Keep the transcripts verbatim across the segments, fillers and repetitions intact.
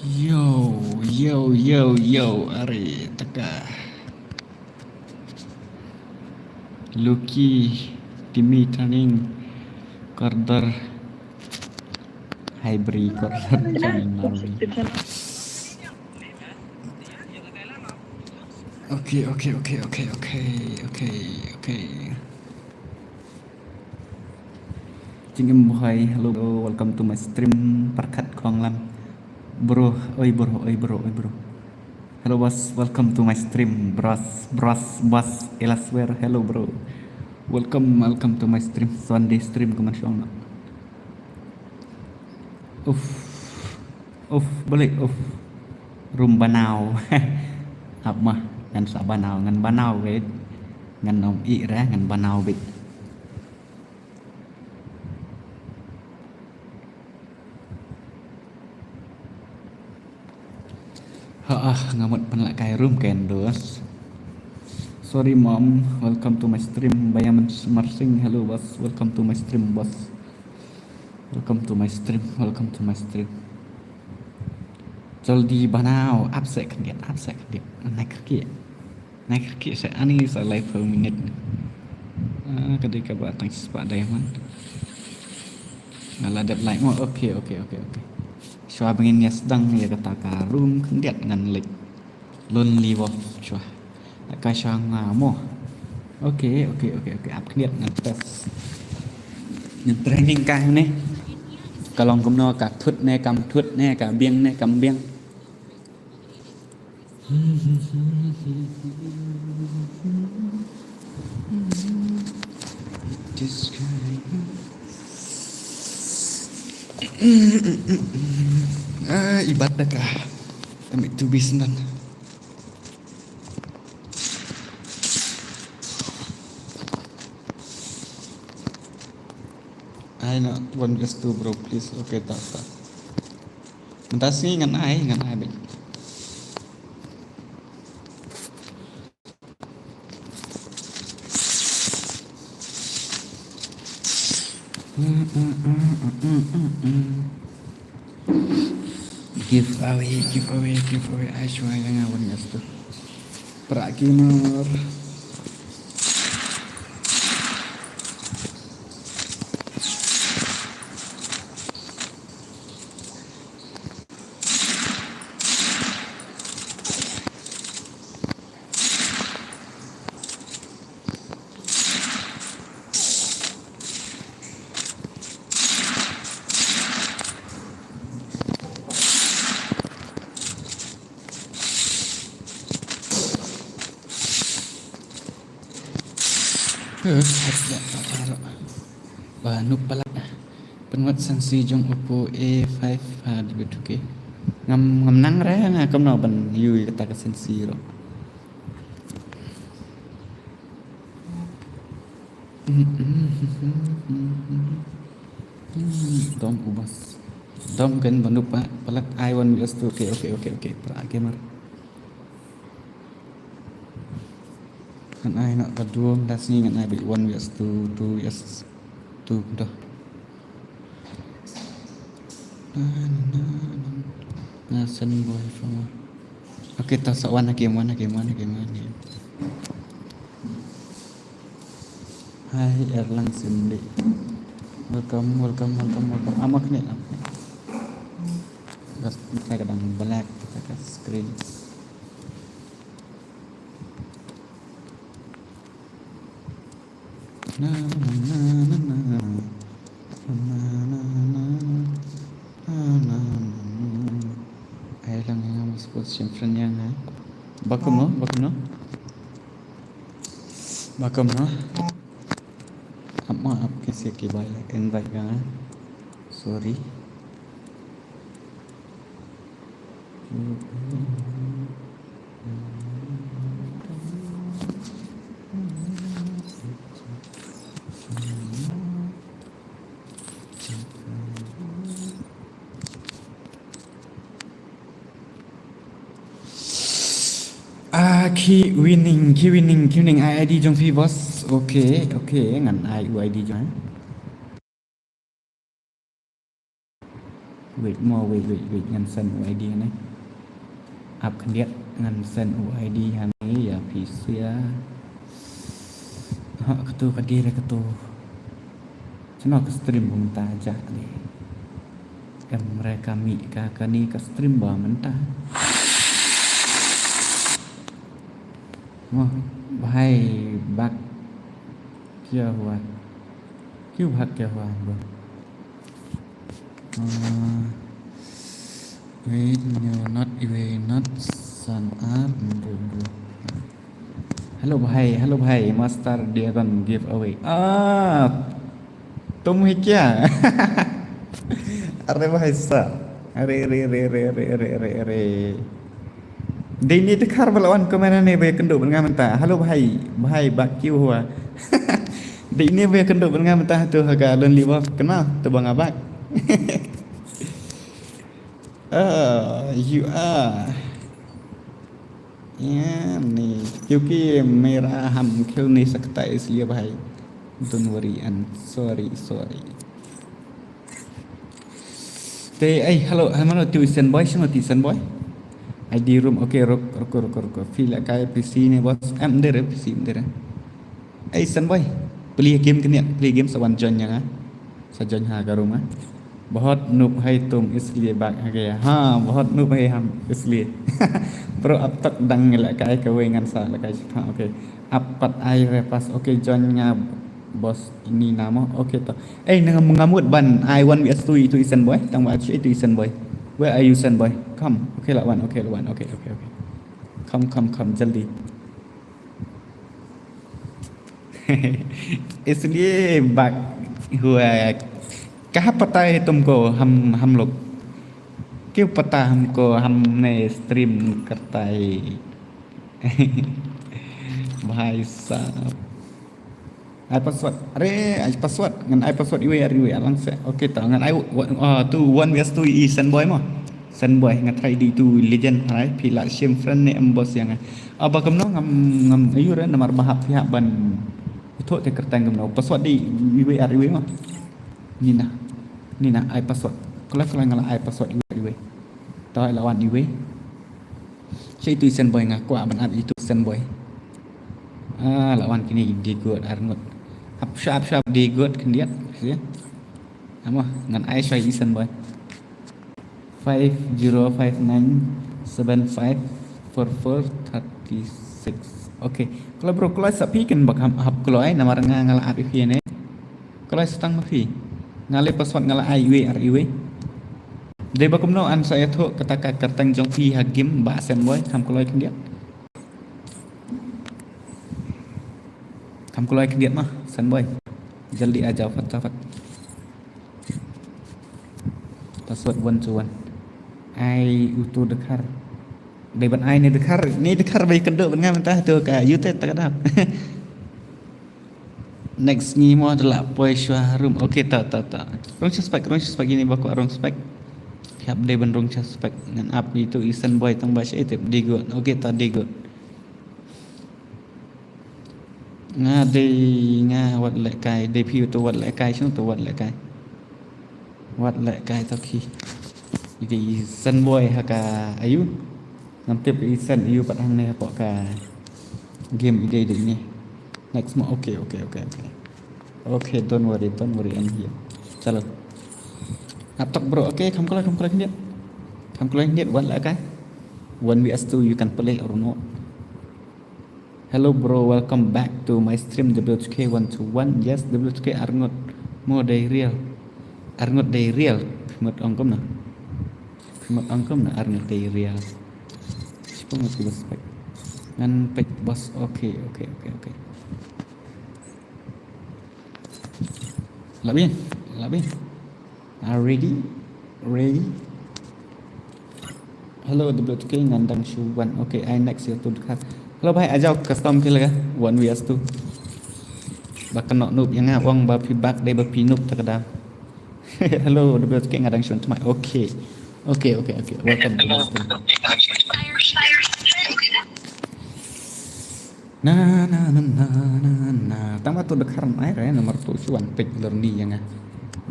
Yo, yo, yo, yo, are taka. Lucky, Timmy Turning, Corder, Hybrid, Corder, Turning, Marvin. Okay, okay, okay, okay, okay, okay, okay. Jingim Buhai, hello bro, welcome to my stream. Parkhat Konglam, bro, oi bro, oi bro, oi bro. Hello boss, welcome to my stream, bros, bros, boss, Elasware, hello bro. Welcome, welcome to my stream, Sunday stream, kumne shong na. Uff. Uff, balik, uff. Rum banau. Ap mah, ngan sa banau, ngan banau bit. Ngan ym ih re, ngan banau bit. Ha ah, nga mut pynlah kai rum kan dos. Sorry mom, welcome to my stream. Bayaman Marsing, hello boss, welcome to my stream boss. Welcome to my stream, welcome to my stream. Joldi banau, ap seh khyndiat, ap seh khyndiat. Nai kyrkieh. Nai kyrkieh seh, ani sa laiphew minit. Ah, ka dei kaba tang shispah diamond. Nga la dep like mo, okay, okay, okay, okay. Shuwa ba ngin ïa sdang ïa kata ka room khyndiat ngan leit. Lonely Wolf, shuwa. Ka shuwa nga mo. Okay, okay, okay, okay. Ap khyndiat ngan test. Ngan training ka ne. Ka long kumno, ka thut ne kam thut ne, ka biang ne kam biang. Ah, ibat da ka. Kami tu bisnan. Ai na one versus two bro, please. Okay, ta ta. Mynta sngi ngan ai, ngan ai bit. Giveaway, giveaway, giveaway. Ai shuwa ïa nga one versus two. Pra gamer. Huh, ba nup palat. Pynwad sensi jong Oppo A five ha dei ba two K. Ngam, ngam nang re nga kumno ban ïoh ïa kata ka sensi ruh. Dom u bas. Dom kan ba nup palat, ai one versus two. Okay, okay, okay, okay. Pra gamer. Ngan ai noh ka duo, mynta sngi ngan ai beit one versus two, two versus two dah. Na, na, na, na. Na, send boy from. Okay, ta sa one game, one game, one game, one game. Hi, Erlang Cindy. Welcome, welcome, welcome, welcome. Amak ni, amak ni. Gas, kita kadang black, kita ka screen. Na, na, na, na, na. Na, na, na, na. Na, na, na, na. Ai lang ïa nga, mas put sim friend ïa nga. Ba kumno, ba kumno? Ba kumno? Ap ma ap, kisi ki ba ïa invite ïa nga. Sorry. Ah, keep winning, keep winning, keep winning. Ai I D jong phi, boss. Okay, okay, ngan ai u I D jong. Wait, mo, wait, wait, wait, ngan send u I D hangne. Ap khyndiat, ngan send u I D hangne ïa phi sha. Ha, katu ka dei re katu. Shano ka stream ba mynta jah de. Em re ka mih ka kane ka stream ba mynta. Mo, bhai bhag kya hua? Kyun bhag kya hua, bro? Uh, wait, no, not even, not sun up, bro, bro. Hello bhai, hello bhai, Master Dragon giveaway. Ah, तुम ही क्या? अरे भाई साहब, अरे, अरे, अरे। Dei ne dkhar ba la wan comment ne ba ïakynduh bad nga mynta. Hello bhai, bhai bhag kya hua? Dei ne ba ïakynduh bad nga mynta tu ha ka Lonely Wolf, kynmaw to ba nga bhag. Ah, you are. Ïa ni, क्योंकि मेरा हम खेल नहीं सकता इसलिए भाई। Don't worry and sorry, sorry. Te, ei, hello, hello, tu Isen Boy, shano tu Isen Boy? I D room, okay, ruk, ruk, ruk, ruk. Phi la kai P C ne boss, em, ndere, P C ndere. Ei, Isen Boy, plie game kene, plie game sa wan join ïa nga. Sa join ha ka room, ah. बहुत noob है तुम इसलिए भाग गए। हाँ, बहुत noob है हम इसलिए। Bro, अब तक dang lehkai kawei ngan sa lehkai shipang. Okay. Ap pat ai re pass. Okay, join nga boss ini nama. Okay to. Eh, nang ngamut ban ai one V S two itu Isen Boy. Tang ba itu Isen Boy. Where are you, Isen Boy? Come. Okay lah wan. Okay lah wan. Okay, okay, okay. Come, come, come. Jaldi. इसलिए भाग हुआ है। कहाँ पता है तुमको हम, हम लोग? क्यों पता हमको, हमने stream करता है? भाई साहब। Ai password. Are, ai password. Ngan ai password iwei ar iwei alang se. Okay ta. Ngan ai wa-, ah, tu one versus two i Senboy mo. Senboy nga try di tu legend hai. Phi la shim friend ne em boss ïa nga. Aba kumno ngam, ngam ayu re namar ba hap phi hap ban. Ithuh te kyrteng kumno. Password di iwei ar iwei mo. Nina. Nina ai password. Kala kala nga la ai password iwei ar iwei. Ta ai la wan iwei. Sha itu i Senboy nga kwah ban ap itu i Senboy. Ah, la wan kine di got ar ngut. Ap sha ap sha di got khyndiat. Amo ngan ai sha i Senboy. Five zero five nine seven five four four thirty six. Okay. Kala bro, kala sa phi kan bak hap kala ai namar nga nga la ap i phi ne. Kala sa tang ma phi. Nga le password nga la ai iwei ar iwei. Dei ba kumno an sa ïathuh kata ka kyrteng jong phi ha game ba Senboy, kham kloi khyndiat. Kham kloi khyndiat ma Senboy. Jaldi a jaw fat fat. Password one to one. Ai utu dkhar. Dei ban ai ne dkhar, ne dkhar bai kynduh ban nga mynta tu ka YouTube ta ka dap. Next ngi mo da la poi shuwa room. Okay, ta, ta, ta. Rung suspect, rung suspect ini bako rung suspect. Phi hap dei ban rung suspect. Ngan ap itu i Senboy tang ba sha itip di got. Okay, ta di got. Nga dei nga wat lehkai, dei phi to wat lehkai, shano to wat lehkai. Wat lehkai to khi. Ite i Senboy ha ka ayu. Ngam tip i Sen ayu pat hangne hapoh ka game ide ide ni. Next mo, okay, okay, okay, okay. Okay, don't worry, don't worry, I'm here. Chalo. Ap tok bro, okay, kham kloi, kham kloi khyndiat. Kham kloi khyndiat, wat lehkai. One versus two, you can play or not. Hello bro, welcome back to my stream W two K one two one. Yes, W two K arngut mo dei real. Arngut dei real. Mut ong kumno. Mut ong kumno arngut dei real. Sipung mut kita spek. Ngan pek boss. Okay, okay, okay, okay. Labi, labi. Are ready? Ready? Hello, W two K ngan dang shu wan. Okay, ai next ya tu dkhar. Hello bhai, a jaw custom ki laga. One versus two. Ba kano noob ïa nga, ong ba phi bak dei ba phi noob ta ka dap. Hello, W two K nga dang shu wan tmai. Okay. Okay, okay, okay. Welcome to my stream. Na, na, na, na, na, na. Tang ba tu dkhar ai re, nomor tu shu wan pek lor ni ïa nga.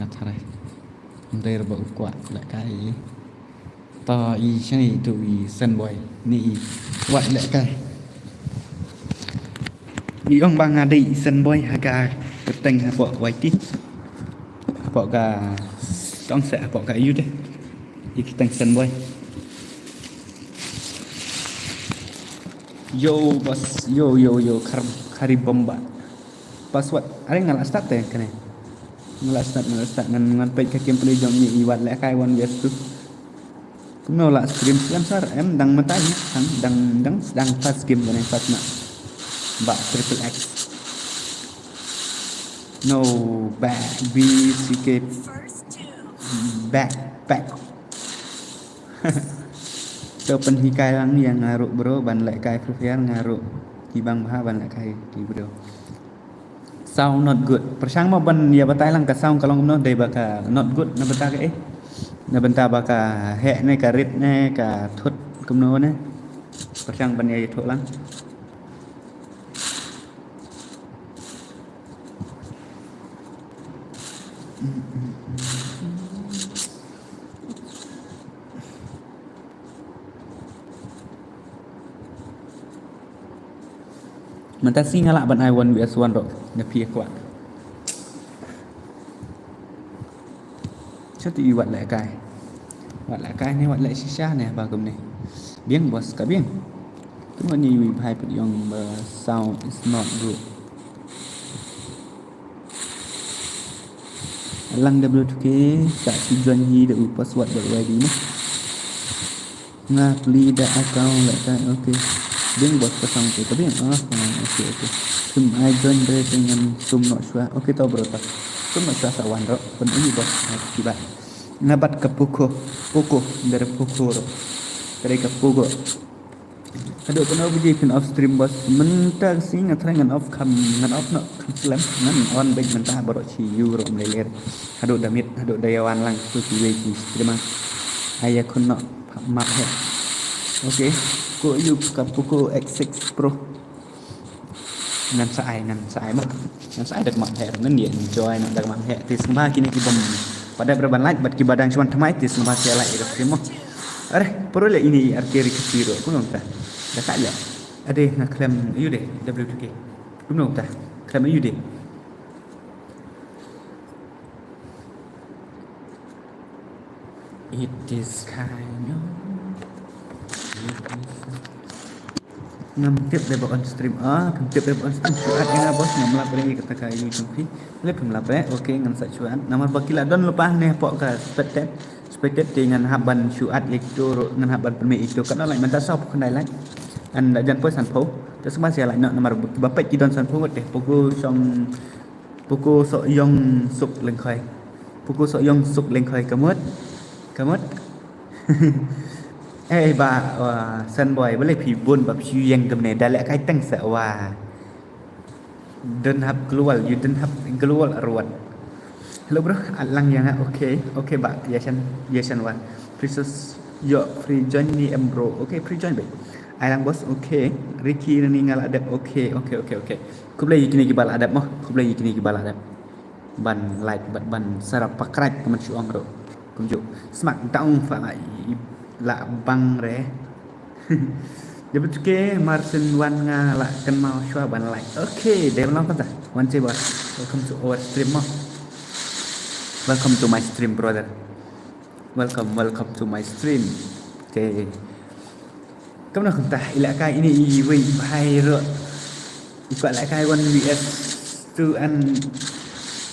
Nga tharai. Dei ba u kwah lehkai. To i shane tu i Senboi ni i wat lehkai. I ong ba nga dei i Senboi ha ka kyrteng hapoh Y T. Hapoh ka tong se hapoh ka yu de. I kyrteng Senboi. Yo boss, yo yo yo kar kari bomba. Password. Are nga la start te kane. Nga la start, nga la start ngan ngan peit ka gameplay jong i wat lehkai one vs two. Kumno la stream slam sar em dang matai ne sang dang dang dang first game kane first match. Ba triple X. No back B C K back back. To pynhikai lang ïa nga ruh bro ban lehkai Free Fire nga ruh ki bang bha ban lehkai ki bro. Sound not good. Pyrshang mo ban ïa batai lang ka sound ka long kumno dei ba ka not good na bynta ka eh. Na bynta ba ka heh ne ka rit ne ka thut kumno ne. Pyrshang ban ïa ïathuh lang. Mynta sngi nga lah ban ai one vs one ruh nga phi kwah. Shu tu i wat lehkai. Wat lehkai ne wat leh shisha ne ba kumne. Biang boss ka biang. Tu ngan ni wi bhai put yong ba sound is not good. Lang W two K sa si join hi da u password dot Y D ne. Nga pli da account lehkai, okay. Ding boss ka sang tu ka biang. Ah, okay, okay. Sim ai join dre dengan sum nok shwa. Okay, to bro to. Sum nok shwa sa wan ro. Pun ini boss ki ba. Nga bat ka Poco, Poco, dari Poco ro. Dari ka Poco. Aduh, kena uji pin off stream boss. Mentang sing ngatrai ngan off cam, ngan off no cam slem. Ngan on back mentang baru si euro meleler. Aduh, damit, aduh, dayawan lang tu si wei si stream ah. Ayah kuno map he. Okay, ko yu ka Poco X six Pro. Ngan sa ai, ngan sa ai mah. Ngan sa ai dak map he, ngan dia enjoy nak dak map he. Tis ba kini ki bom. Pada berban like, bat ki badang cuman thamai tis ba sia like dak stream mo. Are, perlu le ini arke ri kecil ro. Kuno ta. Dak aja. Ade nga klem ayu deh W two K. Kuno ta. Klem ayu deh. It is kind of ngam tip dei ba on stream. Ah, ngam tip dei ba on stream. Shuat ïa nga boss ngam lap re kata ka yu jong phi. Lep ngam lap re. Okay, ngan sa shuat. Namar ba ki la don lepas ne pok ka spectate. Spectate te ngan hap ban shuat ïa kitu ngan hap ban permit itu. Kan like mynta sa pok kandai like. An da jan poi san pok. Terus masih like nak namar ba pek ki don san pok deh. Pogo song Pogo sok yong suk lengkhoi. Pogo sok yong suk lengkhoi kamut. Kamut. Eh ba wa Senboi bale phi bun ba phi yeng kamne da leh kai teng sa wa. Don't have global, you don't have global or what? Hello bro, at lang yang okay, okay ba yashan yashan wan. Princess yo free join ni em bro, okay free join be. Ai lang boss, okay. Ricky ni nga la dep, okay okay okay okay. Khublei ïa kine ki ba la dep mo, khublei ïa kine ki ba la dep. Ban like bad ban subscribe ka man shu ong ruh. Kumjuh smackdown fa la i la bang re. Jabut ke Martin wan nga la kynmaw shuwa ban like. Okay, dei ban long kata. Wan che ba. Welcome to our stream mo. Welcome to my stream brother. Welcome, welcome to my stream. Okay. Kumno kumta i lehkai ini i wei i bhai ruh. I kwah lehkai one V S two and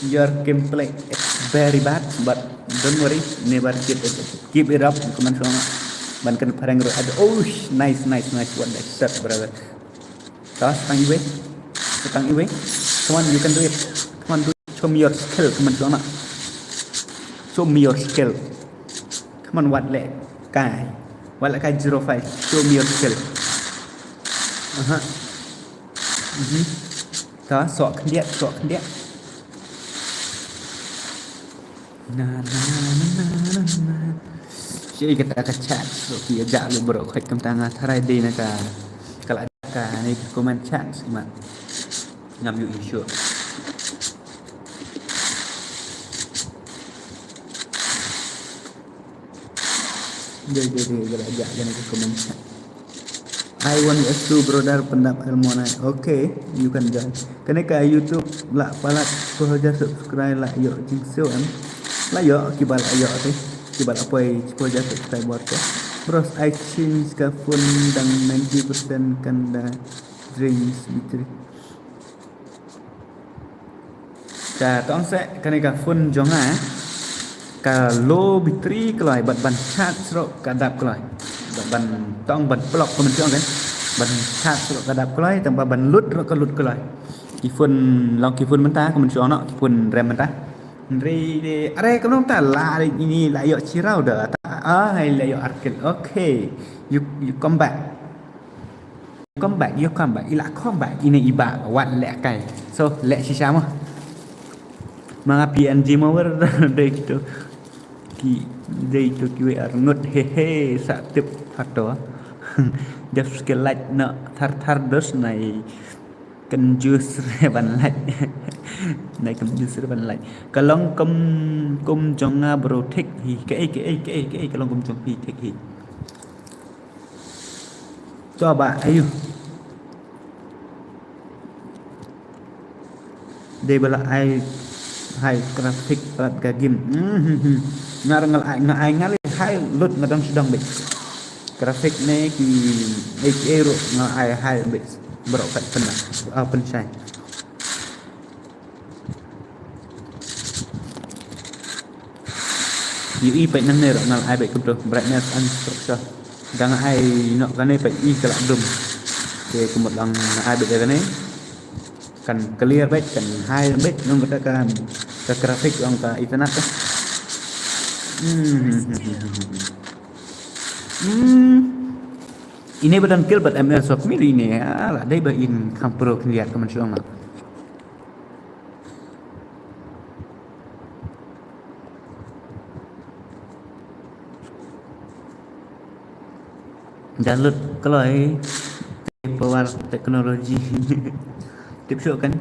your gameplay is very bad, but don't worry, never give it, give it up. Kumno song ban kan pareng ruh. Oh, nice, nice, nice. What the shot, brother. Tang iwei. Tang iwei. Come on, you can do it. Come on, do it. Show me your skill. Come on, show me. Show me your skill. Come on, wat lehkai. Wat lehkai zero five. Show me your skill. Aha. Mhm. Ta sok khyndiat, sok khyndiat. Na na na na na na. Shi kata ka chat so ki aja lu bro khai kam tanga tharai dei na ka kala ka ni ka comment chat si ma. Ngam yu issue. Dei dei dei ka la jah kane ka comment. I want S two brother, pyndap Elmona. Okay, you can join. Kane ka YouTube la palat ko hajar subscribe la ïoh jingsiew em. La ïoh, kiba la ïoh te. Kiba la poi ko hajar subscriber te. Bros, I change ka phone dang ninety percent kan da drain battery. Ka tong se kane ka phone jong nga, eh, ka low battery kloi, bad ban charge ruh ka dap kloi. Bad ban tong ban plug ka mynshuwa kan. Ban charge ruh ka dap kloi, tang ba ban lut ruh ka lut kloi. Ki phone long ki phone mynta ka mynshuwa noh, ki phone rem mynta. Hynrei de, are ka long ta la ini la ïoh chiraw da ta. Ah, hai la ïoh arkil. Okay. You you come back. Come back, you come back. Ila come back. Ine iba wat leh kai. So, leh shisha mo. Manga P N G mo wer dei to. Ki dei to ki we arngut, he he, sa tip phato. Jap skill light na thar thar dos nai. Kan jus re ban light. Nai kan jus re ban light. Ka long kum kum jong nga bro thik hi. Kaei kaei kaei kaei ka long kum jong phi thik hi. Coba, ayo. Dei ba la ai high graphic palat ka game. Mhm. Nga ngal ai, nga ai ngal ai high lut nga dang sdang bit. Graphic ne ki H A ruh nga ai high bit. Bro kat pynah. Ah, pynshai. Ïohi peit nangne ruh nga la ai beit kumto, brightness and structure. Dang ai noh kane peit i ka la dum. Te kumut lang nga ai beit ïa kane. Kan clear beit, kan high beit, nong kata ka, ka graphic ong ka internet ka. Hmm. Hmm. Ine ba dang kill bad M S of me ine, ah, la dei ba in kham pro khyndiat ka mynshuwa nga. Download kloi power technology. Tip shuh kan.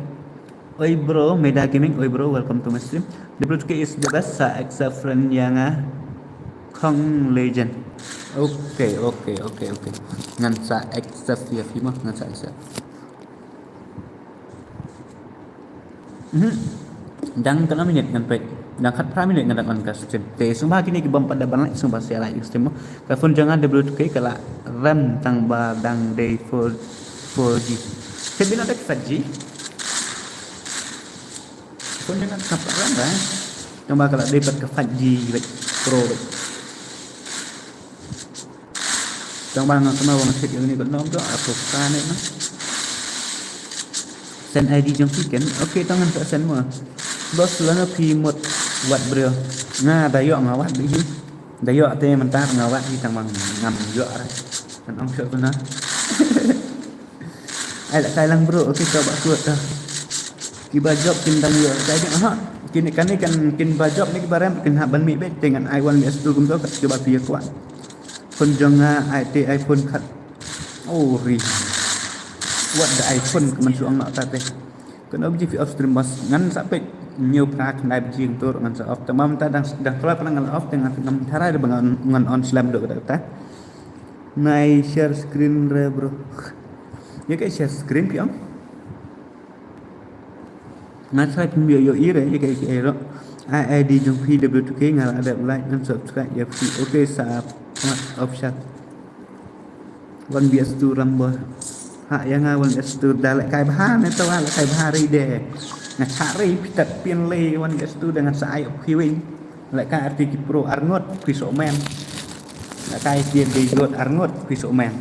Oi bro, Meda Gaming, oi bro, welcome to my stream. W two K is the best, sa accept friend ïa nga Kong Legend. Okay, okay, okay, okay. Ngan sa accept ïa phi mo, ngan sa accept. Mhm. Dang katno minit ngan peit. Dang khatphra minit ngan dang on ka stream. Te sngewbha kine ki bym pat da ban like, sngewbha share like stream mo. Ka phone jong nga W two K ka la rem tang ba dang dei four, four G. Te bina dei five G. Phone jong nga ka la rem ra. Tang ba ka la dei pat ka five G beit, pro beit. Tang ba nga kynmaw ba nga check ïa kane ka nom to, ah, to ka ne na. Send I D jong phi ken. Okay, tang ngan sa send mo. Boss, lano phi mut wad bro? Nga da ïoh nga wad hi. Da ïoh te mynta nga wad hi tang ba ngam ïoh re. Kan ong shuh tu na. Ai la kai lang bro, okay, to ba kuat to. Kiba job kin dang ïoh kai ding, aha. Kine kane kan kin ba job ne kiba rem kin hap ban mih beit te ngan ai wan mi astu kumto kat kiba phi ïa kwah. Phone jong nga ai te iPhone khat. Oh ri. Wat da iPhone ka mynshuwa nga ta te. Kan ob ji phi off stream bas ngan sa peit ñiew phra khyndai baje kumto ngan sa off. Te mam ta dang dang kloi pa ngan off te ngan ngam tharai ba ngan ngan on slem doh kata kata. Nai share screen re bro. Ïa ka share screen phi ong. Nga try pynbiang ïoh ïa re ïa ka ïa ka ïa ro. Ai I D jong phi W two K nga la dep like and subscribe ïa phi. Okay sa mat option. One B S two Rumble. Ha ïa nga one B S two da leh kai bha ne to leh kai bha ri de. Nga chah ri phi tat pin le one B S two da nga sa ai phi wing. Leh kai arti ki pro arngut phi so men. Leh kai ki de got arngut phi so men.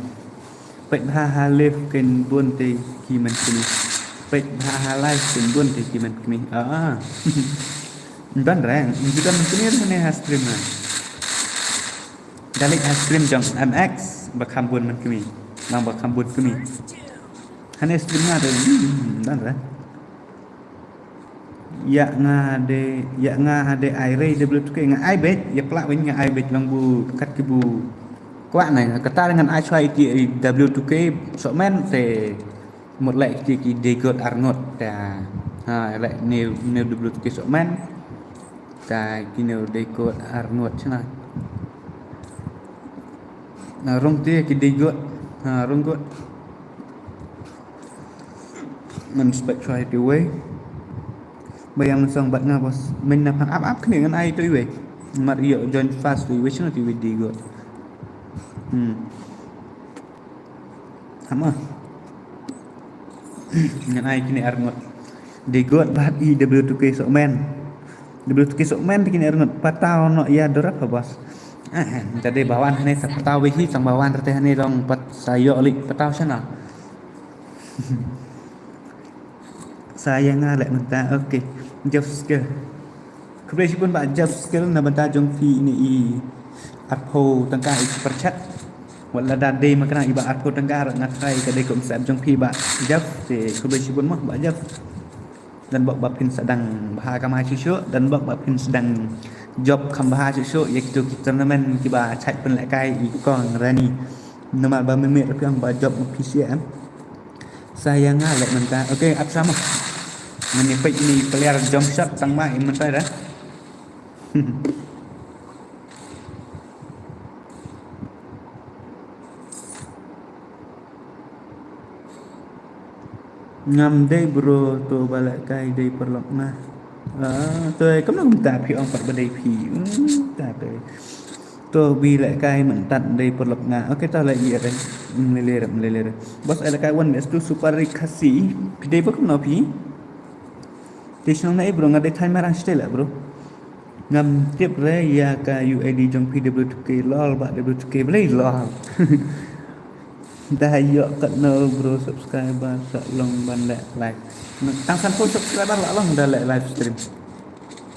Peit bha ha live kin bun te ki men kini. Peit bha ha live kin bun te ki men kini. Ah. Ban rang, ngi ban kini ne ha stream na. Dalik ha stream jong M X ba kham bun men kini. Nang ba kham bun kini. Hane stream na de. Hmm, ban rang. Ïa nga de, ïa nga de ai re W two K nga ai beit, ïa pla win nga ai beit long bu kat ki bu kwah na kata ngan ai chwa iti W two K so men te mut lek ti ki de got arngot ta ha lek ne ne W two K so men ta ki ne de got arngot chna. Na rung te ki dei gut. Ha rung gut. Ngan spek chwa ïa te wei. Ba ïa mynsong bad nga boss. Myn na phang ap ap kane ngan ai te wei. Mar ïoh join fast te wei shano te wei dei gut. Hmm. Hama. Ngan ai kine ar ngut. Dei gut bad i W two K Sokmen. W two K Sokmen te kine ar ngut. Pataw noh ïa Dorap ha boss. Ah, ta dei ba wan hane sa pataw beit hi tang ba wan rete hane dong pat sa ïoh leit pataw shana. Sa ïa nga leh mynta. Okay. Jeff Skill. Khublei shibun Bah Jeff Skill na bynta jong phi ine i arphew tyngka i super chat. Wat lada dei ma kane i Bah arphew tyngka ruh nga tharai ka dei kum sep jong phi Bah Jeff. Te khublei shibun mo Bah Jeff. Don bok ba phin sa dang bha kamai shuh shuh, don bok ba phin sa dang jop kham bha shuh shuh ïa kitu ki tournament kiba chait pynlehkai i Kong Rani. Namar ba mynmiet ruh phi ong ba jop ma phi sha em. Sa ïa nga leh mynta. Okay, ap sa mo. Ngan ïa peit ine i player jump shot tang ma i mynta da. Ngam dei bro, to ba lehkai dei paralok nga. Ah, to eh, kumno kumta phi ong pat ba dei phi. Hmm, ta to eh. To bi lehkai mynta dei paralok nga. Okay, to leh ïa re. Hmm, lele re, lele re. Boss ai lehkai one versus two super rig Khasi. Phi dei ba kumno phi? Te shnong na eh bro, nga dei Thaiñ Mairang shatei leh bro. Ngam tip re ïa ka U I D jong phi W two K lol ba W two K blei lol. Da ïoh katno bro subscriber sa long ban leh live. Tang sanphew subscriber la long da leh live stream.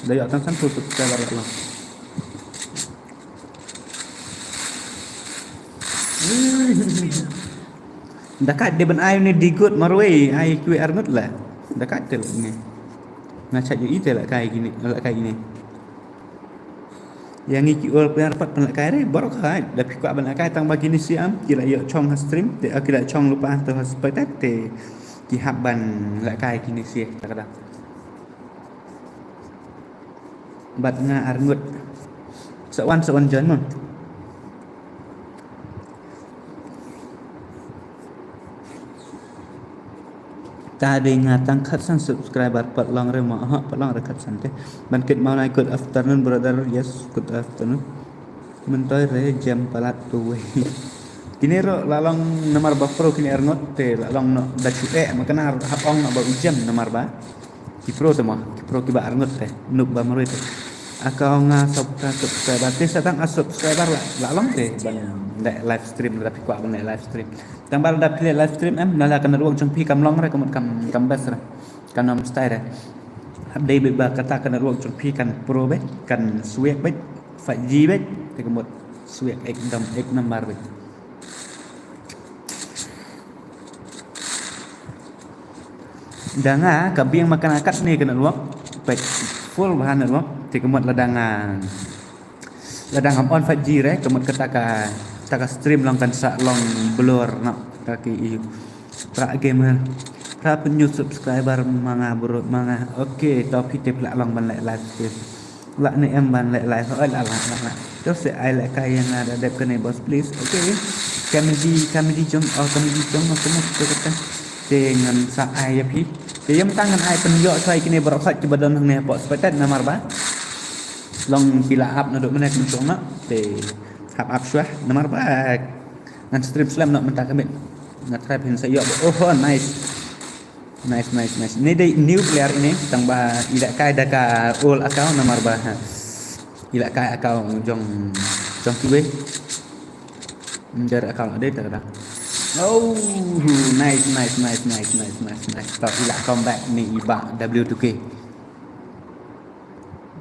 Da ïoh tang sanphew subscriber la long. Da kat dei ban ai une di gut marwei ai kiwei ar ngut la. Da kat te ne. Nga chat ïa i te lehkai kine, lehkai kine. Ïa ngi ki ol player pat pynlehkai re baroh kai da phi kwah ban lehkai tang ba kine siam ki la ïoh chong ha stream te ki la chong lypa to ha spectate te ki hap ban lehkai kine sia ta ka da. Bad nga ar ngut. Sa wan sa wan join mo. Ta dei nga tang khatsan subscriber pat long re mo ha pat long re khatsan te. Ban kit mau nai good afternoon brother, yes good afternoon. Myntoi re jem palat tu wei. Kine ruh la long namar ba pro kine ar ngut te la long noh da shu eh ma kane ruh hap ong noh ba u jem namar ba ki pro te mo, ki pro kiba ar ngut te nuk ba marwei te. Aka ong nga sub ka subscriber te sa tang a subscriber la la long te ban leh live stream la phi kwah ban leh live stream. Tang ba la da phi leh live stream em na la ka network jong phi kam long re kam kam kam best re. Kan ym style re. Hap dei beit ba kata ka network jong phi kan pro beit, kan swiek beit, five G beit, te ka mut swiek ek dam ek number beit. Da nga ka biang ma kane kat ne ka network, peit full bha network, te ka mut lada nga Lada ngam on five G re, ka mut kata ka, kata ka stream long kan sa long blur noh ka ki i. Pra gamer. Pra pynñiuh subscriber ma nga bro ma nga. Okay, to phi tip la long ban leh live stream. La ne em ban leh live. Oi la la la la. To se ai lehkai ïa nga da dep kane boss please. Okay. Comedy comedy jong oh comedy jong oh kane to kata. Te ngan sa ai ïa phi. Te ïa mynta ngan ai pynïoh shuwa ïa kine baroh khoit kiba don hangne hapoh spectate namar ba long ki la ap naduh mynne kum shong noh te hap ap shuwa namar ba ngan stream slem noh mynta ka miet. Nga try phin sa ïoh ba oh nice. Nice nice nice. Ni dei new player ine tang ba i lehkai da ka old account namar ba ha i lehkai account jong jong kiwei. Nder account dei ta ka da. Oh nice nice nice nice nice nice nice. Tau i la comeback ni i Bah W two K.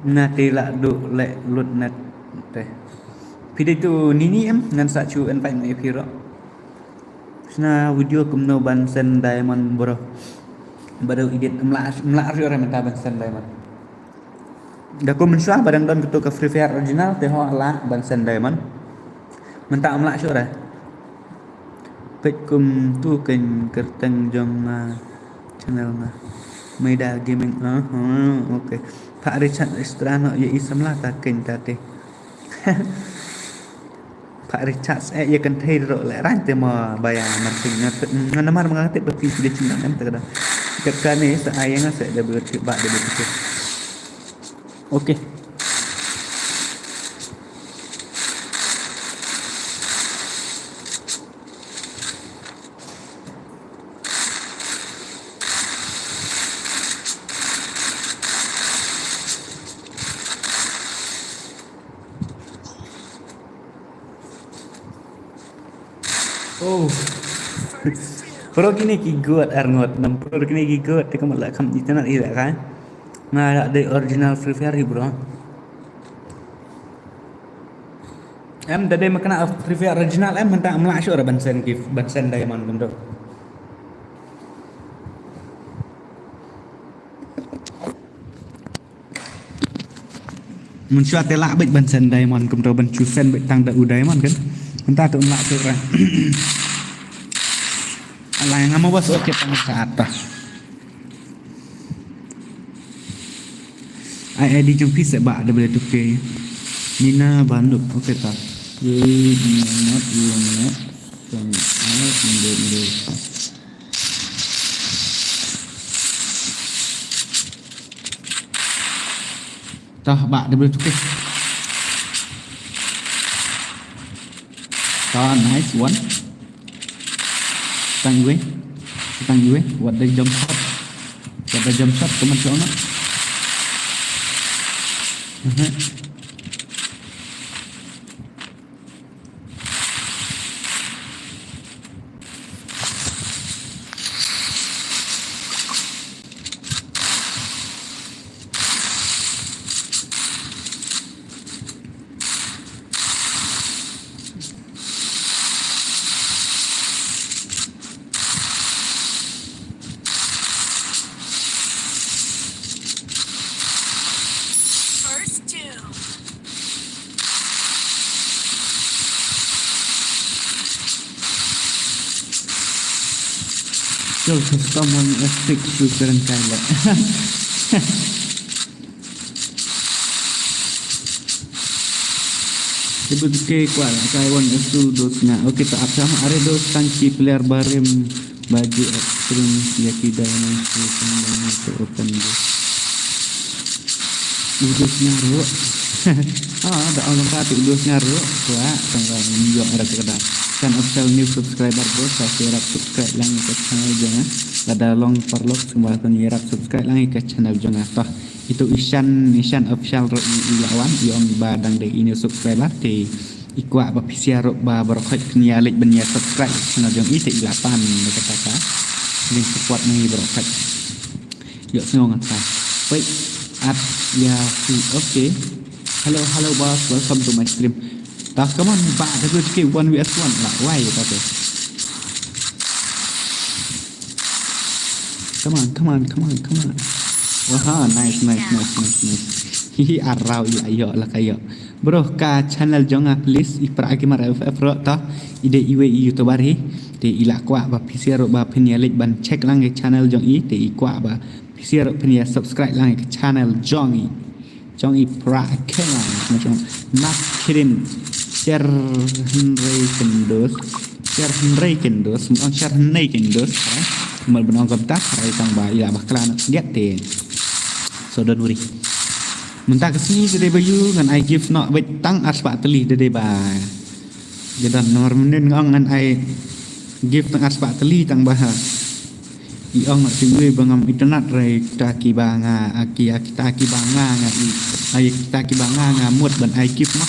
Na te la du leh lut na te. Phi dei tu nini em ngan sa chu invite na phi ro. Sna video kumno ban send diamond bro. Ba dei edit mla mla ar ore mynta ban send diamond. Da kum mynshuwa ba dang don katu ka Free Fire original te ho lah ban send diamond. Mynta ym lah shuh re. Peit kum tu kein kyrteng jong nga channel nga. Maida Gaming. Ah, okay. Phah recharge extra noh ïa i samla ta kein ta te. Pak Richard, eh, ïa kan thei ro le ran te mo ba ïa mar sing na, na mar ma nga te ba pi de chin em te kada. Kat kane sa ai nga sa da ber ba da ber. Okay. Oh. Pro kine ki good ar ngot, nam pro kine ki good te kam la kam internet i la ka. Nga la dei original Free Fire hi, bro. Em, da dei ma kane Free Fire original em, mynta em lah shuh ban send gift, ban send diamond kumto. Mynshuwa te lah beit ban send diamond kumto, ban shu send beit tang da u diamond kan. Mynta te em lah shuh ra. Ala nga ma bas, okay, tang sa ata. Ai, ai, di jong phi se ba da bele tuke. Nina Bandup, okay ta. Ye, Nina, Nina, Nina. Tah, ba da bele tuke. Tah, nice one. Tang iwe. Tang iwe. What the jump shot. What the jump shot. Come on, come on. Uh-huh. First two. Chol custom one F six shu kren kai le. Ibu ke kwah kai one F two dos nga. Okay, ta ap sama are dos tang ki player barim bagi extreme ya ki diamond station dan itu open dos. Udos nga ruh. Ah, da ong ka tu udos nga ruh. Kwah tang ka nyo ada kada. Kan official new subscriber bro, sa share subscribe lang ke channel jong nga. Lada long parlok semua tu nyerap subscribe lang ke channel jong nga. Toh. Itu Ishan, Ishan official ro i, i lawan, i ong ba dang dei i new subscriber te i kwah ba phi share ruh ba baroh khoit phin ïa like ban ïa subscribe channel jong i te i la pan ba kata ka link support ngi baroh khoit. Ïoh sngew ngata. Wait, at ya si, okay. Hello, hello boss, welcome to my stream. Tah, come on, ba, W T K one V S one lah, why, okay. Come on, come on, come on, come on. Waha, nice, nice, nice, nice, nice. Hihi, arau ila yo, la kayo. Bro, ka channel jong nga please, i pra aki mar F F ro to, i de iwe i YouTuber hi. Te ila kwah ba phi share ba phin ïa like ban check lang i channel jong i, te i kwah ba phi share phin ïa subscribe lang i channel jong i. Jong i pra kena, macam nak kirim share hynrei kendus, share hynrei kendus, macam share hynrei kendus, eh. Mal benong kebta, rai tang ba ila bakla nak diat te. So don't worry. Mynta ka sngi te dei ba yu ngan ai gift nok beit tang ar spah tylli te dei ba. Jadon nomor mynnin nga ong ngan ai gift tang ar spah tylli tang ba ha. I ong nga tu iwe ba ngam itynnat re kita ki ba nga, a ki, a kita ki ba nga nga i, a ïa kita ki ba nga nga mut ban ai gift ma.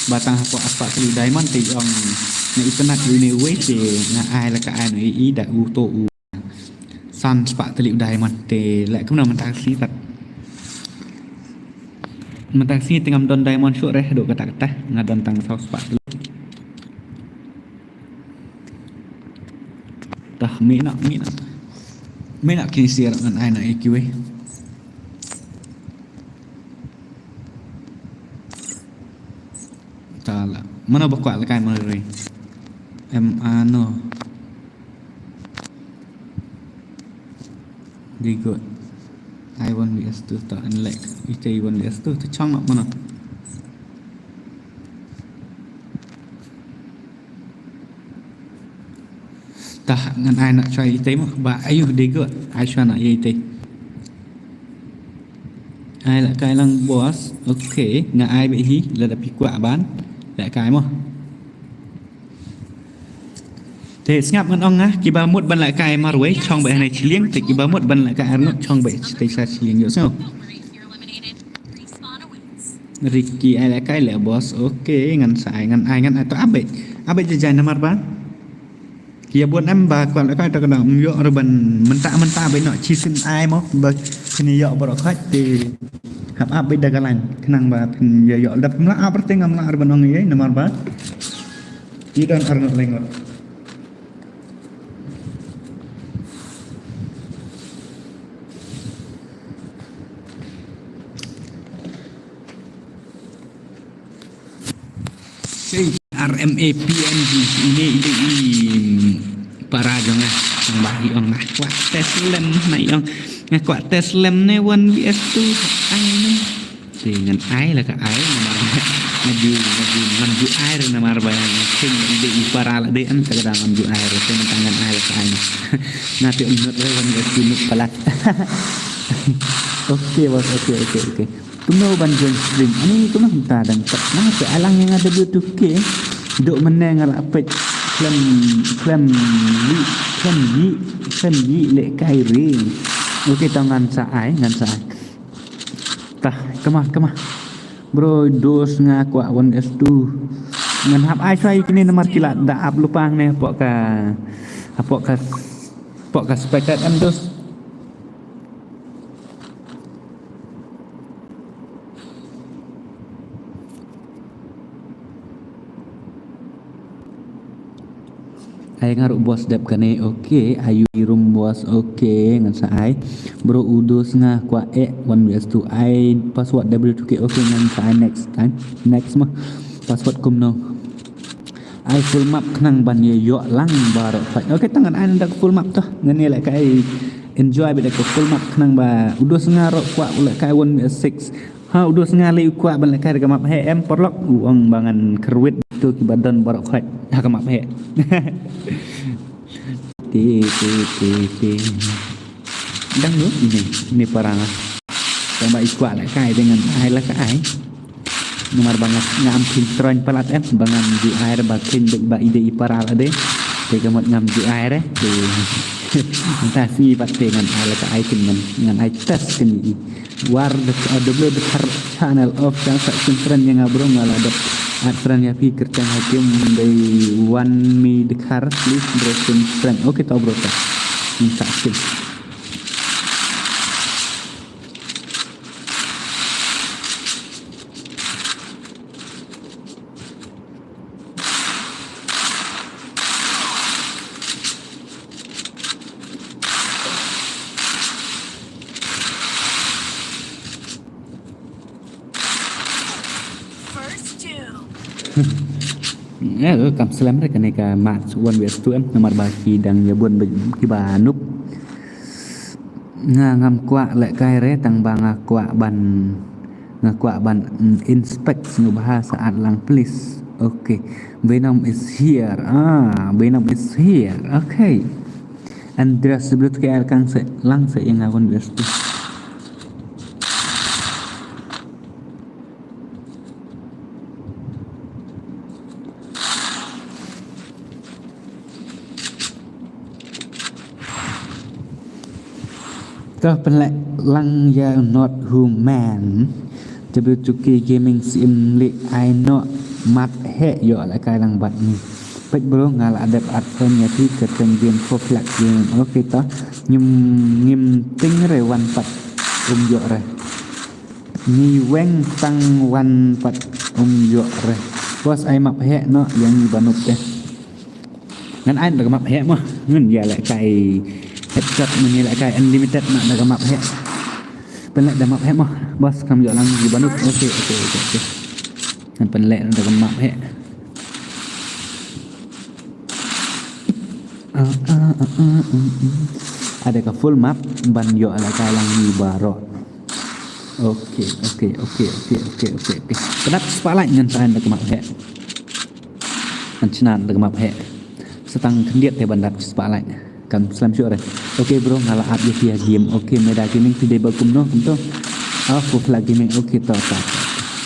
Ba tang hapoh ar spah tylli diamond te i ong nga itynnat ïa une uwei te nga ai la ka ai no i, i da u to u. San spah tylli u diamond te leh kumno mynta ka sngi pat. Mynta ka sngi te ngam don diamond shuh re, haduh kata kata nga don tang saw spah tylli. Tah, mih noh, mih noh. Mih noh kine sir ngan ai noh ïa kiwei. Ta la. Mano ba kwah lehkai mano re. Em ano. Digo. Ai one V S two ta en lek. Ite ai one V S two ta chong nok mano. Tah ngan ai noh shuwa ïa itei mo, ba aiu dei go, ai shuwa noh ïa itei. Ai lehkai lang boss. Ok, nga ai beit hi lada phi kwah ban lehkai mo. Te sngap ngan ong nga, kiba mut ban lehkai marwei shong beit hangne shiliang, te kiba mut ban lehkai arngut shong beit shatei sha shiliang ïohsngew. Ricky ai lehkai leh boss. Ok, ngan sa ai, ngan ai, ngan ai, to ap beit. Ap beit jai jai namar ba ki ïa bun em ba kwah lehkai, to ka dang ym ïoh ruh ban mynta mynta beit noh, shisien ai mo ba phin ïoh baroh khoit, te hap ap beit da ka lain khnang ba phin ïoh ïoh, lada phim lah ap ruh te ngam lah ruh ban ong ei ei namar ba ki don arngut laingut. Sei R M A P N G, ine i dei i, mm, para jong nga, tang ba i ong nga kwah test lem, na i ong nga kwah test lem ne one V S two, ai ne. Te ngan ai la ka ai namar ba nga ju, nga ju, ngam ju ai re namar ba nga kheiñ i dei i para lade, em, te ka dang ngam ju ai re, te mynta ngan ai la ka ai ne. Nga te um nud re one V S two nud palat. Ok boss, ok, ok, ok. Kumno ban join stream? Ani kumno kumta dang tak. Nga te alang ïa nga W two K. Dok mynne nga la peit khlem, khlem li, khlem li, khlem li lehkai re. Ok, to ngan sa ai, ngan sa ai. Tah, kama, kama. Bro, dos nga kwah one S two. Ngan hap ai shuwa ïa kine namar ki la da ap lypa hangne hapoh ka, hapoh ka, hapoh ka spectate em dos. Ai nga ruh boss dep kane, ok. Ayu i room boss, ok. Ngan sa ai. Bro, u dos nga kwah eh one V S two. Ai password W two K, ok. Ngan sa ai next time. Next mo. Password kumno? Ai full map khnang ban ïa ïoh lang baroh khoit. Ok, tang ngan ai da ka full map to. Ngan ïa lehkai enjoy beit da ka full map khnang ba u dos nga ruh kwah u lehkai one V S six. Ha, u dos nga lei u kwah ban lehkai da ka map heh em paralok. U ong ba ngan kyrwit to kiba don baroh khoit ha ka map heh. Te, te, te, te. Dang ruh ine, ine para nga. Tang ba i kwah lehkai te ngan ai la ka ai. Namar ba nga, nga am kheiñ troiñ palat em, ba ngam ju ai re ba kheiñ beit ba i dei i para lade. Te ka mut ngam ju ai re. Te mynta sngi pat te ngan ai la ka ai, te ngan, ngan ai test kane i. War the, uh, W Dkhar channel of channel sa shin friend ïa nga bro, nga la dep add friend ïa phi kyrteng Hakim dei wan mi Dkhar, please bro shin friend. Ok to bro to. Sa shin. First two. Eh, kam slem re kane ka match one versus two em, namar ba ki dang ïa bun ba kiba noob. Nga ngam kwah lehkai re, tang ba nga kwah ban, nga kwah ban, mm, inspect sngewbha sa at lang please. Okay. Venom is here. Ah, Venom is here. Okay. Andreas sebelum ke kang se lang se ïa nga one versus two. To pynleh lang ïa Not Human. W two K Gaming sim leh ai noh map heh ïoh lehkai lang bad ni. Peit bro nga la dep add friend ïa phi kyrteng Game for Flex Game. Okay to ngim, ngim ting re wan pat um ïoh re. Ngi weng tang wan pat um ïoh re. Boss ai map heh noh ïa ngi ba noob te. Ngan ai da ka map heh mo. Ngan ïa lehkai headshot, ngan ïa lehkai unlimited noh da ka map heh. Pynleh da map heh mo. Boss kam ïoh lang ngi ba noob. Okay, okay, okay, okay. Ngan pynleh da ka map heh. Ah, ah, ah, ah, ah, ah. Ada ka full map ban ïoh lehkai lang ngi baroh. Okay, okay, okay, okay, okay, okay, okay. Pynap spotlight ngan sa ai da ka map heh. Ngan shna da ka map heh. Sa tang khyndiat te ban dap spotlight. Kam slem shuh re. Okay bro, nga la ap ïa phi ha game. Okay, Meda Gaming, phi dei ba kumno kumto? Ah, Fufla Gaming. Okay, to to.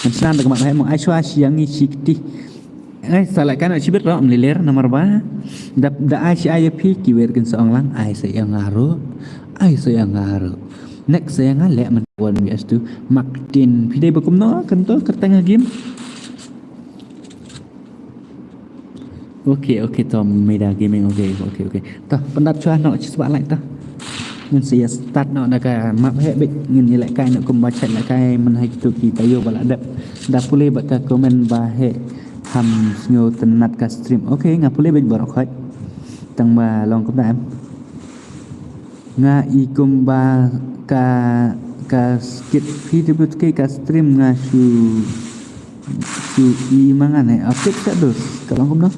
Ngan snan da ka map heh mo, ai shuwa shi ïa ngi shi kti. Ai sa leh ka noh shibit ruh, ym lei lei namar ba da, da ai shi ai ïa phi, ki wer kin sa ong lang, ai sa ïa nga ruh. Ai sa ïa nga ruh. Next sa ïa nga leh man one vs two. Martin, phi dei ba kumno kumto kyrteng ha game? Okay, okay, to, Meda Gaming, okay, okay, okay. To, pyndap shuwa noh shi spotlight to. Ngin sa ïa start noh da ka map heh beit, ngin ïa lehkai noh kumba shait lehkai mynha kito ki taïew ba la dep. Da pule bad ka comment ba heh, ham sngewtynnat ka stream. Okay, nga pule beit baroh khoit. Tang ba long kumta em. Nga i kumba ka, ka skit P W K ka stream nga shu, shu i ma nga ne. Update sa dus. Ka long kumno?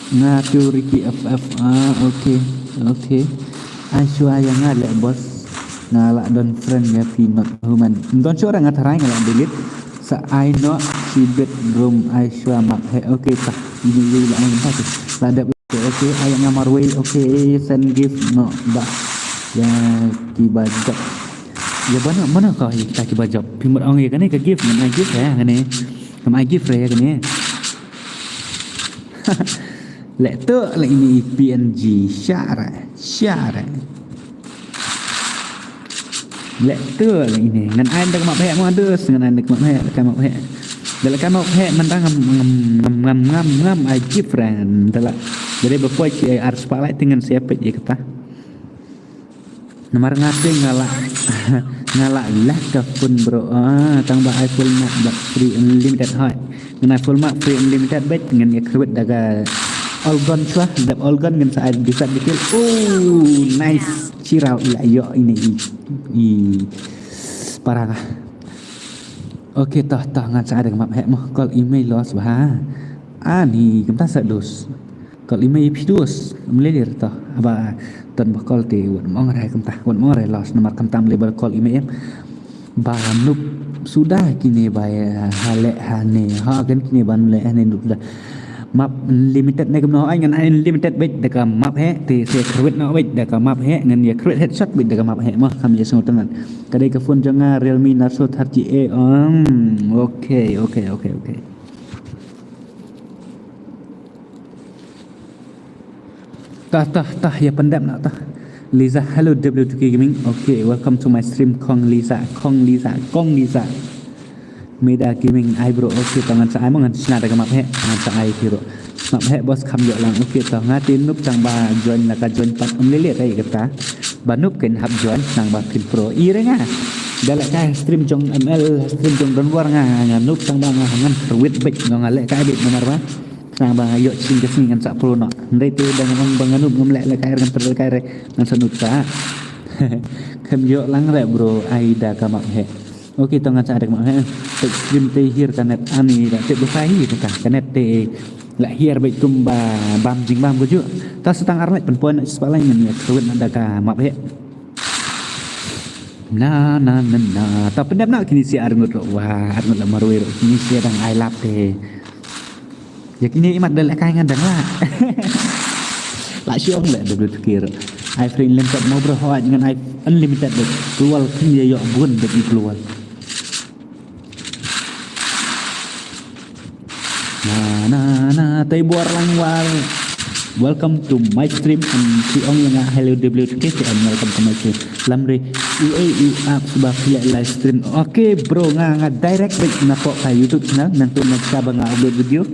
Nga tu Ricky F F. Ah, okay. Okay. Ai shuwa ïa nga leh boss. Nga la don friend ïa phi, not human. Don shuwa nga tharai nga la delete. Sa ai noh shibit room, ai shuwa map heh. Okay, ta. Ini ini la ong ta. La dep. Okay, okay, ai nga marwei. Okay, send gift noh ba ïa kiba jop. Ïa ba noh, ba noh ka ïa kita kiba jop. Phi mut ong ïa kane ka gift, ngan ai gift ïa kane. Ngam ai gift re ïa kane. Leh tu leh ini P N G. Share, share. Leh tu leh ini. Ngan ai da ka map heh mo adus, ngan ai da ka map heh, da ka map heh. Da leh ka map heh mynta ngam, ngam, ngam, ngam, ngam, ngam ai gift re. Da leh. Jadi ba poi shi ai ar spotlight te ngan sa ïa peit ïa kata. Namar nga te nga la, nga la lah ka phone bro. Ah, tang ba ai full map bad free unlimited hoi. Ngan ai full map free unlimited beit, ngan ïa khrwit da ka all gun shuwa, dap all gun ngan sa ai disat dikil. Oh, nice. Chiraw ila ïoh ini i, i parang ah. Okay, toh, toh, ngan sa ai da ka map heh mo, call email loss ba ha. Ani, kumta sa dus. Call email phi dus, mlelir toh. Haba don ba call te wat mong re kumta, wat mong re loss namar kumta mlelir call email em. Ba noob suda kine ba ïa ha leh ha ne. Ha kan kine ba leh ha ne noob da. Map unlimited ne kumno, ai ngan ai unlimited beit da ka map heh, te sa khrwit noh beit da ka map heh, ngan ïa khrwit headshot beit da ka map heh mo, kham ïa sngewtynnat. Ka dei ka phone jong nga Realme Narzo thirty A. Um, okay, okay, okay, okay. Tah, tah, tah, ïa pyndep noh tah. Liza, hello W two K Gaming. Okay, welcome to my stream, Kong Liza, Kong Liza, Kong Liza. Meda Gaming, ai bro, okay, to ngan sa ai mo, ngan shna da ka map heh, ngan sa ai phi bro. Map heh boss kham ïoh lang, okay, to nga te noob tang ba join la ka join pat, um lele tai kata. Ba noob ken hap join, nang ba phin pro. I re nga. Da leh ka stream jong M L, stream jong Don War nga, nga noob tang ba nga ngan khrwit beit, nga leh ka beit namar ba. Nang ba nga ïoh ching ka sngi ngan sa pro noh. Ndai te da nga ong ba nga noob ngam leh leh ka re, ngam leh ka re, ngan sa noob sa. Kham ïoh lang re bro, ai da ka map heh. Okay, to ngan sa ai da ka map heh. Te stream te hiar ka net ani da te ba hi ka ka net te la hiar beit kumba bam jingbam ko ju. Ta sa tang ar minit pynpoi na spotlight ngan ïa khrwit na da ka map heh. Na na na na. Ta pyndep na kine shi ar ngut ruh. Wah, ar ngut la marwei ruh. Kine shi dang ai lap te. Ïa kine imat da lehkai ngan dang lah. Lah shu ong leh W two K ruh. Ai free unlimited mo bro, hoi ngan ai unlimited beit. Global phin ïa ïoh bun beit global. Na na na, tai bor lang war. Welcome to my stream and phi ong ïa nga hello W two K and welcome to my stream. Lamre u ei u ap ba phi leh live stream. Okay bro, nga nga direct beit napoh ka YouTube channel, nangtu nangta ba nga upload video.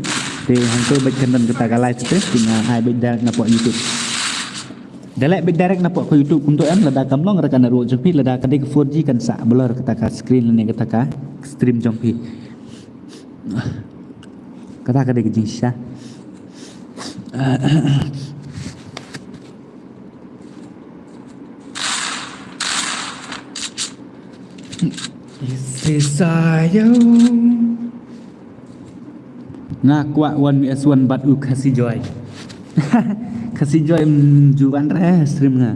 Te hangtu beit kan don kata ka live stream, te nga ai beit direct napoh YouTube. Da leh beit direct napoh ka YouTube kumto em, lada kam long re ka network jong phi, lada ka dei ka four G kan sa blur kata ka screen lane kata ka stream jong phi. Kata ka dei ka jingshisha. Ise sayang. Nga kwah one V S one bad u Khasi Joy. Khasi Joy, mm, ju wan re stream nga.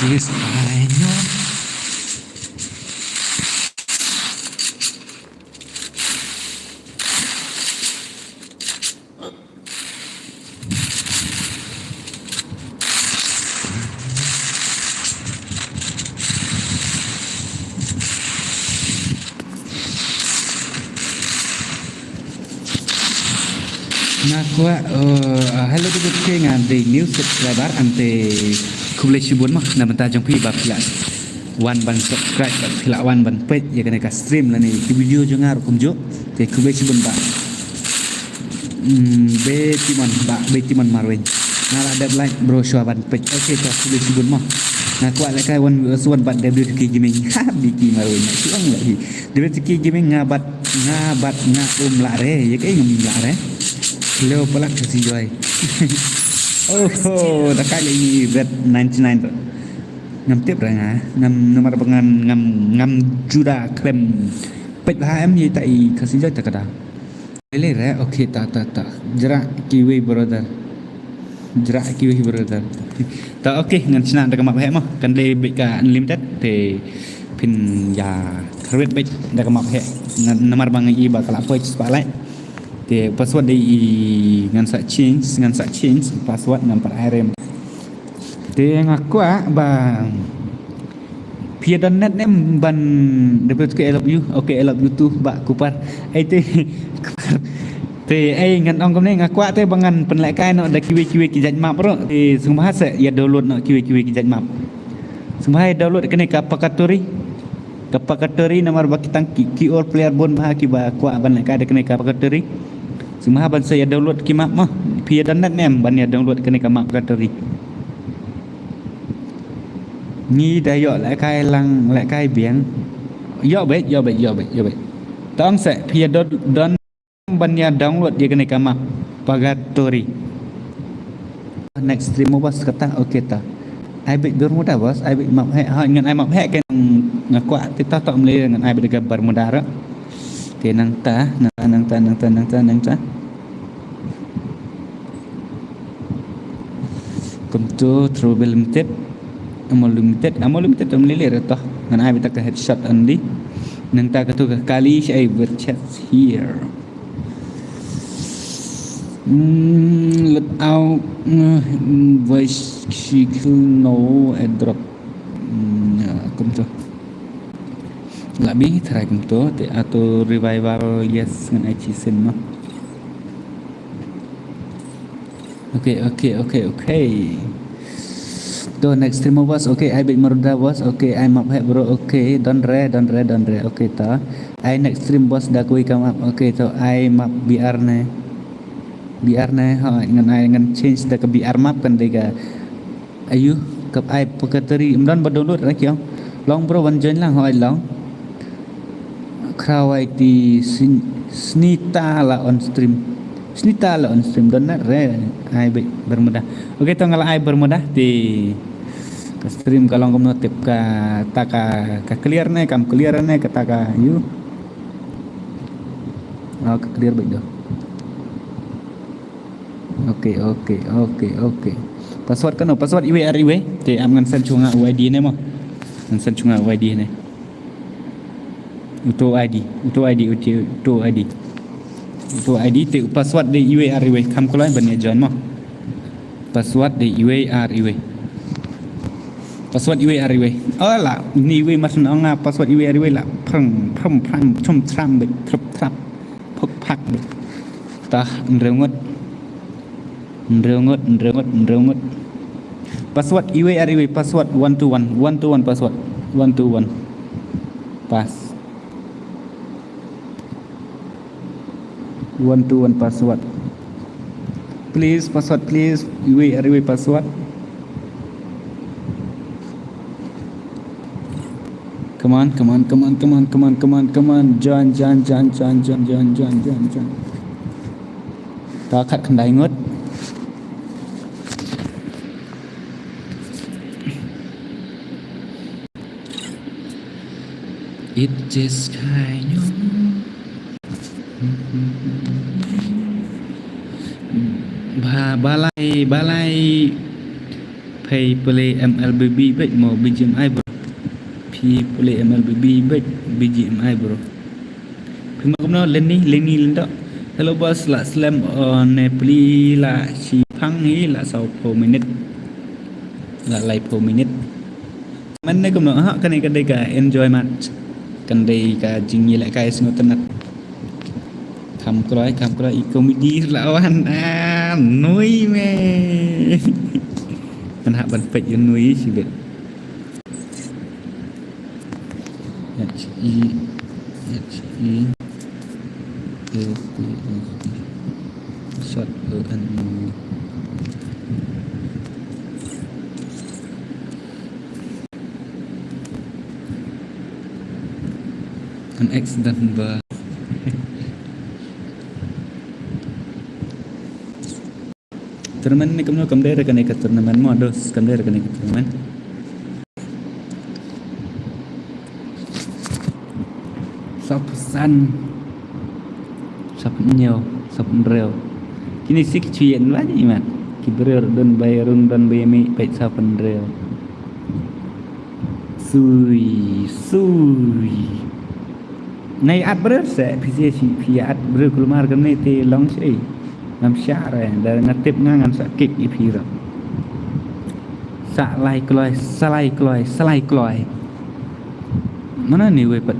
This final Nga kwah, uh, uh, hello to the, nga dei new subscriber, ante khublei shibun mo na bynta jong phi ba phi la wan ban subscribe, ba phi la wan ban peit ïa kane ka stream lane ki video jong nga ruh kumjuh. Te khublei shibun ba. Hmm, Betiman ba, Betiman Marwin. Nga la dep like bro shuwa ban peit. Okay, to khublei shibun mo. Nga kwah lehkai wan, wan bad W T K Gaming. Ha, Betiman Marwin. Shuwa lagi. W T K Gaming nga bad, nga bad nga um lah re. Ïa kaei ngam lah re. Hello, palat ka si joy. Oh, oh, da kai lagi Z ninety nine tu. Ngam tip re nga. Ngam, namar ba ngam, ngam, ngam ju da khlem peit bha em ïa ita i ka si joy ta ka da. Lele re, okay, ta, ta, ta. Jrah kiwei brother. Jrah kiwei brother. Ta, okay, ngan shna da ka map heh mo. Kan dei beit ka unlimited te phin ïa kyrwit beit da ka map heh. Ngan, namar ba nga i ba ka la poi spotlight. Te password dei i ngan sa change, ngan sa change password, ngan pat ai rem. Te nga kwah ba phi ïa don net ne em ban, W T K, I love you. Okay, I love you too, bah Kupar. Ei te, Kupar. Te ei ngan ong kumne, nga kwah te ba ngan pynlehkai noh da kiwei kiwei ki jait map ruh. Te sngewbha sa ïa download noh kiwei kiwei ki jait map. Sngewbha ïa download kane ka Purgatory. Ka Purgatory namar ba ki tang ki, ki all player bun bha kiba kwah ban lehkai da kane ka Purgatory. Sngewbha ban sa ïa download ki map mo. Phi ïa don net ne em ban ïa download kane ka map Purgatory. Ngi da ïoh lehkai lang, lehkai biang. Ïoh beit, ïoh beit, ïoh beit, ïoh beit. Tang sa phi ïa don, don ban ïa download ïa kane ka map Purgatory. Next stream mo boss kata, okay ta. Ai beit Bermuda boss, ai beit map heh, ha ngan ai map heh kan nga kwah te ta ta mle ngan ai beit ka Bermuda ra. Te nangta, nangta, nangta, nangta, nangta, nangta. Kumto Trouble Limited. Amo Limited, Amo Limited um lele re toh. Ngan ai beit ka headshot only. Nangta katu ka kali shi ai wer chat here. Hmm, let out, mm, voice she kill no airdrop. Hmm, ya, kumto. Lah bi try kumto, te auto revival, yes, ngan ai chi sin mo. Okay, okay, okay, okay. To next stream boss, okay, ai beit Bermuda boss, okay, ai map heh bro, okay, don re, don re, don re, okay to. Ai next stream boss da kawei ka map, okay to, ai map B R ne. B R ne, ha, ngan ai ngan change da ka B R map kan dei ka. Ayu, kap ai Purgatory, ym don ba download ra kiong. Long bro, wan join lang, hoi long. Khrawai ti sin-, snita la on stream. Snita la on stream, don net re, ai beit Bermuda. Okay, to nga la ai Bermuda, ti ka stream ka long kumno tip ka, ta ka, ka clear ne, kam clear ne, ka ta ka, yu. Oh, ka clear beit doh. Okay, okay, okay, okay. Password kano? Password iwei ar iwei. Te am ngan send shuwa nga u I D ne mo. Ngan send shuwa nga u I D ne. Uto I D, uto I D, uto, uto I D. Uto I D te u password dei iwei ar iwei. Kham kulai ban ïa join mo. Password dei iwei ar iwei. Password iwei ar iwei. Oh la, ni iwei mas nong nga password iwei ar iwei la. Phrang, phram, phram, chum, chram, bit, thrup, thrap. Phuk phak bit. Tah, nrewngut. Nrewngut, nrewngut, nrewngut. Password iwei ar iwei, password one two one, one two one password. One two one. Pass. One two one password. Please, password, please. Iwei ar iwei password. Come on, come on, come on, come on, come on, come on, come on. Join, join, join, join. Ta khat khyndai ngut. It just kind of Ba, balai, balai. Phi play M L B B beit mo B G M I bro. Phi play M L B B beit B G M I bro. Phi ma kumno Lenny, Lenny Lindok. Hello boss, la slem, oh, ne pli la shi phang hi la saw phew minit. La lai phew minit. Man ne kumno, ha, kane ka dei ka enjoy match. Kan dei ka jingïalehkai sngewtynnat. Kam kloi, kam kloi, i comedy la wan. Ah, nui me. Ngan hap ban peit ïa nui shibit. H E, H E, A P S E. Short, O N E. An accident ba. Tournament ne kumno, kam dei re kane ka tournament mo, dos, kam dei re kane ka tournament. Saw phew san. Saw phew hynñiew, saw phew hynriew. Kine shi ki shu ïa invite i mat. Ki briew don ba ïa rung, don ba ïa mih, peit saw phew hynriew. Sui, sui. Nai at briew se, phi se shi, phi at briew kulmar kamne te long shi. Ngam shah re, da nga tip nga ngan sa kick ïa phi ruh. Sa lai kloi, sa lai kloi, sa lai kloi. Mano ne wei pat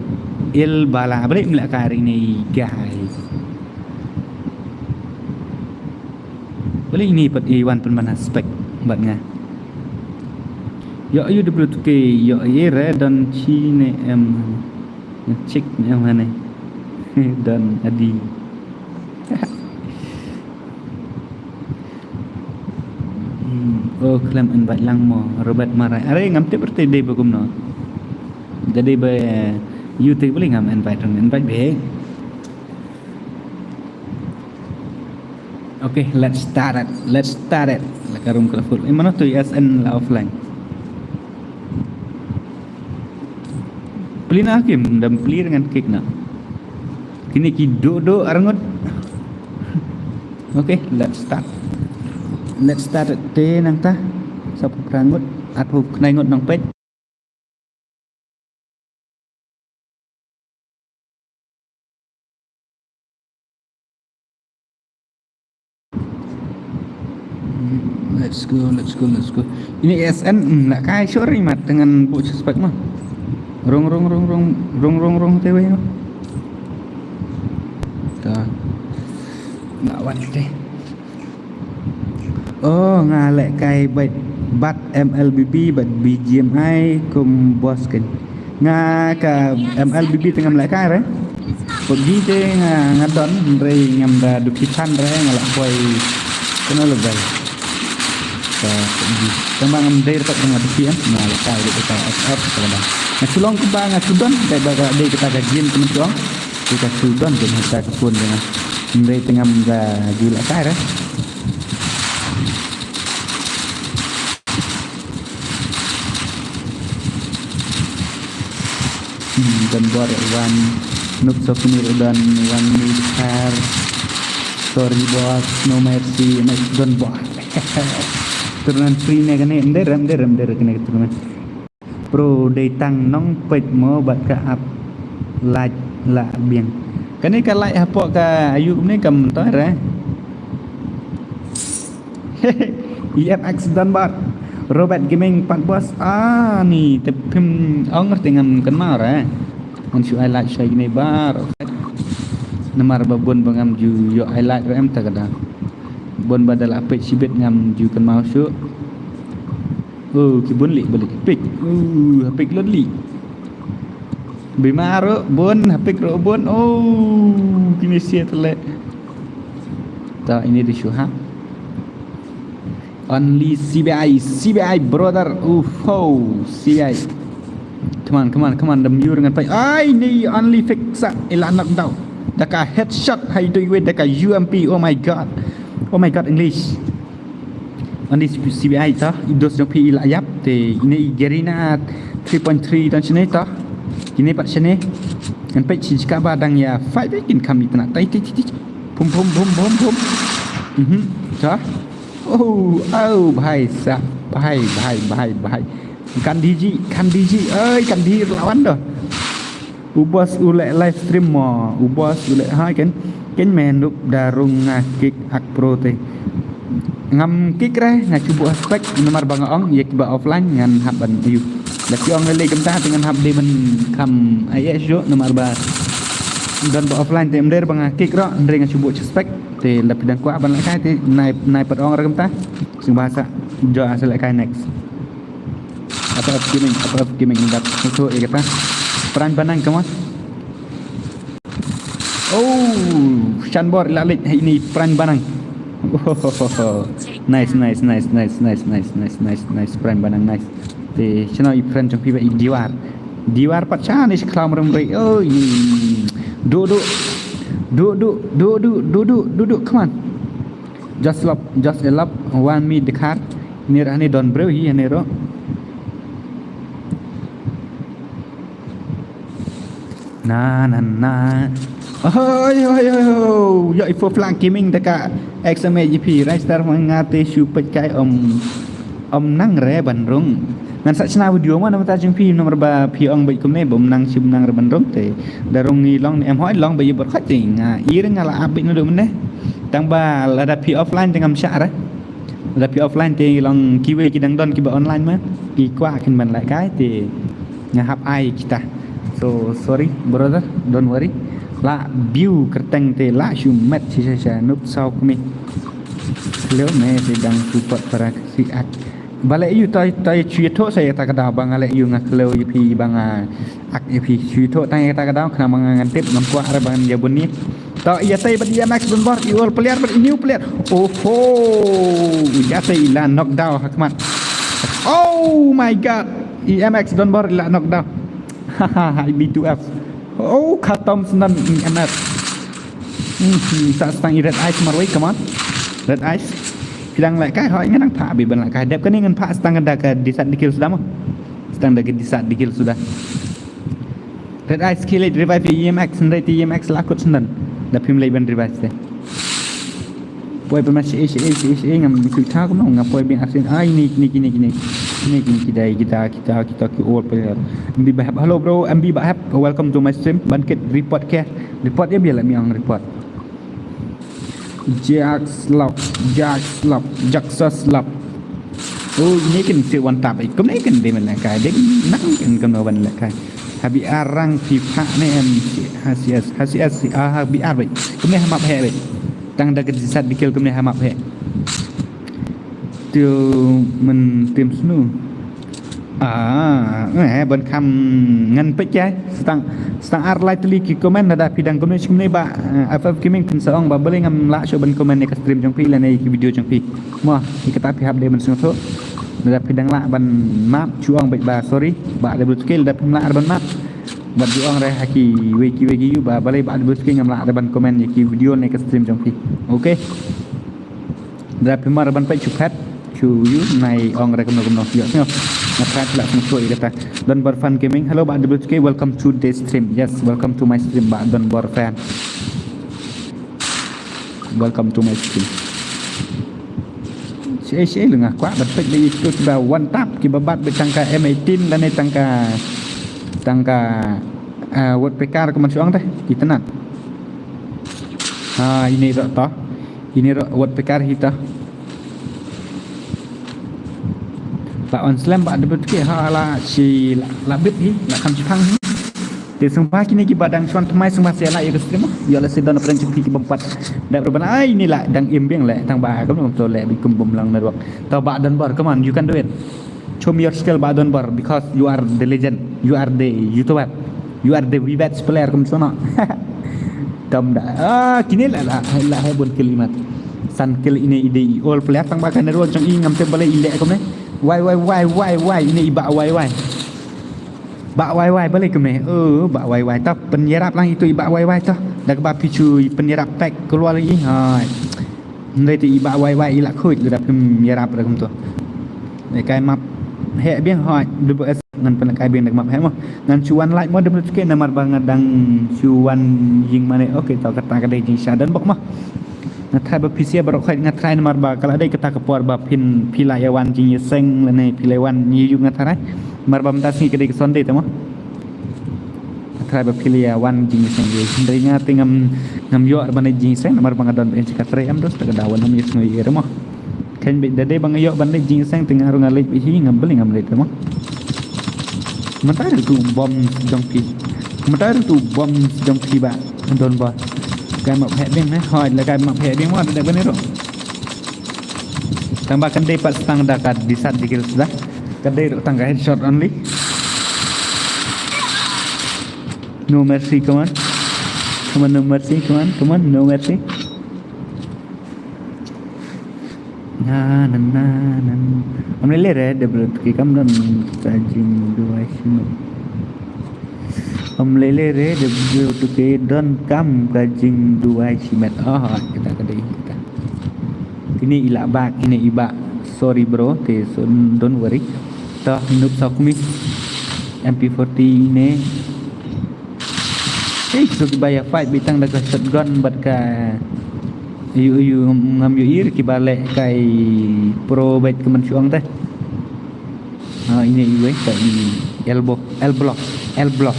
il bala, balik mlak kari ne, guys. Balik ne pat i wan pynban aspek bad nga. Yo, ïa dublu tuke, yo, ïa re don chi ne em. Check ne em hane. Don adi. Hmm, oh, khlem invite lang mo, Robert Marai. Are, ngam tip rte dei ba kumno. Dei ba, eh, ïa te bali ngam invite, ngam invite be. Okay, let's start it. Let's start it. La ka room ka la full. Eh, mano tu S N la offline. Plie na kim, dam plie ngan kick na. Kine ki do do arngut. Okay, let's start. Let's start it te nangta. Saw phew phra ngut, arphew khyndai ngut nang peit. Let's go, let's go, let's go. Ini S N, hmm, la kai, sorry mat, dengan bu suspek mah. Rong, rong, rong, rong, rong, rong, rong, te wei mah. Ta. Nak wan te. Oh, nga lehkai bad, bad M L B B bad B G M I kum boss kan. Nga ka M L B B te ngam lehkai re. Put gi te nga, nga don re ngam da duki chan re nga la poi kena lebai. Ka put gi. Tang ba ngam dei re pat nga duki em nga lehkai re ka F F ka ba. Nga chulong ka ba nga chudon ka ba ka dei ka ta ka game kena chulong. Ka chudon ka ta ka phone ka. Ngam dei te ngam da gi lehkai re. Hmm, don bor wan nuk sopnir don wan ni car. Sorry boss, no mercy, next don bor. Turnan free ne kane, ender, ender, ender kane turnan. Pro dei tang nong peit mo bad ka ap light la biang. Kane ka light hapoh ka ayu ne kam toy re. E F X Dunbar. Robert Gaming pat boss. Ah, ni te phim ong ngerti ngam kynmaw re. Ngan shu highlight shai kine bar. Namar ba bun ba ngam ju ïoh highlight re em ta ka da. Bun ba da la peit shibit ngam ju kynmaw shuh. Oh, ki bun li balik. Pik. Uh, pik lot li. Bima ro bun, hapik ro bun. Oh, kine sia tele. Ta ini di shuha. Only C B I, C B I brother. Uh, ho, C B I. Come on, come on, come on. Dam yur ngan pai. Ai, ni only fix sa. Ila knock down. Da ka headshot hai doi wei da ka U M P. Oh my god. Oh my god, English. Ani C B I ta, i dos jong phi i la ïap, te ine i Garena three point three tan shane ta. Kine pat shane. Ngan peit shi jaka ba dang ïa fight, kin kham itna. Tai, tai, tai, tai. Pum, pum, pum, pum, pum. Mhm. Ta. Oh, oh, bhai sab, bhai, bhai, bhai, bhai. Kan diji, kan diji. Oi, kan di lawan dah. U boss u leh live stream mo, u boss u leh ha ken. Ken men rup da rung nga kick ak pro te. Ngam kick re, nga cuba aspek, namar ba nga ong ïa kiba offline ngan hap ban ayu. Da ki ong leh leh kumta te ngan hap dei ban kham ai ai shuh, namar ba Don ba offline te em der ba nga kick ruh, hynrei nga shu buh suspect. Te lada phi dang kwah ban lehkai te nai nai pat ong ruh kumta. Sngewbha sa jooh sa lehkai next. Apa apa gaming, apa apa gaming dat. Itu ya kata. Peran banang, come on. Oh, Shanbor la leh ini peran banang. Nice, nice, nice, nice, nice, nice, nice, nice, nice, peran banang, nice. Te shano i peran jong phi ba i Diwar. Diwar pat shano i khlaw mrem rei. Oh, du du du du du du du du du du, come on. Just lap, just a lap, one me the car. Ni ra ni don bro hi ni ro. Na na na. Oi oi oi oi. Yo i fo flank gaming da ka X M A G P Rice Star ma nga te shu peit kai om om nang re ban rung. Ngan sa chna video ma namar ta jing phi namar ba phi ong beit kumne bom nang shim nang re ban rung te. Da rung ngi long em hoi long ba i bor khat te nga i re nga la ap beit na do mne. Tang ba lada phi offline te ngam sha re. Lada phi offline te long kiwei ki dang don kiba online ma ki kwah kin ban lehkai te nga hap ai kita. So sorry brother, don't worry. La view kerteng te la shu met shisha sha nup sau kmi. Leo me te dang support para si ak. Ba leh ïa u tai tai chu ïathuh sa ïa kata ka daw ba nga leh ïa u nga kleu ïa phi ba nga ak ïa phi chu ïathuh tang ïa kata ka daw khnang ba nga ngan tip ngam kwah re ba ngan ïa bun ni. To ïa tai bad ïa Max Dunbar ïa ol player bad ïa new player. Oho. Ïa tai ïa la knockdown ha khmat. Oh my god. Ïa Max Dunbar ïa la knockdown. Haha, B two F. Oh, khatam snan ïa Max. Hmm, sa stang i Red Eyes marwei, come on. Red Eyes. Phi dang lehkai hoi ngan nang pha bi ban lehkai. Dep kane ngan pha stang da ka disat dikil suda mo. Stang da ka disat dikil suda. Red Eyes kill it revive E M X hynrei te E M X la kut snan. Da phim lei ban revive te. Poi ban ma shi shi shi shi ngam shu tha ko ngam poi bin asin ai ni ni ni ni ni ni ki dai kita kita kita ki all player. Mbi ba hap, hello bro, M B ba hap, welcome to my stream. Ban kit report ke. Report ya biar lah mi ang report. Jack Slap, Jack Slap, Jack Slap. Oh, ini kan si one tap. Kum ni kan dia mana kai. Dia nang kan kan wan lah kai. Habi arang pipa ni em hasias hasias ah habi ar bai. Kum ni hamap he bai. Tang da ka jisat dikil kum ni hamap he. Tu men tim snu. Ah, eh ban kham ngan peit ïa. Stang stang ar lai tylli ki comment lada phi dang comment shim ne ba eh, F F Gaming phin sa ong ba balei ngam lah shuh ban comment ïa ka stream jong phi lane ïa ki video jong phi. Mo, ïa kata phi hap dei ban sngewthuh. Lada phi dang lah ban map shu ong beit ba sorry ba da blue scale lada phim lah ban map. Bad ju ong re ha ki wei ki wei ki yu ba balei ba da blue scale ngam lah ban comment ïa ki video ne ka stream jong phi. Okay. Lada phi mar ban peit shu phet shu yu nai ong re kumno kumno ïoh sngew. Nga try phi lah sngewthuh ïa kata. Donbor Fan Gaming. Hello Bah W T K, welcome to the stream. Yes, welcome to my stream Bah Donbor Fan. Welcome to my stream. Shi shi lu nga kwah ban peit ba ïa kitu kiba one tap kiba bat ba tang ka M eighteen lane tang ka tang ka ah, word pekar kumno shu ong te itynnad. Ha ine ro to. Ine ro word pekar hi to. La on slem ba debut ke ha la shi la, la bit hi la kham shipang hi. Te sngewbha kine kiba dang shwan thymmai sngewbha share like ïa ka stream. Ïoh lehse don pyrshah jong phi kiba pat. Dep ruh ban ai ine la dang im biang leh tang ba kumno to leh bi kum bym long network. To Bah Donbor, come on, you can do it. Show me your skill Bah Donbor because you are the legend. You are the YouTuber. You are the best player kum sono. Tam da. Ah, kine la la la he bun kill imat. San kill ine i dei i all player tang ba ka network jong i ngam tem balei i leh kumne. Wai wai wai wai wai ine i Bah wai wai. Bah wai wai balei kumne. Oh, Bah wai wai tap pynïarap lang itu i Bah wai wai to. Da kaba phi shu pynïarap pack keluar lagi. Hai. Hynrei te i Bah wai wai i la khuid lada phim ïarap da kumto. Lehkai map heh biang hoi W S ngan pynlehkai biang da map heh mo. Ngan shu wan like mo da map ke namar ba nga dang shu wan ïing mane. Okay to kata ka dei jingshisha donbok mo. Nga try ba phi share baroh khoit nga try namar ba ka la dei kata ka por ba phin phi la ïa wan jingïaseng lane phi la wan ïa yu nga try. Namar ba mynta sngi ka dei ka Sunday te mo. Nga try ba phi la ïa wan jingïaseng ïa hynrei nga te ngam ngam ïoh ban leit jingïaseng namar ba nga don ba in shi ka trei em dos ta ka daw wan ym ïaseng ïa mo. Khein beit da dei ba nga ïoh ban leit jingïaseng te nga ruh nga leit beit hi ngam beli ngam leit mo. Mynta ruh tu bom jong phi. Mynta ruh tu bom jong phi ba. Don ba. Kai map heh biang ne. Hoi, la kai map heh biang ma da ban ro. Tang ba kan dei pat stang da ka disat dikil suda. Kan dei ro tang ka headshot only. No mercy, come on. Come on, no mercy, come on, come on, no mercy. Na na na na. Ym lei lei re, W two K kam don ka jingduwai shimet. Ym lei lei re, W two K don kam ka jingduwai shimet. Oh, kita ka dei kita. Kine i lah bak, kine i bak. Sorry bro, te so don't worry. Toh, Noob Saukmi. M P forty ne. Eh, kitu kiba ïa fight beit tang da ka shotgun bad ka ïu ïu ngam ïohi kiba leh kai pro beit ka man shuang te. Ah, ine iwei ka i elbow, elbow, elbow.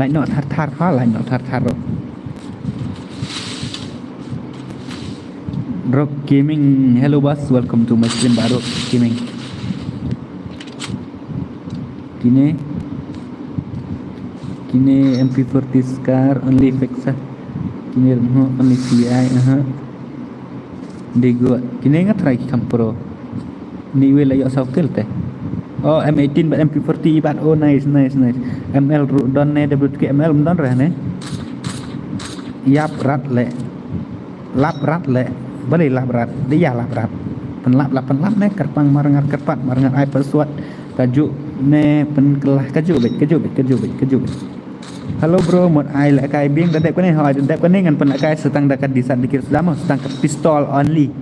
Lai noh thar thar ha, lai noh thar thar. Rock Gaming, hello boss, welcome to my stream, Rock Gaming. Kine, kine M P forty Scar, only fix ah. Kine ruh only C I, aha. Degu, kine nga try ki kam pro. Ni wei la ïoh saw kill te. Oh, M eighteen bad M P forty bad. Oh, nice, nice, nice. M L ruh don ne, W two K M L don re ne. Ïap rat le. Lap rat le. Balei lap rat? Dia lap rat. Pynlap la pynlap ne, kyrpang mar ngar kyrpad, mar ngar ai password. Kajuh ne pynkelah, kajuh beit, kajuh beit, kajuh beit, kajuh beit. Hello bro, mut ai lehkai biang da dep kane, hoi da dep kane ngan pynlehkai sa tang da ka disat dikir suda mo, sa tang ka pistol only.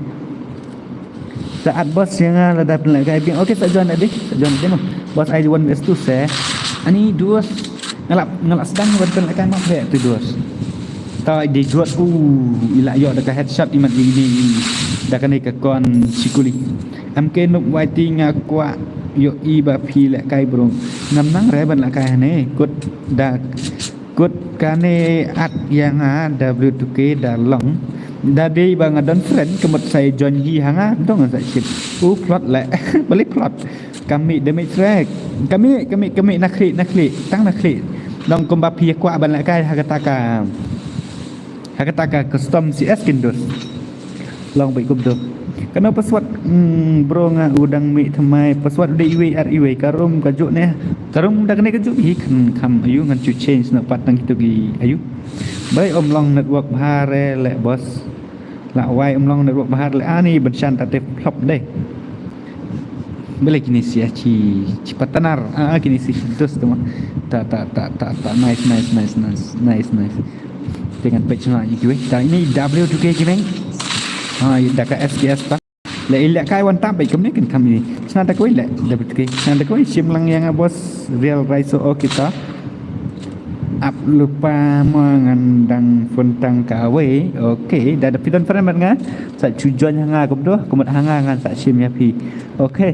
Sa at boss ïa nga lada pynlehkai biang. Okay, sa join da dei, sa join da dei mo. Boss ai one versus two se. Ani dos. Nga lah, nga lah sdang ban pynlehkai map beit tu dos. Ta dei jot u, i lah ïoh da ka headshot i mat i dei da kane ka kon sikuli. M K Noob Y T nga kwah ïohi ba phi lehkai bro. Ngam nang re ban lehkai hane. Kut da, kut kane at ïa nga W two K da long. Da dei ba nga don friend ka mut sa join hi ha nga, dong sa shit. U plot leh. Balei plot. Kami damage track. Kami, kami, kami na khlieh, na khlieh. Tang na khlieh. Dong kumba phi kwah ban lehkai ha kata ka, ha kata ka custom C S kin dos. Long beit kumto. Kano password, hmm, bro nga u dang mih thymmai. Password u dei iwei ar iwei. Ka room kajuh ne. Ka room da kane kajuh hi khan kham ayu ngan shu change noh pat tang kito ki ayu. Balei ym long network bha re leh boss. Lah wai ym long network bha re leh ani ban shan ta te flop dei. Balei kine sia chi, chi partner. Ah, kine si dos tu ma. Ta, ta, ta, ta, ta. Nice, nice, nice, nice, nice, nice. Te ngan peit shna ïa kiwei. Ta ini W two K ki meng. Ah, da ka S K S ta. Le i lehkai wan tap beit kumne kin kham ini. Shna da kawei le W two K. Shna da kawei shim lang ïa nga boss. Real Raiso o kita. Ap lypa ma ngan dang phone tang kawei. Okay, da da phi don friend bad nga. Sa shu join ha nga kumto, kumut ha nga ngan sa shim ïa phi. Okay.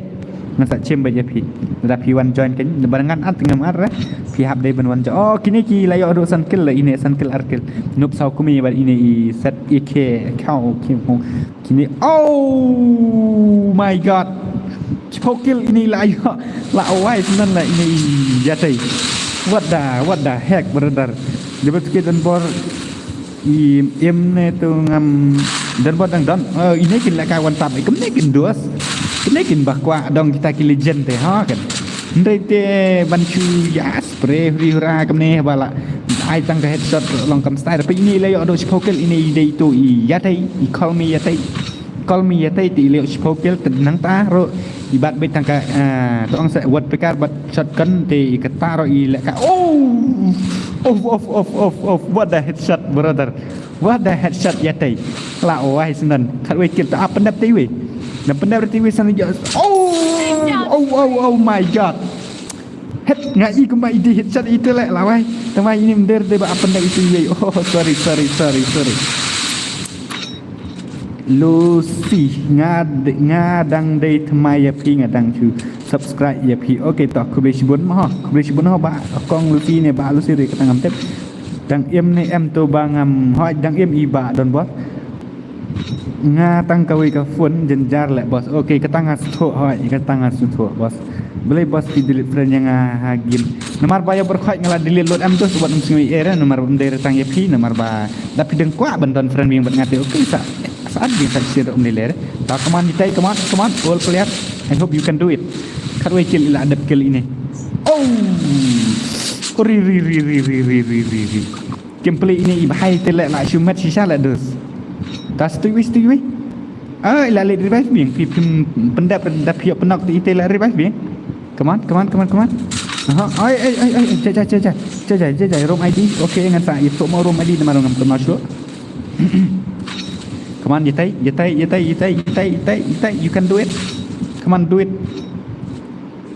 Ngan sa shim beit ïa phi. Da phi wan join kein, ba ngan at ngam at re. Phi hap dei ban wan join. Oh, kine ki la ïoh ruh san kill la ine san kill ar kill. Noob Saw Kumi bad ine i set i ke kau ki mo. Kine, oh my god. Shiphew kill ine la ïoh. La wai snan la ine i ïatei. What the, what the heck, brother? Dei ba tu ki don bor i im ne tu ngam don bor dang don. Oh, ine kin lehkai wan tap, kumne kin dos. Kumne kin ba kwah dong kita ki legend te ha kan. Hynrei te ban shu ïa spray huri hura kumne ba la ai tang ka headshot long kam style. Peit ine la ïoh dong shiphew kill ine i dei tu i ïatei, i call me ïatei. Call me ïatei te i la ïoh shiphew kill te nangta ruh i bat beit tang ka, ah, to ong sa wad pekar bad shotgun te i kata ruh i lehkai. Oh! Of, of, of, of, of. What the headshot, brother. What the headshot ïatei. La wai snan. Khatwei kill ta ap pyndep te iwei. Na pyndep te iwei san ïa. Oh! Oh, oh, oh my god. Head nga i kumba i dei headshot ite le la wai. Tama ini mder de ba ap pyndep ite iwei. Oh, sorry, sorry, sorry, sorry. Lucy, nga, nga dang dei thymmai ïa phi, nga dang shu subscribe ïa phi. Okay, to khublei shibun mo. Khublei shibun ho ba kong Lucy ne ba Lucy re kata ngam tip. Dang im ne em to ba ngam hoi dang im i ba don bor. Nga tang kawei ka phone jynjar le boss. Okay, kata nga sngewthuh hoi, kata nga sngewthuh boss. Balei boss phi delete friend ïa nga ha game? Namar ba ïa bor khoit nga la delete lut em tu, wat ym sngew ïa re, namar ba ym dei re tang ïa phi, namar ba da phi dang kwah ban don friend wing bad nga te, okay, sa sa ad wing sa sir ym dei le re. Ta, come on, ïa tai, come on, come on, all player. I hope you can do it. Khatwei kill ila dep kill ine. Oh! Ri ri ri ri ri ri ri ri ri. Gameplay ine i bhai te leh la shu met shisha leh dus. Ta stui wi, stui wi. Ah, ila leh revive bing. Phi phi pyndap da phi pynok te ite la revive bing. Come on, come on, come on, come on. Aha, ai ai ai ai, jai jai jai jai. Jai jai jai jai, room I D. Okay, ngan sa ito mo room I D namar ngam kenal shu. Come on, yetai, yetai, yetai. You can do it. Come on, do it.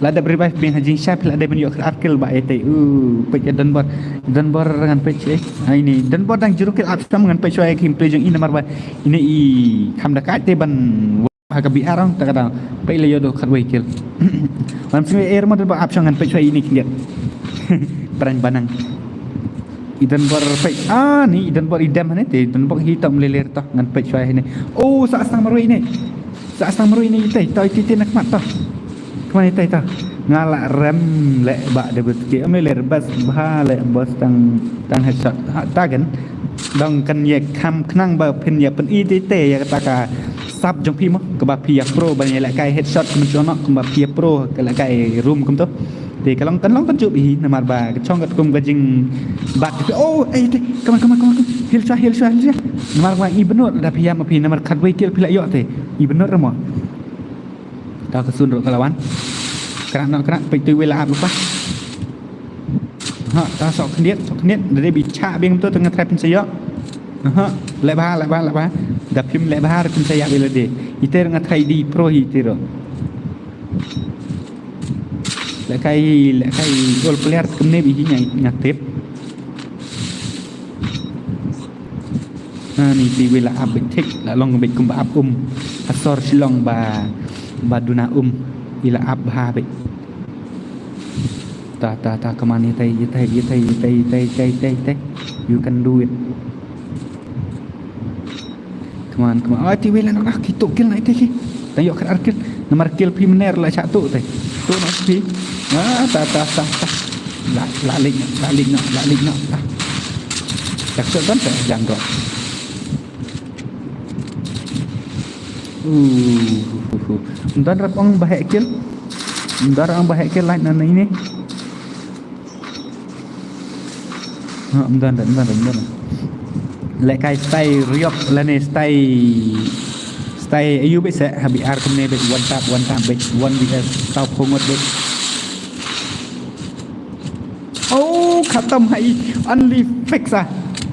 La dep revive bing ha jingsha phi la dep ban ïoh khat ar kill ba ite. Uh, peit ïa Donbor. Donbor ngan peit shuwa. Ai ni, Donbor dang zero kill, ap sham ngan peit shuwa ïa ki gameplay jong i namar ba ine i kham da kat te ban ha ka B R ong ta ka dang. Peit la ïoh do khatwei kill. Wan sing air mo Donbor, ap sham ngan peit shuwa ine khyndiat. Pran banang. I Donbor peit. Ah, ni i Donbor i dem hane te, i Donbor hi tam leler ta ngan peit shuwa hane. Oh, sa stang marwei ne. Sa stang marwei ne itai, ta itai na khmat ta. Khmat itai ta. Nga la rem leh ba de but ke. Am leh bas bha leh bos tang tang headshot. Ha, ta kan. Dang kan ïa kham khnang ba phin ïa pyn-i te te ïa kata ka sap jong phi mo. Kaba phi ïa pro ban ïa lehkai headshot kumba shonok kumba phi ïa pro ka lehkai room kumto. Te ka long kan long kan jup hi namar ba ka chong kat kum ka jingbat. Oh, eh, te, come on, come on, come on, come on. Heal shuwa, heal shuwa, heal shuwa. Namar ba i bynur da phi ïa ma phi namar khatwei kill phi la ïoh te. I bynur mo. Ta ka sun ruh ka la wan. Krak noh krak, peit tu wei la ap lypa. Ha, ta sok khyndiat, sok khyndiat, da dei bi chah bing tu tengah trai pynsayoh. Ha, leh bha, leh bha, leh bha. Da phim leh bha pynsayoh bila dei. Ite nga trai di pro hi ite ruh. Lehkai, lehkai all player kumne bi hi nga, nga tip. Ha, ni ti wei la ap beit thik, la long beit kumba ap um. Asor Shillong ba, ba duna um. I la ap bha beit. Ta, ta, ta, come on, itai, itai, itai, itai, itai, itai, itai, itai. You can do it. Come on, come on. Ah, ti wei la nok ah, ki tu kill na itai ki. Tang ïoh khat ar kill. Namar kill phi mener la chah tu tai. Tu na phi. Ah, ta, ta, ta, ta. La, la lik na, la lik na, la lik na. Ta. Tak shot kan ta jang dok. Uh, uh, uh, uh. Ndan rap ong bahek kill. Ndan rap ong bahek kill lain na ini. Ha, mdan da, mdan da, mdan da. Lehkai stai riop lane stai, stai ayu beit se ha B R kumne beit one tap, one tap beit one V S saw phongot beit. Oh, khatam hai only fix ah.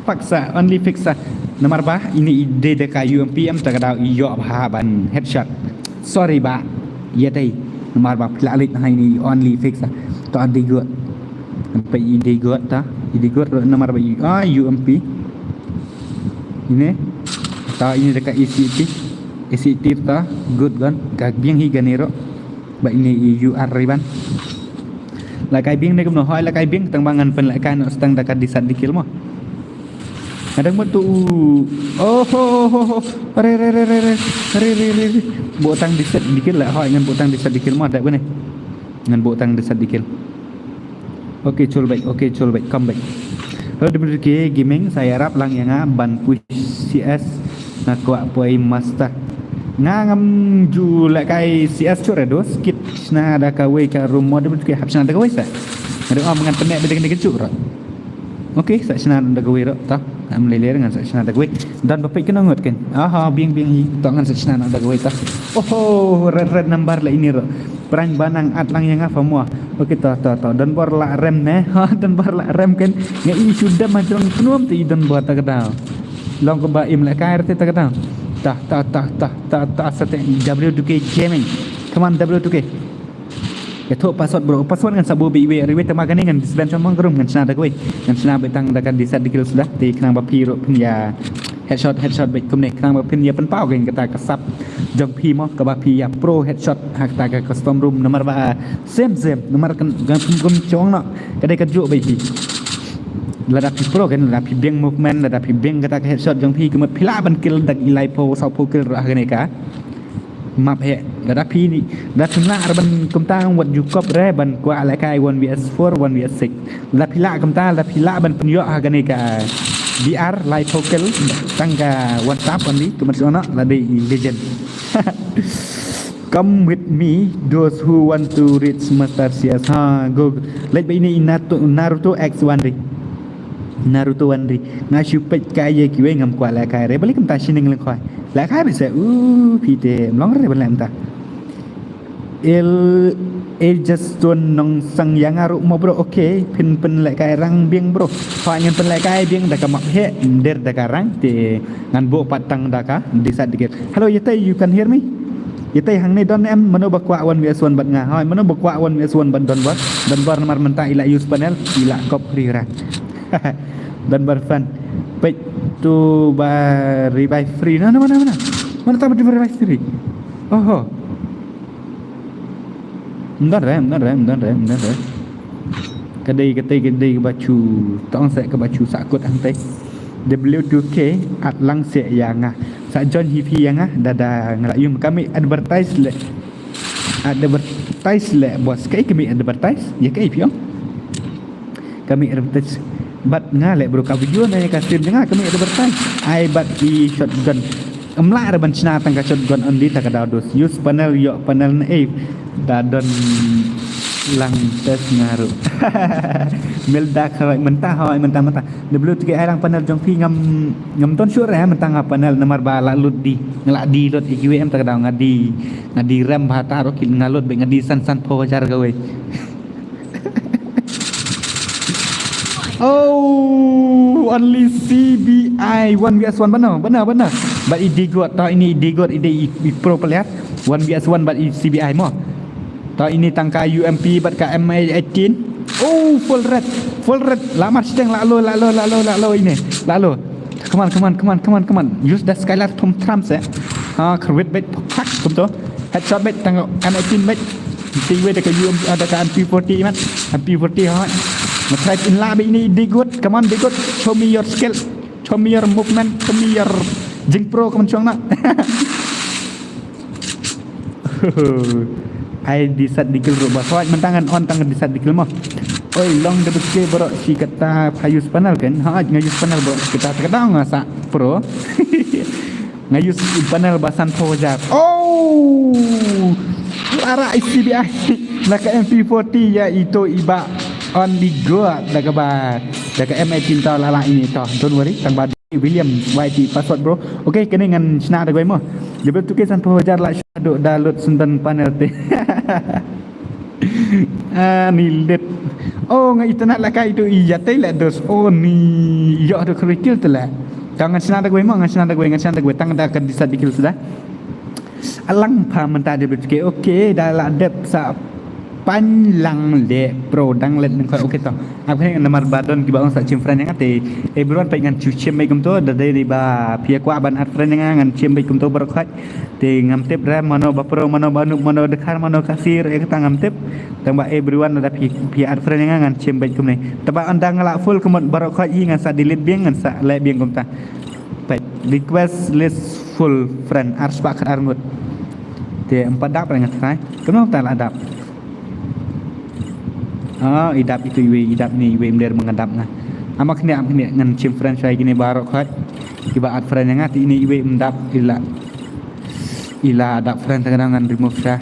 Fix ah, only fix ah. Namar ba ini i dei da ka U M P em ta ka daw i ïoh bha ban headshot. Sorry ba. Ïa dei. Namar ba phi la leit na hai ni only fix ah. To adi got. Namar ba i dei got ta. I dei got namar ba i, ah, U M P. Ine. Ta ine da ka A C T. A C T ta good gun. Ka biang hi ganero. Ba ine i U R riban. La kai biang ne kumno hoi la kai biang tang ba ngan pyn la kai no stang da ka disat dikil mo. Nga dang mut tu. Oh ho ho ho. Re re re re re. Re re re re. Botang disat dikil la hoi ngan botang disat dikil mo da bune. Ngan botang disat dikil. Okay, chul beit. Okay, chul beit. Come beit. Hello, W K Gaming, sa ïarap lang ïa nga ban push C S, nga kwah poi master. Nga ngam ju lehkai C S chur eh dos, kit shna da kawei ka room mo, W K hap shna da kawei sa. Nga dang ong ngan pyneh beit da kane ka juk ruh. Okay, sa shna da kawei ruh, ta. Am lei lei ngan sa shna da kawei. Don ba peit kano ngut kan. Aha, biang biang hi, to ngan sa shna da kawei ta. Oho, red red number la ini ruh. Prank ba nang at lang ïa nga fa mo. Okay, to to to. Don bor la rem ne. Ha, don bor la rem kan. Nga i shu dem ha jrong knuam te i don bor ta ka daw. Long ko ba im la kai te ta ka daw. Ta ta ta ta ta ta sa te W two K Gaming. Come on W two K. Ïa thoh password bro. Password ngan sa buh beit iwei iwei te ma kane ngan disband shong mong ka room ngan shna da kawei. Ngan shna beit tang da ka disat dikil suda. Te khnang ba phi ruh phin ïa headshot headshot beit kumne khnang ba phin ïa pynpaw kein kata ka sap jong phi mo kaba phi ïa pro headshot ha kata ka custom room namar ba same same namar kan kan kum kum chong no ka dei ka juk beit hi. Lada phi pro kan lada phi biang movement lada phi biang kata ka headshot jong phi kumut phi lah ban kill da i lai phew saw phew kill ruh ha kane ka Map heh. Lada phi ni, lada phi lah re ban kumta wat ju kop re ban kwah lehkai one V S four, one V S six. Lada phi lah kumta, lada phi lah ban pynïoh ha kane ka B R, lai phokel, tang ka one tap only, kumta shuwa na, lada i legend. Come with me, those who want to reach Master C S. Ha, go. Leit ba ine i Naruto, Naruto X one re. Naruto one re. Nga shu peit ka ïa kiwei ngam kwah lehkai re. Balei kumta shi ning leng khoi. Lehkai beit se. U, phi te mlong re balei kumta. El Ejeston Nongsang ïa nga ruh mo bro. Okay, phin pynlehkai rang biang bro. Hoi ngan pynlehkai biang da ka map heh, ym der da ka rang te ngan buh pat tang da ka Desert Eagle. Hello, Yatei, you can hear me? Yatei, hangne don em, mano ba kwah one V S one bad nga? Hoi, mano ba kwah one V S one bad Donbor? Donbor namar mynta i la use panel, i la kop free rang. Donbor fan. Peit to ba revive free. Na, na, mana, mana? Mana ta ba revive free? Oho. Ym don re, ym don re, ym don re, ym don re. Ka dei, ka dei, ka dei kaba shu tong seh, kaba shu sahkut hangtei. W two K, at lang seh ïa nga. Sa join hi phi ïa nga, da da nga la ïum, ka mih advertise leh. Advertise leh, boss, kaei ka mih advertise? Ïa kaei phi ong? Ka mih advertise bad nga leh bro, ka video ne ka stream jong nga ka mih advertise. Ai bad i shotgun. Ym lah re ban shna tang ka shotgun only, ta ka daw dos. Use panel, ïoh panel ne ei. Da don lang test nga ruh. Melda, hoi mynta, hoi mynta, mynta. W two K ai lang panel jong phi, ngam, ngam don shuh re mynta nga panel namar ba la lut di. Nga la die lut ïa kiwei em, ta ka daw nga die. Nga die rem bha ta ruh, ki nga lut beit, nga die san, san phew hajar kawei. Oh, only C B I one V S one, bad na, bad na, bad na. Bad i die got, to ine i die got, i dei i, i pro player. One V S one bad i C B I mo. To ine tang ka U M P bad ka M eighteen. Oh, full red, full red. La mar shiteng, la lo, la lo, la lo, la lo ine, la lo. Come on, come on, come on, come on, come on. Use the Skylar thum tram se. Ha, kyrwit beit, phak, kumto. Headshot beit, tang M eighteen beit. Ti wei da ka U M, ah, da ka M P forty, man. M P forty, ha. Ma try in la beit ine, die got. Come on, die got. Show me your skill. Show me your movement. Show me your jingpro, come on, shong na. Ai Desert Eagle ruh ba. Hoi, mynta ngan on tang Desert Eagle mo. Oi, long da beke baroh shi katta pha use panel kan. Ha, nga use panel baroh shi katta, ta ka daw nga sah pro. Nga use panel ba san phew hajar. Oh! Lara I C B I. Na ka M P forty ïa ito iba on the go da kaba. Da ka M eighteen to la la ine to. Don't worry, tang ba William Y T password, bro. Okay, kane ngan shna da kawei mo. Jabel tu ke san phew hajar la shna do download sendan panel te. Ah, ni lit. Oh, nga itynnad la kai tu ïa te la dos. Oh, ni ïoh do kerikil te la. Tang ngan shna da kawei mo, ngan shna da kawei, ngan shna da kawei. Tang da ka Desert Eagle suda. Alang pha mynta dep ke, okay, da la dep sa pan lang de pro dang let nang khoi, okay to. Ap kane namar ba don kiba ong sa chim friend ïa nga te everyone peit ngan chu chim beit kumto, da dei ba phi kwah ban add friend ïa nga ngan chim beit kumto baroh khoi. Te ngam tip re mano ba pro, mano ba noob, mano dkhar, mano kasir, ïa kata ngam tip. Tang ba everyone da phi, phi add friend ïa nga ngan chim beit kumne. Te ba ynda nga la full kumut baroh khoi hi ngan sa delete biang, ngan sa leh biang kumta. Peit, request list full friend, ar spah khat ar ngut. Te em pat dap re nga try. Kumno ta la dap? Ah, i dap itu iwei, i dap ni iwei, em der ma nga dap nga. Ama khyndiat, ama khyndiat ngan chim friend shwa ïa kine baroh khoi. Kiba add friend ïa nga te ine iwei em dap, i la. I la dap friend, tang ngan remove shwa.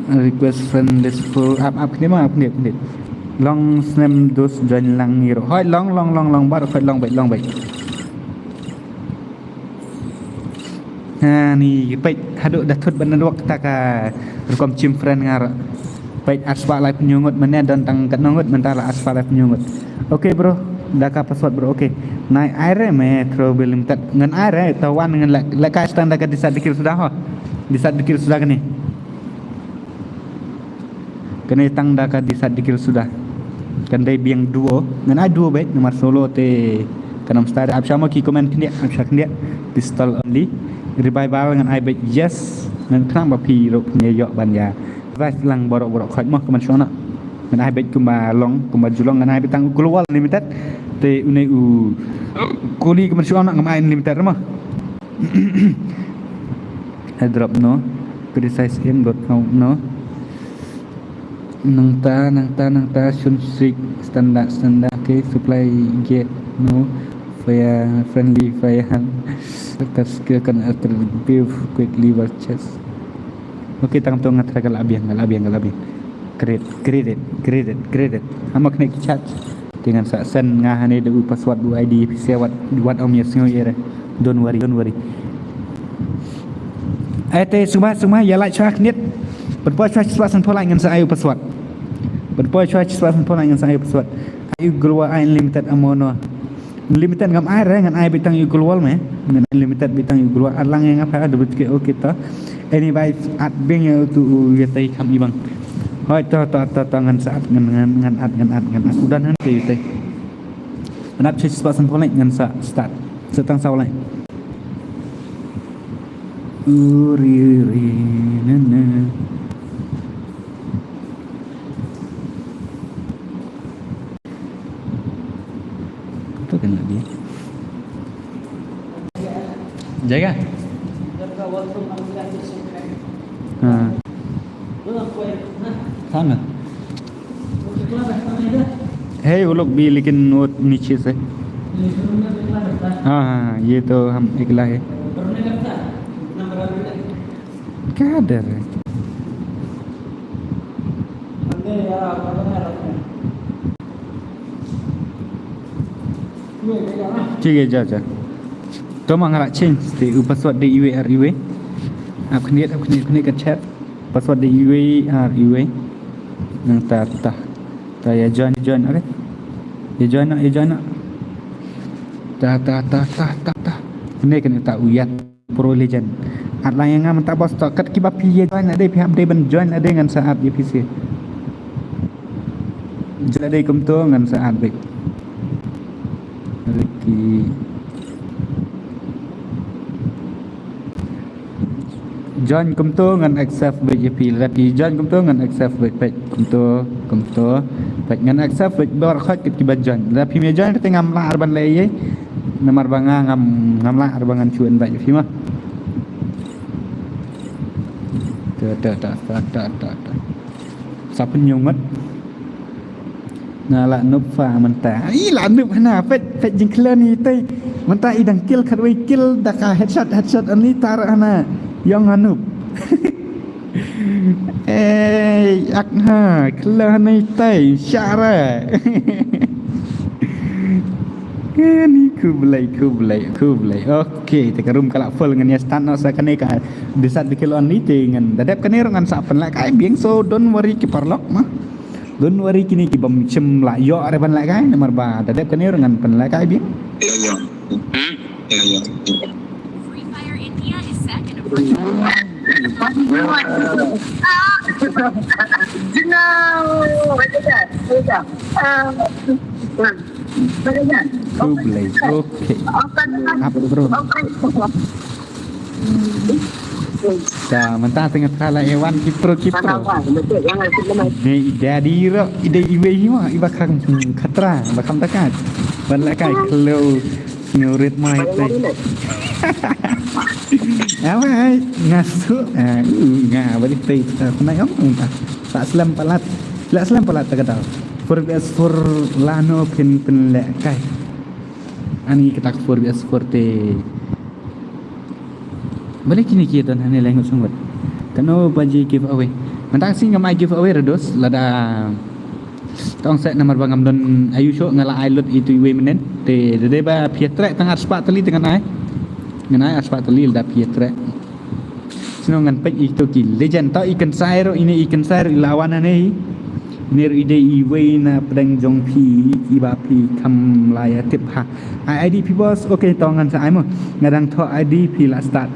Request friend list full, ap, ap khyndiat ma, ap khyndiat, khyndiat. Long snem dos join lang ïa ruh. Hoi, long, long, long, long, baroh khoi long beit, long beit. Ha, ni peit haduh da thut ban network ta ka rukom chim friend nga ruh. Peit ar spah laiphew ngut, mynne don tang katno ngut, mynta la ar spah laiphew ngut. Okay bro, da ka password bro, okay. Nai ai re Metro Build Limited. Ngan ai re, ta wan ngan leh, leh kai stang da ka Desert Eagle suda ho. Desert Eagle suda kane. Kane tang da ka Desert Eagle suda. Kan dei biang duo. Ngan ai duo beit, namar solo te kan ym style. Ap sha mo ki comment khyndiat, ap sha khyndiat. Pistol only. Revival ngan ai beit, yes. Ngan khnang ba phi ruh phin ïoh ban ïa revive lang baroh baroh khoi mo, kumban shuwa na. Ngan ai beit kumba long, kumba ju long, ngan ai beit tang u Global Unlimited. Te une u Kuli kumban shuwa na, ngam ai Unlimited mo. Airdrop no. Precise aim dot out no. Nangta, nangta, nangta, shun sik, standard, standard, okay, supply gate, no, fire, friendly fire, attack skill kan attribute, quick lever chest. Okay, tang to ngat ragal abiang, gal abiang, gal abiang. Create, create, create, create. Ama kne ki chat. Te ngan sa send nga hane da u password u I D phi se wat, wat ym ïa sngew ïa re. Don't worry, don't worry. Ai te suma suma ïa like shwa khniat. Ban poi shwa shwa san pholai ngan sa ai u password. Ban poi shwa shwa san pholai ngan sa ai u password. Ai u glwa ai unlimited amount no. Unlimited ngam ai re ngan ai bitang u glwa me. Ngan unlimited bitang u glwa alang ïa nga pha da bit ke okay to. Anyway, at bing ïa tu u ïa tai kham ibang. Hoi to to to to ngan sa at ngan ngan ngan at ngan at ngan at. Udah ngan ke ïa tai. Ngan at shwa shwa san pholai ngan sa start. Setang sa pholai. Uri uri nene. Apa kan lagi? Jaga. Ha. Sana. है, वो लोग भी, लेकिन वो नीचे से। हाँ, हाँ, हाँ, ये तो हम अकेला है। क्या डर है? ठीक है, जा, जा। तो मंगरा change ते ऊपर सो दे इवे आर इवे। आप खनियत, आप खनियत, खनियत का chat। Password da iwei ar iwei. Nangta ta. Ta ïa join, join, okay. Ïa join noh, ïa join noh. Ta ta ta ta ta ta. Kane kane ta u ïa Pro Legend. At lang ïa nga mynta boss to kat kiba phi ïa join lade phi hap dei ban join lade ngan sa at ïa phi seh. Join lade kumto ngan sa at beit. Ricky. Join kumto ngan accept beit ïa phi, lada phi join kumto ngan accept beit, peit kumto, kumto, peit ngan accept beit baroh khoit kit kiba join. Lada phim ïa join te ngam lah ar ban leh ei ei. Namar ba nga ngam, ngam lah ar ba ngan shu invite ïa phi ma. Ta ta ta ta ta ta ta. Sa pynïoh ngut. Nga la nup fa mynta. Ai la nup hana peit peit jingkhlem ni tei. Mynta i dang kill khatwei kill da ka headshot headshot ani tar hana. Ïong nga nup. Ei ak ha khlem ni tei shara. Ani khublei khublei khublei. Okay, te ka room ka la full ngan ïa start noh sa kane ka desat de kill only te ngan da dep kane ruh ngan sa pynlehkai biang so don't worry ki paralok ma. Don't worry kine ki bym shym la ïoh re ban lehkai namar ba da dep kane ruh ngan pynlehkai biang. Ïa ïa. Hmm? Ïa ïa. Free Fire India is second. Khublei. Okay. Up bro. Ta mynta teng tra la ewan ki pro ki pro. Dei i daddy ro i dei i wei hi ma i ba khang khatra ba kham ta ka. Ban la kai klo sngewrit mai te. Awai nga su nga ba di te ta na yom ta. Ta slem palat. La slem palat ta ka dal. Four vs four lano phin phin le kai. Ani ka tak four vs four te. Bale kine ki don hane lengut sungut. Kano ba ji giveaway. Mynta ka sngi ngam ai giveaway re dos lada tong set namar ba ngam don ayu sho nga la ai lut itu iwei mynnin. Te dei ba phi trek tang ar spah tylli te ngan ai. Ngan ai ar spah tylli lada phi trek. Sno ngan peit ito ki legend to i kynsai ro ine i kynsai ro i lawan ane hi. Ner i dei iwei na pdeng jong phi iba phi kham la ïa tip ha. Ai ID phi boss, okay to ngan sa ai mo. Nga dang thoh ID phi la start.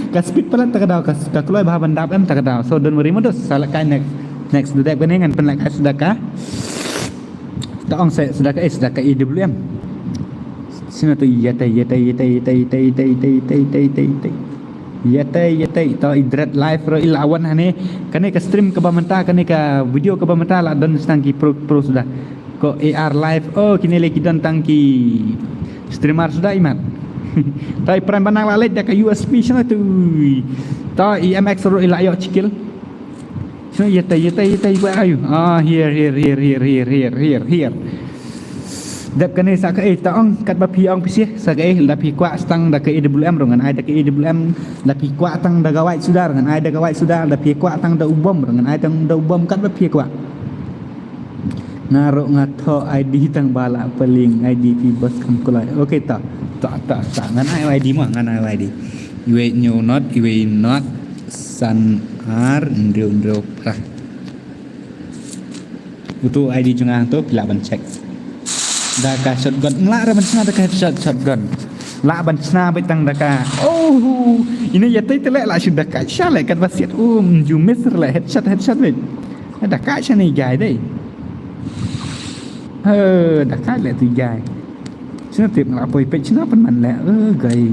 Ka speed palat ta ka daw ka ka kloi bha ban dap em ta ka daw. So don't worry mo dos sa la kai next. Next da dep kane ngan pynlehkai sdaka. Ta ong se sdaka eh sdaka E W M. Sino to ïa tai ïa tai ïa tai ïa tai ïa tai ïa tai ïa tai ïa tai ïa tai. Ïa tai ïa tai to i dread live ro i lawan hane. Kane ka stream kaba mynta kane ka video kaba mynta la don stang ki pro pro suda. Ko A R live oh kine le ki don tang ki streamer suda imat. Ta i Prime Banang la leit da ka U S P shano tu. Ta i M X ruh i la ïoh shi kill. Shano ïa tai, ïa tai, ïa tai, where are you? Ah, here, here, here, here, here, here, here, here. Dep kane sa kaei ta ong, katba phi ong phi sih, sa kaei, lada phi kwah tang da ka A W M ruh ngan ai da ka A W M, lada phi kwah tang da ka White suda ruh ngan ai da ka White suda, lada phi kwah tang da u bom ruh ngan ai tang da u bom, katba phi kwah. Nga ruh nga thoh I D tang ba la pynlink I D phi bos kham kulai. Okay ta. Ta ta ta ngan ai I D mo, ngan ai I D. Iwei hynñiew not, iwei not, san ar, hynriew hynriew phra. Utu I D jong nga to phi lah ban check. Da ka shotgun, nga lah ban shna da ka headshot shotgun. Lah ban shna beit tang da ka. Oh, ine ïa tei te leh lah shu da ka sha leh katba siat. Um, ju miss leh headshot headshot beit. Da ka shane i jai dei. He, da ka leh tu jai. Shano tip nga la poi peit shano pynman leh. Eh, gai.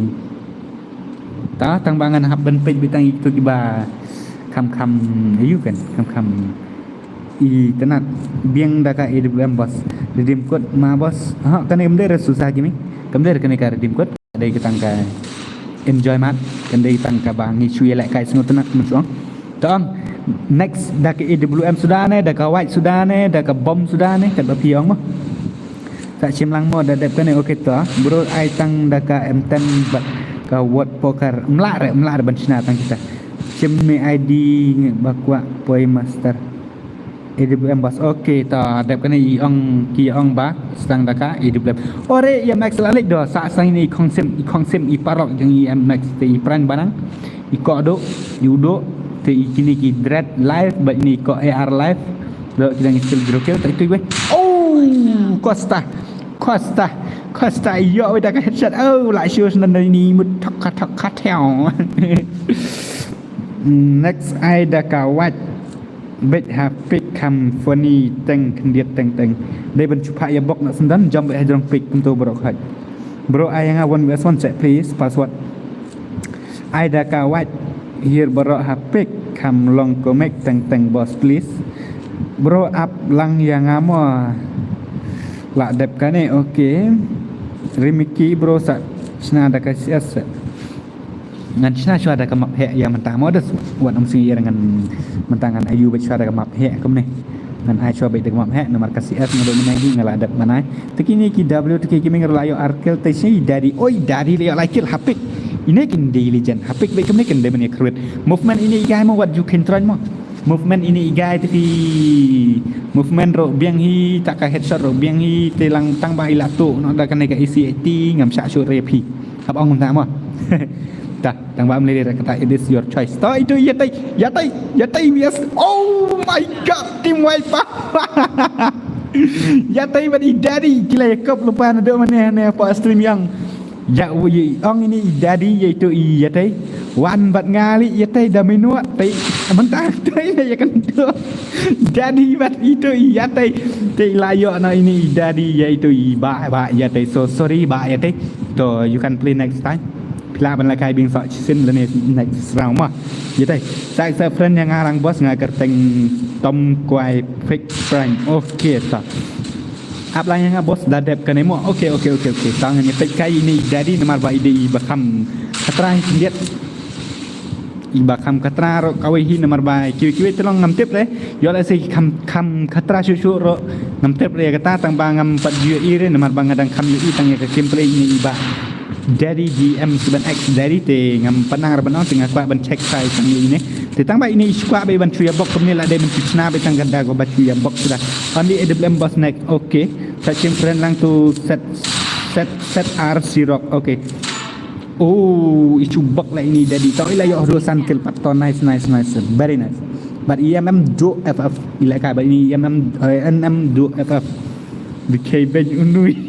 Ta tang ba ngan hap ban peit beit tang itu kiba kham kham ayu kan, kham kham i tnat biang da ka A W M boss. Redeem code ma boss. Ha, kane kam dei re susah jimi. Kam dei re kane ka redeem code. Dei ka tang ka enjoy mat, kan dei tang kaba ngi shu ïalehkai sngewtynnat kumjuh. To ong, next da ka A W M suda ne, da ka White suda ne, da ka bom suda ne, katba phi ong mo. Sa shim lang mo da dep kane, okay to. Bro ai tang da ka M ten bad ka World Poker. Mlah re, mlah re ban shna tang kita. Shim ne I D ba kwah poi master. A W M boss. Okay, ta dep kane i ong ki ong ba stang da ka A W M. Ore i M X la leit do sa stang ini i khongsim, i khongsim i parok jong i M X te i pran banang. I kok do, i udo, te i kini ki dread live, ba ini i kok A R live. Do ki dang skill zero kill, ta itu we. Oh, Costa. Costa. Costa i yo we da ka headshot. Oh, la shoot nan ini mut thok ka thok ka theo. Next ai da ka White. Beit ha pick kham funny teng khyndiat teng teng. Dei ban shu phah ïa bok na sendon jump beit ha jrong pick kumto bro khaj. Bro ai nga one versus one check please password. Ai da ka White here bro ha pick kham long comic teng teng boss please. Bro up lang ïa nga mo. La dep kane okay. Rimiki bro sa shna da ka C S. Ngan shna shuwa da ka map heh ïa mynta mo da wat ym sing ïa ngan mynta ngan ayu bad shuwa da ka map heh kumne. Ngan ai shuwa bad da ka map heh namar ka C S nga dei mynta hi nga la dep manai. Te kine ki W te ki kiming la ïoh ar kill te shi daddy. Oi daddy la ïoh lai kill hapik. Ine kin dei legend hapik bad kumne kin dei mane kruit. Movement ine i guy mo wat ju kin tron mo. Movement ine i guy te ki movement ro biang hi ta ka headshot ro biang hi te lang tang ba i la tu no da kane ka A C eighty ngam sha shu re phi. Hap ong kumta mo. Ta, tang ba mlei re kata it is your choice. Ta itu ïa tai, ïa tai, ïa tai yes. Oh my god, team wipe. Ïa tai bad i daddy kila ïa kop lupa na do mane ne pa stream yang. Ïa u ïa ong ini i daddy ïa itu i ïa tai. Wan bad ngali ïa tai da minuat tai. Mentang tai ïa kan tu. Daddy bad itu ïa tai. Tai la ïa na ini i daddy ïa itu i ba ba ïa tai. So sorry ba ïa tai. To you can play next time. Phi lah ban lehkai biang sa shisien lane next round ma. Ïa tai. Sa sa friend ïa nga rang boss nga kyrteng Tom Kwai Fake Friend. Okay ta. Ap lang ïa nga boss da dep kane mo. Okay okay okay okay. Tang ïa peit kai ini i daddy namar ba i dei i ba kham khatra hi khyndiat. I ba kham khatra ro kawei hi namar ba kiwei kiwei te long ngam tip re. Ïoh lehse kham kham khatra shuh shuh ro ngam tip re kata tang ba ngam pat ju ïohi re namar ba nga dang kham ïohi tang ïa ka gameplay ini i ba Daddy G M seven X Daddy te ngam pat nang re ban ong te nga kwah ban check size tang ïa ine. Te tang ba ine i shu kwah ba i ban shu ïa bok kumne la dei ban shu shna ba i tang ka da ko ba shu ïa bok shuh da. Only A W M boss next. Okay. Sa chim friend lang tu set set set R C rock. Okay. Oh, i shu bok la ini daddy. Tau i la ïoh dua san kill pat to nice nice nice. Very nice. But E M M do F F. I la ka ba ini E M M eh, N M do F F. Di kai ben unui.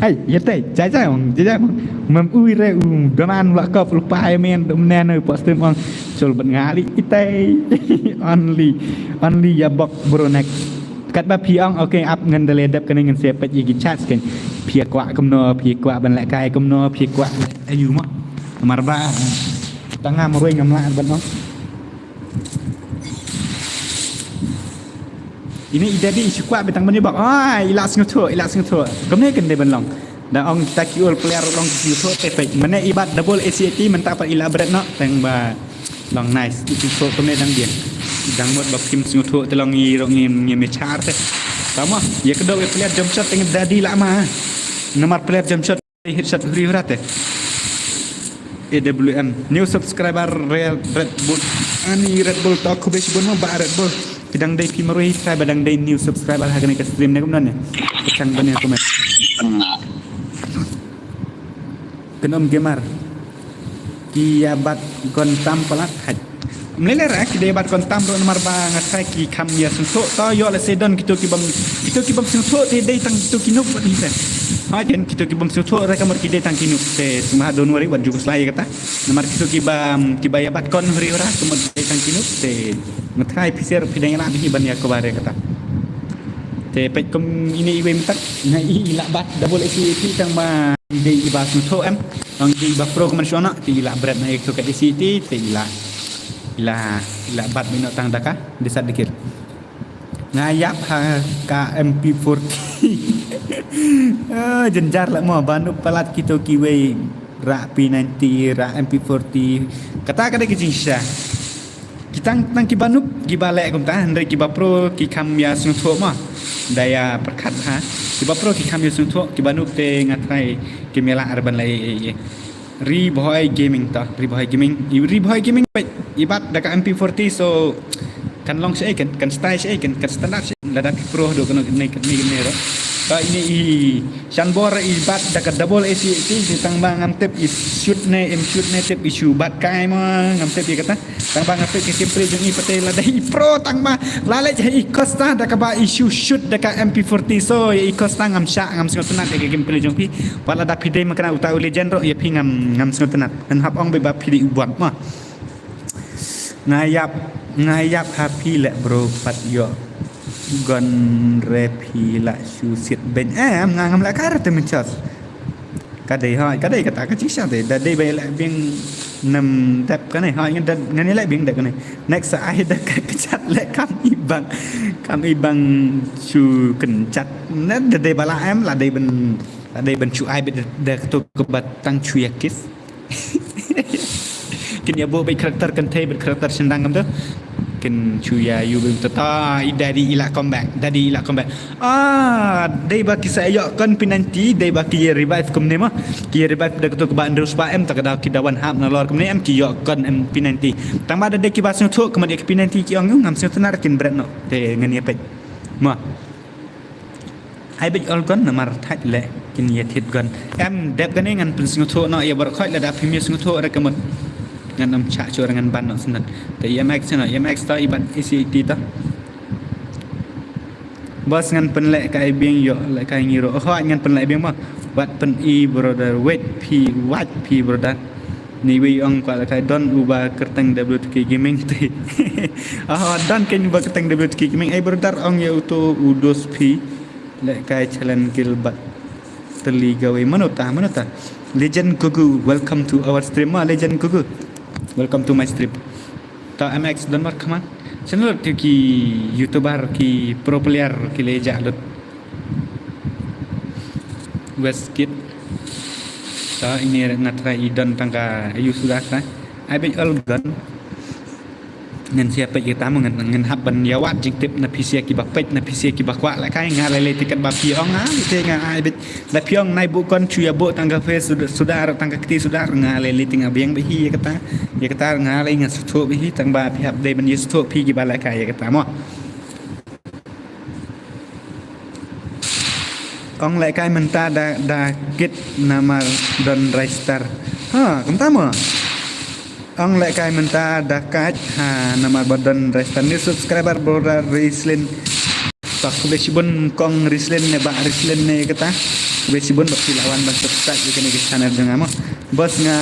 Ai, ïa tai, jai jai ong, jai jai ong. Mem ui re u daman la kop lupa ai men dum nen u postim ong. Chol ban ngali itai. Only, only ïa bok bro next. Katba phi ong okay ap ngan da le dep kane ngan se pet ïa ki chat sken. Phi kwah kumno, phi kwah ban lehkai kumno, phi kwah ayu mo. Namar ba tang ngam ruh ngam lah ban ong. Ini i daddy i shu kwah ba i tang ban ïa bok. Ai, i la sngewthuh, i la sngewthuh. Kumne kan dei ban long. Da ong kita ki ol player long ki sngewthuh te peit. Mane i bat double A C A T mynta pat i la bret noh teng ba long nice. I sngewthuh kumne dang biang. Dang mut ba phim sngewthuh te long i rong i ngi me char te. Tama ya kedo e player jump shot teng dadi la ma. Namar player jump shot hit shot huri hura te. A W M. New subscriber Red, Red Bull. Ani Red Bull to khube shibun ma ba Red Bull. Ki dang dei phi marwei try ba dang dei new subscriber ha kane ka stream ne kumno ne. Ka chang bane comment. Kenom gamer. Ki ya bat gon tam palat haj. Mlele ra ki dei bat gon tam ro namar ba nga try ki kham ya sngewthuh to yo la se don kito ki bam kito ki bam sngewthuh te dei tang kito ki nuk bat ni te. Ha ken kito ki bam sngewthuh ra kamar ki dei tang ki nuk te sma don wari wat ju slai kata. Namar kito ki bam ki ba ya bat kon hri ora kamar dei tang ki nuk te. Nga try phi ser phi dang la bhi ban ya ko bare kata. Te peit kum ine iwei mynta nga i i la bat double A C A T tang ba i dei i ba sngewthuh em. Tang i dei i ba pro kumne shona te i la bret na ek to ka A C A T te i la i la i la bat mino tang daka desat dikir. Nga yap ha ka M P forty. Ah, jenjar la mo ba nup palat kito kiwei ra P ninety ra M P forty. Kata ka dei ka jingshisha. Ki tang tang ki ba nup ki ba leh kumta hynrei ki ba pro ki kham ya sngewthuh ma. Da ya pyrkhat ha. Ki ba pro ki kham ya sngewthuh ki ba nup te nga try ki mela ar ban leh. Ri Bhoi Gaming ta, Ri Bhoi Gaming, i Ri Bhoi Gaming peit i bat da ka M P forty so kan long shi kan kan style shi kan kan standard shi lada ki pro do kan ne kan ne ro. Ta ini i Shanbor i bat da ka double A C A T tang ba ngam tip i shoot ne em shoot ne tip i shu bat kai ma ngam tip i kata. Tang ba nga peit ka gameplay jong i patei lada i pro tang ba la leh i Costa da kaba i shu shoot da ka M P forty so i Costa ngam shah ngam sngewtynnat da ka gameplay jong phi. Wat lada phi dei ma kane uta u legend ro ïa phi ngam ngam sngewtynnat. Ngan hap ong ba phi dei u bot ma. Nga ïap nga ïap ha phi leh bro pat ïoh gon re phi la shu sit beiñ em nga ngam leh kai re te mynchos. Ka dei hoi ka dei kata ka jingshisha te da dei ba ïaleh biang nam dep kane hoi ngan da ngan ïaleh biang dep kane. Next sa ai da ka kjat leh kam i bang kam i bang shu kynjat ne da dei ba la em la dei ban la dei ban shu ai bit da to ka ba tang shu ïa kiss. Kin ïa buh beit karakter kynthei beit karakter shyndang kam tu. Kin shu ïa ïu beit mynta ta i daddy i la comeback daddy i la comeback. Ah, dei ba ki sa ïoh kon P ninety dei ba ki ïa revive kumne ma. Ki ïa revive da katu kaba Andrew Spa em ta ka da ki da wan hap na lor kumne em ki ïoh kon em P ninety. Tang ba da dei ki ba sngewthuh kumne ïa ki P ninety ki ong ïu ngam sngewtynnat kin bret noh. Te ngan ïa peit. Ma. Ai beit ol gon namar thait leh kin ïa thied gon. Em dep kane ngan pynsngewthuh noh ïa baroh khoit lada phim ïa sngewthuh re ka mut. Ngan ym chah shuh re ngan ban noh sngewtynnat. Te ïa M X noh ïa M X ta i ban A C A T ta. Bos ngan pynleh kai biang ïoh leh kai ngi ruh. Hooid ngan pynleh biang ma. Wat pyn-i brother wait phi wait phi brother. Ni wei ong kwah leh kai don uba kyrteng W two K Gaming te. Ah don kein uba kyrteng W two K Gaming ai brother ong ïa uto u dos phi. Leh kai challenge kill bat teli gawi mano ta mano ta. Legend Gugu welcome to our stream ma Legend Gugu. Welcome to my stream. Ta M X don mar khaman. Channel tu ki YouTuber ki pro player ki le ja lut. West Kid. Ta ini nga try i don tang ka ayu sudah ta. Ai beit ol gon. Ngan sia peit kita mo ngan ngan hap ban ïa wad jingtip na phi sia ki ba peit na phi sia ki ba kwah leh kai nga lei lei tiket ba phi ong nga te nga ai beit. Da phi ong nai buh kon chu ïa buh tang ka phi suda suda tang ka kti suda nga lei lei ting abiang beit hi ïa kata. Ïa kata nga lei nga suthuh beit hi tang ba phi hap dei ban ïa suthuh phi ki ba leh kai ïa kata mo. Ong leh kai mynta da da kit namar don rai star. Ha, kumta mo. Ong leh kai mynta da kait ha namar ba don rai star ni subscriber brother Rislin. Ba kube shibun kong Rislin ne ba Rislin ne kata. Kube shibun ba phi lawan ban subscribe ïa kane ka channel jong nga mo. Bos nga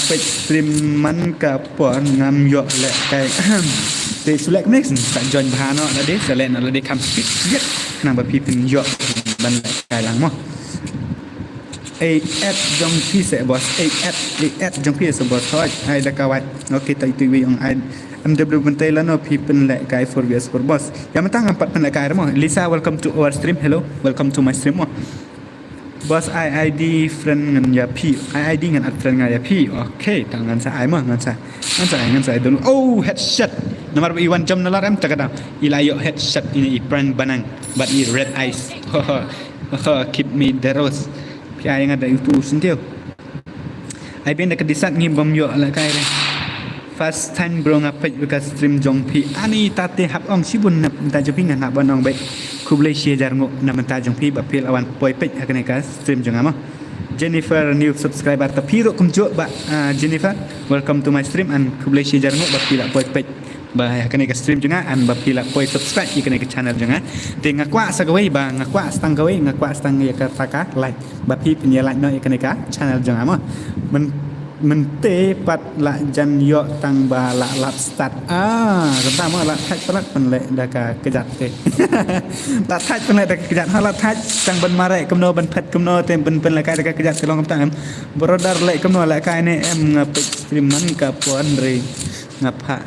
peit stream man ka por ngam ïoh leh kai. Te sulek next sa join bha no lade sa leh no lade kam speed yet nang ba phi phin ïoh ban leh kai lang mo. Ei et jong phi se bos ei et ei et jong phi se bos hoi ai da ka wai. Okay tai tu wi ong ai M W bentai lano phi phin leh kai four V S four bos. Ya mentang ngam pat phin leh kai mo. Lisa welcome to our stream. Hello. Welcome to my stream mo. Boss, ai ID friend ngan ïa phi. Ai ID ngan add friend nga ïa phi. Okay, tang ngan sa ai mo, ngan sa. Ngan sa ai, ngan sa ai dulu. Oh, headshot. Namar ba i wan jump na lar em, ta ka dang. I la ïoh headshot ine i Prank Banang. Bad i Red Eyes. Keep me the rose. Phi ai nga da utu sentiw. Ai biang da ka disat ngi bym ïoh lehkai re. First time bro nga peit ka stream jong phi. Ani tate hap ong shibun na bynta jong phi, nga hap ban ong beit khublei shi hajar nguh na bynta jong phi ba phi la wan poi peit ha kane ka stream jong nga mo. Jennifer, new subscriber, ta phi ruh kumjuh bah, ah, Jennifer. Welcome to my stream and khublei shi hajar nguh ba phi la poi peit ba ha kane ka stream jong nga and ba phi la poi subscribe ïa kane ka channel jong nga. Te nga kwah sa kawei ba, nga kwah sa tang kawei, nga kwah sa tang ïa kata ka like. Ba phi phin ïa like noh ïa kane ka channel jong nga mo. Myn, mynta pat la jan ïoh tang ba la lap start. Ah, kumta mo, la thait palat pynleh da ka kjat te. La thait pynleh da ka kjat. Ha, la thait tang ban mareh kumno, ban phet kumno te, ban pynlehkai da ka kjat te long kumta em. Brother, leh kumno, lehkai ne em? Nga peit stream man ka pon re. Nga phah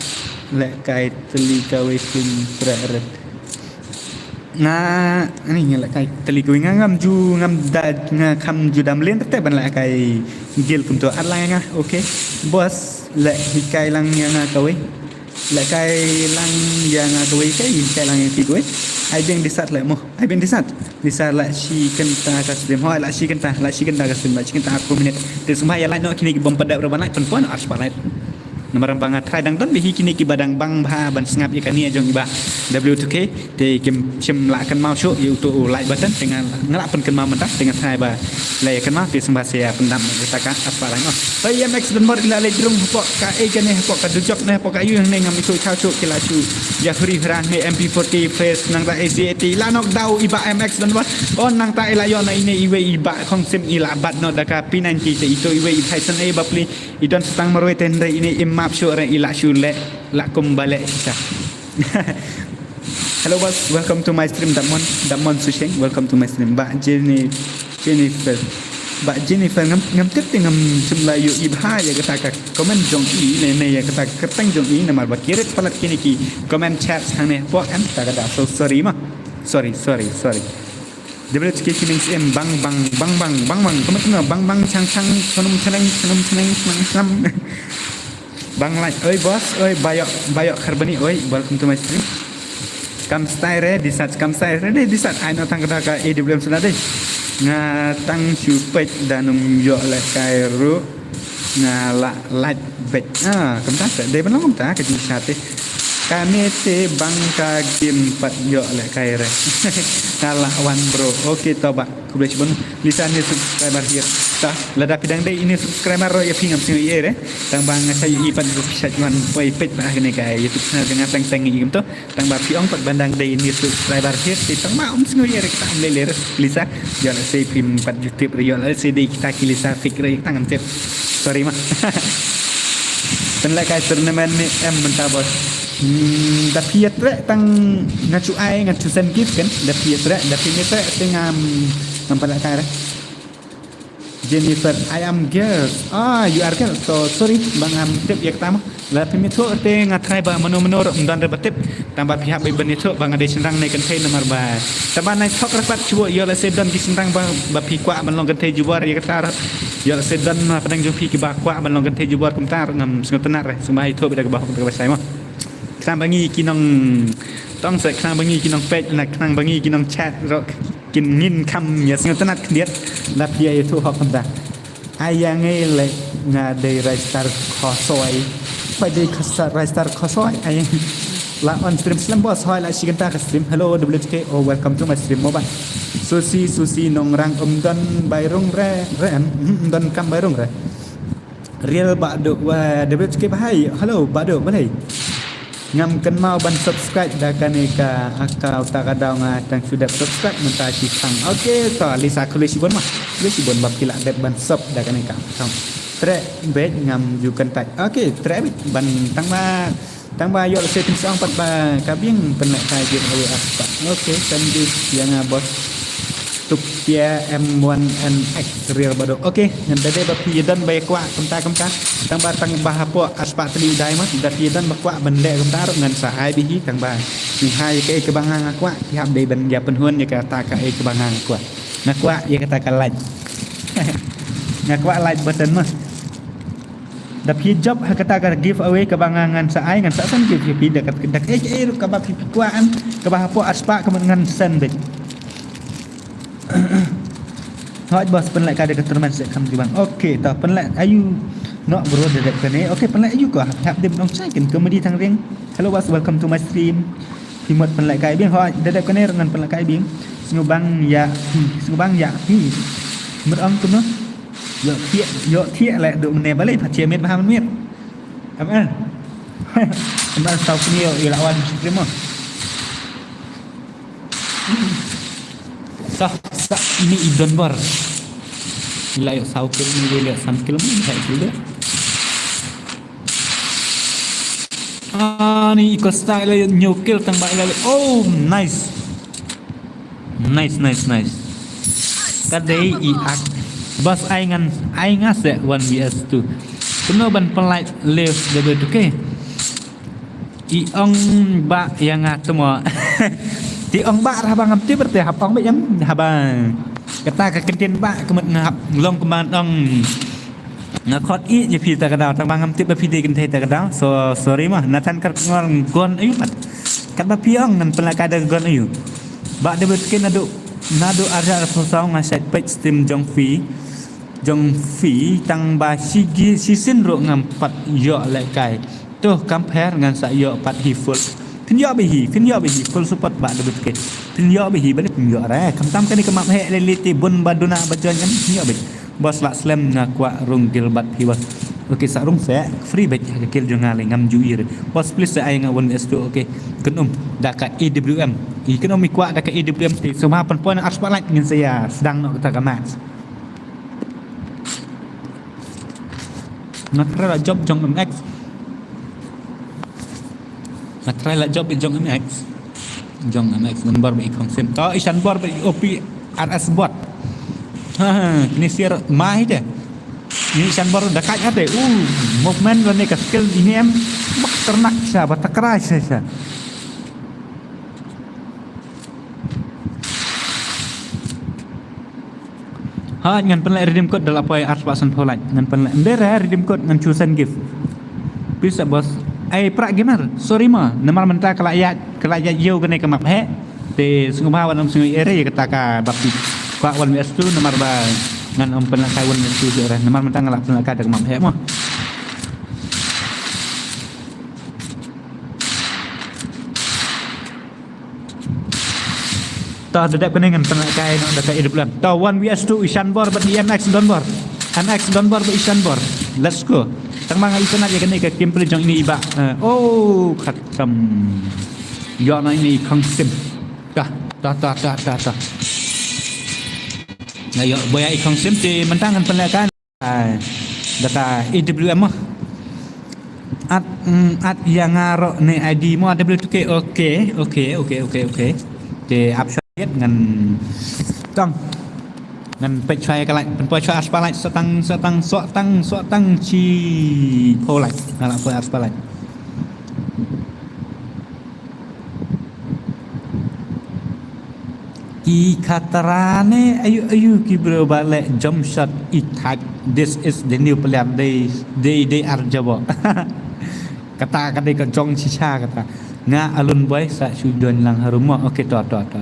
lehkai tylli kawei film preh rit. Nga, ani nga lehkai tylli kawei, nga ngam ju, ngam da, nga kham ju da mlien te ban lehkai gel kumto. Add lang ïa nga, okay. Boss, leh hikai lang ïa nga kawei. Lehkai lang ïa nga kawei, kai hikai lang ïa phi kawei. Ai biang disat leh mo. Ai biang disat. Lisa, la shi kynta ka stream. Hoi, la shi kynta, la shi kynta ka stream, la shi kynta arphew minit. Te sngewbha ïa like noh kine ki bym pat dep ruh ban like, pynpoi noh arspah like. Namar ba nga try dang don bha hi kine kiba dang bang bha ban sngap ïa kane jong i bah W two K. Te kim shym la kynmaw shuh ïa uto u like button, te nga, nga la pynkynmaw mynta, te nga try ba la ïa kynmaw, te sngewbha sa ïa pyndap ïa kata ka arspah like noh. Hoi, M X Donbor, i la leit rung hapoh kaei kane, hapoh ka dujok ne hapoh ka ïing ne, ngam ithuh ïa shuh, ki la shu ïa huri hura ne. M P forty face nangta A C eighty, la knock down i bah M X Donbor. Oh, nangta i la ïoh na ine iwei i bah Khongsim, i la bat noh da ka P ninety. Te ito iwei i Tyson A bapli, i don sa tang marwei te hynrei ine im map shuh re, i la shu leh, la kum ba leh shisha. Hello boss, welcome to my stream. Damon, Damon Susheng, welcome to my stream. Bah Jenny, Jennifer, bah Jennifer, ngam, ngam tip te, ngam shym la ïohi bha ïa kata ka comment jong i ne, ne ïa kata ka kyrteng jong i, namar ba ki rit palat kine ki comment chat hangne hapoh, em, ta ka da. So sorry ma. Sorry, sorry, sorry. W T K ki neng siem bang bang bang bang bang bang. Kumno kumno bang bang chang chang, chanum chaneng, chanum chaneng, chanang chanam. Bang lai, oi boss, oi Bayok, Bayok Kharbani, oi, welcome to my stream. Kam stay re, disat, kam stay re, dei disat, ai noh tang kata ka A W M sana dei. Nga tang shu peit, da nym ïoh lehkai ruh, nga la like beit. Ah, kumta, dei ban long kumta ka jingshisha te. Kane te bang ka game pat ïoh lehkai re. Nga la wan bro. Okay, to bah. Khublei shibun. Lisa, new subscriber here. Ta, lada phi dang dei i new subscriber ruh ïa phi ngam sngew ei ei re. Tang ba nga sa ïohi pat ba phi sa wan poi peit pat ha kane ka YouTube channel jong nga, teng teng ïa kumto. Tang ba phi ong pat ba dang dei i new subscriber here. Te tang ba ym sngew ei ei re, kata ym lei lei re. Lisa, ïoh lehse phim pat ju tip re, ïoh lehse dei kita ki Lisa fake re, tang ngam tip. Sorry ma. Pynlehkai tournament ne em mynta boss? Hmm, da phi ïatreh tang nga shu ai, nga shu send gift kan. Da phi ïatreh, da phim ïatreh te ngam, ngam pynlehkai re. Jennifer, I am girls. Ah, you are girls. So sorry ba ngam tip ïa kata ma. Lada phim ïathuh te nga try ba mano mano ruh ym don re ba tip. Tang ba phi hap beit ban ïathuh ba nga dei shynrang ne kynthei namar ba, tang ba nai thok re pat shuh, ïoh lehse don ki shynrang ba, ba phi kwah ban long kynthei jubor ïa kata ruh. Ïoh lehse don na pdeng jong phi kiba kwah ban long kynthei jubor kumta ruh ngam sngewtynnat re. Sngewbha ïathuh beit da kaba hok da kaba shai mo. Khnang ba ngi ki nong tong se, khnang ba ngi ki nong peit, na khnang ba ngi ki nong chat ruh kin ngin kham ïa sngewtynnat khyndiat. Lada phi ïathuh hok kumta. Ai ïa ngi leh, nga dei Raistar Khosoi. Phi dei Raistar Khosoi ai. La on stream slem boss, hoi la shi kynta ka stream. Hello W T K, oh welcome to my stream mo bah. Susi, Susi Nongrang, ym don bai rung re, re em? Hmm, ym don kam bai rung re. Real Bah Duh, wa W T K bahai. Hello Bah Duh, balei? Ngam kynmaw ban subscribe da kane ka account, ta ka daw nga tang shu dep subscribe mynta shi thang. Okay, to Lisa khublei shibun ma. Khublei shibun ba phi la dep ban sub da kane ka account. Treh beit ngam ju kyntait. Okay, treh beit ban tang ba, tang ba ïoh lehse phin sa ong pat ba ka biang pynlehkai giveaway arspah. Okay, send gift ïa nga boss. Tupia M one N X Real Bah Duh. Okay, ngan da dei ba phi ïa don ba ïa kwah kumta kumta. Tang ba, tang ba hapoh arspah tylli u diamond, da phi ïa don ba kwah ban leh kumta ruh ngan sa ai beit hi, tang ba ngi ha ïa kaei kaba nga nga kwah, phi hap dei ban ïa pynhun ïa kata kaei kaba nga nga kwah. Nga kwah ïa kata ka like. Nga kwah like button mah. Da phi jop ha kata ka giveaway kaba nga ngan sa ai, ngan sa send gift ïa phi da ka, da kaei kaei ruh kaba phi kwah, kaba hapoh arspah ka mut ngan send beit. Hooid boss, pynlait kai da ka tournament seh kham jubab. Okay, to pynlait aïu noh bro da dep kane. Okay, pynlait aïu ko, hap dep nong chai kin comedy tang ring. Hello boss, welcome to my stream. Phi mut pynlait kai biang, hooid da dep kane ruh ngan pynlait kai biang. Sngewbang ïa phi, sngewbang ïa phi. Mut ong kumno? Ïoh thiah, ïoh thiah leh duh mynne balei, pha thiah miet bha mynmiet. Em eh. Em eh, saw kine ïoh ïa la wan stream mo. Sa, sa, ini i don bor. Ila ïoh saw kill, ini ïoh san kill mo, sa kill deh. Ah, ni i Costa ila ïoh hynñiew kill tang ba ila ïoh. Oh, nice. Nice, nice, nice. Ka dei i ak. Boss, ai ngan, ai nga seh one V S two. Kumno ban pynlait live da beit, okay? I ong bah ïa nga te mo. Te ong bah haba ngam tip te hap ong bah ïa nga haba. Kata ka kyntien bah ka mut nga hap long kumba ong. Nga khot ïa phi ta ka daw, tang ba ngam tip ba phi dei kynthei ta ka daw. So sorry mo, Nathan Kharkongor, gon aïu pat. Katba phi ong ngan pynlait kai da gon aïu. Bah dei beit kin naduh, naduh arja arphew saw nga shait peit stream jong phi. Jong phi tang ba shi gi, shisien ruh ngam pat ïoh leh kai. To kam pher ngan sa ïoh pat hi full. Phin ïoh beit hi, phin ïoh beit hi full support bah dei beit kin. Phin ïoh beit hi, balei phin ïoh re. Khamtam kane ka map heh lei lei te bun ba duna ba join em, phin ïoh beit. Boss lah slem, nga kwah rung guild bad phi boss. Okay, sa rung seh, free beit ha ka guild jong nga lei, ngam ju ïoh re. Boss please sa ai nga one V S two, okay. Kynum da ka A W M. I kynum i kwah da ka A W M te, sngewbha pynpoi na arspah like ngin sa ïa sdang noh kata ka match. Nga try la jop jong M X. Nga try la jop jong M X. Jong M X, ngan bor ba i Khongsim. To i Shanbor ba i O P R S bot. Ha ha, kine siar mai te. Ni Shanbor da kai ate. Uh, movement lane ka skill ini em. Bak ternak sa, ba takrai sa sa. Ha, ngan pynlait redeem code da la poi arspah sanphew like. Ngan pynlait. Ym dei re redeem code, ngan chosen gift. Please, boss. Ai, Pra Gamer. Sorry mo. Namar mynta ka la ïaid, ka la ïaid ïew kane ka map heh. Te sngewbha wat ym sngew ïa re ïa kata ka bapti. Kwah one V S two namar ba ngan ym pynlait kai one V S two ïa re. Namar mynta nga la pynlait kai da ka map heh mo. To, da dep kane ngan pynlait kai noh da ka A W M. To, one V S two, Ishan Bor bad i M X Don Bor. M X Don Bor bad Ishan Bor. Let's go. Tang ma nga itynnad ïa kane ka gameplay jong ine i bah. Eh, oh, khatam. Ïoh noh ine i Khongsim. To, to, to, to, to, to. Nga ïoh boi ïa i Khongsim te mynta ngan pynlait kai. Ai, da ka A W M mo. At, mm, at ïa nga ruh ne I D mo, A W two K. Okay, okay, okay, okay, okay. Te ap shwa ïa ngan tang. Ngan peit shwa ïa ka like, pynpoi shwa arspah like, sotang, sotang, sotang, sotang, shiphew like. Nga la poi arspah like. Ki Khatara ne ayu ayu ki bro ba leh jump shot i thait. This is the new player. Dei dei dei ar jabo. Kata ka dei ka jong shisha kata. Nga Alun Boy sa shu join lang harum mo. Okay to to to.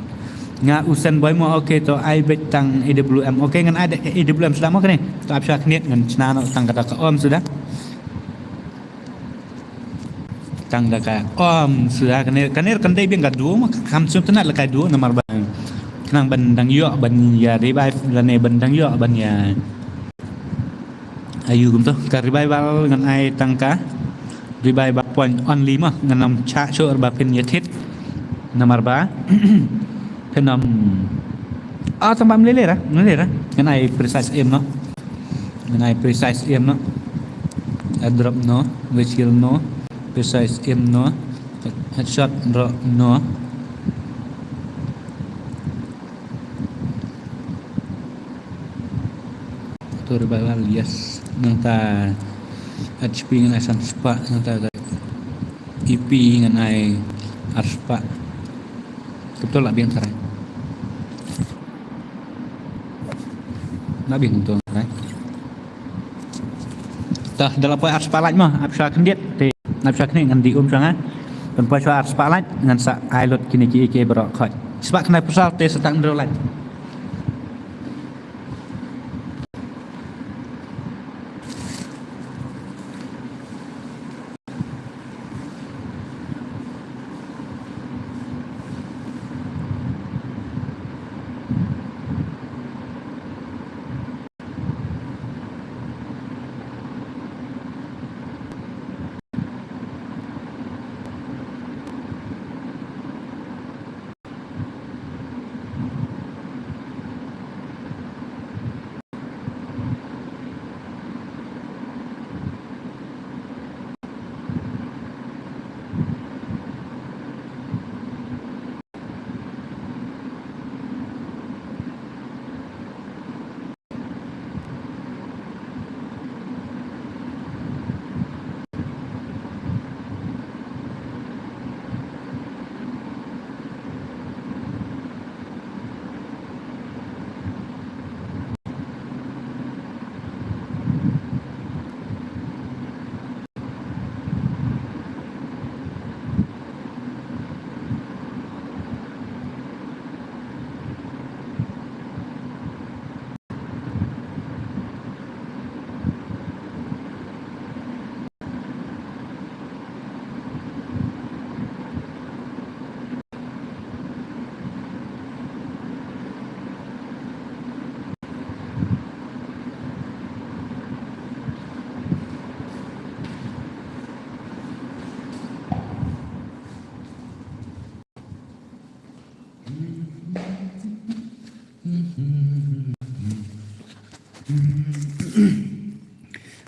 Nga Usen Boy mo. Okay to ai beit tang A W M. Okay ngan ai da A W M sdang mo kane. To ap sha khniat ngan chna noh tang kata ka om suda. Tang da ka om suda kane, kane kan dei biang ka duo ma kham sngewtynnad la ka duo namar ba khnang ban dang ïoh ban ïa revive lane ban dang ïoh ban ïa ayu kumto ka revival ngan ai tang ka revive ba point only ma ngan ym chah shuh ba phin ïa thied namar ba phin ym ah tang ba mlele ra mlele ra ngan ai precise aim noh. Ngan ai precise aim noh. Airdrop noh. Witch kill noh. Precise aim noh. Headshot noh. Auto revival, yes. Nangta H P ngan ai san spah, nangta E P ngan ai ar spah. Betul lah biang sarai. Na bing tu, eh. Tah, da la poi ar spah like mo, ap sha khyndiat, te ap sha khyndiat ngan dih um sha nga. Kan poi sha ar spah like, ngan sa ai lut kine kiei kiei baroh khoit. Spah khyndai phew saw te sa tang hynriew like.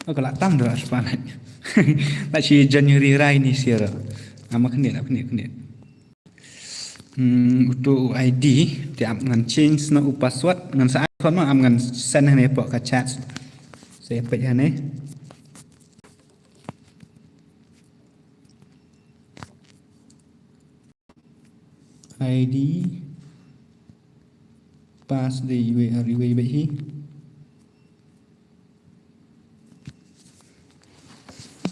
Oh, ka la tam da spah like. La shi January rai ni sira. Ama khyndiat, khyndiat, khyndiat. Hmm, uto u I D, te ap ngan change noh u password, ngan sa ai password ma, ap ngan send hangne hapoh ka chat. Sa ïa peit hangne. I D, pass de iwei ar iwei beit hi.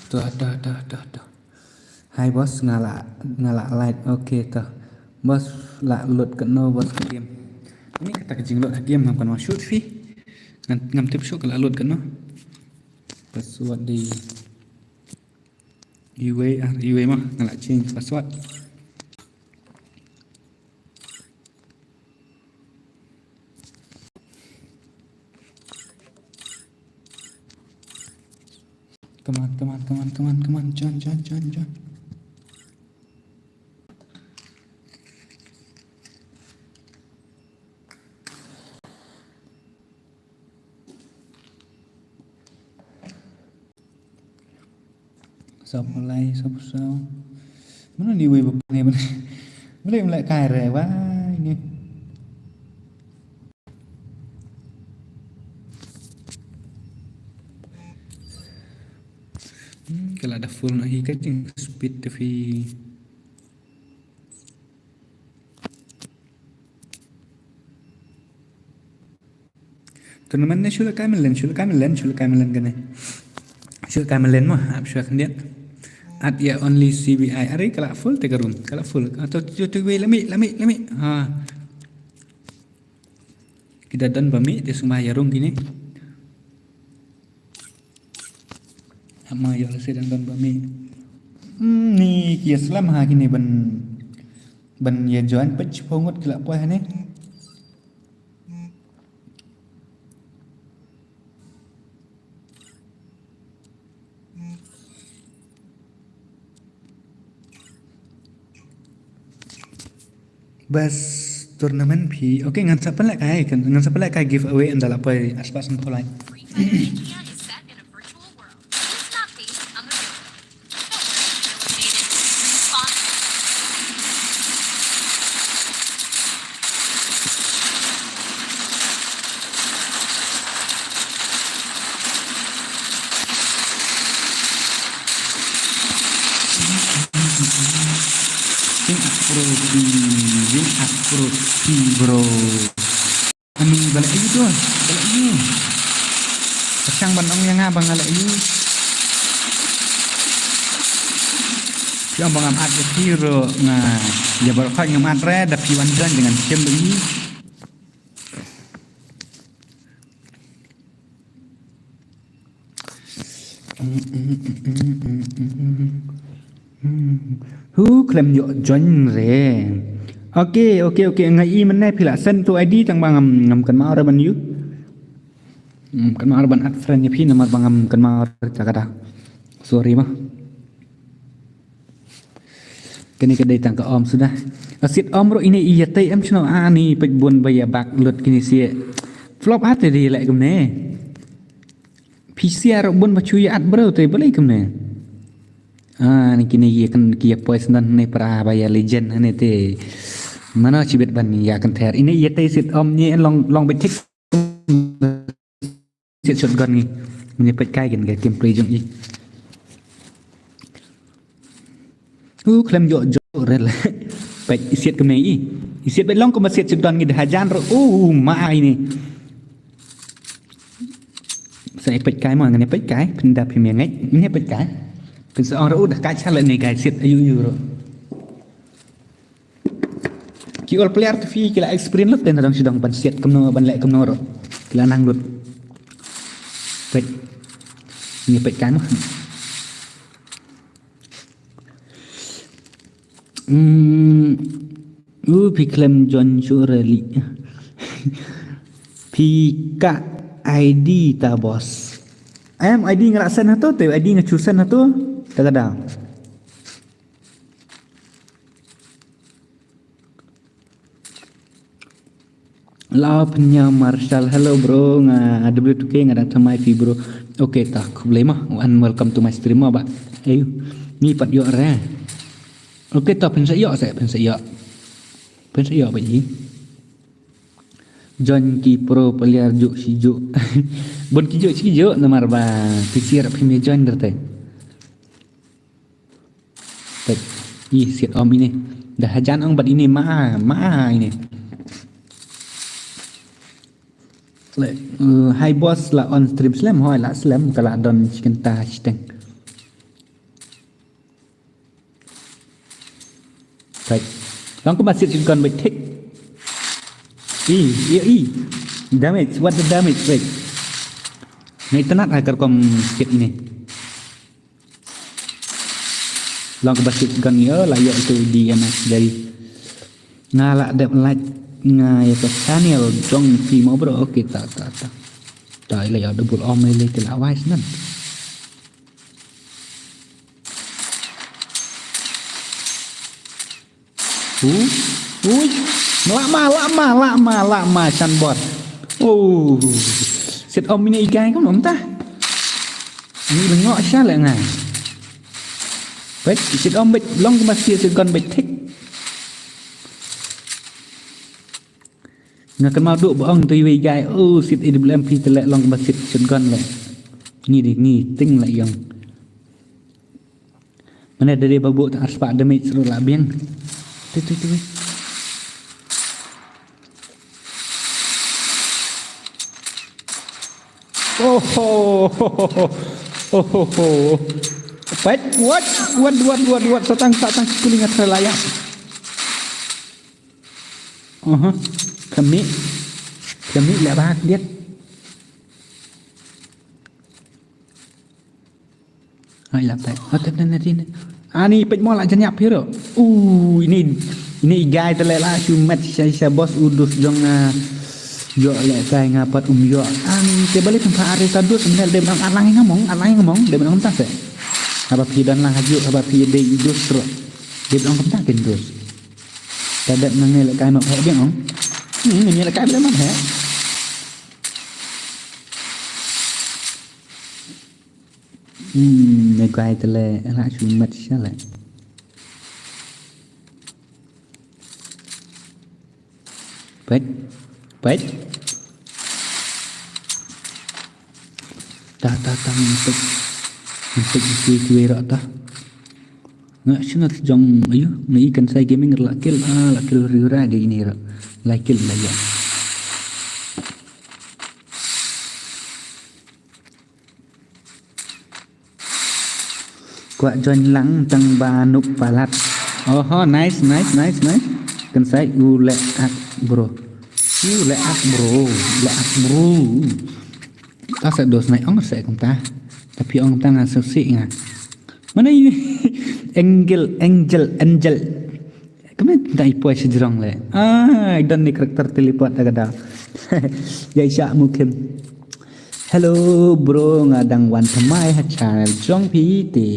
Toh, toh, toh, toh, toh. Hai boss, nga la, nga la light. Okay, toh. Boss, la load katno boss ka game? Ini kata ka jingload ka game ngam kan shoot phi. Ngam, ngam tip shuh ka la load katno. Password de iwei ar iwei ma, nga la change password. Come on, come on, come on, come on, come on. Join, join, join, join. Sap mulai, sap saw. Mano ni wei bapang ni mano? Mulai mulai kai re wai ni. Hmm, ka la da full na hi ka jing speed te phi. Tournament ne shu la kai mlien, shu la kai mlien, shu la kai mlien kane. Shu la kai mlien mo, ap shu khyndiat. At ïa only C B I, are ka la full te ka rung, ka la full. Ato tu tu wei la mih, la mih, la mih. Ha. Ki da don ba mih te sumar ïa rung kine. Ama ïa la se don ba mih. Hmm, ni ki ïa slem ha kine ban, ban ïa join page pho ngut ki la poi ha ne. Bas tournament phi. Okay, ngan sa pynleh kai, ngan sa pynleh kai giveaway ynda la poi ar spah san phew like. Free Fire India is set in a virtual world. It's not based on the real world. Jing ak pro phi, jing ak pro phi, bro. Ani bala itu, bala Ka shang ban ong ïa nga ba nga la ïoh. Phi ong ba ngam add ïa phi ruh nga ïa baroh khoit ngam add re da phi wan join dengan shim ba ïoh. Hu khlem ïoh join re. Okay, okay, okay. Nga i mynne phi la send tu I D tang ba ngam ngam kynmaw re ban ïoh. Ngam kynmaw re ban add friend ïa phi namar ba ngam kynmaw re ta ka da. Sorry ma. Kane ka dei tang ka om suda. Ka siat om ruh ine i ïatei em shano ani peit bun ba ïa bak lut kine siat. Flop ate dei leh kumne. Phi siat ruh bun ba shu ïa at bro te balei kumne. Ah, ni kine ïa kan ki ïa poison ne pra ba ïa legend ne te. Mano chibit ban ïa kan ther. Ine ïatei siat om ni long long beit thik. Siat shotgun ngi. Mane peit kai kan ka gameplay jong i. U khlem ïoh ïoh rel. Peit i siat kumne i. I siat peit long kumba siat shotgun ngi da hajan ro. U ma ai ni. Sa i peit kai ma ngane peit kai. Pynda phi me ngeit. Ngane peit kai. Pynsa ong ro u da kai chala ne kai siat ayu yu ro. Ki ol player tu phi ki la experience lut te na dang sidang ban siat kumno ban leh kumno ro. Ki la nang lut. Peit. Ni peit kan. Hmm. U phi khlem join shu rally. Phi ka I D ta boss. Em I D nga la send hato te I D nga chu send hato. Ta ka da. Lau Penya Marshall, hello bro, nga W two K nga dang thymmai phi bro. Okay ta, khublei ma, and welcome to my stream ma ba. Ayu, ni pat ïoh re. Okay ta, pynsa ïoh se, pynsa ïoh. Pynsa ïoh ba ji. Join ki pro player juk si juk. Bun ki juk si juk namar ba ki siar phi me join derte. Peit. Ih, siat om ine. Da hajan ong bad ine ma, ma ine. Le, eh, hi boss la on stream slem, hoi la slem, ka la don chicken ta chiteng. Peit. Long kumba siat shotgun beit thik. Ih, ih, ih. Damage, what the damage, peit. Ngai tanat ha ka rukom siat ine. Long ka ba siat gun ïa la ïoh tu D M S dari. Nga la dep like nga ïa ka channel jong phi mo bro. Okay ta ta ta. Ta ila ïa double om ila ki la wise nan. Hu. Ui. Lama, lama, lama, lama, chan bot. Oh. Siat om ine i guy kam nom ta. Ni lengok sha le ngai. Peit, siat om beit long kumba siat gun beit thik. Nga kynmaw duh ba ong tu iwei i guy. Oh, siat A W M P te le long kumba siat shotgun le. Ni di, ni ting le ïong. Mane da dei ba buh tang arspah damage ruh la biang. Tu tu tu. Oh ho. Oh ho ho. Peit, wat, wat, wat, wat, wat, satang, satang, kuling atrelaya. Aha. Kami. Kami leh ba khliat. Ai la peit. Hotel na na tin. Ani peit mo la jan ïap phi ruh. U ini ini i guy te le la shu met sha sha boss u dus jong nga. Ïoh le kai nga pat um ïoh. Ani te balik tempat are ta dus mel dem nang alang ngamong, alang ngamong dem nang ta se. Haba phi don lang haju haba phi dei i dus ruh. Dem nang ta ken dus. Ta dep nang le kai ma phe biang ong. Ni ni le kai biang ma phe. Hmm, me guy te le la shu met sha le. Peit. Peit. Ta ta ta peit. Peit shu shu ra ta. Nga shu nat jong ayu, nga i kan sai gaming la kill, ah, la kill riura de ini ra. La kill la ya. Kwah join lang tang ba nuk palat. Oho, nice, nice, nice, nice. Kynsai u le ak bro. U le ak bro. Le ak bro. Ta sa dos nai ong sa kumta. Tapi ong tang sa si nga. Mana i angel, angel, angel. Kami dai poi sejrong le. Ah, i don ni karakter teleport ta ka da. Ya isha mukim. Hello bro, nga dang wan thymmai ha channel jong phi te.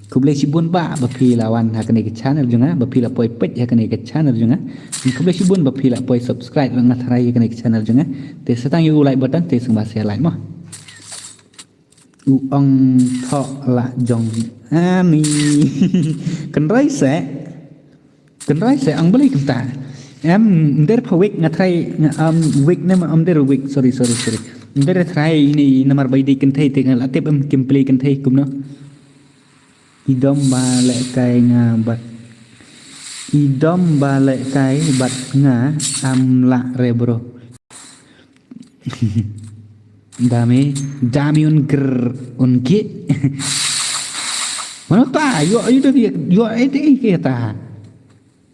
Khublei shibun ba ba phi la wan ha kane ka channel jong nga, ba phi la poi peit ha kane ka channel jong nga. Khublei shibun ba phi la poi subscribe, nga tharai ha kane ka channel jong nga. Te sa tang ïa u like button te sngewbha share like mo. U ong thoh la jong ani. Kynroi se. Kynroi se ong balei kumta. Em, ym dei pha weak nga tharai, nga, em, weak ne ma ym dei weak. Sorry, sorry, sorry. Ym dei tharai ini namar ba i dei kynthei te nga la tip em kim play kynthei kumno. I dom ba lehkai nga bad. I dom ba lehkai bad nga, am lah re bro. Dame, dame un gr, un ge. Mano ta, yo, yo da, yo, eh, eh, eh, ta.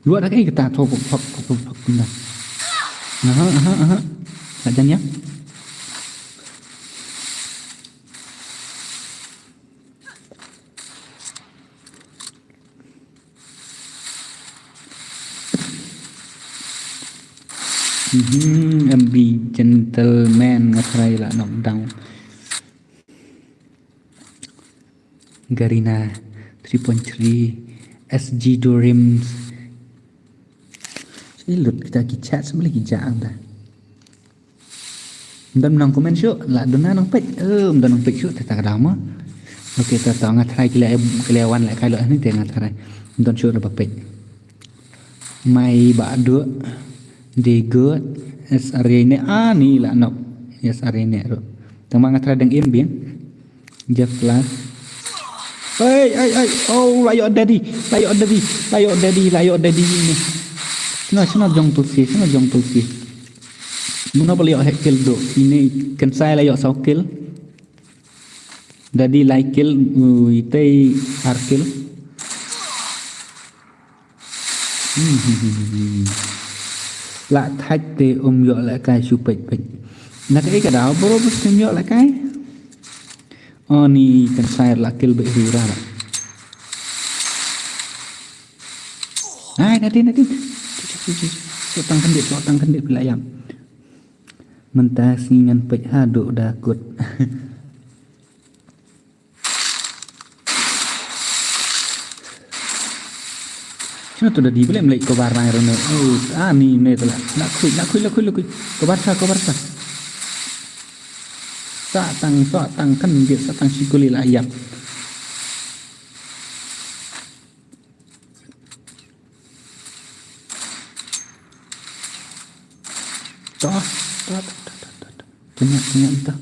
Yo da, eh, ta, to, pok, pok, pok, pok, na. Aha, aha, aha. Tak jan ya. Mhm, em bi gentleman nga try la knockdown. Garina three point three, S G Dorims. Sini lut kita ki chat sembelih ki jaang dah. Ym don nang comment shuh, la duna nang peit. Eh, ym don nang peit shuh, te ta ka daw mo. Ok, ta ta nga try ki la, ki la wan la kai lo ni te nga try. Ym don shuh da ba peit. Mai ba du. Dei gut. Yes, are ne. Ah, ni la nok. Yes, are ne ru. Tang ma nga try dang im bien. Jeff Flash. Hey, hey, hey. Oh, la ïoh daddy. La ïoh daddy. La ïoh daddy. La ïoh daddy ni. Shano, shano jong Tulsi. Shano jong Tulsi. Muna ba la ïoh heh kill do. Ini Kynsai la ïoh saw kill. Daddy lai kill. Ui, tei ar kill. Hmm. La thait te um ïoh la kai shu peit peit. Na kaei ka daw bro bus ym ïoh la kai. Oh ni Kynsai la kill beit ri ra. Ai nadin nadin. Sotang kendit sotang kendit pila yam. Mynta sngi ngan peit haduh da kut. Shano tu daddy balei ym leit cover nai rune. Oh, ah ni ne tu la. La khuid, la khuid, la khuid, la khuid. Cover sa, cover sa. Sa tang, sa tang kan dia sa tang shi guli la yap. Toh, toh, toh, toh, toh, toh, toh. Tanya, tanya toh.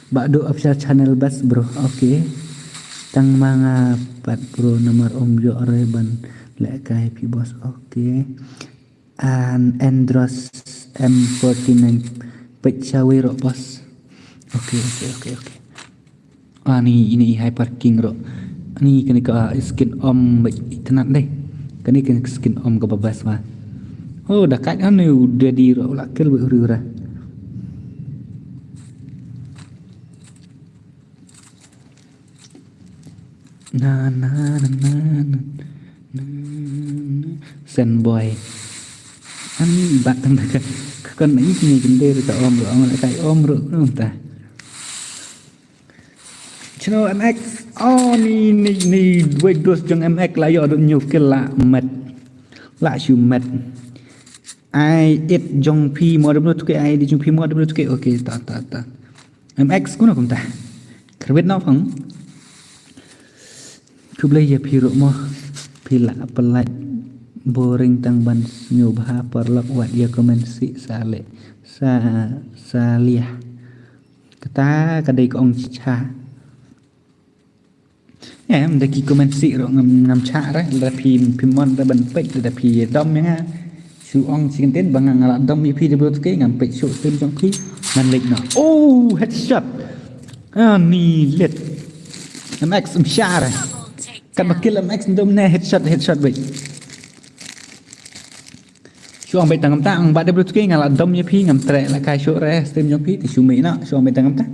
Ba do official channel bas bro. Okay. Tang ma nga pat bro namar um ïoh re ban leh kai phi boss. Okay. An Andros M forty-nine peit shawi ro boss. Okay, okay, okay, okay. Ani ini i Hyper King ro. Ani kane ka skin om ba itynnad dei. Kane ka skin om kaba best ba. Oh, da kat ani u daddy ro la kill ba uri ura. Na na na na na na. Sen boy. Ani bat tang da ka. Ka kon ini kini kende ka om ro, ong la kai om ro, nung ta. Chino M X. Oh, ni, ni, ni, wei dos jong M X la ïoh duk nyuh kill la met. La shu met. Ai it jong phi mo dum tu ke ai di jong phi mo dum tu ke. Okay, ta, ta, ta. M X kuno kumta. Karbit na phang. Khublei ïa phi ruh mo. Phi la pynlait boring tang ban sngewbha paralok wat ïa comment si sa le. Sa, sa liah. Kata ka dei ka ong cha. Em da ki comment si ro ngam ngam cha re da phi phi mon da ban peit da phi dom ïa nga. Shu ong si kynten ba nga nga la dom ïa phi da bro ke ngam peit shu stream jong phi. Ngan leit na. Oh, headshot. Ah, ni let. M X em sha re. Kat ba kill em X dum ne headshot, headshot beit. Shu ong beit tang kumta, ong ba dep lut ki nga la dom ïa phi, ngam treh la kai shuh re stream jong phi, te shu mih noh, shu ong beit tang kumta.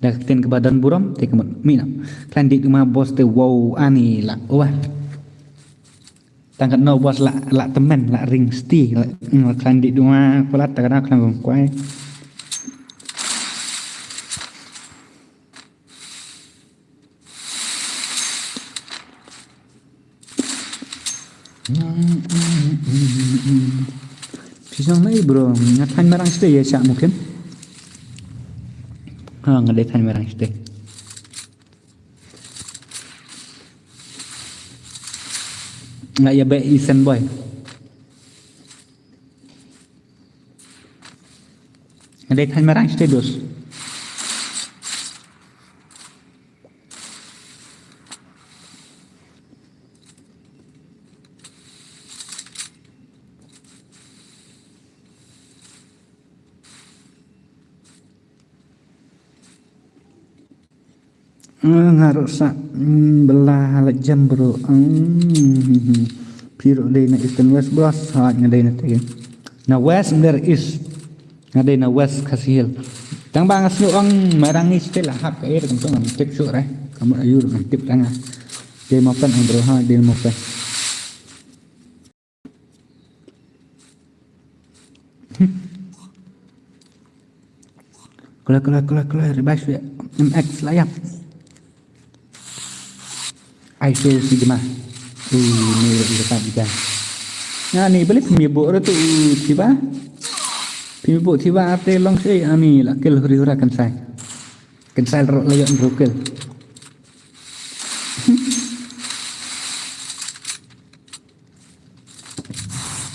Da ka ktien kaba don burom te ka mut mih noh. Khlaiñ dih duma boss te wow ani la. Wah. Tang katno boss la, la tymmen, la ring sti, la, la khlaiñ dih duma palat, ta ka dang khlaiñ kum kwai. Phi sngewbha bro, nga thaiñ marang shatei ïa sha Mukim. Ha, nga dei thaiñ marang shatei. Nga ïa beh isen boy. Nga dei thaiñ marang shatei dos. Ah, nga ruh sa, mm, bela la jam bro. Mm. Phi ruh dei na Eastern West bro, sa nga dei na te. Na West, ym dei East. Nga dei na West Khasi Hills. Tang ba nga sngew ong marang ngi shatei la hap ka, eh, kumto ngam tip shuh re. Ka mut aïu ruh ngam tip tang nga. Dei Mopen ong bro ha, dei Mopen. Kula, kula, kula, kula, revive ya. M X la ïap. Ai, sel si jema. Uh, ni ïa ka ikan. Nga ni balik phim ïa buh re tu, uh, thiba. Phim ïa buh thiba ate long sei, ani la kill huri hura kan sai. Kan sai ro la ïa ro kill.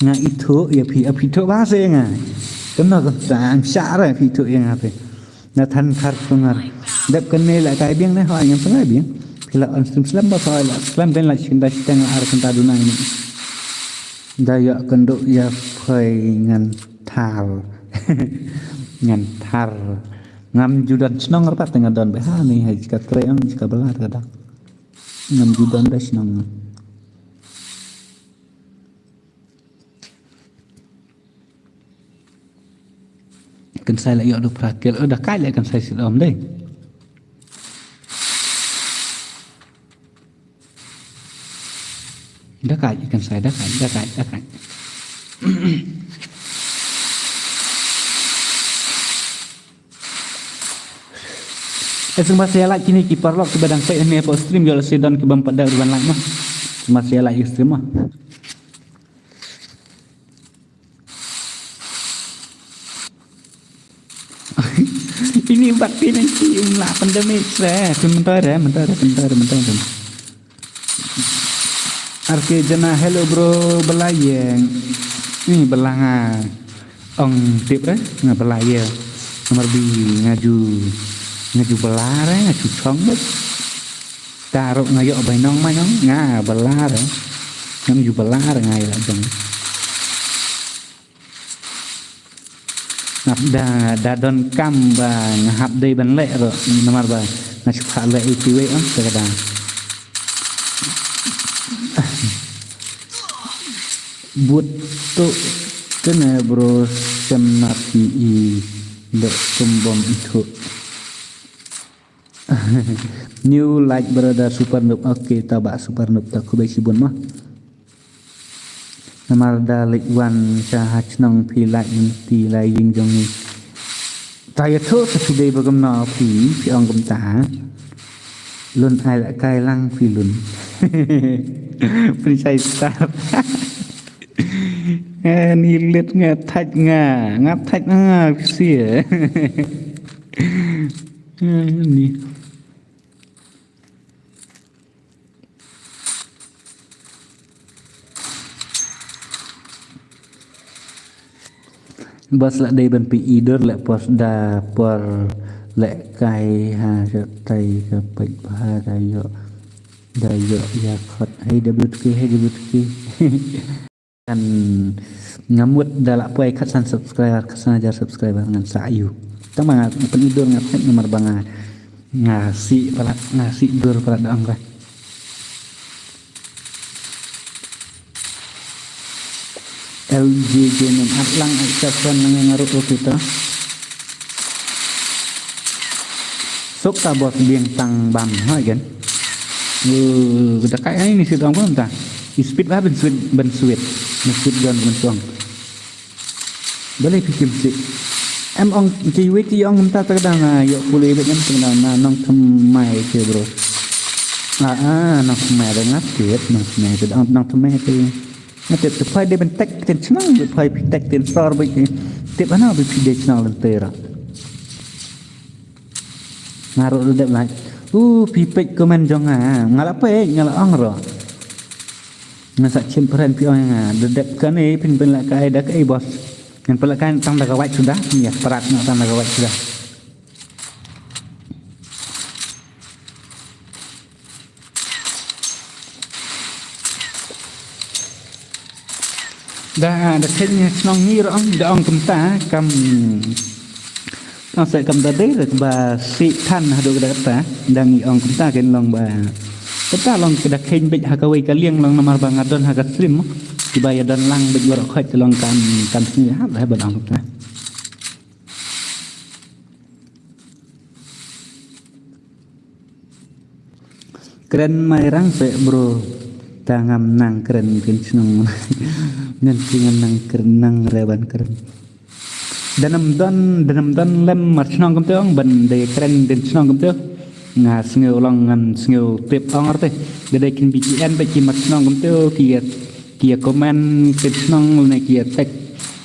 Nga ithuh ïa phi, ap ithuh ba se nga. Kena ka tang sha re phi ithuh ïa nga phi. Na than thar sungar. Dep kane la kai biang ne hoi ngam pernah biang. Phi la on stream slem ba hoi la slem kan la shin da shin la ar kan ta duna ini. Da ïa kan duk ïa phai ngan thar. Ngan thar. Ngam ju don shnong re pat nga don ba ha ni hai jika trei ang jika belar ka dak. Ngam ju don da shnong. Kan sai la ïoh du phra kill. Oh, da kai la kan sai sit om dei. Da kai kan sai, da kai, da kai, da kai. Eh, sngewbha share like kine ki paralok kiba dang peit hangne hapoh stream, ïoh lehse don kibym pat da ruh ban like mo. Sngewbha share like ïa stream mo. Ini bad phi nang ki um lah pandemic re. Phi mentoi re, mentoi re, mentoi re, mentoi re. Ar ke jana hello bro, bela ïeng. Ni bela nga ong tip re, nga bela ïeng. Namar bi nga ju, nga ju bela re, nga ju chong bet. Taruh nga ïoh bai nong ma nong, nga bela re. Ngam ju bela re nga ïa la jong. Ngap da, da don kam ba nga hap dei ban leh ruh, namar ba nga shu phah leh iti wei ong te ka da. But tu kena bro sem na pi i leh kum bom itu. New like brother Super Noob. Okay, ta ba Super Noob ta khublei shibun mo. Namar da leit wan sha ha chnong phi lait mynti lai ïing jong ngi. Ta ïathuh sa phi dei ba kumno phi, phi ong kumta. Lun ai la kai lang phi lun. Pynshai star. Eh, ni lit nga thait nga, nga thait nga phi si. Eh, ni. Bas la dei ban phi i dur leh pos da por leh kai ha shatai ka peit bha da ïoh da ïoh ïa khot. Hey W T K, hey W T K. Kan nga mut da la poi khatsan subscriber, khatsan hajar subscriber ngan sa ïu. Tang ba nga pyn i dur nga phet namar ba nga nga si palat, nga si dur palat da ong ka. L G Gaming, at lang, at share friend lang ïa nga ruh, okay to. Suk ta boss, biang tang bam, ha, again. Uh, da kai ai ni sit ong kumta. I speed ba ban sweet, ban sweet. Ban sweet gun ban tuang. Balei phi kim sih. Em ong kiwei ki ong kumta, ta ka dang, ah, ïoh pule bad em ta ka dang na nongthymmai te, bro. Ah, ah, nongthymmai da nga tip, nongthymmai te, nongthymmai te. Nga tip, te phai dei ban tek ktien shnong, te phai phi tek ktien sor bad, eh, tip hana ba phi dei shnong lynter. Nga ruh da dep like. Uh, phi peit comment jong nga. Nga la peit, nga la ong ruh. Nga sa chim pren phi ong nga. Da dep kane phin pynlehkai da kaei boss. Ngan pynlehkai tang da ka wait suda. Ïa, prat nga tang da ka wait suda. Da, da kheiñ shnong ngi ruh ong, da ong kumta, kam, tang sa kam da dei, da ba sih than haduh da kata, da ngi ong kumta, ken long ba. Kata long da kheiñ beit ha kawei ka liang long namar ba nga don ha ka stream, kiba ïa don lang beit baroh khoit long kam, kam sngewbha, da ba ong kumta. Kren Mairang se bro. Ta ngam nang kren kin shnong. Ngan ki ngam nang kren nang re ban kren. Da nam don, da nam don lem mar shnong kumta ong ban dei kren kin shnong kumta. Nga sngew long ngan sngew tip ong arte. Da dei kin B T N ba ki mar shnong kumta ki ïa, ki ïa comment kin shnong ne ki ïa tag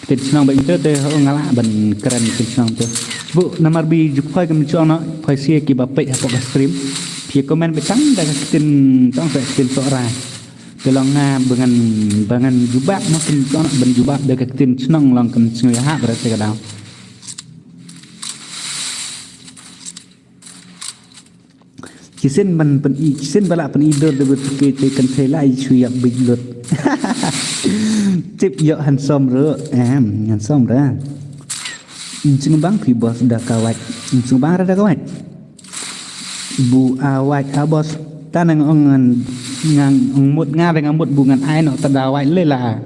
ktien shnong ba ito te, ho nga lah ban kren ktien shnong te. Sbu namar ba ju phai kam shnong na, phai sia kiba peit hapoh ka stream. Phi comment ba tang da ka ktien tang sa ktien Sohra. Te long nga ba ngan, ba ngan jubab ma ktien shnong ban jubab da ka ktien shnong long kam shnong ïa ha ba te ka daw. Shisien ban pyni, shisien ba lah pyni dur da bad phi te kan thei lai shu ïap bit lut. Tip ïoh handsome ruh, em, handsome ruh. Sngewbang phi boss da ka wait. Sngewbang ruh da ka wait. Bu a wait a boss. Ta nang ong ngan, ngan ong mut nga da ngan mut bu ngan ai noh ta da wait le la.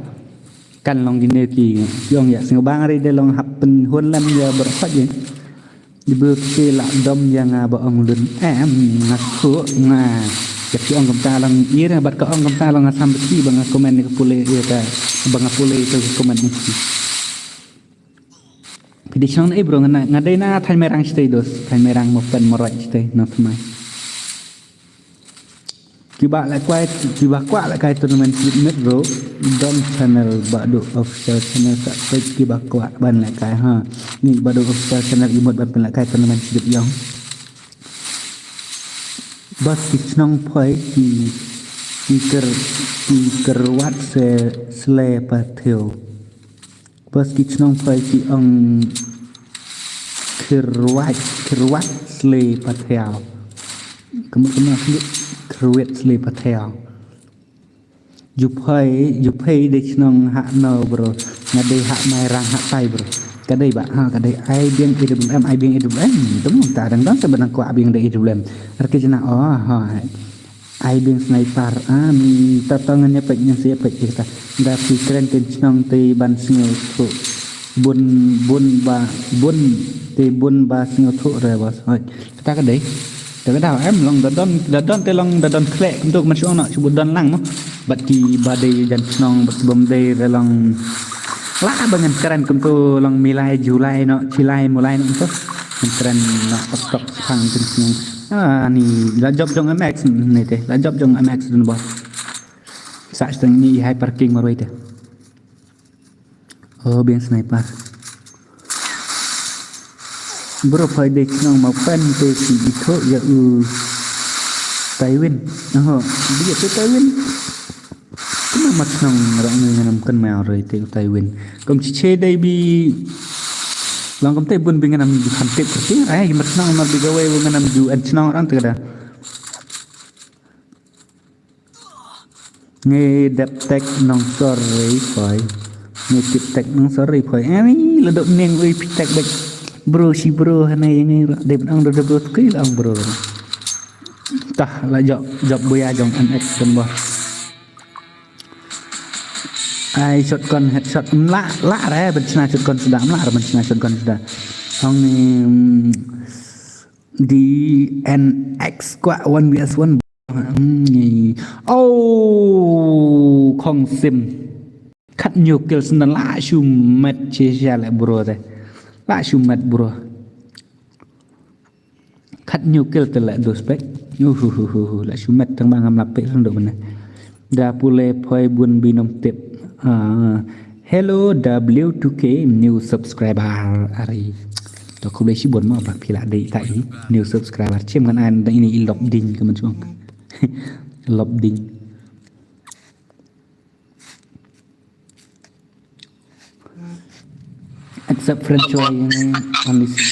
Kan long kine ki, ki ong ïa sngewbang ruh da long hap pynhun lam ïa baroh khoit ïa. Di bru te lah dom ïa nga ba ong lun em nga suk nga. Ïa ki ong kumta long ïa bad ka ong kumta long nga sam beti ba nga comment ïa ka pule ïa ka ba nga pule ïa ka comment ni. Phi dei shnong na ei bro nga, nga dei na Thaiñ Mairang shatei dos, Thaiñ Mairang Mopen Moroit shatei nongthymmai. Kiba lehkai, kiba kwah lehkai tournament Slipmit ruh, don channel Bahduh Official channel sa peit kiba kwah ban lehkai ha. Ni Bahduh Official channel i mut ban pynlehkai tournament Slip ïong. Bad ki chnong phai ki, ki ker, ki kerwat se sle pathew. Bad ki chnong phai ki ong khirwat, khirwat sle pathiaw. Ka mut ka mut khirwat sle pathiaw. Ju phai, ju phai de chnong ha no bro. Nga dei ha Mairang ha tai bro. Ka dei ba ha ka dei ai biang A W M, ai biang A W M. Tum ta dang dang sa ba dang kwah biang dei A W M. Ar ke jna oh ha. Ai biang sniper, ah, ni ta tong ngan ïa peit ngan sa ïa peit kita. Da phi kren ktien shnong te ban sngewthuh. Bun, bun ba, bun, te bun ba sngewthuh re bos. Hoi. Kata ka dei. Te ka daw em long da don, da don te long da don khleh kumto man shu ong noh shu bud don lang mo. Bad ki ba dei jan shnong bad ki bym dei re long. Lah ba ngan kren kumto long milai julai noh, chilai mulai noh kumto. Ngan kren noh tok tok phang ktien shnong. Ah, ni la jop jong M X ni te, la jop jong M X dun bos. Sa steng ni hai parking marwei te. Oh, biang sniper. Bro, phai de chnong ma pen te si itho ya u Taiwin. Oh, dia tu Taiwin. Kumno ma chnong rang ni nganam kan ma roi te u Taiwin. Kum chi che dei bi long kum te bun bi nganam ju han tip kerti. Ai, ma chnong ma bi gawai bu nganam ju an chnong rang te da. Ngi dep tek nong sor rei phoi. Ngi tip tek nong sor rei phoi. Ani ladok ning ui pitek bek. Bro si bro hana yang ngi dep nong do bro tukui lang bro. Tah la jok jok buya jong M X kan bah. Ai shotgun headshot. Mla la re ban shna shotgun suda, mla re ban shna shotgun suda. Ong ni, mm, D N X kwah one v one. Mm, ni. Oh, Kong Sim. Khat hynñiew kill shen la shu met shisha le bro te. La shu met bro. Khat hynñiew kill te la dos pek. Uhuhuhu, la shu met tang ba ngam la pek rang do bana. Da pule poi bun binom tip. Ah, hello W two K new subscriber. Ari. To khublei shibun mo ba phi la dei ta i new subscriber. Chim ngan an da ini i lop ding ka man chuang. Lop ding. Accept friend choi ini only si.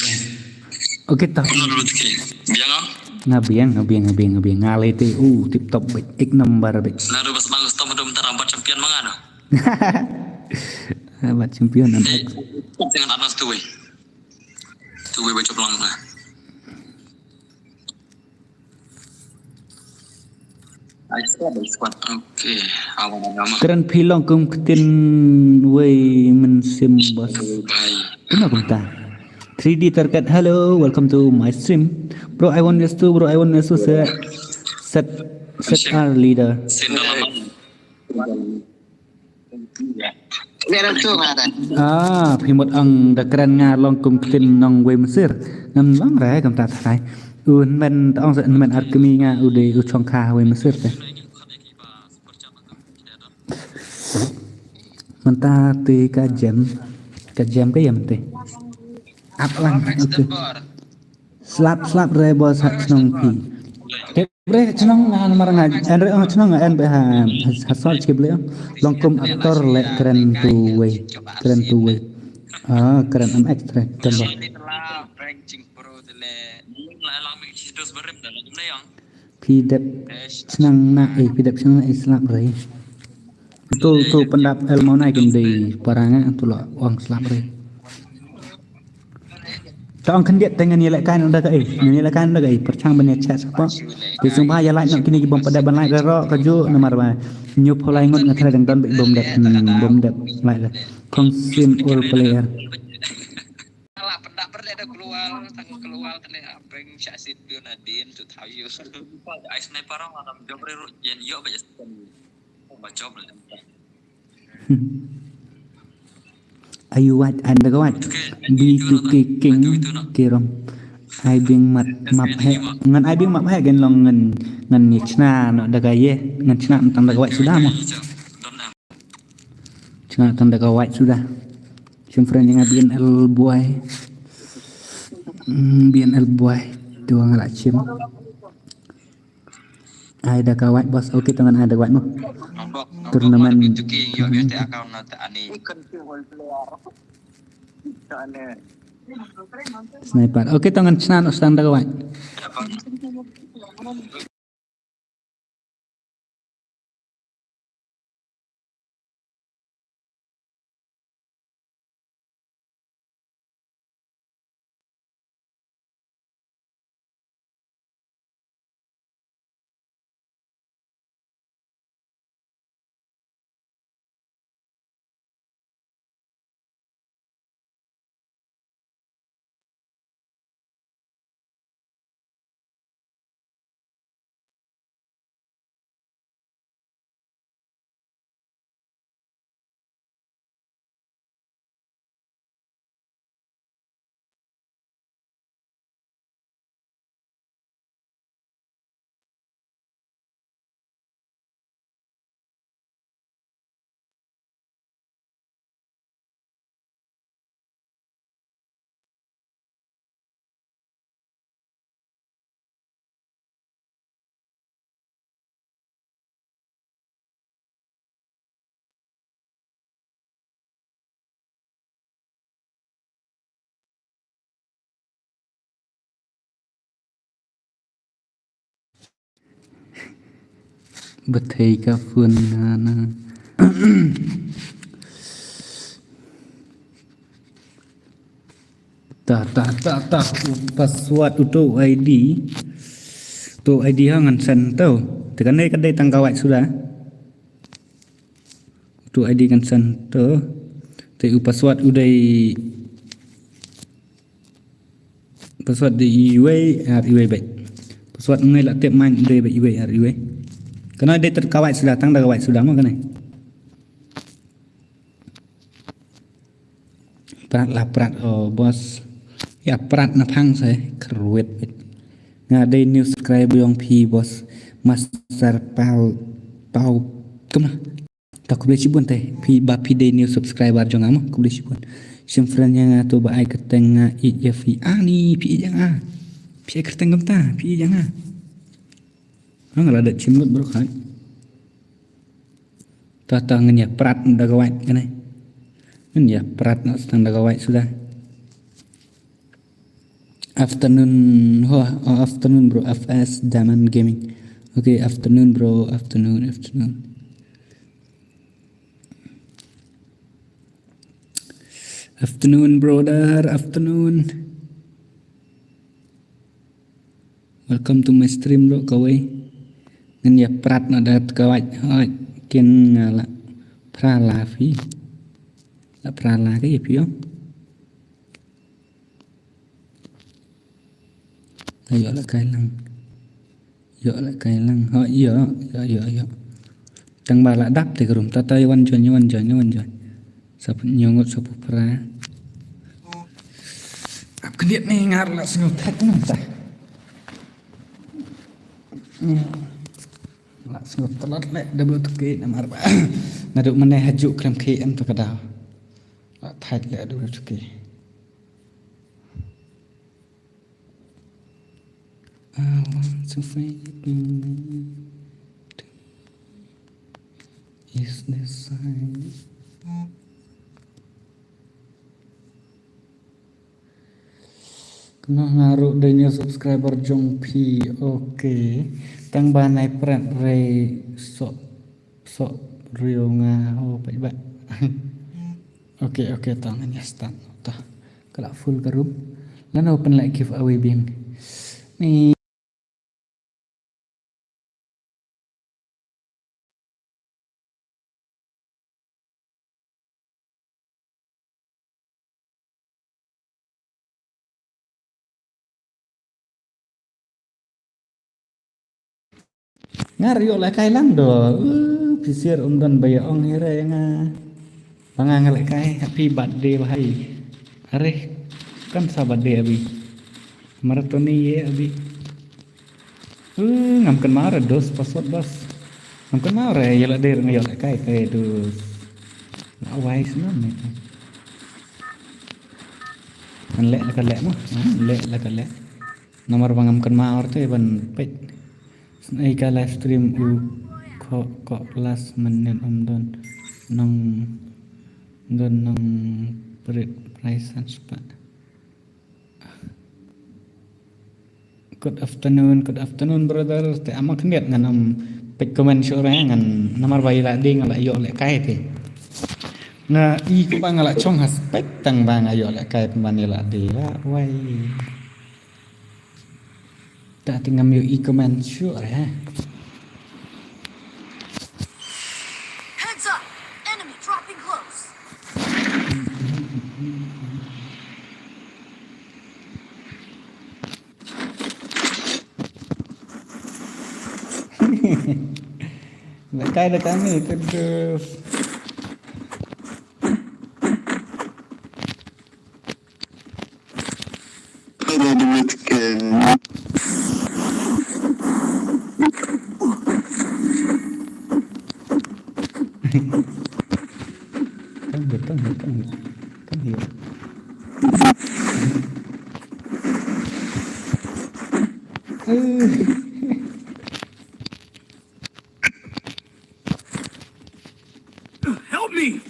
Okay tah. Biang ah? Nga biang, nga biang, nga biang, nga biang. Nga lei te, uh, tip top bek, ek number bek. Lalu pas bang stop dum taram bat champion mangano. Bat champion am. Eh, jangan atas tu weh. Tu weh baca pelang lah. Ai squad, ai squad. Okay, awan agama. Kren phi long kum ktien wei mynsiem boss. Bye. Ina kumta. Three D target, hello, welcome to my stream. Bro, I want this too, bro, I want this too. Set, set, set our leader. Sin dalam. Ah, phi mut ong da kren nga long kum ktien nong wei mynsiem. Ngam long re kumta tharai. U men ta ong sa men ar kmie nga u dei u chong kha wei mynsiem te. Mynta te ka jem, ka jem ka jem te. Ap lang. Okay. Slap slap re boss ha chnong phi. Te bre chnong nga mar nga en re ong chnong nga en be ha ha sol chi ble ong. Long kum actor le kren tu wei. Kren tu wei. Ah, kren am extra tamba. Phi dep chnong na eh, phi dep chnong na eh slap re. Tu tu pyndap el mau nai kin dei para nga tu lo ong slap re. Ta ong khyndiat te ngan ïaleh kai noh da kaei, ngan ïaleh kai noh da kaei, pyrshang ban ïa chat sha pok. Te sngewbha ïa like noh kine ki bym pat dep ban like re ro ka ju namar ba hynñiew phew lai ngut nga khlem dang don beit bym dep, hmm, bym dep like re. Kong Sim all player. Ala pynda pyrle da keluar, tang keluar te le apeng sha sit biun adin tu thaw yu. Ai sniper ong adam job re ru yen yo ba jas. Ba job le. Ayu wat an da ka wat. B two K King Kirom. Ai bing mat map he. Ngan ai bing map he gen long ngan ngan ni chna no da ka ye. Ngan chna tang da ka wat suda mo. Chna tang da ka wat suda. Chim friend nga B N L boy. Hmm, B N L boy. Tu nga la chim. Ai da ka wait boss. Okay, to ngan ai da ka wait mo. Tournament. Sniper. Okay, to ngan chna noh tang da ka wait. Bethei ka phone na na. Ta ta ta ta u password uto I D. To I D ha ngan send to. Te kane ka dei tang ka wait suda. Tu I D kan send tu. Te u password u dei, password dei iwei ar iwei beit. Password ngai la tip main u dei beit iwei ar iwei. Kane dei ter kawai suda, tang da kawai suda mo kane. Prat la prat, oh, boss. Ïa prat na phang sa, eh, kyrwit. Nga dei new subscriber jong phi, boss. Master Pau, Pau, kumno? Ta khublei shibun te, phi ba phi dei new subscriber jong nga mo, khublei shibun. Shim friend ïa nga to ba ai kyrteng nga ïeit ïa phi. Ani, phi ïeit ïa nga. Phi ai kyrteng kumta, phi ïeit ïa nga. Nga la da shim lut bro khat. Ta ta ngan ïa prat da kawai kane. Ngan ïa prat na stang da kawai suda. Afternoon, ho, oh, afternoon bro, F S Diamond Gaming. Okay, afternoon bro, afternoon, afternoon. Afternoon brother, afternoon. Welcome to my stream bro, kawei. Ngan ïa prat na da kawai, hoi, kin nga la pra la phi. La pra la ka ïa phi ong. Ïoh la kai lang. Ïoh la kai lang. Ho, ïoh, ïoh, ïoh, ïoh. Tang ba la dap te ka room. Ta ta ïa wan join, ïa wan join, ïa wan join. Sapu nyongot sapu pra. Ap kdiat ni ngar la sngewthuh mynta. La sngewthuh le da bro tuki namar ba. Naduh mynne ha juk krem ki em tu ka daw. La thait le da bro tuki. I want to fade me is the sign. Kena nga ruh dei new subscriber jong phi. Okay. Tang ba nai prat rei sok sok riew nga ho pait ba. Okay, okay, tang ngan ïa start. Tah. Ka la full ka room. Lano pynleh giveaway biang. Ni. Nga ruh ïoh lehkai lang do. Uh, phi sir um don ba ïa ong hi re ïa nga. Ba nga nga lehkai, happy birthday bhai. Are, kan sa birthday abi. Marathon ni ye abi. Uh, ngam kynmaw re dos password bas. Ngam kynmaw re ïa la dei nga ïoh lehkai te dos. La wai snam ni te. Kan leh la ka leh mo. Kan leh la ka leh. Namar ba ngam kynmaw te ban peit. Snei ka live stream u ko ko last minute um don nong don nong prit price san spah. Good afternoon, good afternoon brother. Te ama khyndiat ngan am peit comment shuh re ngan namar ba ïa la ding la ïoh lehkai te. Nga i ko ba nga la chong ha spek tang ba nga ïoh lehkai ban ïa la ding la wai. Ta te ngam ïoh i comment shuh re ha. Heads up! Enemy dropping close. Lehkai da kane te dus. Come here, come here, come here. Come here. Help me!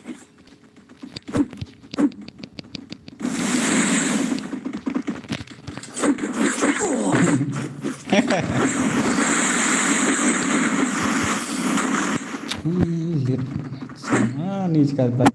Ih, lit. Ah, ni sekarang.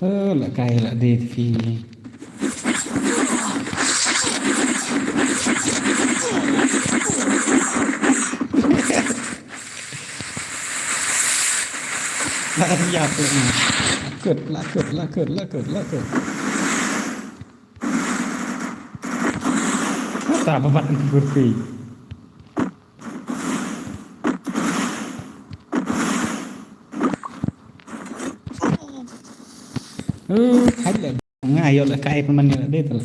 Eh, la kai la dei phi. La ïap la. Kut, la kut, la kut, la kut, la kut. Ta ba bat phi. Eh, hai le. Nga ïoh la kai pynban ïoh la dei tu la.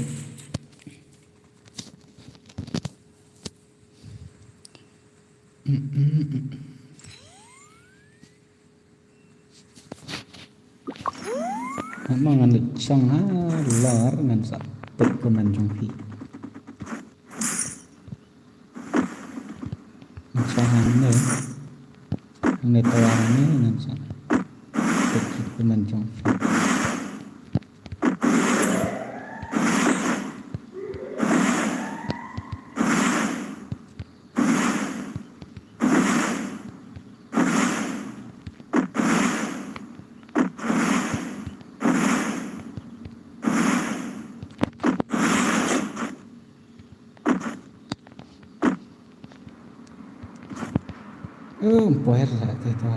Mo ngan leit shong halor ngan sa peit comment jong phi. Ngan shong hangne. Hangne tower hangne ngan sa peit comment jong phi. Um, poher la te to.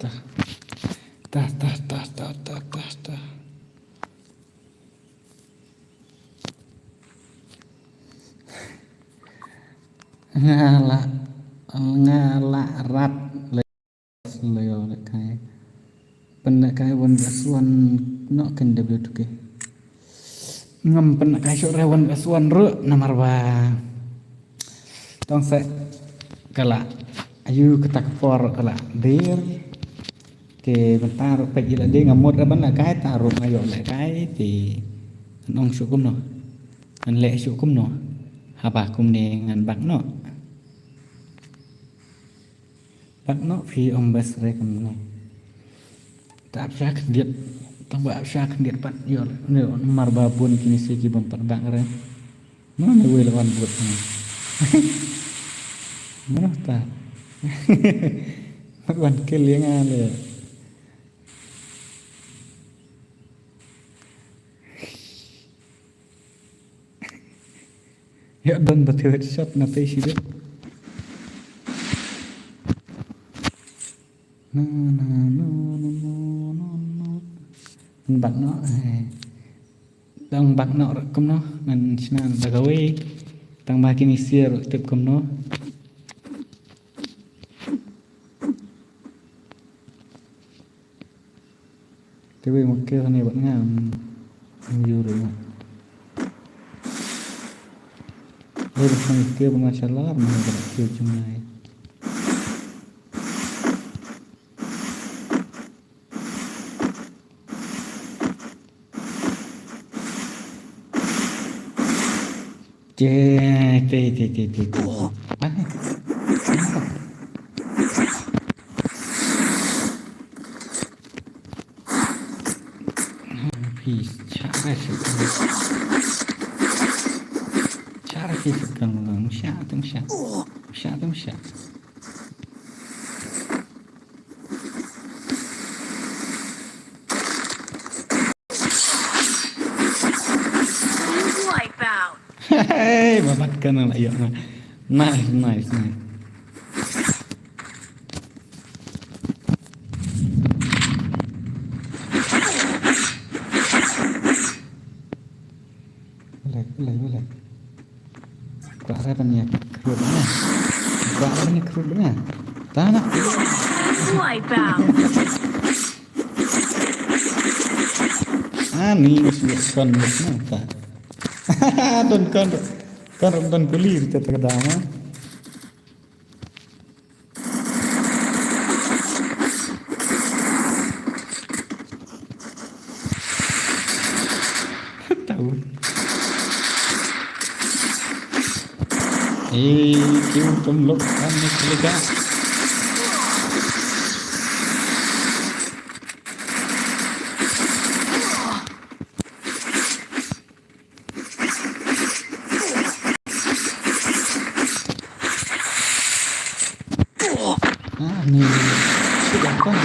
Tah. Tah, tah, tah. Nga la, nga la rat le, le ïoh lehkai. Pynlehkai one versus one noh kin W two K. Ngam pynlehkai shuh re one versus one ruh namar ba tong seh ka la ayu kata ka por ka la der. Te mynta ruh peit ïa lade nga mut re ban lehkai, ta ruh nga ïoh lehkai te ngan ong shuh kumno, ngan leh shuh kumno. Haba kumne ngan bak noh. Bak noh phi ong best re kumno. Ta ap sha khyndiat, tang ba ap sha khyndiat pat ïoh, ïoh namar ba bun kine shi ki bym pat bak re. Mano ne wei la wan bud. Mano ta. Wan kill ïa nga le. Ïa don ba te headshot na te shi bit. Na, na, na, na, na, na, na. Ngan bak noh, eh. Tang bak noh ruh kumno, ngan shna da kawei. Tang ba kine shi ruh tip kumno. Te wei ma kill hangne bad nga, mm, ym ïoh ruh nga. Wei ba khang kill ba nga sha lar, ma nga kill jong nga. Te, te, te, te, te, te. Ah. Phi shah re shah. Shah re phi shah kan lang. Shah tum shah. Shah tum shah. Wipe out. Hey, babat kan la ïoh nga. Nice, nice, nice. Balei, balei, balei. Kwah re ban ïa khrud nga. Kwah re ban ïa khrud nga. Ta na. Wipe out. Ani ngi shu ïa kon mut na ta. Don kon, kon don kuli kita ta ka dama. Eh, kiu tum lok kan ni kiliga. Ah, ni. Sudah kau.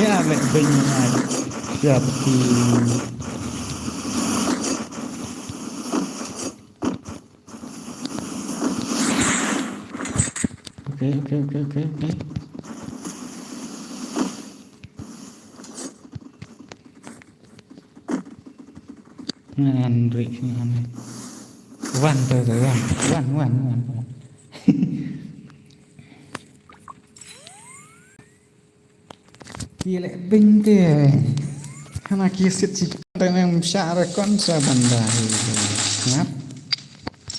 Ya, baik, benar. Siap, di. Okay, okay, okay, okay, okay. Ngan ri, ngan ri. Wan, tu, tu, wan. Wan, wan, wan, wan. Ki leh bing te. Hana ki sit si te nang sha re kon sa banda. Ngap.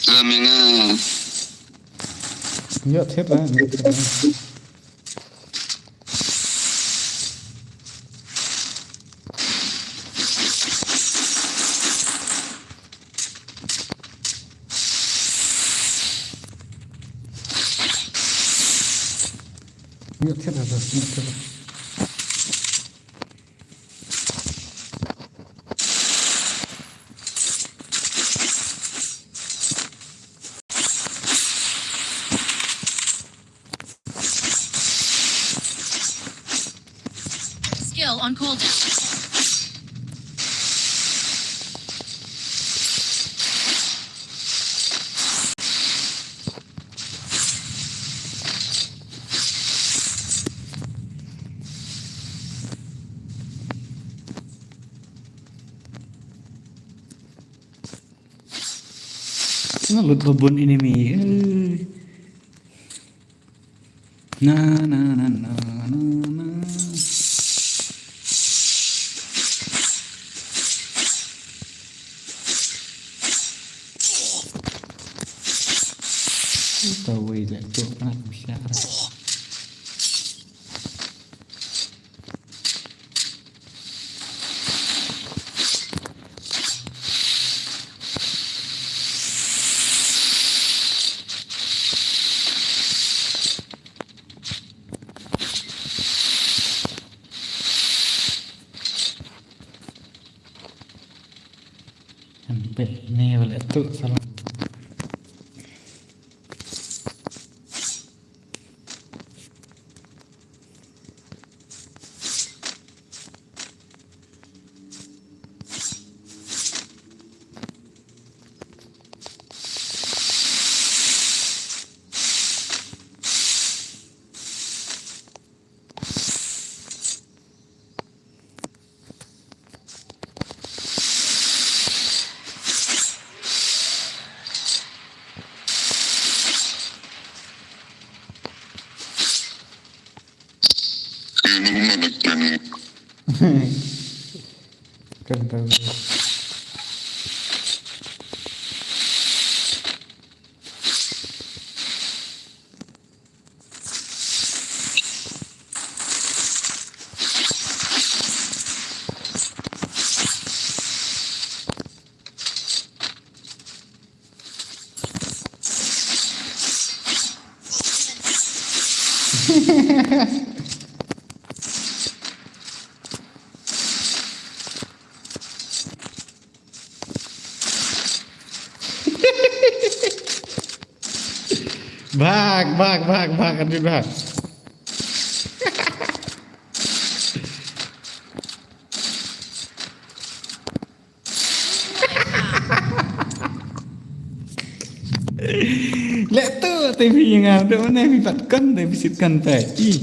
Lam nga. Yo, thied lah, yo, thied lah. Ngiat thied, ngiat thied. Skill on cooldown. Nga lut ba bun enemy. Eh. Na, na, na, na, na, na. Ita wei leh tu nak bicara. Kan bel ni balik tu salam. Kan tahu. Bhag, bhag, bhag, bhag, Arjun, bhag. Leh tu te phi nga, tu mana phi pat kon, te phi sit kon te. Ih.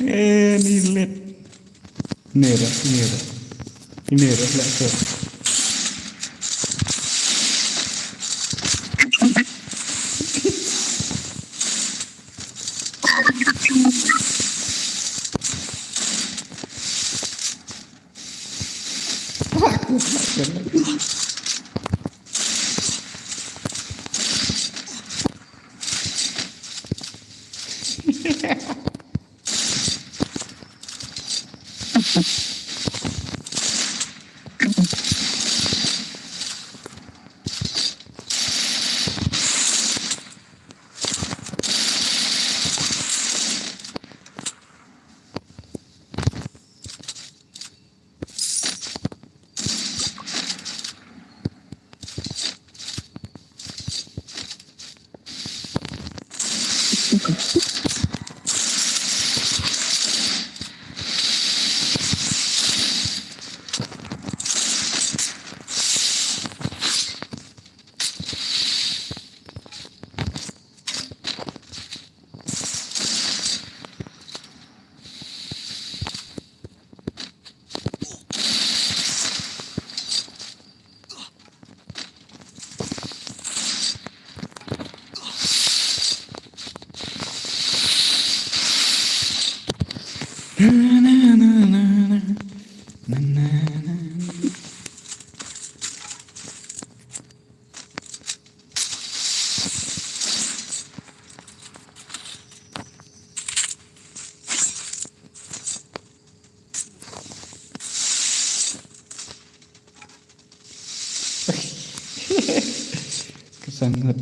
Eh, ni let. Ni re, ni re. Ni re, leh tu. Ka sangkut.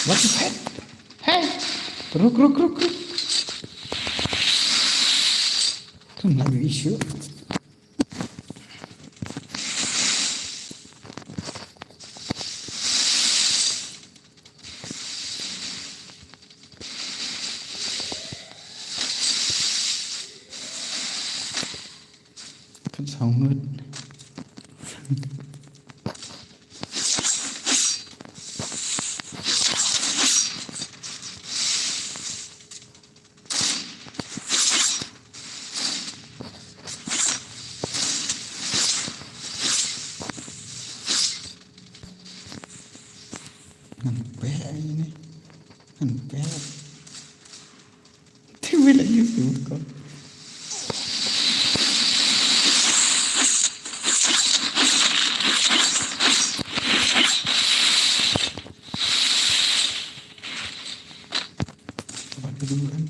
What the heck? Hey! Ruk, ruk, ruk, ruk. Don't have an issue. Kan sangkut. Ngan pek ïa ini. Ngan pek. Te wei la use ka. Ka ban ka dum kan.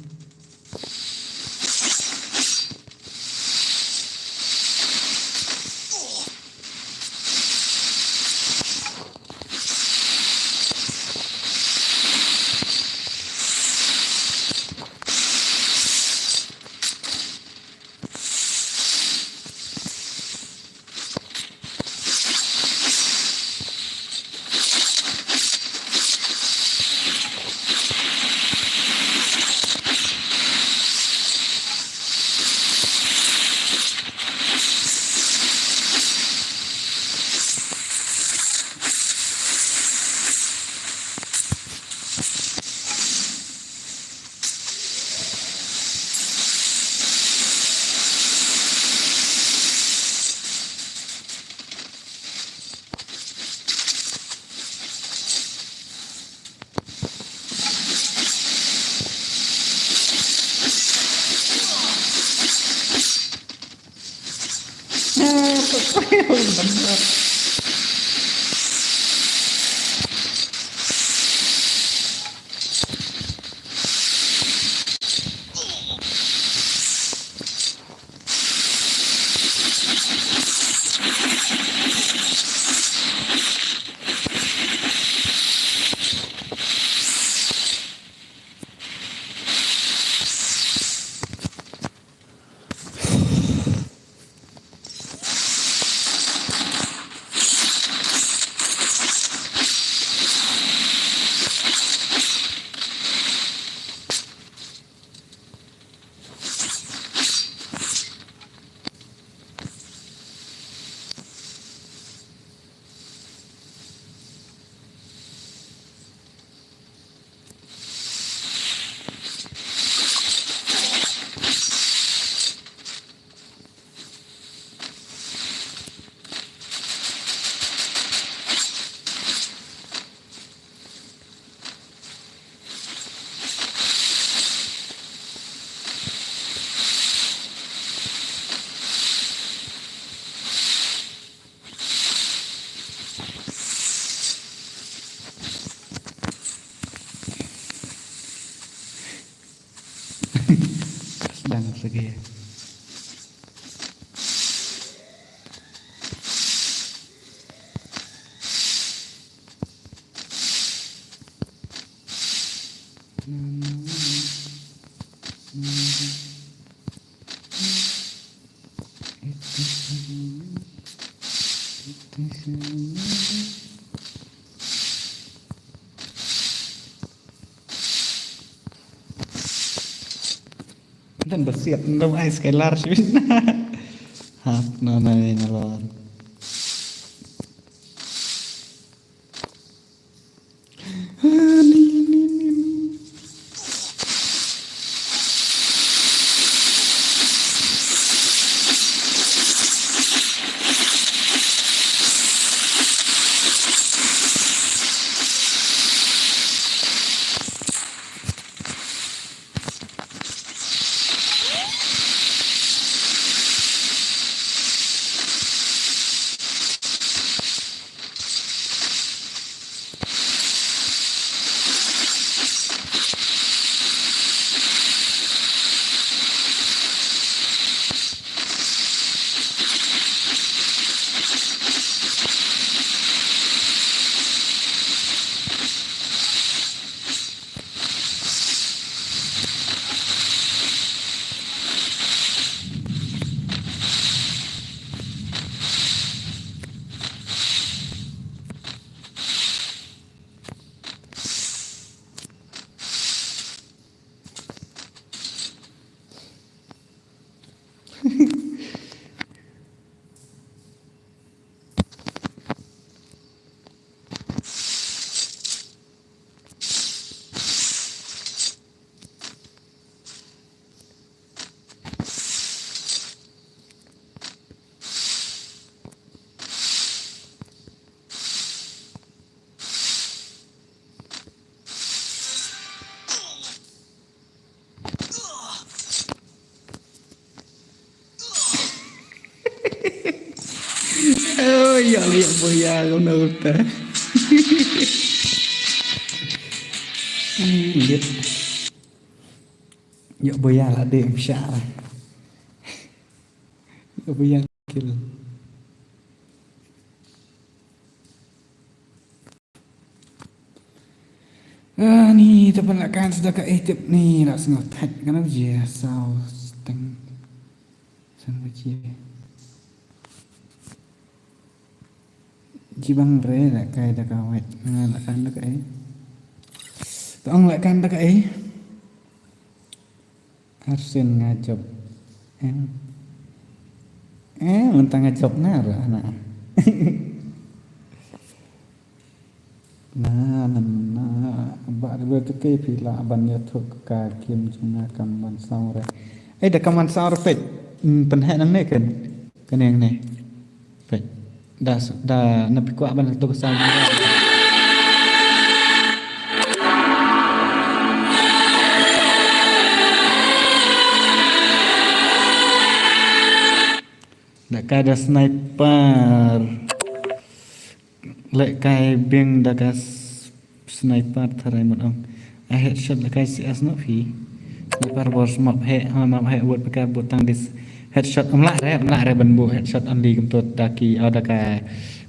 Dang sagi. Dan besiap nang ai skylar sih. Ha, no, no, no, no. Oh, ya, ya, boya, kau nak uta. Lihat. Ya, boya lah deh, insya Allah. Ya, boya kill. Ah, ni, te pynlehkai sdaka eh tip ni, la sngewthait, kan ap je, saw, steng. San ba je. Jibang re, lehkai da ka wait. Nga lehkai da ka eh. Tong lehkai da ka eh. Arsien nga jop. Eh. Eh, mynta nga jop na ra na. Na, na, na. Ba de ba tu ke phi lah ban ïathuh ka game jong nga kam ban saw re. Eh, da kam ban saw re peit. Hmm, pynheh nangne kan. Kane nangne. Peit. Da, da, na phi kwah ban tu ka sound. Lehkai da sniper. Lehkai biang da ka s-, sniper tharai mut ong. A headshot lehkai C S noh phi. Sniper bor map heh, ha, map heh bud pika bud tang dis. Headshot, ym lah re, ym lah re ban buh headshot only kumto da ki, oh, da ka,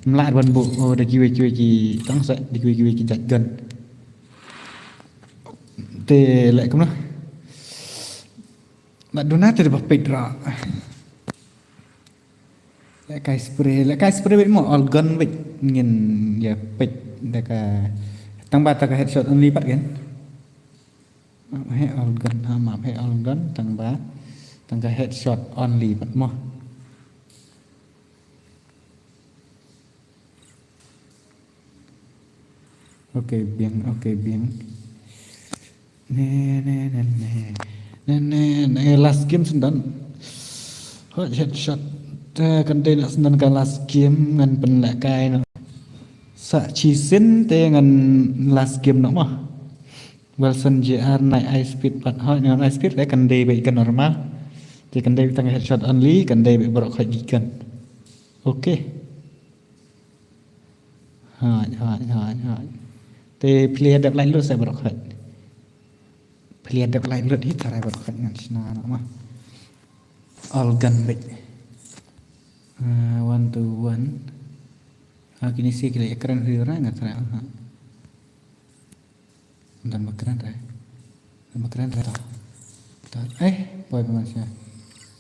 ym lah re ban buh, oh, da kiwei kiwei ki, tang sa, da kiwei kiwei ki jait gun. Te leh kumno. Lah duna te da ba peit ra. Lehkai spray, lehkai spray beit mo, all gun beit ngin ïa peit da ka tang ba ta ka headshot only pat kan. Map heh all gun, ha, map heh all gun, tang ba, tang ka headshot only pat mo. Okay, biang, okay, biang. Ne, ne, ne, ne. Ne, ne, ne, last game syndan. Hot headshot. Te kan dei na syndan ka last game ngan pynlehkai noh. Sa shisien te ngan last game noh mo. Wilson J R nai high speed pat hot ngan high speed te kan dei beit ka normal. Te kan dei beit tang headshot only, kan dei beit baroh khoit ki gun. Okay. Hot, hot, hot, hot. Te player dep lain lut sa baroh khoit. Player dep lain lut hi tharai baroh khoit ngan shna noh mo. All gun bit. Ah, one to one. Ah, kini si kila ekran hiri orang nga try. Ah. Dan bakran rai. Dan bakran rai. Ta. Ta. Eh, boy pemansya.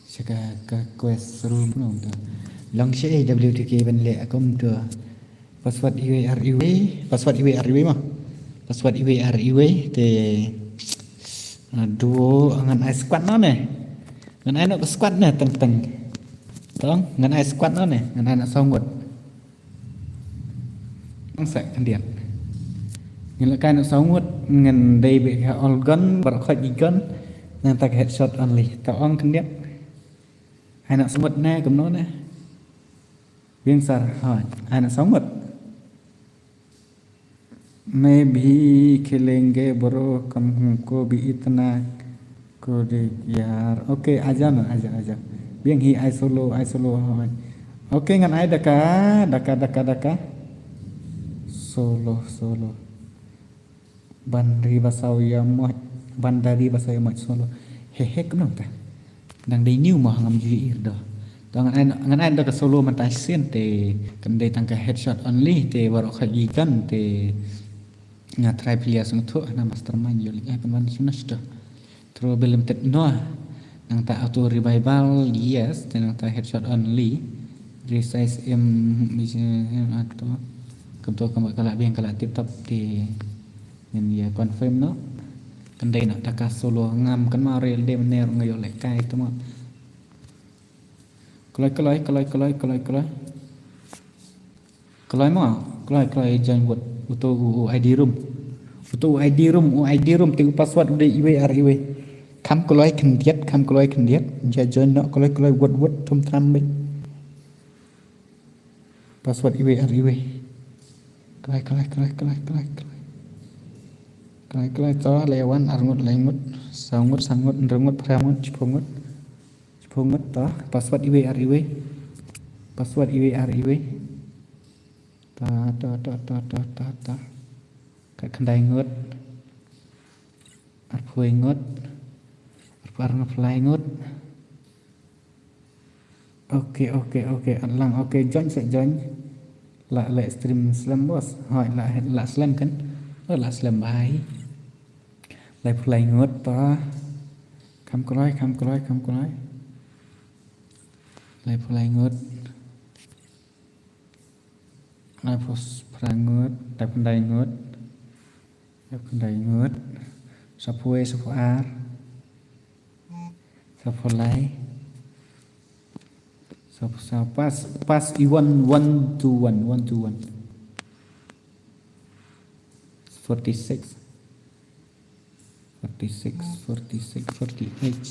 Saka ka quest room no ta. Long shi W T K ban le akum tu. Password iwei ar iwei. Password iwei ar iwei ma. Password iwei ar iwei te. Ah, duo ngan ai squad no ne. Ngan ai no ka squad ne teng teng. Tong ngan ai squad no ne. Ngan ai no saw ngut. Ang sa khyndiat. Ngan lehkai noh saw ngut ngan dei beit ha all gun baroh khoit ki gun. Nangta ka headshot only. Ta ong khyndiat. Ai noh saw ngut ne kumno ne. Biang sar ha. Ai noh saw ngut. मैं भी खेलेंगे bro, कम हमको भी इतना को दे यार. Okay, aja na, aja, aja. Biang hi ai solo, ai solo. Okay, ngan ai daka, daka, daka, daka. Solo, solo. Ban ri ba saw ïa mo, ban da ri ba saw ïa mo solo. He he kumno ta. Dang dei new mo ngam ju ir do. To ngan ai, ngan ai da ka solo mynta sien te kan dei tang ka headshot only te baroh khoit ki gun te. Nga try phi ïa sngewthuh na mastermind ïoh link ai pynban shuh na shuh. Throw ability no. Nangta auto revival yes, te nangta headshot only. Resize aim auto. Kumto kumba ka la biang ka la tip top te ngin ïa confirm no. Kan dei na taka solo ngam kan ma real de mener nga ïoh lehkai tu ma. Kloi kloi kloi kloi kloi kloi. Kloi mo, kloi kloi join wot uto u, u I D room. Uto u I D room, u I D room te u password u dei iwei ar iwei. Kham kloi khyndiat, kham kloi khyndiat. Ja join no kloi kloi wot wot thum tram beit. Password iwei ar iwei. Kloi kloi kloi kloi kloi kloi. Kloi kloi to le wan ar ngut lai ngut. Saw ngut, saw ngut, hynriew ngut, phra ngut, shiphew ngut. Shiphew ngut to, password iwei ar iwei. Password iwei ar iwei. To, to, to, to, to, to, to. Ka khyndai ngut. Arphew ngut. Arphew ar ngut, phra ngut. Okay, okay, okay. At lang, okay, join sa join. La, la stream slem boss. Hoi, la, la slem kan. Oh, la slem bhai. Laiphew lai ngut to. Kham kloi, kham kloi, kham kloi. Laiphew lai ngut. Laiphew phra ngut, laiphew khyndai ngut. Laiphew khyndai ngut. Sawphew wei, sawphew ar. Sawphew lai. Sawphew saw, pass, pass i one, one to one, one to one. Forty-six. Forty-six, forty-six, forty-eight.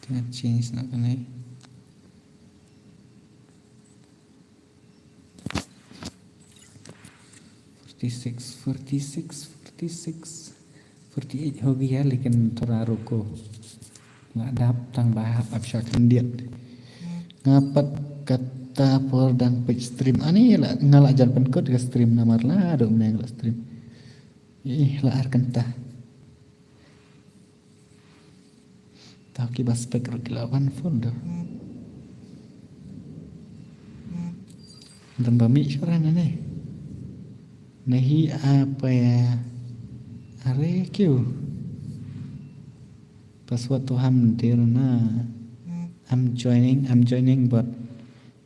Te ngan change noh kane. Forty-six, forty-six, forty-six. Forty-eight ho gaya, lekin thoda ruko. Nga dap tang ba hap sha khyndiat. Nga pat kata por dang peit stream. Ani la, nga la jan pynkut ka stream namar la dum ne nga la stream. Ih, la ar kynta. Tau ki ba spek ruh ki la wan full do. Dang ba mih shuh ran ne. Nahi apa ya? Are kyu. Password tu ham dir na. I'm joining, I'm joining, but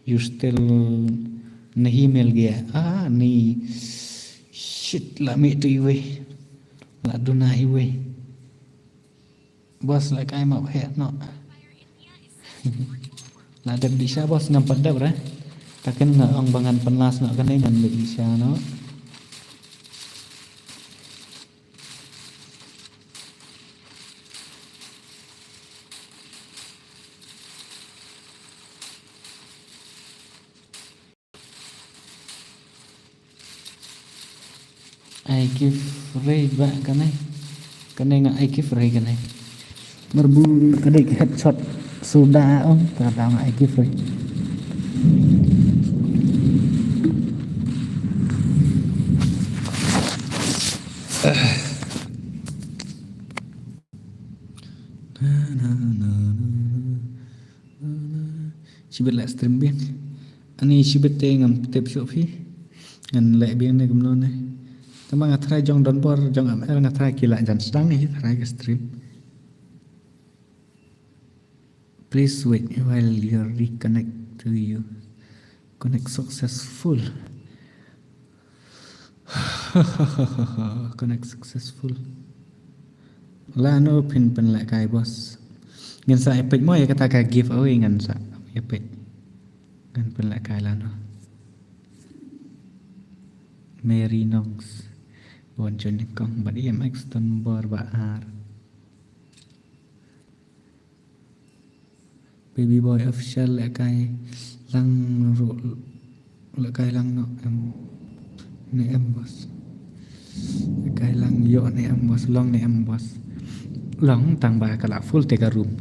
you still nahi mil gaya. Ah, ni. Shit, la mih tu iwei. La duna iwei. Boss la kai map heh noh. La dep dih sha boss ngam pat dep re. Taken nga ong ba ngan pynlas noh kane ngan dep dih sha noh. Ai ki free ba kane. Kane nga ai ki free kane. Marbu kane ki headshot suda ong kata nga ai ki free. Na, na, na, na, na. Shibit leh stream biang. Ani shibit te ngam tip shuh phi. Ngan leh biang ne kumno ne. Tangba nga try jong Donbor, jong M L nga try ki lah jan sdang hi try ka stream. Please wait while you reconnect to you. Connect successful. Connect successful. Lano phin pynlehkai boss. Ngan sa ïa peit mo ïa kata ka giveaway ngan sa ïa peit. Ngan pynlehkai lano. Mary Nongs. Wan join kong bad M X Donbor ba ar. Baby Boy Official lehkai lang ruh, lehkai lang noh em, ne em boss. Lehkai lang ïoh ne em boss, long ne em boss. Long tangba ka la full te ka room.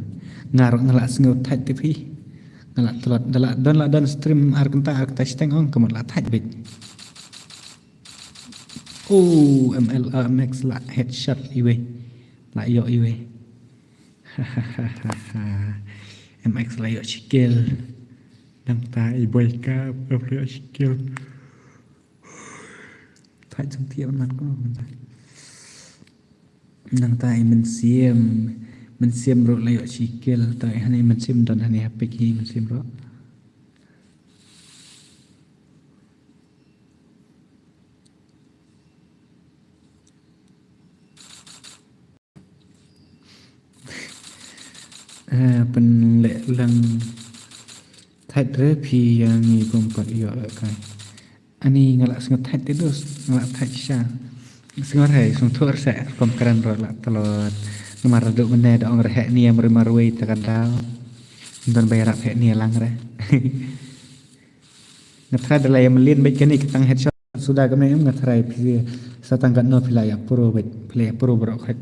Nga ruh nga la sngew thait te phi. Nga la tlot, da la don, la don stream ar kynta ar kynta shiteng ong ka mut la thait beit. Oh, M L, ah, M X la headshot iwei. La ïoh iwei. M X la ïoh shi kill. Nangta i Boy Cup la ïoh shi kill. Thait jong tiap man ko nangta. Nangta i Mynsiem. Mynsiem ruh la ïoh shi kill. Ta i hani Mynsiem don hani ha pick hi Mynsiem ruh. Eh, pynleh lang thait re phi ïa ngi bym pat ïoh lehkai. Ani nga la sngew thait te dus, nga la thait sha. Sngew re, sngew thuh re se, rukom kren ruh la tlot. Namar ruh mynne da ong re heh nia marwei marwei ta ka daw. Don ba ïarap heh nia lang re. Nga try da la ïa mlien beit kane ka tang headshot suda kane em nga try phi sa tang katno phi la ïa pro beit, phi la ïa pro baroh khoit.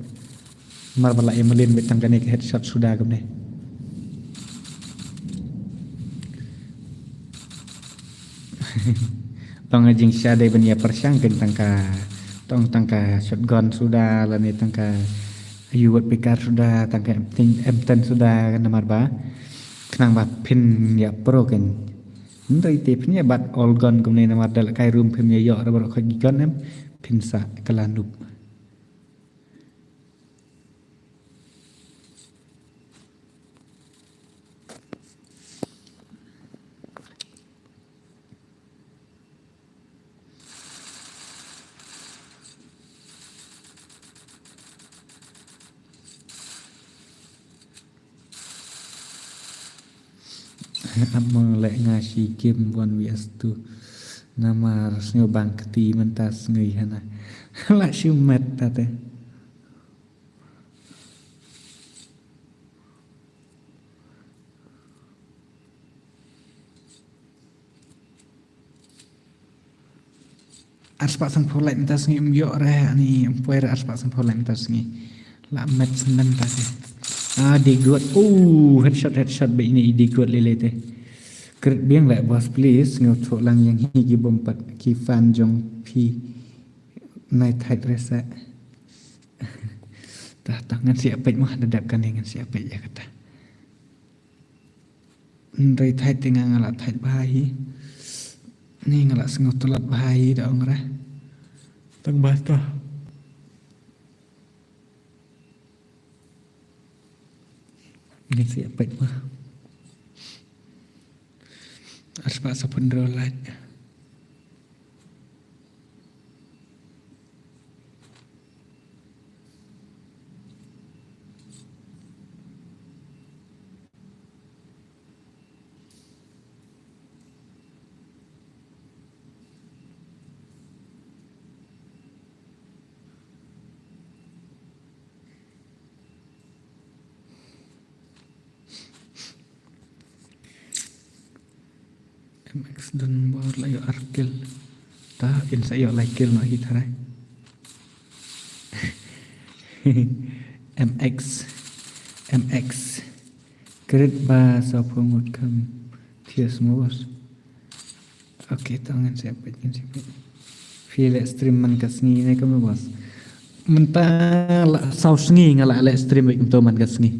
Mar ba la ïa mlien beit tang kane ka headshot suda kane. Tang ka jingshisha dei ban ïa pyrshang kein tang ka, tang, tang ka shotgun suda lane tang ka U eight P-kar suda, tang ka M ten, M ten suda namar ba khnang ba phin ïa pro kein. Hynrei te phin ïa bat all gun kumne namar da lehkai room phim ïa ïoh re baroh khoit ki gun em, phin sa kylla noob. Ap mong leh nga shi game one V S two. Namar sngew bang kti mynta sngew hana. La shu met ta te. Arspah sanphew like mynta sngi em ïoh re ani em poi re arspah sanphew like mynta sngi. La met sendam ta te. Ah, Diggot. Oh, headshot, headshot ba ini Diggot lele te. Krit biang leh boss please, ngew thoh lang ïa ngi ki bym pat ki fan jong phi. Nai thait re sa. Ta, ta ngan siap peit mo, da dep kane ngan siap peit ïa kata. Hynrei thait te nga nga la thait bha hi. Ni nga la sngew tlot bha hi da ong re. Tang ba ta. Ngan siap peit mo. Arspah saphew hynriew like. M X Donbor la ïoh ar kill. Ta in sa ïoh lai kill noh hi tharai. M X, M X. Krit ba saphew ngut kham thiah mo boss. Ok, to ngan siap peit, ngan siap peit. Phi leh stream man ka sngi ne kumno boss? Mynta la saw sngi nga la leh stream beit kumto man ka sngi.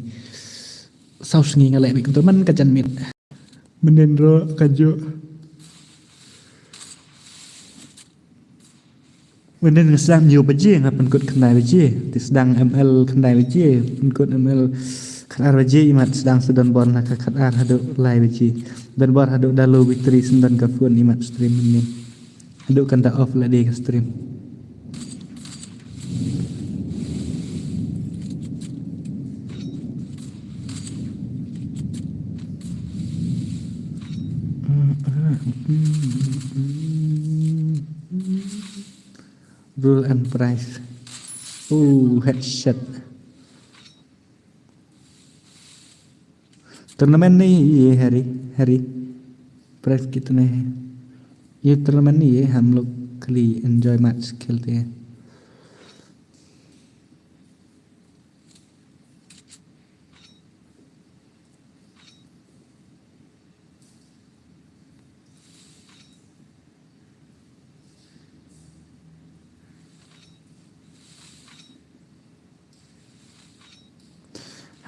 Saw sngi nga leh beit kumto man ka janmiet. Mynnin ruh ka ju. Mynnin nga sdang hynñiew baje, nga pynkut khyndai baje. Te sdang M L khyndai baje, pynkut M L khatar baje, imat sdang sa donbor na ka khatar haduh lai baje. Donbor haduh da low battery, sdang ka phone imat stream mynnin. Haduh kan da off lade ka stream. Rule and price. Oh, headshot. Tournament नहीं ये, हैरी, हैरी। Price कितने हैं? ये tournament नहीं है, हम लोग खाली enjoy match खेलते हैं।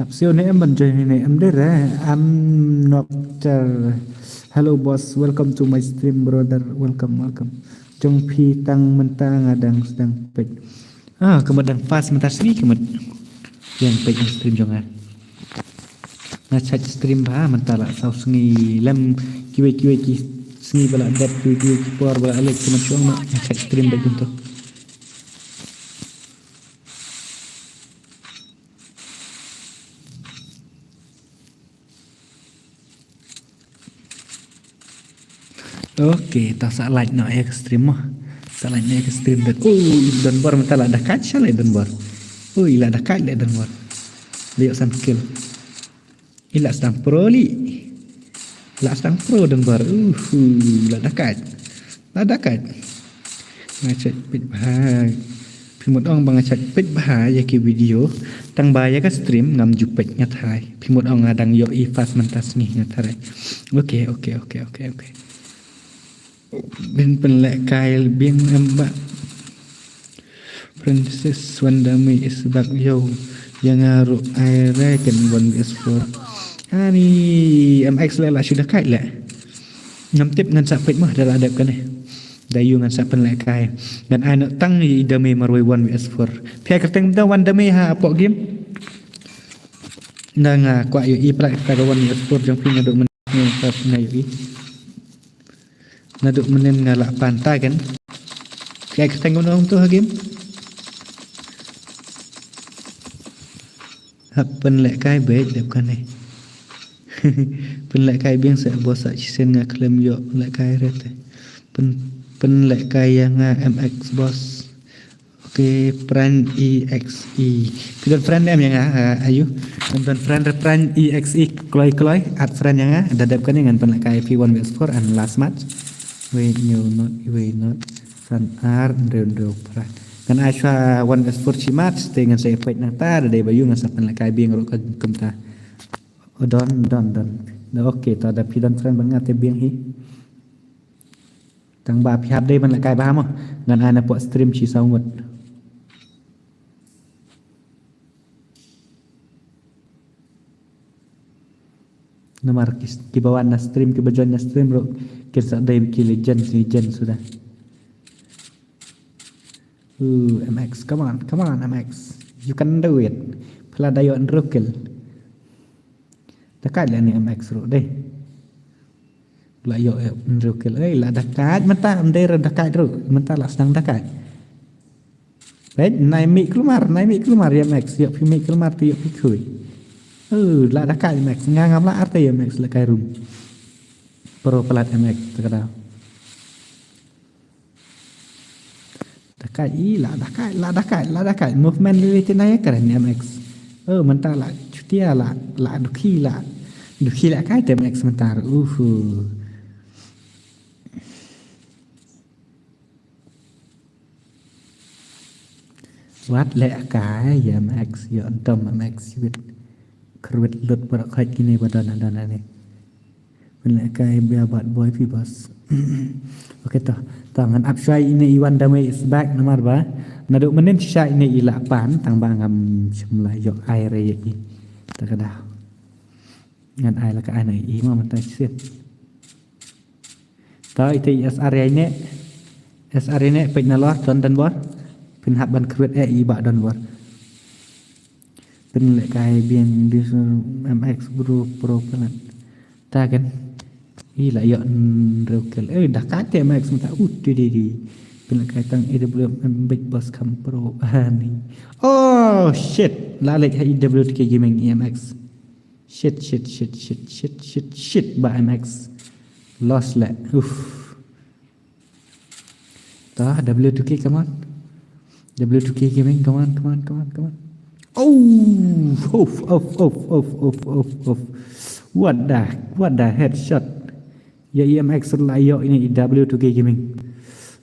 Hap siew ne em ban join ne em de re, am nok ter. Hello boss, welcome to my stream brother, welcome, welcome. Jong phi tang mynta nga dang sdang peit. Ah, ka mut dang fast mynta sngi ka mut. Ïa peit ïa stream jong nga. Nga check stream ba mynta la saw sngi lem kiwei kiwei ki sngi ba la dep kiwei kiwei ki por ba la lek ka mut shong nga check stream ba jong to. Okay, ta sa like noh ïa ka stream mo. Sa like noh ïa ka stream dat. Oh, donbor mynta la da kait sha le donbor. Oh, i la da kait le donbor. Liok san kill. I la sdang pro li. La sdang pro donbor. Uh, la da kait. La da kait. Nga check peit bha. Phi mut ong ba nga check peit bha ïa ki video. Tang ba ïa ka stream ngam ju peit nga tharai. Phi mut ong nga dang ïoh i fast mynta sngi nga tharai. Okay, okay, okay, okay, okay. Bin pynlehkai biang em ba. Princess Wanda May is back yo. Ïa nga ruh I reckon one V S four. Ani M X la la shu da kait le. Ngam tip ngan sa peit mo da la dep kane. Da yu ngan sa pynlehkai. Ngan ai noh tang i da me marwei one V S four. Phi ai kyrteng da wan da me ha pok game. Nga nga kwah yu i prak ta ka one V S four jong phi nga dok men nga yu i. Naduh mynnin nga lah pan ta kan. Ka kyrteng kumno tu ha game. Hap pynlehkai beit dep kane. Pynlehkai biang sa boss sa shisien nga khlem ïoh lehkai re te. Pyn pynlehkai ïa nga M X boss. Okay, friend E X E. Phi don friend em ïa nga, ha, ayu. Phi don friend re friend E X E kloi kloi, add friend ïa nga. Da dep kane ngan pynlehkai phi one V S four and last match. Wei hynñiew not, wei not. San ar, hynriew hynriew phra. Ngan ai shuwa one V S four shi match, te ngan sa ïa peit nangta, da dei ba yu ngan sa pynlehkai biang ruh ka kumta. Oh, don, don, don. Da okay, ta da phi don friend bad nga te biang hi. Tang ba phi hap dei ban lehkai bha mo. Ngan ai na pok stream shi saw ngut. Namar ki, ki ba wan na stream, ki ba join na stream ruh kin sa dei ki legend, legend suda. Uh, M X, come on, come on, M X. You can do it. Phi la da ïoh hynriew kill. Da kait lane M X ruh dei. La ïoh, eh, hynriew kill. Ei, la da kait mynta, ym dei ruh da kait ruh. Mynta la sdang da kait. Peit, nai mih kulmar, nai mih kulmar ïa M X. Ïoh phi mih kulmar te ïoh phi khui. Uh, la da kait M X. Nga ngam lah ar te ïa M X lehkai room. Pro palat M X, ta ka daw. Da kait, i, la da kait, la da kait, la da kait. Movement lili te na ïa kren M X. Oh, mynta la chutia la, la dukhi la. Dukhi la kai te M X mynta. Uhu. Wat leh kai ïa M X, ïoh dom M X wit. Kyrwit lut baroh khoit kine ba don, don ne. Pynlehkai bia bad boy phi boss. Okay to. To ngan ap shuwa ine i wan da me is back namar ba. Naduh mynnin shisha ine i lah pan tang ba ngam shym la ïoh ai re ïa i. Ta ka daw. Ngan ai la ka ai na i ma mynta shisien. Ta ite i S R ïa ine. S R ïa ine peit nalor don Donbor. Phin hap ban kyrwit eh i ba Donbor. Pynlehkai biang di M X bro pro pelat. Ta kan. I la ïoh hynriew kill. Eh, da kate M X mynta. Uh, di di di. Pynlehkai tang A W M Big Boss Cam Pro. Ani. Oh shit. La leh ha A W T K Gaming E M X. Shit, shit, shit, shit, shit, shit, shit, ba M X. Lost leh. Uff. Ta, W two K, come on. W two K Gaming, come on, come on, come on, come on. Oh, off, off, off, off, off, off, off. What the, what the headshot. Ya E M X la ïoh ine i W two K Gaming.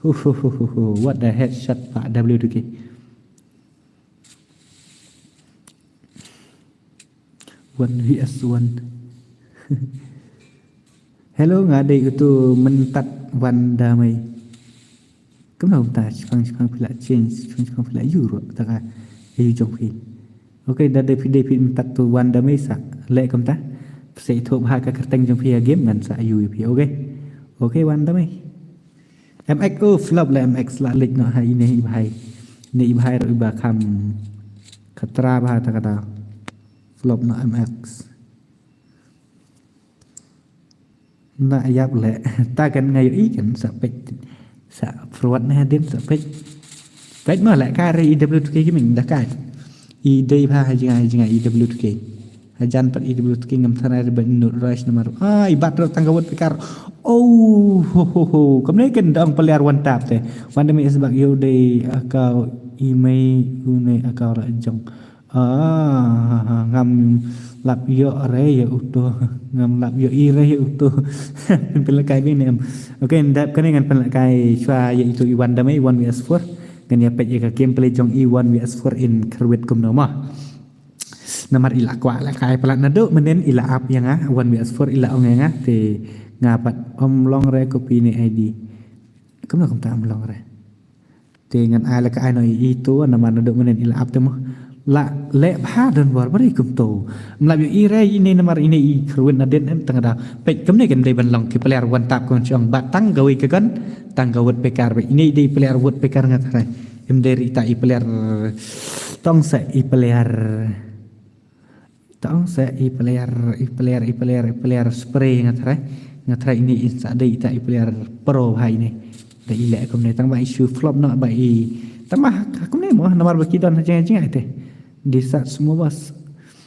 Uff, uff, uff, uff, uff. What the headshot, ba W two K. One V S one. Hello, nga dei utu myntat wan da mei. Kumno kumta, shipang, shipang phi la change, shipang, shipang phi la ïoh ruh, ta ka, ïoh jong phi. Okay, da dei phi, dei phi myntat tu wan da mei sa, leh kumta. Phi sa ïathuh bha ka kyrteng jong phi ha game ngan sa ïoh ïa phi, okay? Okay, wan da mei. M X, oh, flop la M X la leit noh ha ine i bhai. Ine i bhai ruh iba kham khatra bha ta kata. Flop noh M X. Na ïap leh. Ta kan nga ïohi kan sa peit. Sa forward na hadien sa peit. Peit ma leh ka re i W two K Gaming da ka. I dei bha ha jngai, ha jngai i W two K. Hajan pat i W two K ngam tharai re ban nut rush namar. Ah, i bat ruh tang ka wut pekar. Oh, ho, ho, ho. Kamne kan dang player one tap te. Wan da mei is bak ïoh dei aka i mei une aka ra jong. Ah, ha, ha, ngam lap ïoh re ïa uto. Ngam lap ïoh i re ïa uto. Pynlehkai bine em. Okay, ndap kane ngan pynlehkai shwa ïa itu i wan da mei one V S four. Ngan ïa peit ïa ka gameplay jong i one V S four in kyrwit kumno ma. Namar i la kwah lehkai palat naduh mynnin i la ap ïa nga, one V S four i la ong ïa nga, te nga pat ym long re copy ne I D. Kumno kumta ym long re. Te ngan ai lehkai noh ïa itu namar naduh mynnin i la ap te mo. La leh bha Donbor bari kumto. Ym lap ïoh i re ine namar ine i kyrwit nadien em tang da. Peit kumne kan dei ban long ki player one tap kumne shong bat tang kawei ka gun, tang ka woodpecker beit. Ine i dei player woodpecker nga tharai. Em dei ita i player tong sa i player Tong sa i player, i player, i player, i player spray nga tharai. Nga tharai ine i sa dei ita i player pro bha ine. Da i leh kumne tang ba i shu flop noh ba i tang ba ha kumne mo namar ba ki don ha jngai jngai te. Di sa semua bas.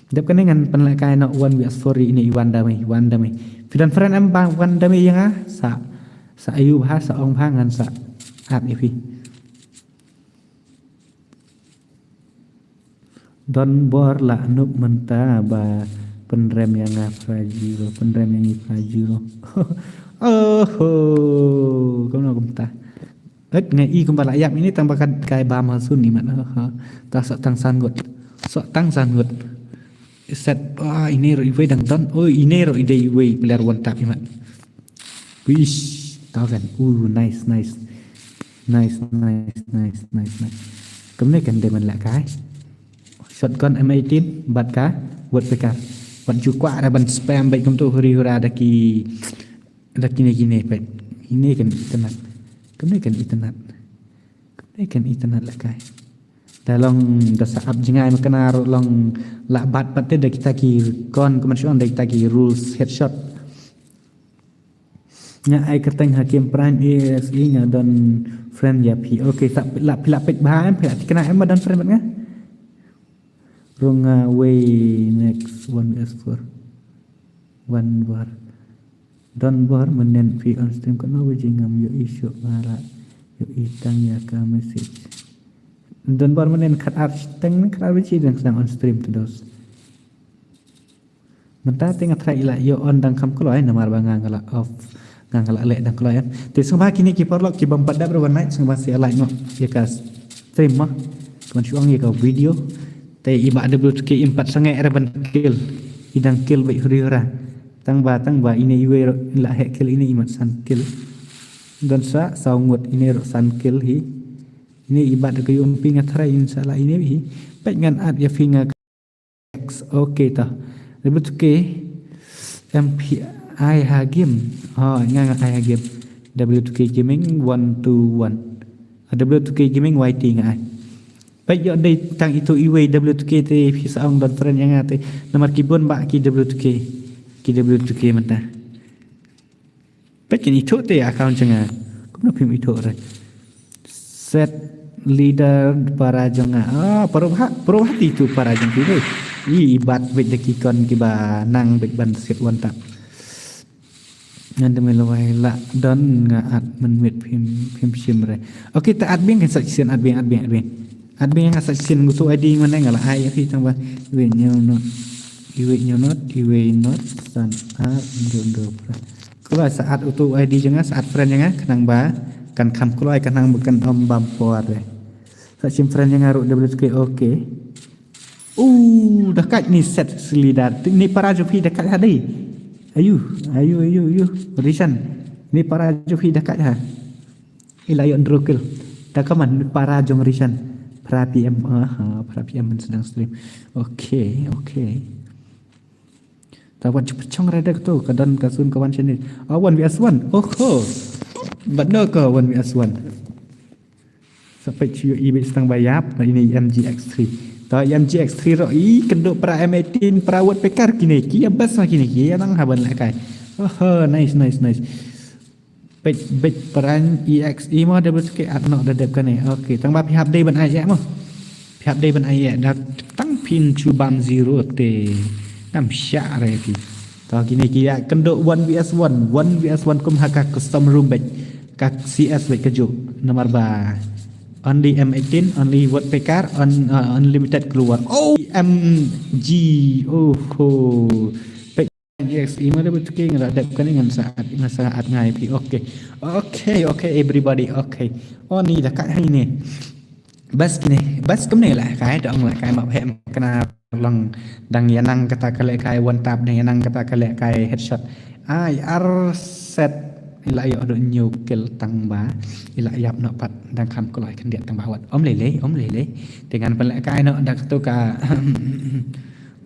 Dep kane ngan pynlehkai noh one V S four ine i wan da mei, wan da mei. Phi don friend em ba wan da mei ïa nga sa, sa ayu bha, sa ong bha ngan sa add ïa phi. Donbor la nup mynta ba pynrem ïa nga phra zero, pynrem ïa ngi phra zero. Oho, kumno kumta. Et nga i kumba la ïap ine tang ba ka kai bam ha sun i mat. Oho. Ta sa tang san ngut. Sa tang san ngut. Set, ah, ine ruh iwei dang don. Oh, ine ruh i dei iwei player one tap i mat. Wish, ta kan. Uh, nice, nice. Nice, nice, nice, nice, nice. Kumne kan dei ban lehkai. Shotgun M eighteen bad ka woodpecker. Wat ju kwah ra ban spam bad kumtu huri hura da ki, da kine kine peit. Ine kan itynnad. Kumne kan itynnad. Kumne kan itynnad lehkai. Da long da sa ap jngai ma kane ruh long lah bat pat te da kita ki kon kumne shong da kita ki rules headshot. Nga ai kyrteng ha Kim Prime A S E nga don friend ïa phi. Okay, sa phi la, phi la peit bha em, phi la thikna em ba don friend bad nga. Rung nga wei next one V S four. One bar. Donbor mynnin phi on stream katno baje ngam ïohi shuh nga la ïohi tang ïa ka message. Donbor mynnin khatar teng khatar baje dang sdang on stream to dos. Mynta te nga tharai i la ïoh on dang kham kloi namar ba nga nga la off, nga nga la leh dang kloi em. Te sngewbha kine ki paralok ki bym pat dep ruh ban like sngewbha sa like noh ïa ka stream mo. Kumne shu ong ïa ka video. Te i Bah W two K im pat sangeh ruh ban kill. I dang kill bad huri hura. Tang ba tang ba ine iwei ruh la heh kill ine i mat san kill. Don sa saw ngut ine ruh san kill hi. Ine i Bah da ka U M P nga tharai in sa la ine hi. Peit ngan add ïa phi nga X. Okay ta. Ribut ke. M P I ha game. Oh, nga nga ai ha game. W two K Gaming one two one. Ah, W two K Gaming Y T nga ai. Peit ïoh dei tang ito iwei W two K te phi sa ong don friend ïa nga te. Namar ki bun ba ki W two K. Ki W two K mynta. Peit kin ithuh te account jong nga. Kumno phim ithuh re. Set leader para jong nga. Ah, para bha, para bha ti tu para jong phi dei. I, i bat beit da ki kon kiba nang beit ban set wan tap. Ngan dei me lawai la don nga at mynmiet phim, phim shim re. Okay, ta at biang kan sa shisien at biang, at biang, at biang. At biang nga sa shisien ngutu I D mane nga la ai ïa phi tang ba. Iwei hynñiew not. Iwei hynñiew not, iwei not, san ar, hynriew hynriew phra. Kloi sa at utu I D jong nga, sa at friend jong nga, khnang ba kan kham kloi, khnang ba kan ym bam por re. Sa shim friend jong nga ruh W two K, okay. Uh, da kait ni set leader. Ni para jong phi da kait ha dei. Ayu, ayu, ayu, ayu. Rishan. Ni para jong phi da kait ha. I la ïoh hynriew kill. Da ka man ni para jong Rishan. Phra P M, ah, phra P M ban sdang stream. Okay, okay. Ta wat ju pynchong re da kato, ka don ka sun ka wan shane. Ah, one V S one. Oh, ho. Bad no ka one V S one. Sa peit shu ïohi beit tang ba ïap, na ine i M G X three. Ta i M G X three ruh i kynduh para M eighteen, para Woodpecker kine, ki ïa best ma kine, ki ïa nang ha ban lehkai. Oh, ho, nice, nice, nice. Peit, peit, Prime E X E mo, da best ki at noh da dep kane. Okay, tang ba phi hap dei ban ai ïa mo. Phi hap dei ban ai ïa, da tang phin shu bam zero te ngam shah re phi. To kine ki ïa kynduh one V S one, one V S one kum ha ka custom room beit. Ka C S beit kajuh. Namar ba only M eighteen, only Woodpecker, un-, uh, unlimited global. Oh, M G, oh, ho. Peit E X E ma da beit ki nga la dep kane ngan sa at, ngan sa at ngai phi. Okay. Okay, okay, everybody, okay. Oh, ni da kat hari ni. Bas kine, bas kumne lehkai, da ong lehkai map hem kane long dang ïa nang kata ka lehkai one tap, dang ïa nang kata ka lehkai headshot. Ai, ar set, i la ïoh ruh hynñiew kill tang ba i la ïap noh pat, dang kham kloi khyndiat tang ba wat. Ym lei lei, ym lei lei. Te ngan pynlehkai noh da kato ka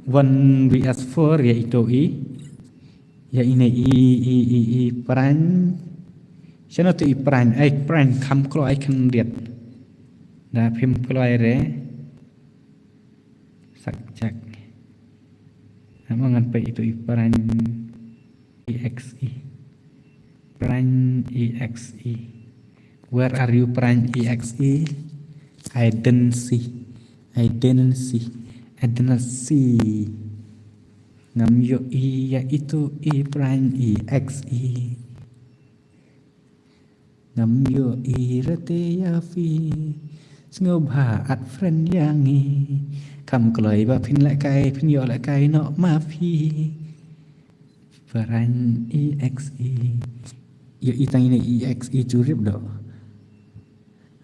one V S four ïa ito i. Ïa ine i, i, i, i Prime. Shano tu i Prime, ai Prime kham kloi khyndiat. Da phim kloi re. Sak jak. Namar ngan peit ito i Prime E X E. Prime E X E. Where are you, Prime E X E? I didn't see. I didn't see. I didn't see. Ngam ïohi ïa ito i Prime E X E. Ngam ïohi rete ïa phi. Sngewbha add friend ïa ngi. Kham kloi ba phin lehkai, phin ïoh lehkai noh ma phi. Prime E X E. Ïohi tang ine E X E jurip doh.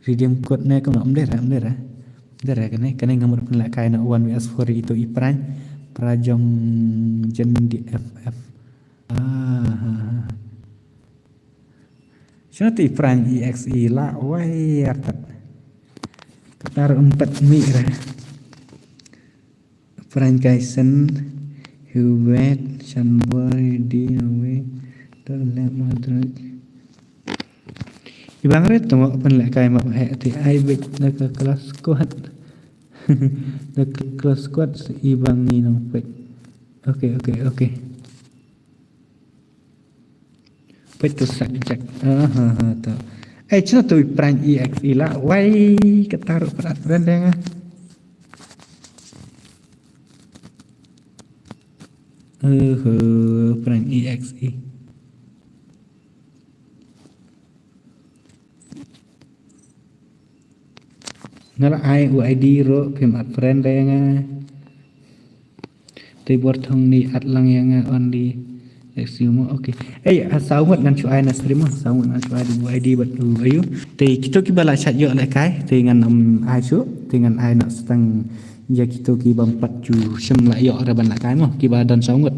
Redeem code ne kumno, ym dei re, ym dei re. Ym dei re kane, kane nga mut pynlehkai na one V S four ito i Prime. Para jong Jen D F F. Ah, ha, ha. Shano tu i Prime E X E la wai artat. Katar umpat mi re. Frank Kaisen, Hubert, Shanboy, Dino, Wei, Tolek, Madrid. Ibang re tong pynlehkai map heh te ai beit na ka class squad. Na ka class squad ibang ni nong peit. Okay, okay, okay. Peit tu sak jak. Aha, ha, tu. Eh, cina tu Prime E X E la. Wai, kata ruh pat friend deh nga. Eh, Prime E X E. Nga la ai u I D ruh phim add friend ïa nga. Te bor thong ni add lang ïa nga only. Let's see mo. Okay. Eh, ah, saw ngut ngan shu ai na stream mo. Saw ngut ngan shu ai u I D bad u ayu. Te kito kiba la shait ïoh lehkai. Te ngan, um, ai shu. Te ngan ai na stang ïa kito kiba ym pat ju shem la ïoh re ban lehkai mo. Kiba don saw ngut.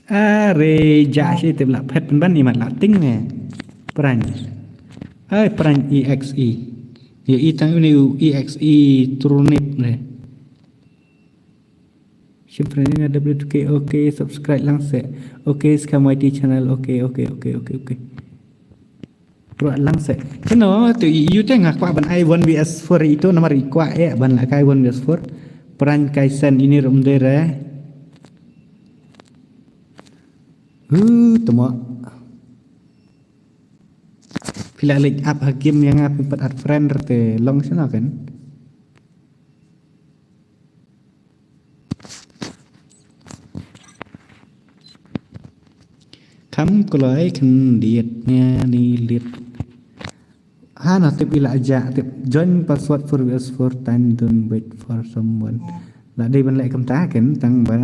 Are ja shi te bla phet pynban i mat la ting ne. Prime. Ai Prime E X E. Ïa i tang une u E X E turnip ne. Shim friend nga W two K, okay, subscribe lang se. Okay, Scam Y T channel, okay, okay, okay, okay, okay. Ruh lang se. Kino tu ïu te nga kwah ban ai one V S four itu namar i kwah eh ban la kai one V S four. Pran kai sen ini rum de re. Hu temo. Phi la leit app ha game ïa nga phi pat add friend te long shano kan. Kham kloi khyndiat ne ni lit. Ha na tip ila aja tip join password for V S four time don't wait for someone. La dei ban leh kumta kan tang ba.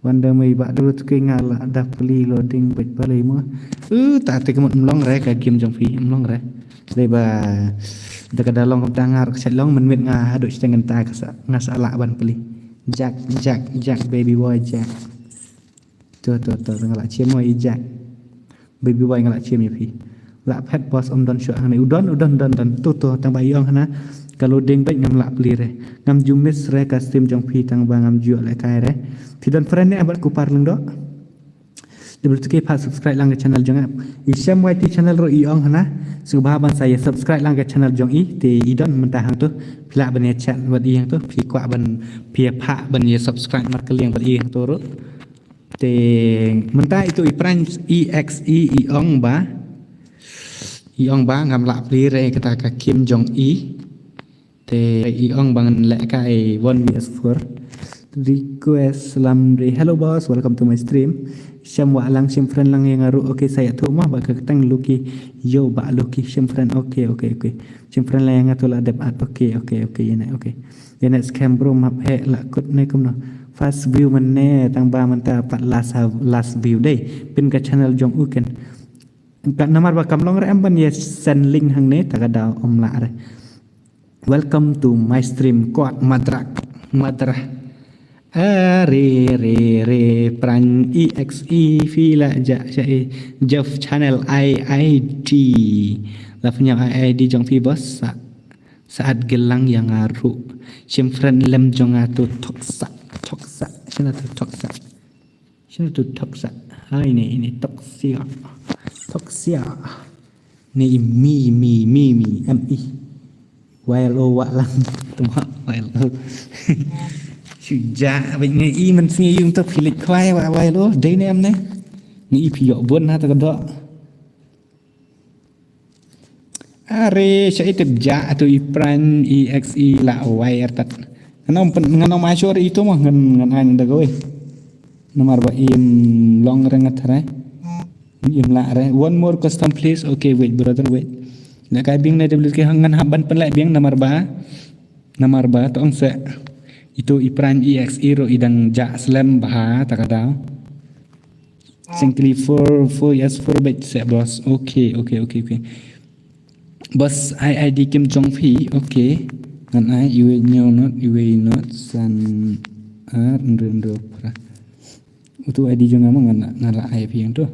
Wanda mei ba dulu tu ke nga la da peli loading bait balei mo. Uh, ta te kemut mlong re ka game jong phi mlong re. Dei ba da ka da long kumta nga ruk chat long men mit nga haduh chat ngan ta ka sa nga sa la ban peli. Jack, Jack, Jack, baby boy, Jack. Tu tu tu nga la chim mo i Jack. Baby boy nga la chim ïa phi. La phet boss um don shuh hangne. U don, u don, don, don. Tu tu tang ba i ong hana. Ka loading bait ngam la peli re. Ngam ju miss re ka stream jong phi tang ba ngam ju leh kai re. Phi don friend ne abat ku par leng do. Dei bel tu ke pha subscribe lang ka channel jong nga. I Shem Y T channel ro i ong hana. Sngewbha ban sa ïa subscribe lang ka channel jong i te i don mynta hangtu. Phi lah ban ïa chat bad i hangtu. Phi kwah ban phi ïa pha ban ïa subscribe markylliang bad i hangtu ro. Te mynta itu i pran E X E i ong ba i ong ba ngam lah pli re kata ka kim jong i. Te i ong ba ngan leh kai one V S four. Request salam re. Hello boss, welcome to my stream. Shem wa lang shem friend lang ïa nga ru. Okay, saya tu mah ba ka tang Lucky. Yo ba Lucky shem friend. Okay, okay, okay. Shem friend lang ïa nga tu la dep at. Okay, okay, okay, ïa ne, okay. Ïa ne scam bro map he la kut ne kumno. First view man ne tang ba man ta pat last ha-, last view dei. Pin ka channel jong u ken. Ka namar ba kam long re em ban ïa send link hangne ta ka da um lah re. Welcome to my stream kot madrak madrah. Are re re pran E X E phi la ja sha e Jeff channel I I D. La punya I I D jong phi boss sa. Saat gelang ïa nga ru. Shem friend lem jong nga tu toksa toksa. Sina tu toksa. Sina tu toksa. Hai ni ini toksia. Toksia. Ni mi mi mi mi M E. Wael o wa lang. Tuma wael o. Shuja bit ngi i man sngi yung tu philik khwai wa wael o. Dei ne am ne. Ngi i phi yok bun ha ta ka dok. Are sha itip ja atu i pran E X E la wai artat. Ngan om pen-, ngan om ashor itu mah ngan, ngan ain da goi. Namar ba im long rengat re. Im la re. One more custom please. Okay, wait brother, wait. La kai bing na W K hang ngan hap ban pen la bing namar ba. Namar ba tong se. Itu i pran E X E ro i dang ja slem ba ta ka daw. Singkli four, four, yes, four bait set boss. Okay, okay, okay, okay. Boss, I I D kim jong phi, okay. Ngan ai, iwe nyo not, iwe not, san, ar, ndro, ndro, pra. Utu I D jong ama ngan, ngan la ai phi yang tu.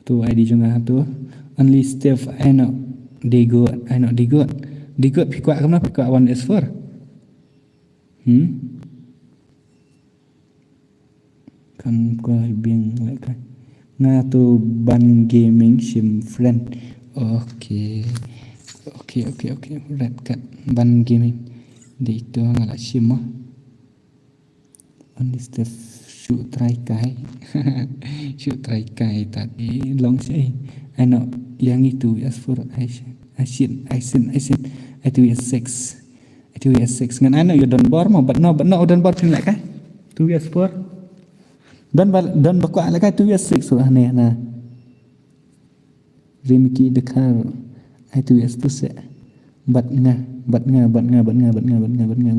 Utu I D jong nga tu. Only Steph, I know. Digot, I know, digot. Digot, phi kwah kumno, phi kwah one S four. Hmm? Kam ko biang lek ka. Nga tu ban gaming shim friend. Okay. Okay, okay, okay. Red card. Ban gaming. Di tu nga la shim mo. On this stuff. Shu try kai. Shu try kai tadi long sei. Ano yang itu as for I sin. I sin. I sin. I sin. I two is six. Itu ya six ngan ano yo don bor mo but no but no don bor pin lek ka. Two ya four. Don ba don ba kwa lek ka two ya six lah ne na. Rimiki dekar. Itu ya tu se. Bat nga bat nga bat nga bat nga bat nga bat nga bat nga.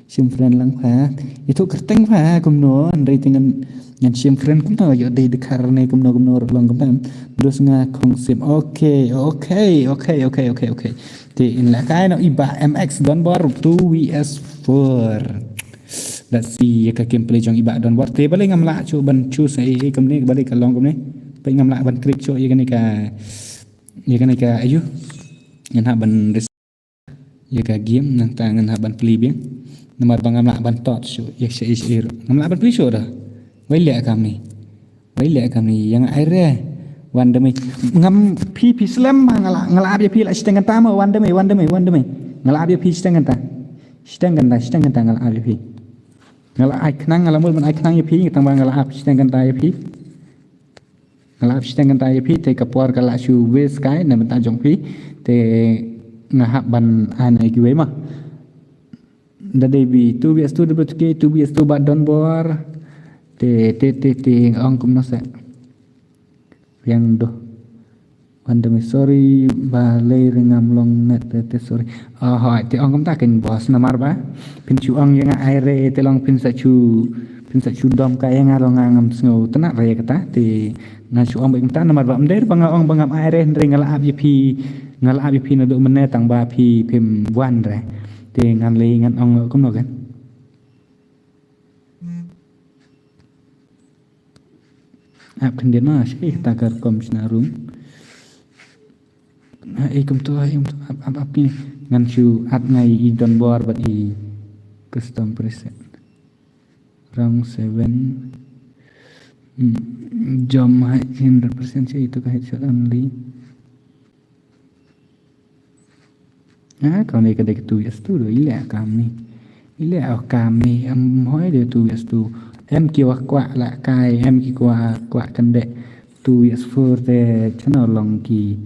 Shim friend lang pha. Itu kerteng pha kumno andai tingan ngan shim friend kumno yo dei dekar ne kumno kumno long kumno. Terus nga kong sim. Okay, okay, okay, okay, okay, okay. Te in la kai no iba M X don bor two V S four. Let's see ya ka gameplay jong iba don bor te bale ngam la chu ban chu sa i kumne bale ka long kumne. Pe ngam la ban klik chu ya kane ka Ïa kane ka ayu. Ngan hap ban res-, ïa ka game nangta ngan hap ban plie biang. Namar ba ngam lah ban tot shuh ïa sha ïa sha ïa ruh. Ngam lah ban plie shuh dah. Wei leh kam ni. Wei leh kam ni ïa nga ai re. Wan da mei. Ngam phi phi slem ma nga lah, nga lah ap ïa phi la shiteng kynta ma wan da mei, wan da mei, wan da mei. Nga lah ap ïa phi shiteng kynta. Shiteng kynta, shiteng kynta nga lah ap ïa phi. Nga lah ai khnang, nga lah mut ban ai khnang ïa phi, tang ba nga lah ap shiteng kynta ïa phi. Nga lah ap shiteng kynta ïa phi, te ka por ka lah shu wes kai na bynta jong phi. Te nga hap ban ai na kiwei ma. Da dei bi two V S two W two K, two V S two bad Donbor. Te te te te ong kumno se. Yang doh. Wan da mei, sorry, balei re ngam long net te, te sorry. Ah, hoi, te ong kumta kein boss namar ba phin shu ong ïa nga ai re te long phin sa shu, phin sa shu dom ka ïa nga long nga ngam sngew tynnat re kata, te ngan shu ong ba kumta namar ba ym dei ba nga ong ba ngam ai re, hynrei nga lah ap ïa phi, nga lah ap ïa phi naduh mynne tang ba phi phim wan re. Te ngan lei ngan ong kumno kein. Ap khyndiat ma, shei ta ka rukom shna room. Ha, ei kumto, ei kumto, ap, ap, ap kine. Ngan shu add ngai i Donbor bad i custom preset. Round seven. Hmm, jump height hundred percent, shei ito ka headshot only. Ah, kane ka dei ka two V S two doh, i leh kam ni. I leh kam ni, em hoi de two V S two. Em ki wa kwah lah kai, em ki kwah, kwah kynde two V S four te channel long ki.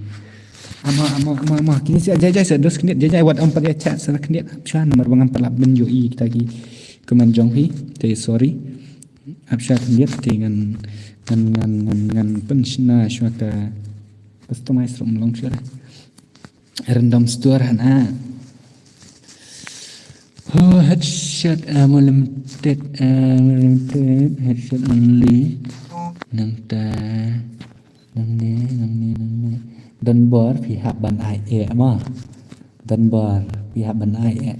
Amo, amo, amo, amo. Kini sa jai jai sa dos khyndiat, jai jai wat em pat ïa chat sa khyndiat. Chan namar ba ngam pat lah ban ïohi kita ki comment jong phi. Te sorry. Ap sha khyndiat te ngan, ngan, ngan, ngan, ngan pynshna shuwa ka customize ruh ym long shuwa. Random store hana. Oh, headshot ammo limited, ammo limited, headshot only. Nangta, nangne, nangne, nangne. Donbor phi hap ban ai eh ma. Donbor phi hap ban ai eh.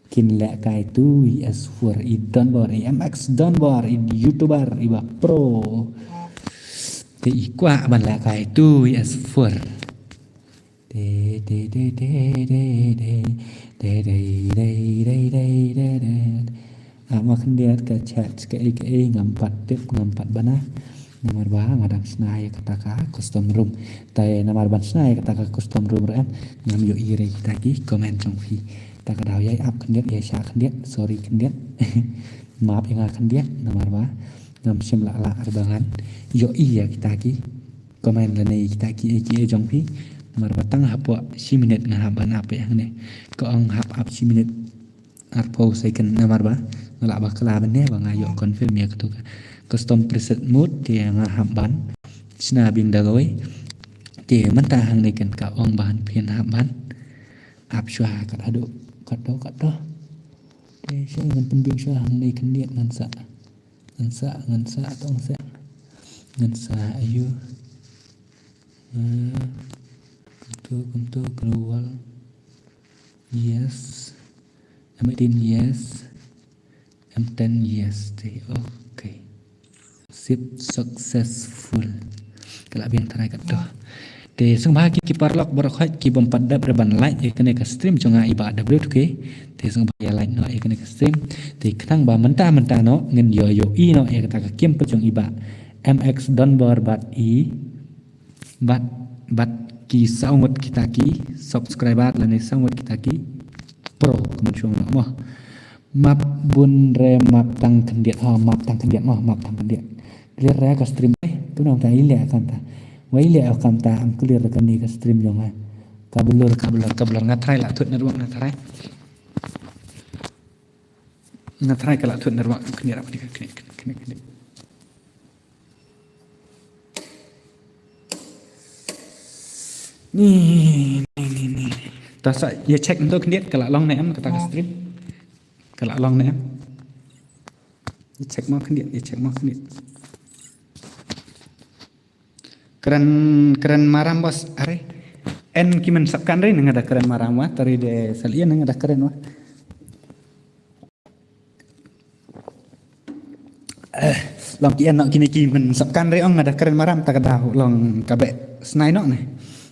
Kin leh kai two V S four i Donbor, i M X Donbor, i YouTuber, i ba pro. Te i kwah ban leh kai two V S four. Te, te, te, te, te, te. Ap ma khyndiat ka chat kaei kaei ngam pat tip, ngam pat bana. Namar ba nga dang shna ïa kata ka custom room. Te namar ban shna ïa kata ka custom room ruh em, ngam ïohi re kita ki comment jong phi. Ta ka daw ïai ap khyndiat, ïai shah khyndiat, sorry khyndiat. Map ïa nga khyndiat namar ba ngam shym lah lah ar ba ngan ïohi ïa kita ki comment lane kita ki ei ki ei jong phi. Namar ba tang hapoh shi minit nga hap ban ap ïa hangne. Ka ong hap ap shi minit arphew second namar ba nga lah ba kla mynne ba nga ïoh confirm ïa katu ka custom preset mode, te nga hap ban shna biang da kawei. Te mynta hangne kan ka ong ba phin hap ban ap shuwa kat haduh, kat doh, kat doh. Te shu ngan pynbiang shuwa hangne khyndiat ngan sa, ngan sa, ngan sa, tong sa, ngan sa ayu. Ah, kumtu, kumtu, global. Yes. M eighteen, yes. M ten, yes. Te, okay. Save successful. Ka la biang tharai katto. Te sngewbha ki, ki paralok baroh khoit ki bym pat dep re ban like ïa kane ka stream jong nga i Bah W two K. Te sngewbha ïa like noh ïa kane ka stream. Te khnang ba mynta mynta noh ngin ïoh ïohi noh ïa kata ka game pat jong i Bah M X Donbor bad i bad, bad ki saw ngut kita ki subscriber lane saw ngut kita ki pro kumjuh noh mo. Map bun re map tang khyndiat, oh, map tang khyndiat mo, map tang khyndiat. Clear re ka stream ai, tu nang ta ile akan ta. Wa ile akan ta am clear kane ka stream jong nga. Ka blur, ka blur, ka blur, nga try lah thut network, nga try. Nga try ka lah thut network, khyndiat, khyndiat, khyndiat, khyndiat, khyndiat. Ni, ni, ni, ni. Ta sa ïa check nto khyndiat ka la long ne em kata ka stream. Ka la long ne em. Ïa check mo khyndiat, ïa check mo khyndiat. Kren, kren maram bos, are. En ki men sakkan re nga da kren maram wa, tari de sal ïa nga da kren wa. Eh, long ki en nok kine ki men sakkan re ong nga da kren maram ta ka daw long ka be snai nok ne.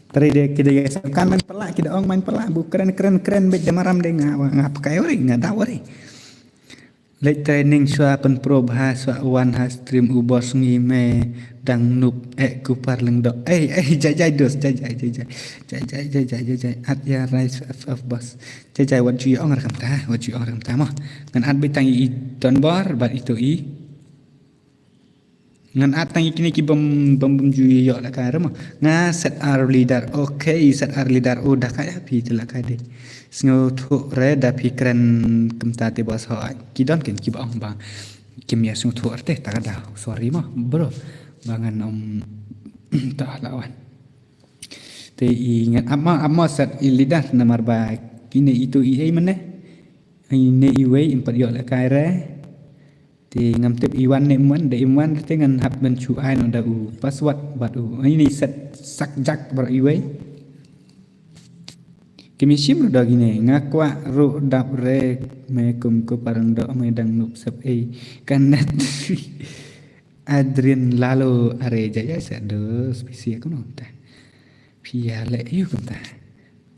Trai de ki de ya kan man pala ki da ong man pala bu kren kren kren bit de maram de nga nga pakai ori nga da ori. Leit training shuwa pynpro bha shuwa wan ha stream u boss ngi me dang nup eh kupar lengdok. Ei ei jai jai dos jai jai jai jai jai jai jai jai jai at ya rai shuwa of boss. Jai jai wat ju ong rekam ta wat ju ong rekam ta mo. Ngan at bitang i donbor bat itu i. Ngan at tang i kini ki bom bom bom ju ïoh la kai rama. Nga set ar leader. Okay, set ar leader. Oh, da kai api te la kai de. Sngewthuh re da phi kren kumta te bos ho. Ki don ken ki ba ong ba. Kim ya sngewthuh re te ta ka da. Sorry mo, bro. Ba ngan om ta la wan. Te i ngan ama ama set i leader namar ba kini itu i ei mane. Ine i wei in pat ïoh la kai re. Te ngam tip iwan ne imwan da imwan te ngan hap ban chu ai no da u password bat u ini set sak jak bar iwei. Kimi shim ru da gine nga kwah ru dap re me kum ko parang do me dang nup sep ei kan net. Adrian Lalo are jaya sa do spesial ko no ta. Pia le yu kumta.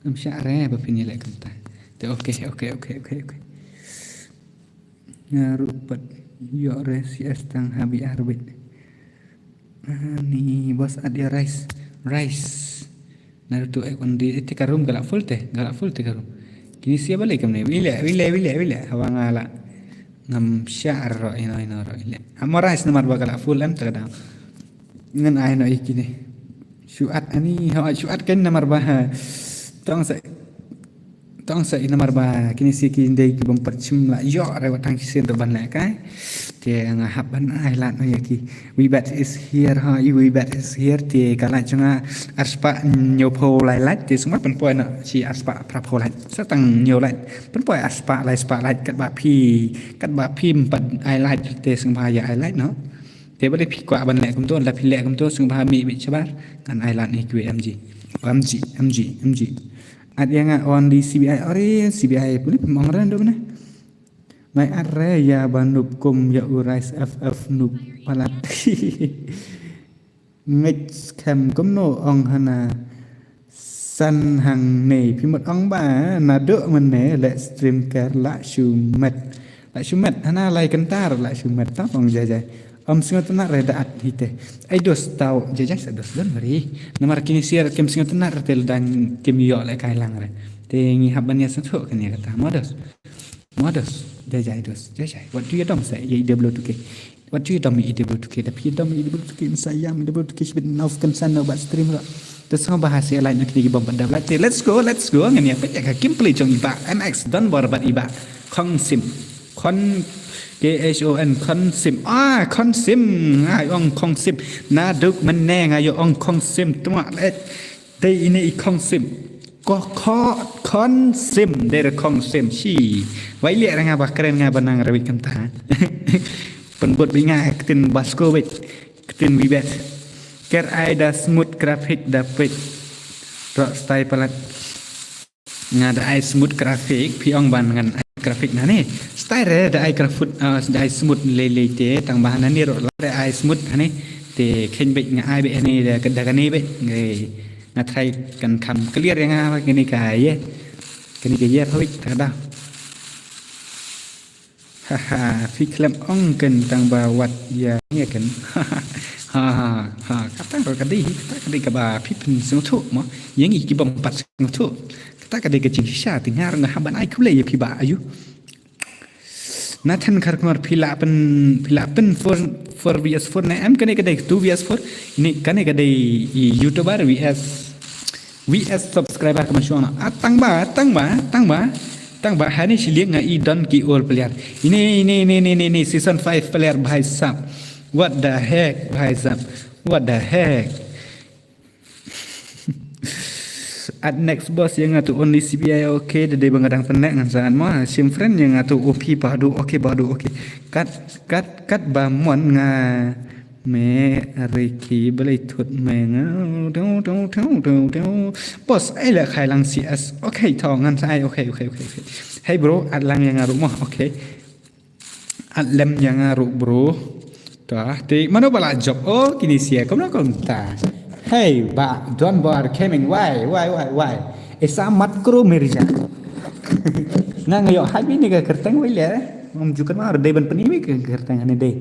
Am sha re ba pini le kumta. Te okay okay okay okay okay. Nga ruh pat ïoh re C S tang habi arbit. Ani bos at ïa rice. Rice. Naruto ek on di te ka room ka la full te, ka la full te ka room. Kini sia balik kamne. Wile wile wile wile hawa nga la. Ngam sha ro ino ino ro ile. Amo rice namar ba ka la full em ta ka dang. Ngan ai no ikine. Shuat ani ha shuat kan namar ba ha. Tong sa tong sa i namar ba kini si ki ndei ki bom pat chim la yo re watang ki sin ban le kai. Te nga hap ban ai lat no ya ki. We bet is here ha i we bet is here te ka la chunga arspa nyo pho lai lat te suma pen poi na si arspa pra pho lat. Sa tang nyo lat pen poi arspa lai spa lat kat ba phi kat ba phi pat ai lat te sing ba ya ai lat no. Te ba le phi kwah ban leh kumto, la phi leh kumto, sngewbha mih beit shabar. Ngan ai lad ne kiwei M G. M G, M G, M G. At ïa nga on di C B I ori, C B I puli phi mong ran do bne. Ngai at re ïa ba nup kum ïa u Rise F F nup palat. Ngeit skhem kumno ong hana. San hangne phi mut ong ba naduh mynne leh stream ker la shu met. La shu met hana lai kyntar la shu met tap ong jai jai. Ym sngewtynnat re da at hi te. Ai dos tau jai jai sa dos don bari. Namar kini siar kim sngewtynnat re te lada kim ïoh leh kai lang re. Te ngi hap ban ïa sngewthuh kane kata mo dos. Mo dos jai jai dos jai jai. Wat tu ïa dom sa ïa ide blo tu ke. Wat ju dom i debut ke da phi dom i debut ke insa yam i debut ke shibit nauf kan san no ba stream ro. Te sngewbha ha se lai no kini ki bom ban dab lai te let's go let's go ngan ïa peit ïa ka gameplay jong i ba M X don bor bad i ba Khong Sim. Khon K H O N Khon Sim. Ah Khon Sim. Nga ong Khong Sim. Naduh mynne nga ong Khong Sim tma let. Dei ine i Khong Sim. Ko kho Khon Sim dei re Khong Sim shi. Wai liak re nga ba kren nga ba nang rawit kynta. Pynbut bi nga ktien Basko bit ktien Wibet. Ker ai da smooth graphic da peit. Ro style palat. Nga da ai smooth graphic phi ong ban ngan ai graphic na ne. Style re da ai graphic ah, da ai smooth lei lei te tang ba na ne ro la da ai smooth ha ne. Te khein beit nga ai beit ha ne da da ka ne beit. Ngai. Nga try kan kham clear ïa nga ba kane ka ye. Kane ka ye pha wik ta da. Ha ha phi khlem ong kan tang ba wat ïa ngi kan. Ha ha ha kata ka dei kata ka dei kaba phi pynsngewthuh mo. Ïa ngi ki bym pat sngewthuh. Kata ka dei ka jingshisha te nga ruh nga hap ban ai khulei ïa phi ba ayu. Nathan Kharkongor phi lah pyn phi lah pyn four four V S four ne em kane ka dei two V S four ne kane ka dei i YouTuber V S V S subscriber ka ma shuwa na. Ah tang ba tang ba tang ba tang ba hani shiliang nga i don ki all player. Ini ini ini ini ini season five player bhai sab. What the heck bhai sab. What the heck. At next boss ïa nga tu only C B I okay da dei ba nga dang pynleh ngan sa at mo shim friend ïa nga tu O P ba du okay ba du okay. Kat kat kat ba mon nga me Ricky balei thut me nga tu tu tu tu tu. Boss ai la khai lang C S okay tho ngan sa ai okay okay okay okay. Hey bro at lang ïa nga ruh mo okay. At lem ïa nga ruh bro. Ta te mano bala job oh kini sia kumno kumta. Hey, ba, Don Bar coming. Why, why, why, why? Esa mat kru merja. Nga nga ïoh hide ïa kane ka kyrteng wei le. Ngam ju kynmaw dei ban pyni ïa kane ka kyrteng hangne dei.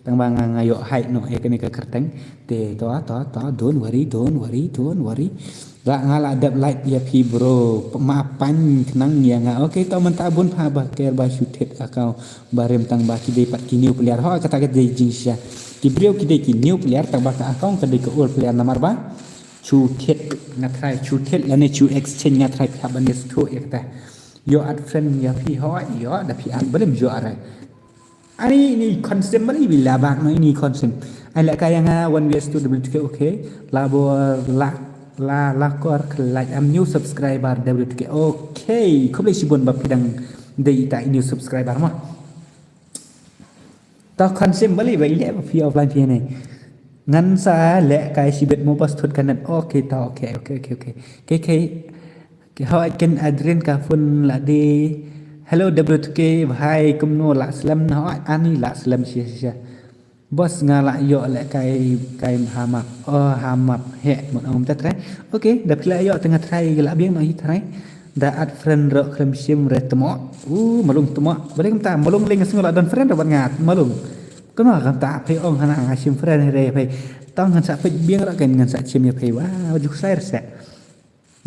Tang ba nga nga ïoh hide noh ïa kane ka kyrteng. Te to to to, don't worry, don't worry, don't worry. La nga la dep like ïa phi bro. Ma pan khnang ïa nga. Okay, to mynta bun pha ba ker ba shu thied account barim tang ba ki dei pat ki new player. Ho kata ka dei jingshisha. Ki briew ki dei ki new player tang ba ka account ka dei ka old player namar ba shu thied nga try shu thied lane shu exchange nga try phi hap ban ïa shu ïa kata. Ïoh add friend ïa phi, ho ïoh da phi add barim ïoh are. Ani ini konsem bali bila bak no ini konsem. Ai la kaya nga one vs two W two K, okay. La bo la la la kor khlaiñ, I'm new subscriber W two K. Okay, khublei shibun ba phi dang dei ita i new subscriber mo. Ta konsem bali ba ile ba phi offline phi ne. Ngan sa leh kai shibit mo bas thut kanet. Okay ta, okay, okay, okay, okay. Okay, okay. Okay, hoi ken Adrian ka phone la de. Hello W two K, bhai kumno, la slem na hoi ani la slem shisha shisha. Bos nga la ïoh leh kai kai hamap. Oh hamap he mut ong ta trai. Okay, da phi la ïoh tengah trai la biang no hi trai. Da add friend ro khlem shim re tmo. Uh malung tmo. Balik kumta malung leng sngew la don friend ro ban ngat malung. Kano kam ta phi ong hana nga shim friend re phi. Tang ngan sa phi biang ro kan ngan sa shim ïa phi. Wah, juk sai re se.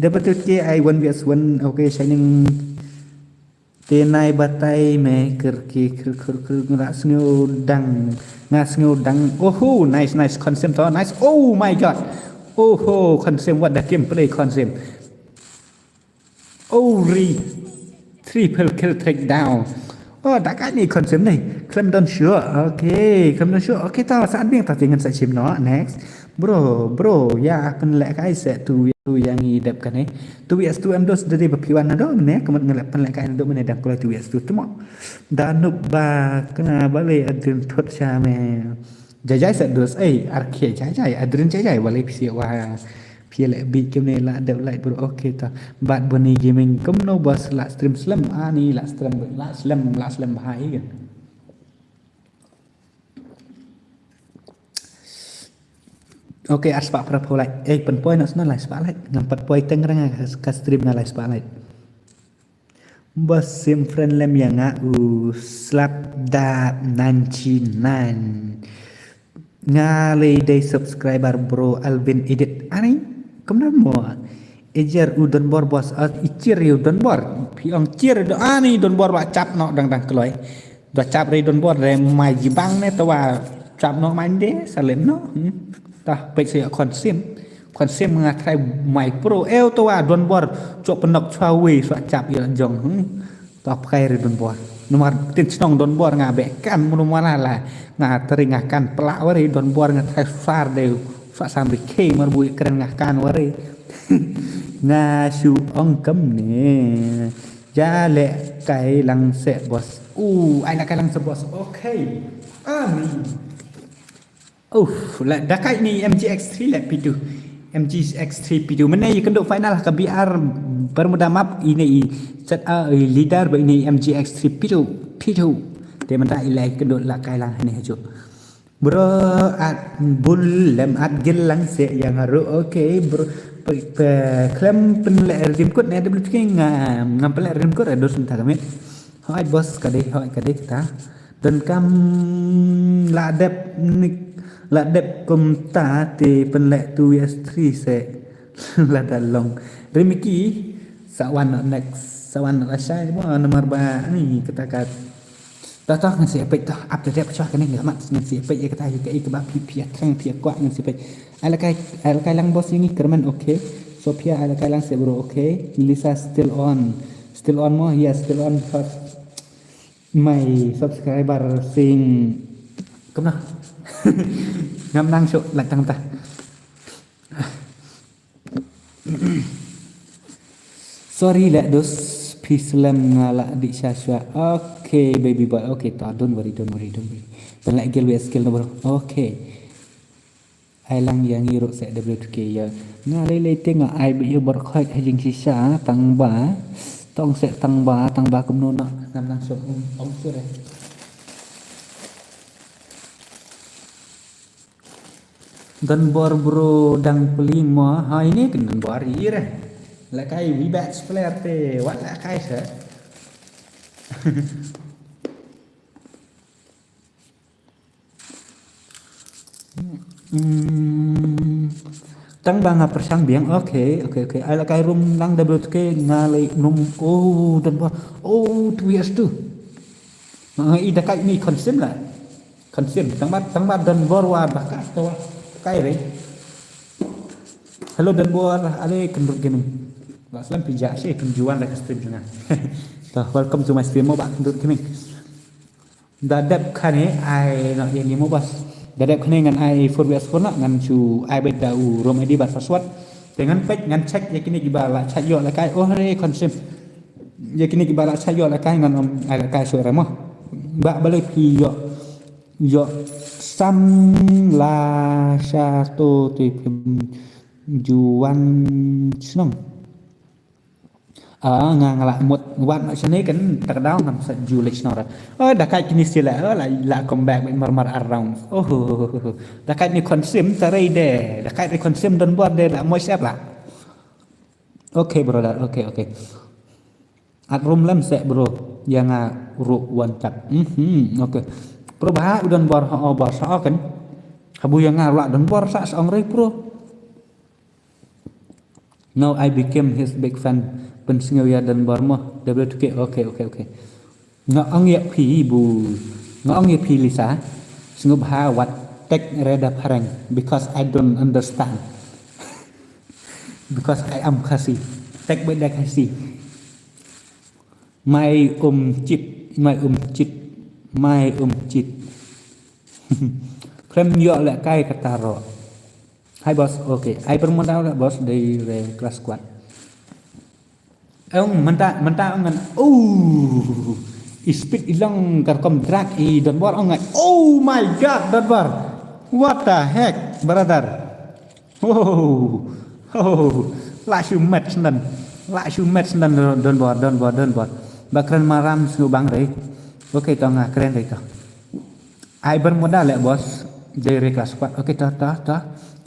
Dapat tu ke ai one vs one. Okay, shining. Te nai batai me kyrki kyr kyr kyr nga la sngew dang nga sngew dang. Oho, nice nice konsem to nice. Oh my god. Oho, konsem what the gameplay konsem. Oh re. Triple kill take down. Oh da ka ni konsem ni. Khlem don shuh. Okay, khlem don shuh. Okay ta sa biang ta tingan sa shim no. Next. Bro, bro, ïa pynleh kai se tu tu ïa ngi dep kane. Tu vs tu em dos dei ba phi wan na do mene, ka mut nga leh pynleh kai na do mene dang kula tu vs tu tmo. Da nup ba kna ba le adrin thot sha me. Jai jai se dos ei, ar khie jai jai, adrin jai jai ba le phi wa phi leh bi kemne la dep like bro, okay ta. Bad Boni Gaming kumno bos la stream slem, ani la stream la slem la slem bha i kan. Okay, ar spah phra phew like. Eh, pynpoi na sna lai spah like. Ngam pat poi teng rang ka stream na lai spah like. Bos sim friend lem ïa nga u slap da ninety nine. Nga lei dei subscriber bro Alvin Edit. Ani, kumno mo? Ejer u donbor bos, ah, i cheer u donbor. Phi ong cheer do ani donbor ba chap no dang dang kloi. Da chap re donbor re mai jibang ne tawa chap no mai de salem no. Hmm. Tah pek se konsem. Konsem nga trai mai pro eu tawa donbor chok penok chwa we swa chap ila jong. Hmm. Tah pekai re donbor. Nomor tin chnong donbor nga be kan munu mana la. Nga teri nga kan pelak wari donbor nga trai sar de swa samri ke mar bui keren nga kan wari. Nga shu ong kem ne. Ja leh kai lang se bos. Uh, ai la kai lang se bos. Okay. Amin. Uff, la da kai ni M G X three la pitu. M G X three pitu. Mene i kendo final ka B R Bermuda map ini i set a leader ba ini M G X three pitu. Pitu. Te menta i lai kendo la kai lang ni haju. Bro, at bul lem at gel lang se yang haru. Okay, bro. Pe, pe, klem pen le redeem code ne W T K nga, ngam pen le redeem code ados nta kami. Hoi bos kade, hoi kade kita. Don kam la dep nik, la dep kumta te pen le two vs three se. La da long. Remiki, sa wan next, sa wan la shai mo nomor ba ni kita kat. Tah tah ngan sih peit tah up to date shuwa kane ngan mat ngan sih peit ïa kata ïa ka ïa ka ba phi phi ïa thrang phi ïa kwah ngan sih peit. Ai la kai ai la kai lang bos ïa ngi kyrmen okay. Sophia ai la kai lang sih bro okay. Lisa still on. Still on mo? Yes, still on. Hot. My subscriber sing. Kumno? Ngam nang shuh like tang tah. Sorry leh dos phi slem nga la dih sha shuwa. Okay baby boy. Okay ta don't worry don't worry don't worry. Pynleh gel wei skill no bro. Okay. Ai lang ïa ngi ruh se W T K ïa. Nga lei lei te nga ai bad ïa bor khoit ha jingshisha tang ba. Tong se tang ba tang ba kumno na ngam nang shuh ong sure. Don bor bro dang peli mo ha ini kin don bor i re. La kai wi bat player te wat la kai se. Hmm. Tang ba nga pyrshang biang. Okay, okay, okay. Ai la kai room lang da bro ke nga lai num. Oh, don bor. Oh, two years tu. Ma i da kai ni konsim la. Konsim tang ba tang ba don bor wa ba ka to wa. Kai re. Hello don bor ale kendut gini. Ba slam pija shi kin juan la ka stream juna. To, welcome to my stream mo ba kendut gini. Da dep khane ai no ye ni mo bas. Da dep khane ngan ai four vs four na ngan chu ai bet da u room I D bad password. Te ngan pek ngan check ye kini ki ba la chat yo la kai oh re konsim. Ye kini ki ba la chat yo la kai ngan om ai la kai so re mo. Ba balik ki yo yo sam la sha to te phim juan snong. Ah, nga nga la mut wat na sini kan tak daw ngam sa ju lek snong rat. Oh, da kai kini sila, oh, la la come back mar mar around. Oh, da kai ni konsim tarai de. Da kai ni konsim don bor de la mo siap la. Okay brother, okay, okay. At room lem se bro, ya nga ru wan tap. Mhm, okay. Bro ba u don bor ha bor sa kan. Habu ya nga la don bor sa sa ong re bro. Now I became his big fan. Pynsngew ïa Don Bor mo. W two K. Okay, okay, okay. Nga ong ïa phi bu. Nga ong ïa phi Lisa. Sngewbha wat tek re da phareng because I don't understand. Because I am Khasi. Tek beit da Khasi. Mai um chit, mai um chit, mai um chit. Khlem ïoh lehkai kata ruh. Hi boss, okay. Ai bermodal lah boss dari re kelas kuat. Ong mynta mynta ong ngan. Oh. I speed i long ka rukom drag i Don Bor ong ngan. Oh my god Don Bor. What the heck brother. Oh. Oh. La shu met snan. La shu met snan Don Bor Don Bor Don Bor. Ba kren maram shu bang re. Okay to nga kren re to. Ai bermodal leh boss. Dari kelas kuat. Okay to to to.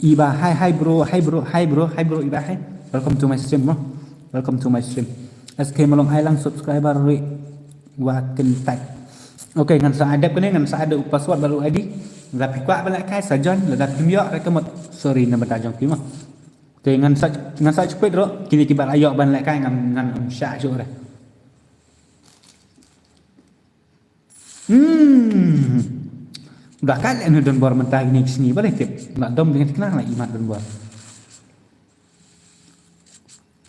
Iba hi hi bro hi bro hi bro hi bro iba hi. Welcome to my stream bro. Welcome to my stream. S K Malong ai lang subscriber ri. Wa kentai. Okay ngan sa adep kene ngan sa adep password baru I D. Lada phi kwah ban lehkai sa join lada phim ïoh re ka mut. Sorry na bata jong phi mo. Okay ngan sa ngan sa chupit ro kini kiba la ïoh ban lehkai ngan ngan um sha shu re. Hmm. Udah kan enu Don Bor mentah ini sini boleh tip. Nak dom dengan kenal lah imat Don Bor.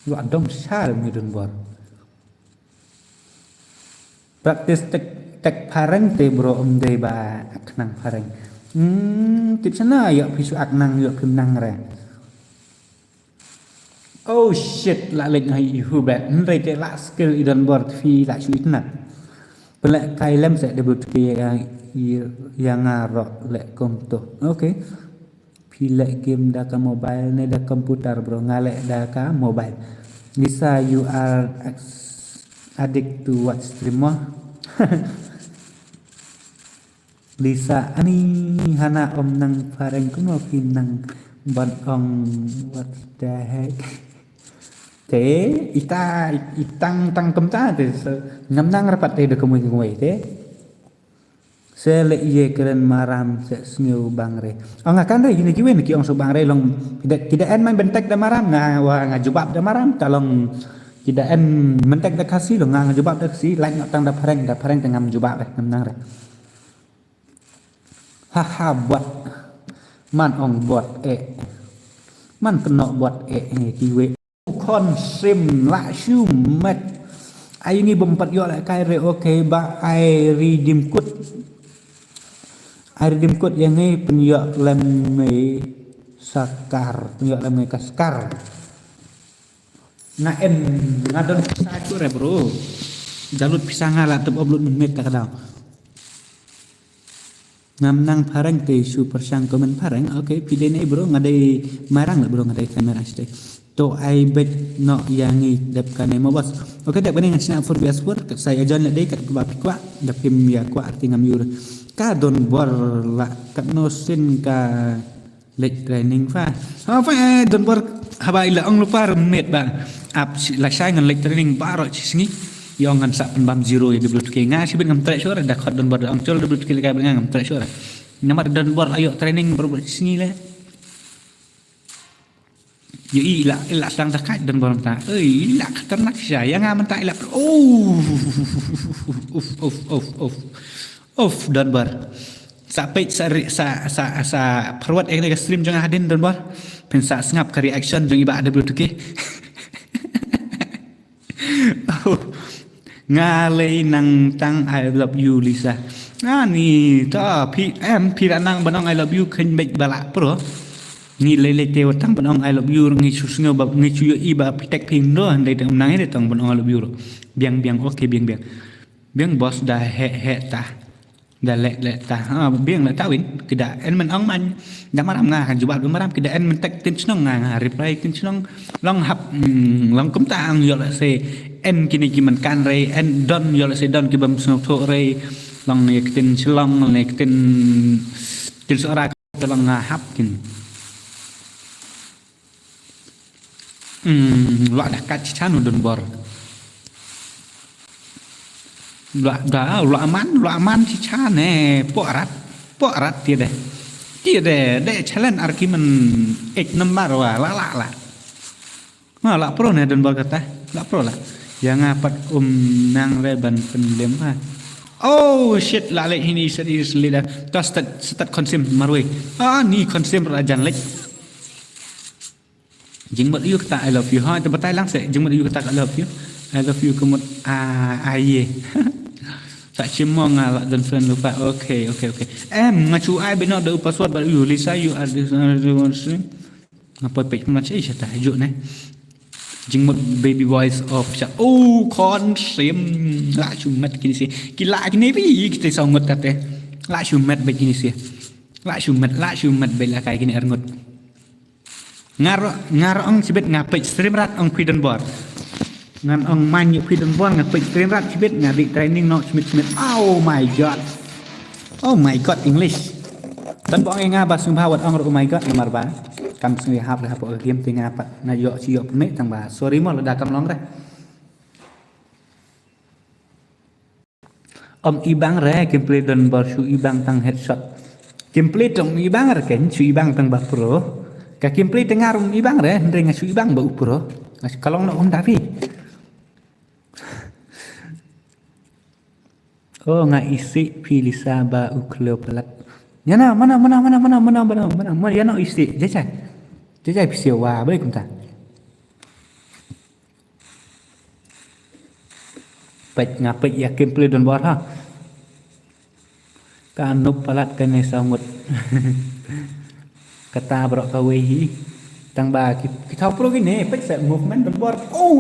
Wah dom sal ni Don Bor. Practice tek tek phareng te bro um dei ba ak nang phareng. Hmm, tip sana yok phi shu ak nang yok phim nang re. Oh shit, la lek ngai ihu bet. Hynrei te la skill i Don Bor phi la shu itnat. Pelek kai lem se debut ke ya ya nga rok lek kom to. Okay. Phi leh game da ka mobile ne da computer bro nga leh da ka mobile. Lisa you are ex- addict to watch stream mo. Lisa ani hana om nang phareng kumno phi nang ban ong what the heck. Te ita itang tang kumta te ngam nang rapat te da kumwe kumwe te. Se le ye kren maram se sngew bang re. Ong akan re ine kiwe ne ki ong so bang re long. Kida kida en man bentek da maram nga wa nga jubab da maram ta long. Kida en mentek da Khasi long nga nga jubab da Khasi lain tang da phareng da phareng te ngam jubab re ngam nang re. Haha bot. Man ong bot eh. Man keno bot eh kiwe. Khon sim la shu met. Ai ngi bym pat ïoh lehkai re okay ba ai redeem code. Ai redeem code ïa ngi pynïoh lem ngi sa kar pynïoh lem ngi ka skar. Nga em nga don pisa tu re bro. Jalut pisa nga la tep upload mynmiet ta ka daw. Ngam nang phareng te shu pyrshang comment phareng. Okay phi dei ne bro nga dei marang le bro nga dei kamera site. To ai bet no yang ngi dep kane mo bos. Okay dep kane ngan sna for bias for kat sai ajon le dei kat ba phi kwah dep phim ya kwah arti ngam yur. Ka Don Bor la kat no sin ka Late training fa. Ha fa, eh, Don Bor, haba i la ong lypa ruh mynmiet ba ap shi-, la shai ngan late training baroh shi sngi. Ïa ong ngan sa pynbam zero ïa W two K. Nga shibit ngam treh shuh re, da khot Don Bor da ong chol W two K lehkai bad nga, ngam treh shuh re. Namar Don Bor la ïoh training baroh baroh shi sngi leh. Ïohi i la, i la sdang da kait Don Bor mynta. Oi, i la khatarnak shisha. Ïa nga mynta i la, oh. Uf, uf, uf, uf. Uf, Don Bor. Sa peit, sa ri-, sa, sa, sa forward ïa kane ka stream jong nga hadien Don Bor. Phin sa sngap ka reaction jong i Bah W two K. Nga lei nang tang I love you, Lisa. Ani, ta, phi, em, phi la nang ban ong I love you kheiñ beit ba lah pro. Ngi lei lei te wat tang ban ong I love you, ngi shu sngew ba, ngi shu ïohi ba phi tek phi ndo, hynrei te ym nang ïa te tang ban ong I love you ruh. Biang biang, okay, biang biang. Biang boss, da heh heh ta. Da leh leh ta. Ha, biang leh ta win. Ki da en men ong man. Da maram nga kan jubab da maram, ki da en men tek ktien shnong nga, nga reply ktien shnong. Long hap, mm, long kumta ong ïoh lehse en kine ki men kan re, en don ïoh lehse don ki bym sngewthuh re. Long ne ktien Shillong, long ne ktien, ktien Sohra, ka long nga hap kin. Hmm, la da kat shisha u Don Bor. La da, la man, la man shisha ne, porat, porat ti de. Ti de, de challenge argument ek number wa, la, la, la. Ma, la pro ne Don Bor kata, la pro la. Ïa nga pat um nang re ban pyndem ha. Oh shit, la leh hini set is leader. Ta start, start consume marwei. Ah, ni consume ra jan leh. Jingmut ïa u kata I love you. Ha, te batai lang se. Jingmut ïa u kata I love you. I love you ka mut, ah, ah, ye. Sa chim mo nga la don friend lupa. Okay, okay, okay. Em, nga chu ai bino da u password ba you, Lisa, you are this, uh, the one stream. Nga poi peit ma che sha ta juk ne. Jingmut baby voice of sha. Oh, khon sim. La chu met kini si. Ki la kini bi ki te sa ngut kate. La chu met beit kini si. La chu met, la chu met beit la kai kini arngut. Nga ruh, nga ruh ong shibit nga peit stream rat ong phi Don Bor. Ngan ong man ïa phi Don Bor nga peit stream rat shibit nga dei training noh shimit shimit. Oh my God. Oh my God, English. Don Bor ong ïa nga ba sngewbha wat ong ruh oh my God namar ba kam sngewbha hap leh hapoh ka game te nga pat nga ïoh shi ïoh pynmih tang ba. Sorry mo lada kam long re. Ym ibang re, gameplay Don Bor shu ibang tang headshot. Gameplay tang ibang re ken, shu ibang tang ba pro. Ka gameplay te nga ruh ym ibang re, hynrei nga shu ibang ba u pro. Nga shu ka long noh kumta phi. Oh, nga isih phi Lisa ba u khlem palat. Ïa na, mana, mana, mana, mana, mana, mana, mana, mana, ïa na isih, jajai. Jajai phi siew wa, balik kumta. Peit nga peit ïa gameplay Don Bor ha. Ka noob palat kane saw ngut. Kata baroh kawei hi. Tang ba ki, ki thaw pro kine, peit sa movement Don Bor. Oh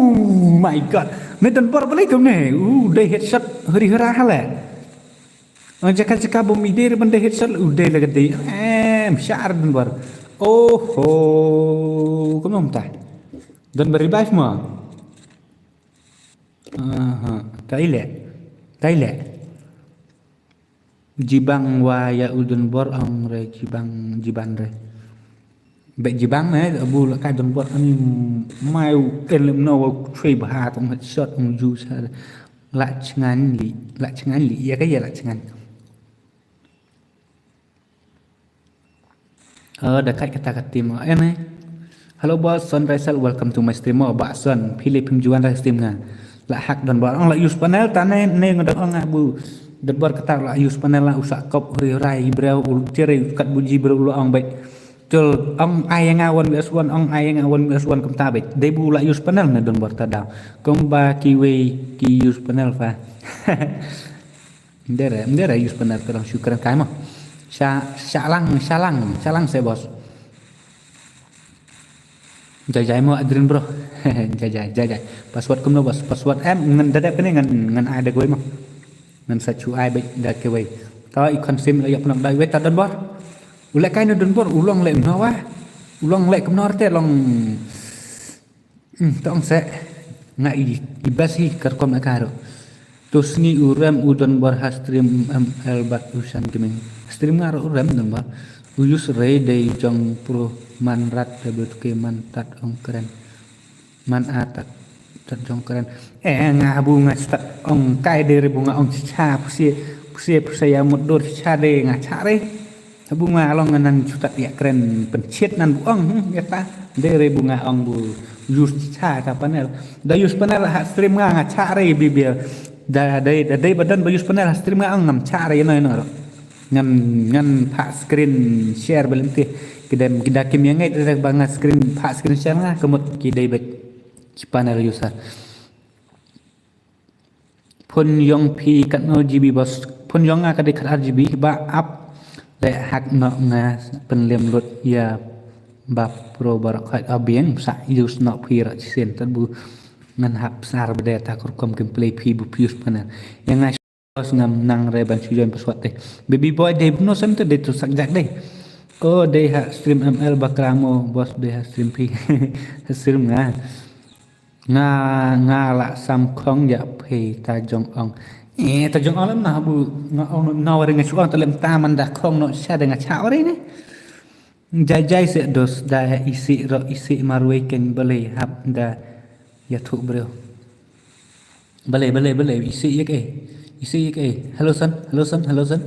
my God. Ne Don Bor balei kumne. Uh, dei headshot huri hura hale. Ang jaka jaka bom ide re ban dei headshot, uh, dei la ka dei. Em, shar Don Bor. Oh ho. Kumno mynta. Don ba revive mo. Aha, tai leh. Tai leh. Jibang wa ïa u Don Bor ong re jibang, jiban re. Bad jibang ne, abu la kai Don Bor ani mai u en lem no wa chui bha tong headshot ong ju sa. La chngan li, la chngan li, ïa ka ïa la chngan. Oh, da kait kata ka team. Eh, ne. Hello boss, Son Raisal, welcome to my stream. Oh, Bah Son, phi leh phim ju wan ra stream nga. La hack Don Bor ong la use panel, ta ne, ne nga dang ong nga bu. Don Bor kata la use panel la u sah kop huri rai briew u tiar kat bu ji briew u la ong beit. Tul ong ai nga one versus one, ong ai nga one versus one kumta beit. Dei bu la use panel ne Don Bor ta daw. Kumba kiwei ki use panel fa. Ndere, ndere use panel ka dang shu kren kai mo. Sha, sha lang, sha lang, sha lang se boss. Jai jai mo Adrian bro. Jai jai, jai jai. Password kumno boss? Password em ngan da dep kane ngan, ngan ai da kawei mo. Ngan sa chu ai beit da kawei. Ta i khon sim la ïap nok da wei ta Don Bor. U leh kai na Don Bor, u long leh no wa. U long leh kumno te long. Hmm, tong se nga i, i bas hi kar kom akaro. To sngi u rem u Don Bor ha stream M L bad u Shan Gaming. Stream nga ro u rem Don Bor. U use re dei jong pro man rat da blut ke man tat ong kren. Man a tat, tat jong kren. Eh, nga habu nga stat ong kai dei re bu nga ong cha, puse, puse, puse ya mut dur cha dei nga cha re. Habu nga long nga nan chutat ya kren penchit nan bu ong, hmm, ya ta. Dei re bu nga ong bu use cha ta panel. Da use panel ha stream nga nga cha re bibia. Da dei, da dei ba don ba use panel ha stream nga ong ngam cha re no no. Ngan, ngan phah screen share ba lynti. Ki dem, ki da kim ïa ngeit re ba nga screen, phah screen share nga, ka mut ki dei beit ki panel user. Phone jong phi katno G B boss? Phone jong nga ka dei khatar G B, ba ap leh hack noh nga pynlem lut ïa ba pro baroh khoit. A biang sa use noh phi ra shisien tad bu ngan hap sar ba dei ta ka rukom gameplay phi bu phi use panel. Ïa nga boss ngam nang re ban shu join password te. Baby boy dei bno sem te dei tu sak jak dei. Oh, dei ha stream M L bakra mo boss, dei ha stream phi. Ha stream nga. Nga, nga la sam khong ya phi ta jong ong. Eh, ta jong ong lem na bu nga ong na wari nga shu ong ta lem ta man da khong no sha da nga cha wari ne. Jai jai se dos da isi ro isi marwei ken balei hap da ya thu breu. Balei, balei, balei, isi ïa kaei. Isi ïa kaei. Hello son, hello son, hello son.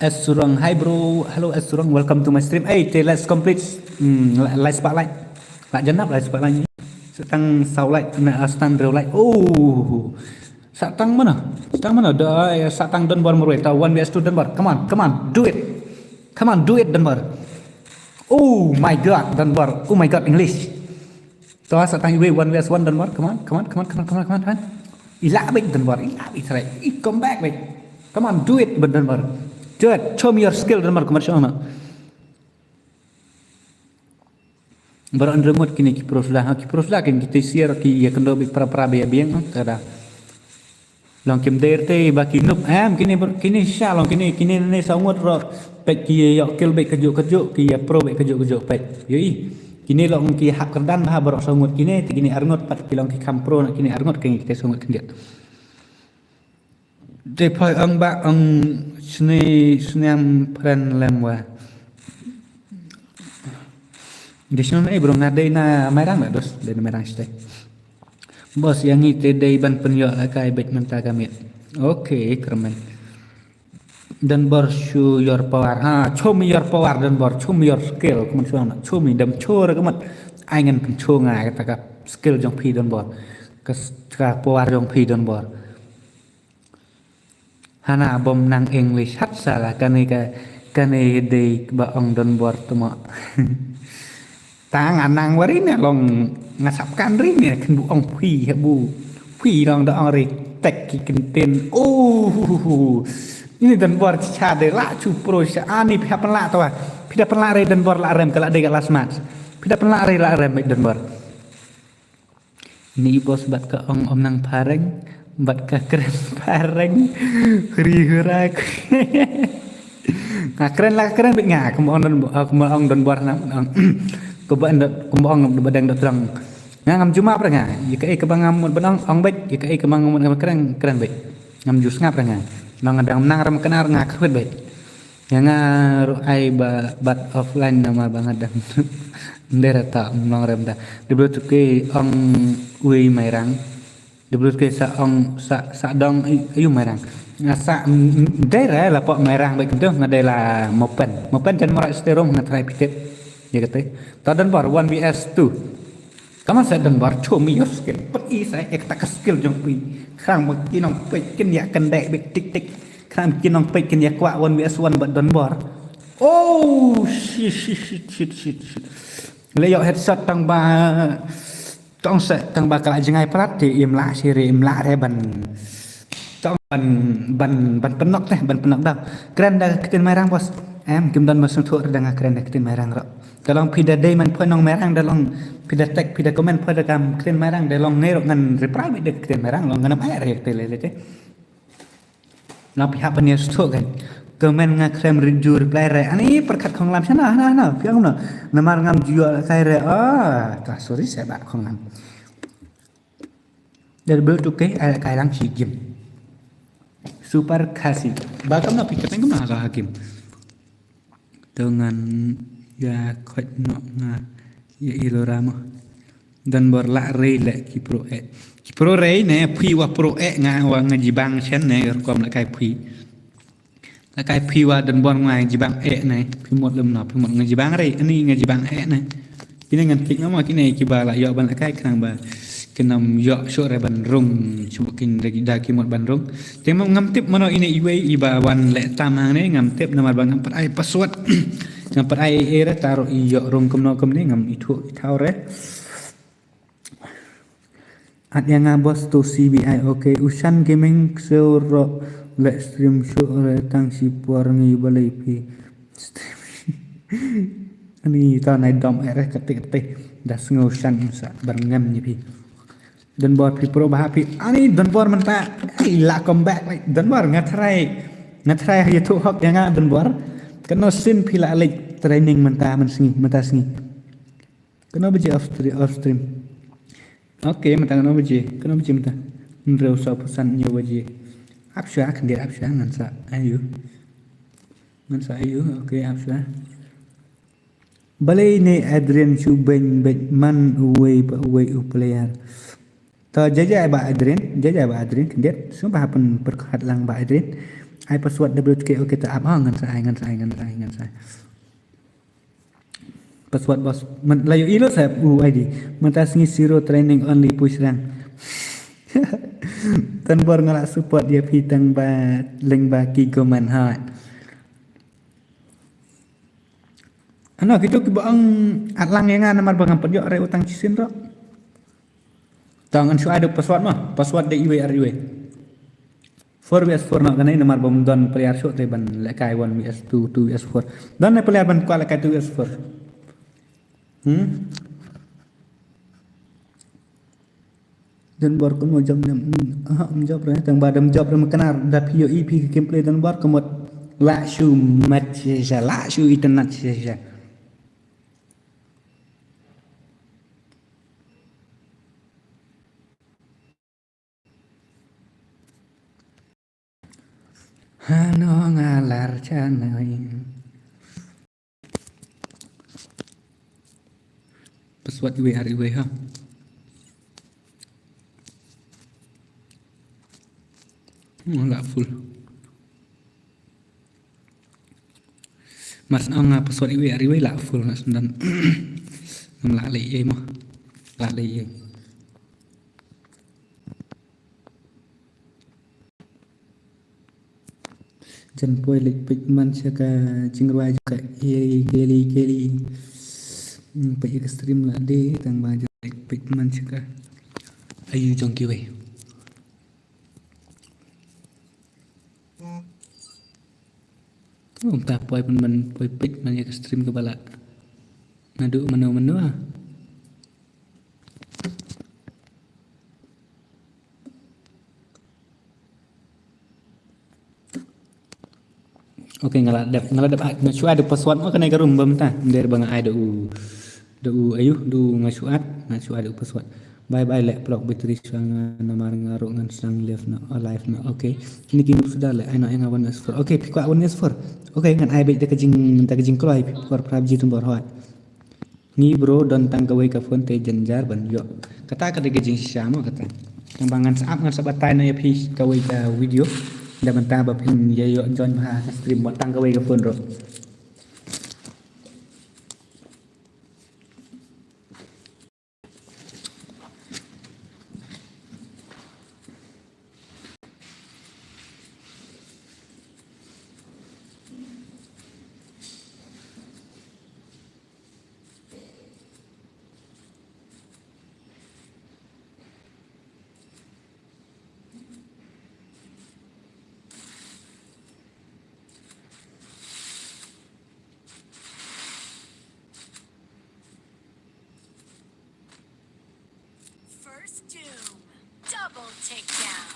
S Surong, hi bro. Hello S Surong, welcome to my stream. Hey, te let's complete. Hmm, la- lai spotlight. La janap lai spotlight. Satang saw light, na satang rew light. Oh. Satang mana? Satang mana? Da ya satang Donbor marwei. Ta one versus two Donbor. Come on, come on, do it. Come on, do it Donbor. Oh my god, Donbor. Oh my god, English. To sa tang iwei one versus one Donbor. Come on, come on, come on, come on, come on, come on, come on. Ila bit Donbor, ila bit serai. I come back bit. Come on, do it, but Donbor. Do it. Show me your skill, Donbor. Come on, show me. Baroh an remot kini ki pro suda, ha, ki pro suda kini kita share ki ya kendo bit pra pra biang biang, ha, kada. Long kim der te ba ki nup em kini ber- kini sha long kini kini ne saw ngut ro pek ki yok kil bek kajuk kajuk ki ya pro bek kajuk kajuk pek. Yoi. Kini long ki hap kerdan ba baroh saw ngut kini te kini arngut pat ki long ki kam pro na kini arngut kini te saw ngut kini. Te poi ong ba ong sni sniam pren lem wa. Di sniam ne bro nga dei na Mairang la dos dei na Mairang stai. Boss, ïa ngi te dei ban pynïoh la kai beit mynta ka miet. Okay, kyrmen. Donbor, show your power. Ha, show me your power, Donbor. Show me your skill. Kumne show na. Show me dem show re kumne. Ai ngan pynchoh nga kata ka skill jong phi Donbor. Ka s- ka power jong phi Donbor. Hana bom nang English hat sala kane ka kane dei ba ong Donbor tuma. Tang anang wari ne long ngasap kan ri ne khen bu ong phi ha bu phi long da ong ri tek ki kenten. Oh, ini Donbor cha de la chu pro cha ani phi hapan la to. Phi da pan la re Donbor la rem ka la de ka la smat. Phi da pan la re la rem Donbor. Ni bos bat ka ong om nang pareng, bat ka kren pareng, huri hurak. Nga kren la kren bit nga, kumba ong Don, kumba ong Donbor na, ong, kumba ong Don, kumba ong ba dang dot rang. Nga ngam jumap re nga, ïa kaei kaba ngam mut ban ong, ong bit, ïa kaei kaba ngam mut ban kren, kren bit. Ngam ju sngap re nga. Nang dang nang rem kenar nga khuid bit. Ïa nga ruh ai ba bat offline namar ba nga dang. Ndera ta mlong rem da. Deblut ke ong ui Mairang. Deblut ke sa ong sa sa dong ayu Mairang. Nga sa ndera la pok Mairang ba kento nga dei la mopen. Mopen jan mora sterom nga try pitet. Ïa kate. Ta Donbor one versus two. Kaman sa Donbor, show me your skill. Put i sa ek ta ka skill jong phi. Khrang mo ki nong pek kin ïa kendek bek tik tik. Khrang ki nong pek kin ïa kwah one versus one ba Donbor. Oh, shit, shit, shit, shit, shit, shit. Le yok headshot tang ba tong se tang ba kala jingai plat ti im la shiri im la re ban. Tong ban ban ban penok teh ban penok da. Kren da ktien Mairang bos. Em kim don ba sngewthuh re da nga kren da ktien Mairang ro. Da long phi da dei man poi nong Mairang da long phi da tek phi da komen poi da kam ktien Mairang da long ngai ro ngan reply bit da ktien Mairang long ngan bai re te le le te. Na phi hap ban ïa sngewthuh kan. Komen nga kren ri ju reply re ani perkat khong lam shana na na phi ang no. Namar ngam ju ïoh kai re ah ta sorry se bat khong lam. Dal bel tu ke ai kai lang shi gim. Super Khasi. Ba kam na pi kateng kam na ha hakim. To ngan ïa khot noh nga ïa i Lora mo. Don bor lah rei leh ki pro eh. Ki pro rei ne phi wa pro eh nga wa nga jibang chen ne rukom la kai phi. La kai phi wa don bor nga jibang eh ne. Phi mut lem no phi mut nga jibang rei ani nga jibang eh ne. Kine ngan klik nama kine kiba la ïoh ban la kai khnang ba kin ym ïoh shuh re ban rung shuh kin da ki mut ban rung. Te ngam tip mano ine iwei iba wan leh tam hangne ngam tip namar ba ngam pat ai password. Ngam pat ai ei re taro i ïoh rung kumno kumne ngam ithuh ithaw re. At ïa nga boss to C B I, okay. Ushan Gaming kshew ro leh stream shuh re tang shipor ngi balei phi stream. Ani ta nai dom eh re kate kate da sngew shan sa bar ngam ni phi. Don bor phi pro bha phi ani don bor mynta. Ai la come back like don bor nga try nga try ha ïathuh hok ïa nga don bor. Kano sin phi la leh training mynta man sngi mynta sngi. Kano baje off stream off stream. Okay mynta kano baje kano baje mynta. Hynriew saw phew san hynñiew baje. Ap shuwa khyndiat ap shuwa ngan sa ayu. Ngan sa ayu okay ap shuwa. Balei ne Adrian shu beiñ beit man uwei pa uwei u player. To jajai ba Adrian jajai ba Adrian khyndiat shu ba happen perkhat lang ba Adrian. Ai password W K okay ta ap ha ngan sa ai ngan sa ai ngan sa ai ngan sa ai. Password boss. Man la ïohi lo sa u I D. Mynta sngi zero training only push rank. Tan bor nga la support ïa phi tang ba leng ba ki goman ha. Ano kito kiba ong at lang ïa nga namar ba ngam pat ïoh re utang shisien ro. Tang ngan shu ai da password ma password da iwei ar iwei. Four V S four noh kane namar bym don player shuh te ban lehkai one V S two two V S four. Don ne player ban kwah lehkai two V S four. Hmm. Don bor kumno jop ne. Aha, um jop re tang ba dam jop re makanar da phi ïohi phi ki gameplay don bor kumot. La shu mat shisha la shu internet shisha. Hano nga lar chanai. Password iwei ar iwei ha. Hmm, la full. Mas ong nga password iwei ar iwei la full nga sendam. Ngam la lei ei mo. La lei ei. Jan poi leit peit man sha ka jingrwai jong ka Eli Eli Eli. Hmm, peit ka stream la dei tang ba jan leit peit man sha ka ayu jong kiwei. Kumta poi pun man poi peit man ïa ka stream ka ba la. Naduh mano mano ah. Okay nga la dep nga la dep nga shu ai da password ma kane ka room ba mynta. Nder ba nga ai da u da u ayu da u nga shu ai nga shu ai da u password. Bye bye leh plok battery shuwa nga namar nga ruh ngan sdang live na live na okay. Niki nup suda leh ai no ai nga one S four okay phi kwah one S four. Okay ngan ai beit da ka jing da ka jingkloi phi kwah prap ji tum bor hoi. Ngi bro don tang kawei ka phone te jynjar ban ïoh. Kata ka dei ka jingshisha mo kata. Tang ba ngan sa ap ngan sa batai na ïa phi kawei ka video. Da mynta ba phin ïa ïoh join bha ka stream mo tang kawei ka phone bro. First doom. Double takedown.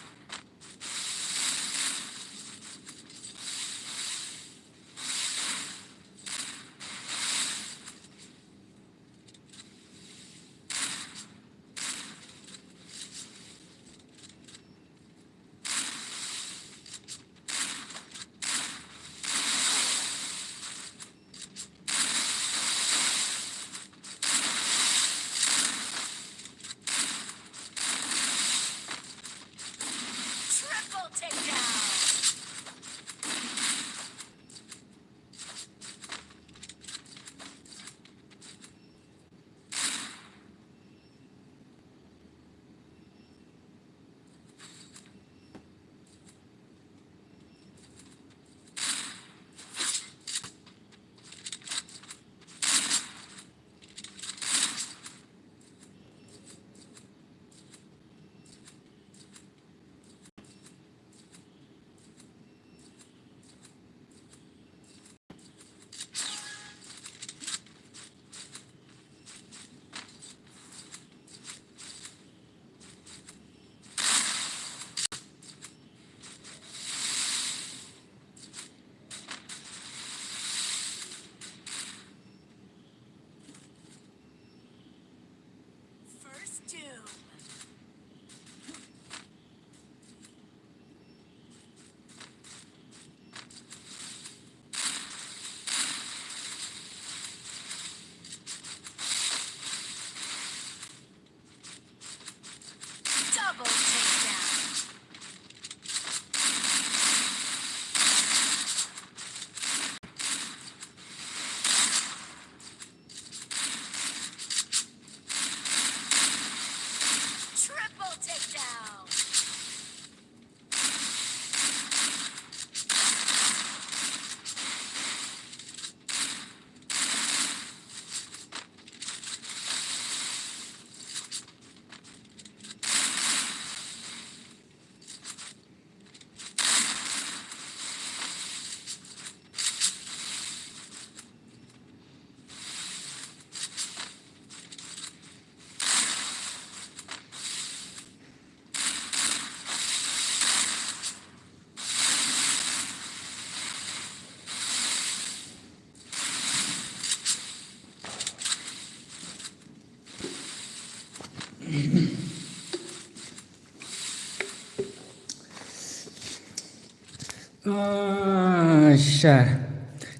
Ah, sha.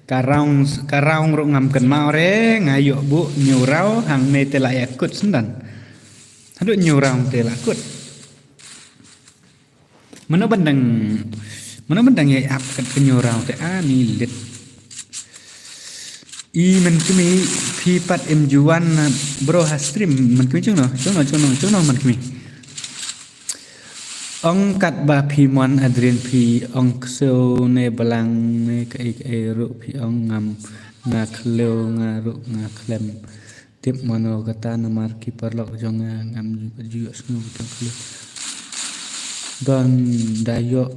Ka round, ka round ruh ngam kynmaw re, nga ïoh buh hynñiew round, hangne te la ïa kut shen don. Haduh hynñiew round te la kut. Mano ban dang, mano ban dang ïa ap kat ka hynñiew round te, ani lit. I Mynkmie, phi pat im ju wan bro ha stream, Mynkmie jong no, jong no, jong no, jong no Mynkmie. Ong katba phi mon Adrian phi ong ksew ne balang ne kaei kaei ruh phi ong ngam, nga khlem, nga ruh nga khlem tip mano kata namar ki paralok jong nga ngam ju ïohsngew tang khlem. Don da ïoh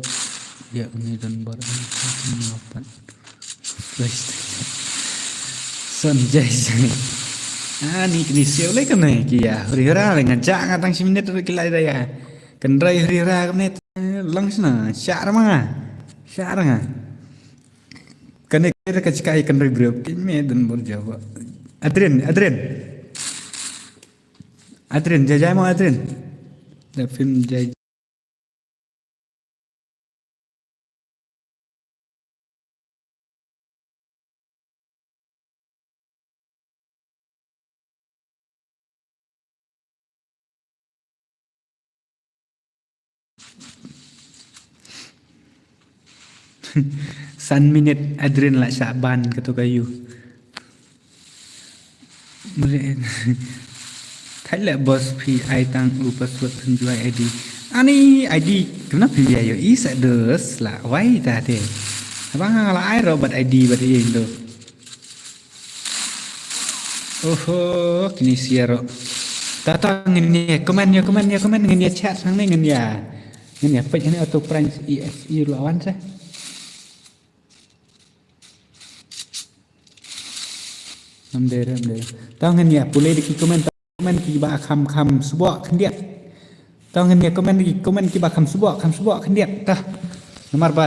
ïa une don bor. Son jai jai. Ani kine siew lei kane ki ïa huri hura lei, nga jah nga tang shi minit ruh ki la ïa kynroi huri hura kane. Long shna shah ra ma nga. Shah ra nga. Kane ka ka jaka ïa kynroi briew. Phi me don bor jaw. Adrian, Adrian. Adrian, jai jai mo Adrian. Da phim jai. San minit Adrian la shah ban kato ka yu. Mre-, thait leh boss phi ai tang u password phin ju ai I D. Ani I D kumno phi ïa ïoh i sa dos la wai ta te. Haba nga la ai ruh bad I D bad ïa indo. Oho, kine sia ruh. Ta ta ngin ïa comment, ïa comment, ïa comment, ngin ïa chat hangne ngin ïa. Ngin ïa peit hangne auto prank E S E ruh la wan sa. Nam dei re, nam dei re. Tang ngin ïa pule da ki comment, comment kiba kham kham sboh khyndiat. Tang ngin ïa comment da ki comment kiba kham sboh, kham sboh khyndiat. Tah. Namar ba,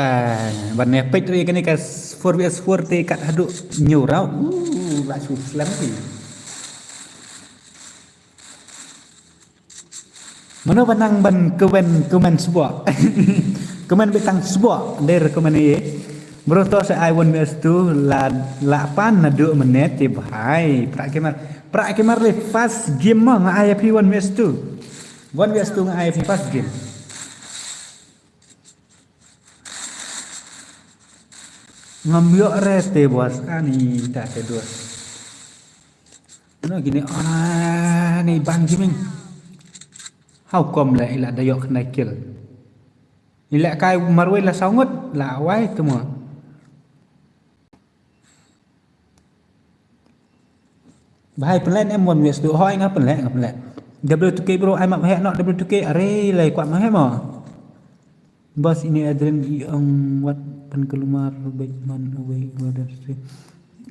ba ne peit re kane ka four V S four te kat haduh hynñiew round. Uh, la shu slem ki. Mano ba nang ban comment, comment sboh. Comment beit tang sboh, dei re comment ïa. Bro to sa ai one V S two la, la pan naduh mynne te bhai. Pra kimar, pra kimar le first game mo nga ai phi one V S two. One V S two nga ai phi first game. Ngam ïoh re te boss ani ta te dos. No kine, ah, ni bang jiming. How come le ila da ïoh khyndai kill. Ila kai marwei la saw ngut, la wai te mo. Bhai pynleh em one V S two, hoi nga pynleh, nga pynleh. W two K bro, ai map heh no W two K, are lai kwah map heh mo. Boss ini Adrian i ong wat pynkulmar bad man uwei wa da sri.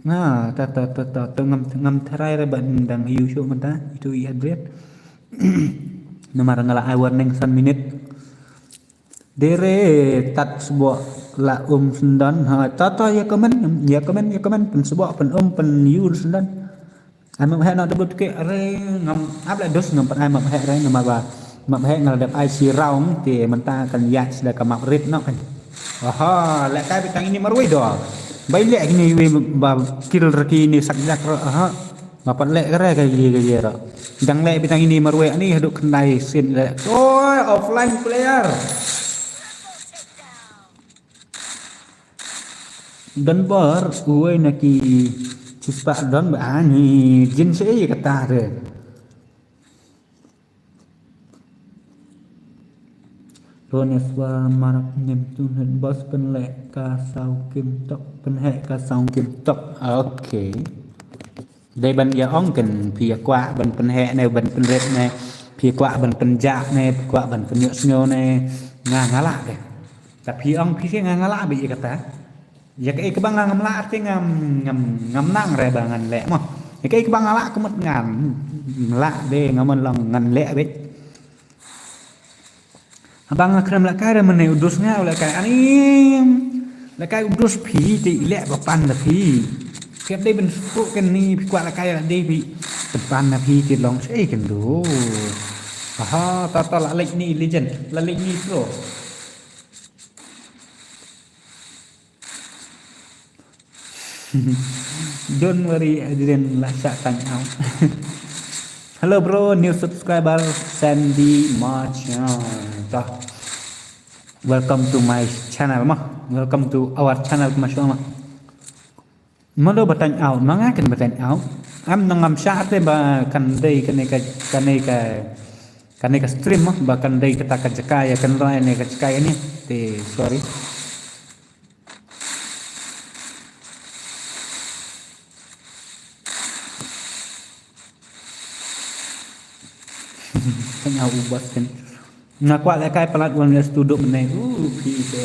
Nga ta ta ta ta to ngam ngam tharai re ba dang ïu shu mynta itu i Adrian. Namar nga la ai warning san minit. Dere tat sboh la um sendon ha ta ta ïa comment ïa comment ïa comment pyn sboh pyn um pyn ïu sendon. Ai map heh na debut ke re ngam ap la dus ngam pat ai map heh re namar ba map heh nga la dep ai shi round te mynta kan ïa sida ka map rit no kan. Aha, leh kai bitang ini marwei do. Bai leh kini wei ba kill re kini sak jak re, aha. Nga pat leh kare ka ye ka ye re. Dang leh bitang ini marwei ani haduh khyndai sin leh. Oi, offline player. Don bor uwei na ki chispah don ba ani jin se kata re. Roneswa marak nem tu net boss pynleh ka saw kim tok pynheh ka saw kim tok. Okay. Dei ban ïa ong kan phi ïa kwah ban pynheh ne ban pynrit ne phi ïa kwah ban pynjah ne phi kwah ban pynïohsngew ne nga nga lah de. Ta phi ong phi seh nga nga lah beit ïa kata. Ïa kaei kaba nga ngam lah te ngam ngam ngam nang re ba ngan leh mo. Ïa kaei kaba nga lah ka mut ngam lah de ngam long ngan leh beit. Haba nga khlem lehkai re mynne u dus nga u lehkai ani. Lehkai u dus phi te i leh ba pan da phi. Phi hap dei ban spuh kani phi kwah lehkai la dei phi. Te pan da phi te long sei kan du. Aha ta ta la leh ni legend la leh ni pro. Don't worry, Adrian, la shah tang out. Hello bro, new subscriber Sandy Marchand. Toh. Welcome to my channel ma. Welcome to our channel ma shuwa ma. Mano ba tang out, ma nga kan ba tang out. Am nang ngam shah te ba kan dei kane ka kane ka kane ka stream ma ba kan dei kata ka jaka ïa kan roi ne ka jaka ïa ni. Te sorry. Tang out u bas kan. Nga kwah lehkai palat wan leh studio mynne. Uh, phi te.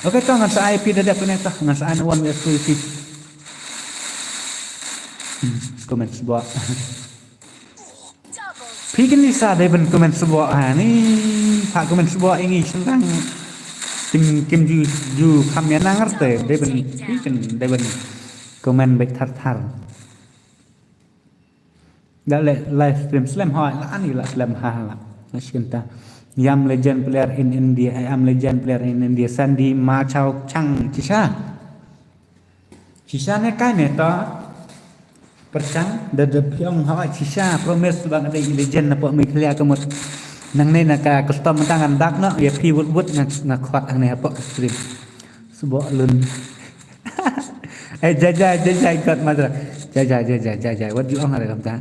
Okay, to ngan sa ai phi da dep mynne to. Ngan sa ai wan leh studio phi. Hmm, comment sbok. Phi kan Lisa dei ban comment sbok ha ni. Pha comment sbok ïa ngi sendang. Kim kim ju ju kham ïa nang arte dei ban phi kan dei ban comment beit thar thar. Da leh live stream slem hoi la ani la slem ha la. La shinta. I am legend player in India. I am legend player in India. Sandy Marchand Chang Chisha. Chisha ne kai ne to. Perchang da da pyong hoi Chisha promise ba nga dei legend na pok Meghalaya ka mut. Nangne na ka custom tang an dak no ïa phi wut wut nga nga khot hangne ha pok stream. Sbok lun. Eh, jai jai jai jai God Mother. Jai jai jai jai jai jai. Wat ju ong ha le kam ta.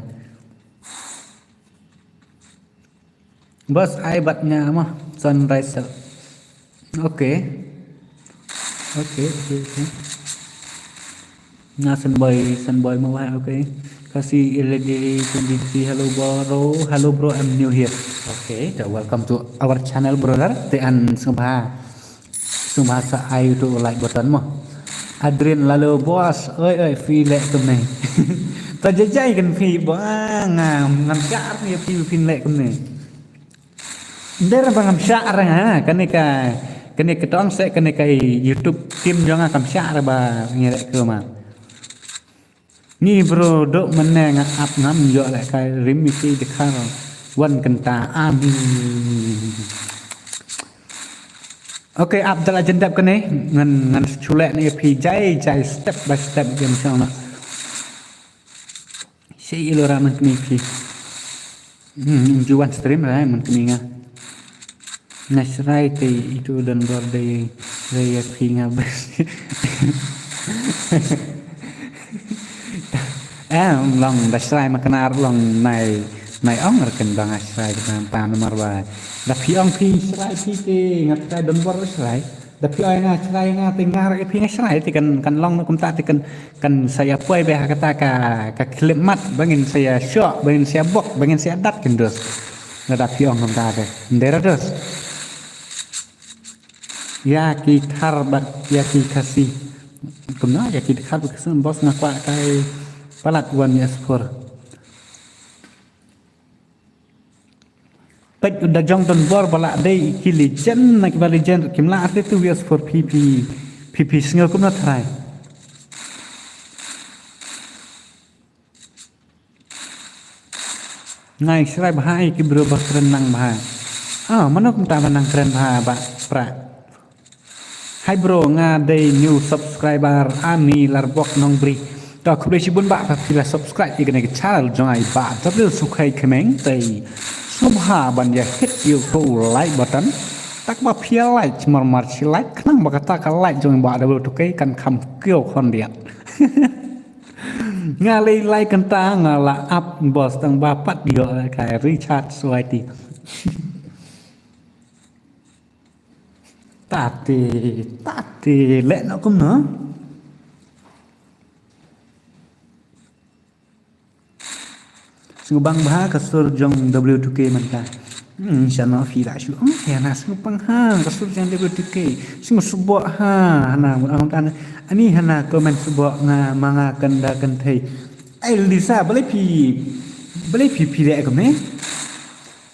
Boss ai bat nya ma sunrise. Okay. Okay, okay, okay. Nga Sunboy, Sunboy ma wai, okay. Kasi L D twenty-three, hello bro, hello bro, I'm new here. Okay, so welcome to our channel brother. Te an sngewbha. Sngewbha sa ai u tu like button mo. Adrian Lalo boss, oi oi phi leh kumne. Ta jajai kan phi ba nga ngam shah ïa phi phi leh kumne. Ndei ra ba ngam shah ra nga kane ka kane ka tong se kane ka YouTube team jong nga kam shah ra ba ngi leh kumne. Ni bro dok mane nga ap ngam ïoh lehkai rim iti dkhar wan kynta amin. Okay, ap da la jan dep kane ngan ngan shu leh ne phi jai jai step by step jam shong na. Shi ilo ra man kane phi. Hmm, ju wan stream ra man kane nga. Nga shrai te itu don bor dei dei ïa phi nga bes. Em long da shrai ma knar long nai nai ong ra ken ba nga shrai knar ta namar ba da phi ong phi shrai phi te nga shrai don bor shrai. Da phi ong nga shrai nga te nga ra phi nga shrai te kan kan long na kumta te kan kan sa ïa poi beh ha kata ka ka khlem mat ba ngin sa ïa shoh ba ngin sa ïa bok ba ngin sa ïa dat kin dus. Lada phi ong kumta te ndera dus. Ïa ki Dkhar bad ïa ki Khasi. Kumno ïa ki Dkhar bad Khasi boss nga kwah kai palat wan ïa spor. Peit da jong don bor ba la dei ki legend na kiba legend kim lah te tu ïa spor phi phi phi phi sngew kumno trai. Ngai shrai bha ïa ki bro ba kren nang bha. Ah, mano kumta ba nang kren bha ba pra. Hai bro, nga dei new subscriber Ani Larbok Nongbri. To khublei shibun ba phi la subscribe ïa kane ka channel jong nga ba W Sukhai Khmeng tei. Sngewbha ban ïa hit ïa u like button. Tak ba phi ïa like mar mar shi like khnang ba kata ka like jong ba W two K kan kham kiew khon diat. Nga lei lai kynta nga la ap boss tang ba pat dio ka Richard Suwaiti. Tate tate leh na kumno. Sngewbang bha ka sur jong W two K mynta. Hmm, shano phi la shu ong ïa na sngewbang ha ka sur jong W two K. Sngewsbok ha hana mun ong tan ani hana comment sbok nga ma nga kynda kynthei. Ai Lisa balei phi balei phi phi leh kumne.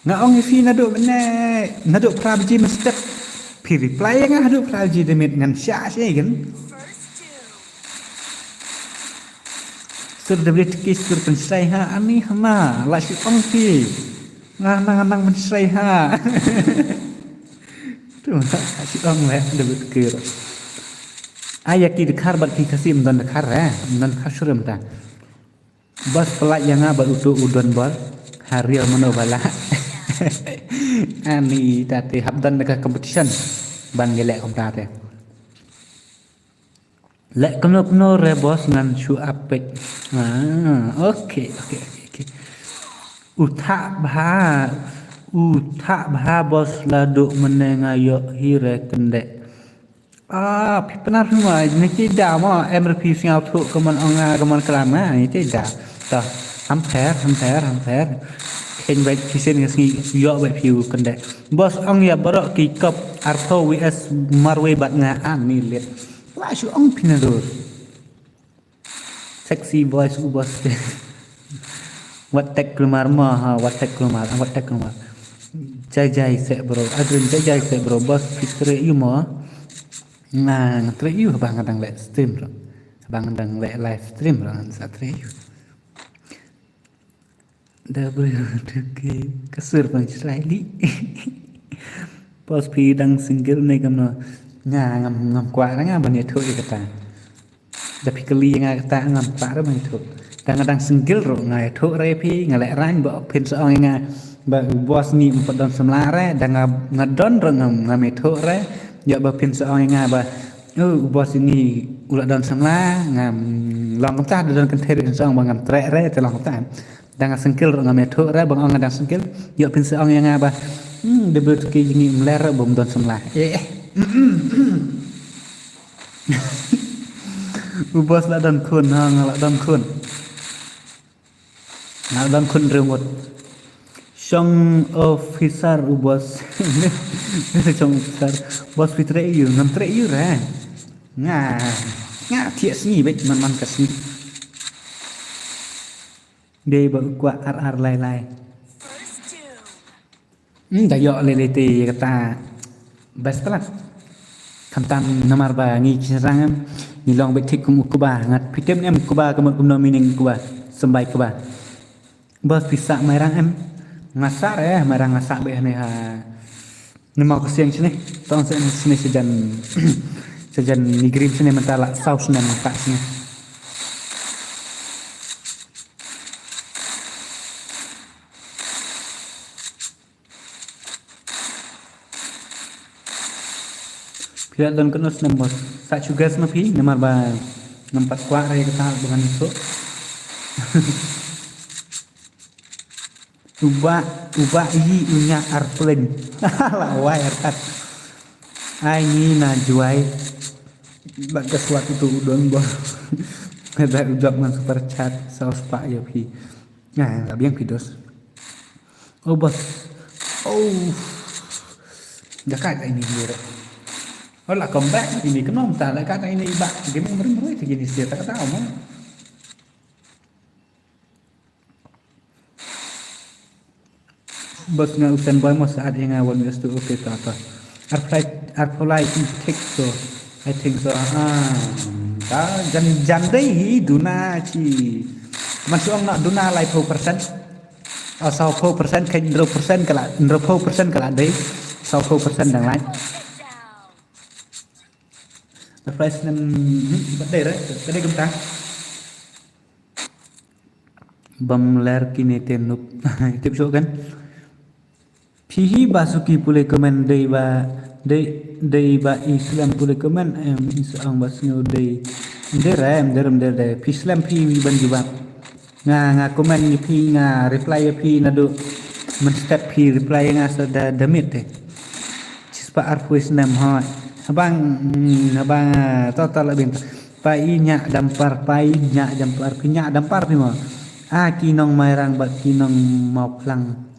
Nga ong ïa phi naduh mynne naduh phra baje mynstep. Phi reply ïa nga haduh phra baje da miet ngan shah shah ïa kan. Sur da blit ki sur pynshai ha ani hama la shi ong ki. Nga nang nang pynshai ha. Tu la shi ong le da blit ki. Ai ïa ki dkhar bad ki Khasi ym don dkhar eh, ym don dkhar shuh mynta. Bos pynlait ïa nga bad uto u don bor. Ha riel mano ba lah. Ani ta te hap don da ka competition. Ban ngi leh kumta te. Leh kano kano re bos ngan shu ap peit. Ah, okay, okay, okay, okay. U thah bha, u thah bha bos la duh mynne nga ïoh hi re kyndeh. Ah, phi pynah phi ma, ni ti da ma, em re phi sngewthuh ka mon ong nga, ka mon klam nga, ni ti da. Ta, ham pher, ham pher, ham pher. Khein beit phi sien nga sngi ïoh beit phi u kyndeh. Bos ong ïa baroh ki kop arphew V S marwei bad nga, ah, ni lit. Wa shu ong phi na dur. Sexy voice u bos te. Wat tek kulmar mo ha, wat tek kulmar, wat tek kulmar. Jai jai se bro, Adrian jai jai se bro, bos phi treh ïa mo. Nga, nga treh ïa, haba nga dang leh stream ro. Haba nga dang leh live stream ro, nga sa treh ïa. Da bro, okay. Ka sur pang srai li. Bos phi dang single ne kumno? Nga ngam, ngam kwah re nga ban ïathuh ïa kata. Da phi kylli nga kata ngam kwah re ban ïathuh. Da nga dang single ruh nga ïathuh re phi, nga leh rang ba phin sa ong ïa nga ba u bos ngi um pat don samla re, da nga, nga don ruh ngam, ngam ïathuh re. Ïa ba phin sa ong ïa nga ba, oh, u bos ngi u la don samla, ngam long kumta, da don kynthei ruh phin sa ong ba ngam treh re, te long kumta. Da nga single ruh ngam ïathuh re, ba nga ong nga dang single. Ïoh phin sa ong ïa nga ba, hmm, da bro ki jong ngi um ler ruh bym don samla. Eh, eh. U bos la don khun, ha, nga la don khun. Nga la don khun hynriew ngut. Shong officer u bos. Shong officer. Bos phi treh ïa u, ngam treh ïa u re. Nga, nga thiah sngi beit man man ka sngi. Dei ba u kwah ar ar lai lai. Hmm, da ïoh lei lei te kata best palat. Khamtam namar ba ngi ki shynrang em, ngi long beit thik kum u kba, ngat phi tip ne em kba ka mut kumno meaning kba, symbai kba. Bos phi sah mairang em, nga sah re, mairang nga sah beit hane ha. Namar ka siang shane, tong sa shane sa jan, sa jan ni grim shane mynta la saw snem ka shane. Phi la don katno snem bos? Sa shu guess ma phi, namar ba ngam pat kwah re kata ba ngan ïathuh. U bah, u bah yi u ñiah arplen. La wai artat. Ai ngi na Jwai. Bad ka swat uto u don bos. Ka da u jop ngan super chat saw spah ïa phi. Nga la biang phi dos. Oh bos. Oh. Da ka ini dulu. Oh la comeback ini kena mynta la ka ini ba. Dia mung meri meri ti ini sia ta kata mo. Bos nga u standby mo saat ïa nga wan wes tu, okay ta ta. Arphlai, arphlai in take so. I think so. Ah, ta jan jan dei hi duna chi. Man su ong na duna laiphew percent. Ah, sawphew percent, khein hynriewphew percent ka la, hynriewphew percent ka la dei. Sawphew percent dang lai. Arphlai snem, hmm, ba dei re, ba dei kumta. Bym ler kine te nup. Tip shuh kan. Phi hi ba suki pule comment dei ba, dei, dei ba i slem pule comment, em, i sa ong ba sngew dei. Em dei re, em dei re, em dei re. Phi slem phi wi ban jubab. Nga, nga comment ïa phi, nga reply ïa phi naduh mynstep phi reply ïa nga sa da, da miet te. Chispah arphew snem hoi. Habang, hmm, habang, ah, to, to la bint. Pai ñiah dampar, pai ñiah dampar, phi ñiah dampar phi mo. Ah, ki nong Mairang bad ki nong Mawphlang.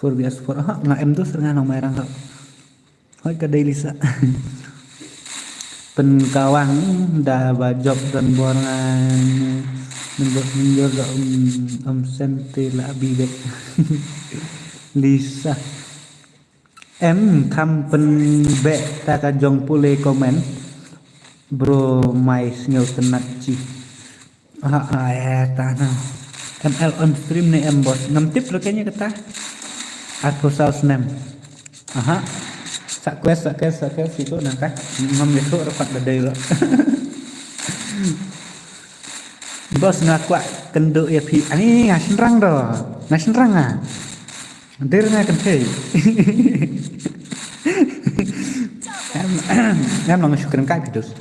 Four V S four, ha, nga em tu ser nga nong Mairang ha. Hoi ka dei Lisa. Pynkawang da ba jop don bor nga. Nang bor nang jor da um, um sente la bi bek. Lisa. Em kham pynbeh ta ka jong pule comment. Bro mai sngew tynnat chi. Ah, ah, eh, ta na. M L on stream ne em bos. Ngam tip ruh kane kata. Arphew saw snem. Aha. Sa quest, sa quest, sa quest, ito nangta. Ngam ïathuh ruh pat da dei ruh. Boss, nga kwah kynduh ïa phi. Ani nga shynrang doh. Nga shynrang nga. Dir nga kynthei. Em, em, long shu kren kai phi dus.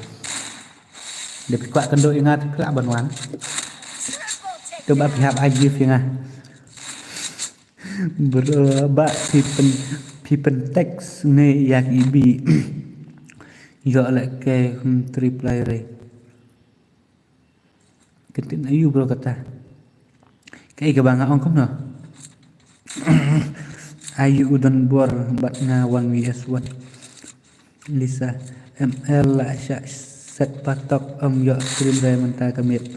Da phi kwah kynduh ïa nga, phi lah ban wan. To ba phi hap ai gift ïa nga. Bro, ba phi pyn, phi pyntext ne ïa ki bi. Ïoh lehkai, hmm, reply re. Kynti na ïu bro kata. Kaei kaba nga ong kumno? Aïu u don bor bad nga one V S one. Lisa, M L la shah set patok ym ïoh stream re mynta ka miet.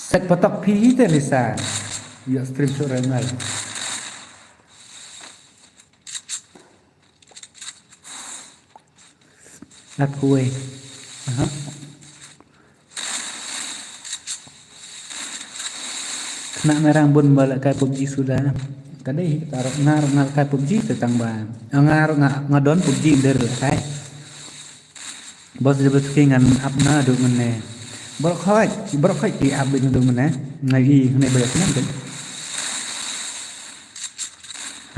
Set patok phi hi te Lisa. Ïoh stream shuh re M L. Ap kuwei. Aha. Khynnah Mairang bun ba lehkai PUBG suda. Ka dei hi kata ruh, nga ruh nga lehkai PUBG te tang ba. Nga ruh nga, nga don PUBG, ym dei lehkai. Boss jabet ki ngan ap naduh mynne. Baroh khoit, baroh khoit ki ap beit naduh mynne. Nga i hangne ba ïa kynang beit.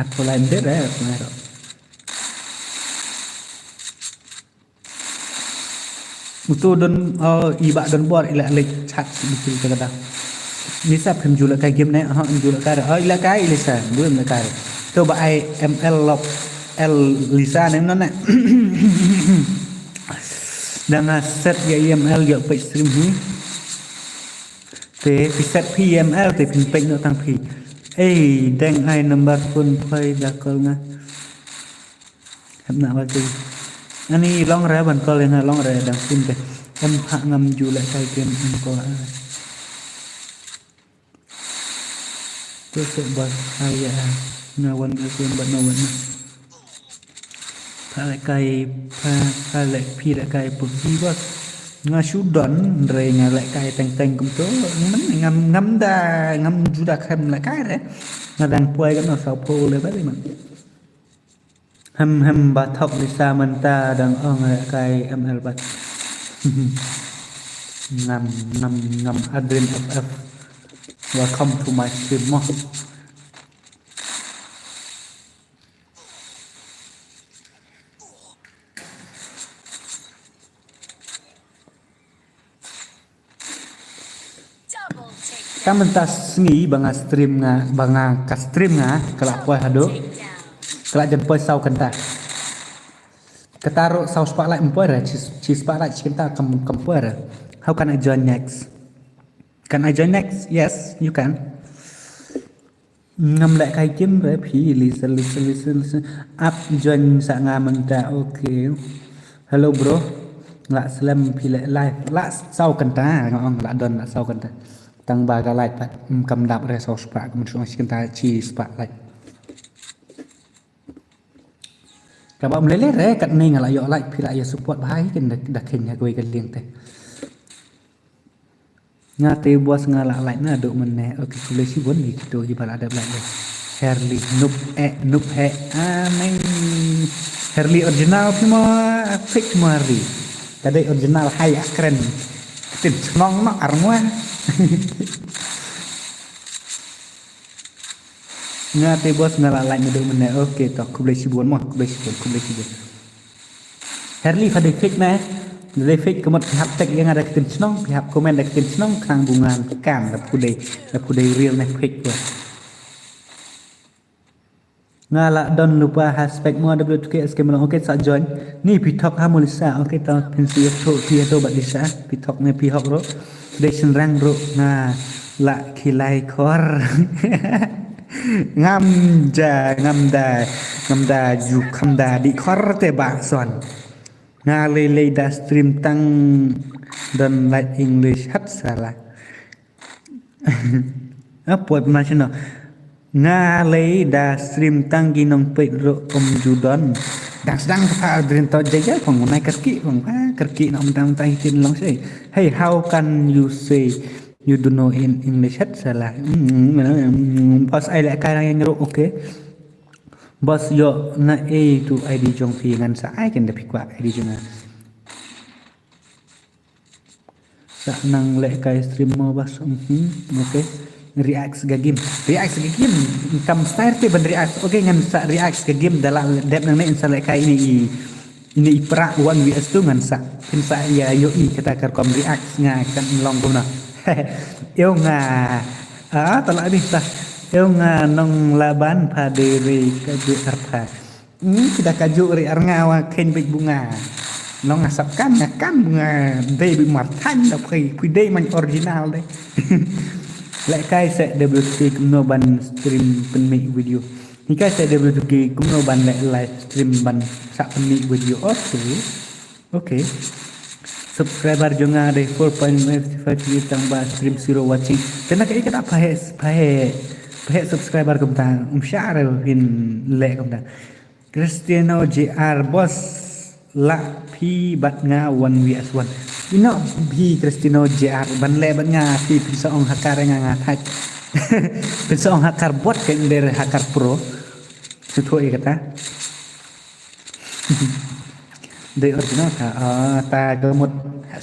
Ap ko lai ym dei re, ap ko lai ruh. Uto don, oh, i bah don bor i la leit chat bitul te ka da. Ni sa phim ju lehkai game ne, ha, ju lehkai. Oh, i lehkai, i Lisa, buim lehkai. To ba ai M L lok, L Lisa ne, no ne. Da nga set ïa i M L ïa page stream hi. Te phi set phi M L te phin peit noh tang phi. Ei, dang ai number phone phi da call nga. Hep na ba tu. Ani long re ban call ïa nga, long re dang sim te. Em pha ngam ju lehkai game em ko. Tu tu ba ai ïa nga wan ga game ba no wan. Pha lehkai, pha, pha leh phi lehkai PUBG boss. Nga shu don re nga lehkai teng teng kumto. Ngam, ngam, ngam da, ngam ju da khlem lehkai re. Nga dang poi kumno saw phew le ba le man. Hem hem ba thok Lisa mynta dang ong lehkai M L bad. Ngam, ngam, ngam Adrin F F. Welcome to my stream mo. Ka mynta sngi ba nga stream nga, ba nga ka stream nga, ka la poi haduh, ka la jan poi saw kynta. Kata ruh saw spah like ym poi re, shi, shi spah like shi kynta kam, kam poi re. How can I join next? Can I join next? Yes, you can. Ngam lehkai game re phi, listen, listen, listen, listen. Ap join sa nga mynta, okay. Hello bro. La slem phi leh live. La saw kynta, nga ong la don la saw kynta. Tang ba ka like pat, mm, kam dap re saw spah, ka mun shong shi kynta shi spah like. Kaba ym lei lei re, katne nga la ïoh like, phi la ïa support bha hi kin da, da khein ha kawei ka liang te. Nga te boss nga la like naduh mynne. Okay, khublei shibun ïa kito kiba la dep like. Herli noob eh, noob heh. Anai. Herli original phi mo fake mo Herli? Ka dei original hai akren. Tin chnong no armwa. Nga te boss nga la like naduh mynne. Okay to, khublei shibun mo, khublei shibun, khublei shibun. Herli pha dei fake ne? Dei fake ka mut phi hap tag ïa nga da ka ktien shnong, phi hap comment da ka ktien shnong, khnang ba ngan kan da phi dei, da phi dei real ne fake ko. Nga la don lypa ha spec mo, W two K S K Melong. Okay, sa join. Ni phi thok ha mo Lisa. Okay, to phin sa ïathuh phi hato bad Lisa. Phi thok ne phi hok ruh. Dei shynrang ruh nga la khilai khor. Ngam ja, ngam da, ngam da ju kham da dih khor te ba son. Nga lei lei da stream tang don like English hat sala. Apo ma shino. Nga lei da stream tang ki nongpeit ruh ym ju don. Dang sdang ka pha Adrin to jai jai phong nai karki phong pha karki na ym tang tang hitin long sei. Hey, how can you say you don't know in English? Hat sala. Mm, boss ai lehkai rang yang ruh, okay. Boss, ïoh na ei tu I D jong phi? Ngan sa ai keiñ da phi kwah I D jong nga. Sa nang lehkai stream mo, boss. Mhm, okay. React ka game. React ka game. Kam style te ban react. Okay, ngan sa react ka game da la dep nangne, ngan sa lehkai ine i, ine i pra one V S two ngan sa. Phin sa ïa ïohi kata ka rukom react nga kan long kumno. Ïoh nga. Ah, ta la bih ta. Ïoh nga nong laban pha dei re ka ju arpha. Hmm, kita ka ju re arnga wa khein bik bunga. Nong asap kan nga kan bunga dei bik marthan da phi, phi dei man original dei. Lehkai se W T K kumno ban stream pynmih video. Hikai se W T K kumno ban leh live stream ban sa pynmih video. Okay. Okay. Subscriber jong nga dei four point five K tang ba stream zero watching. Te na kaei kata pha heh, pha heh, pha heh subscriber kumta. Um share phin leh kumta. Cristiano J R, boss, lah phi bad nga one V S one. Ino phi Cristiano J R ban leh bad nga, phi phin sa ong hacker nga, nga thait. Phin sa ong hacker bot, ka nder hacker pro. Shu thoh ïa kata. Dei original ka. Ah, ta ka mut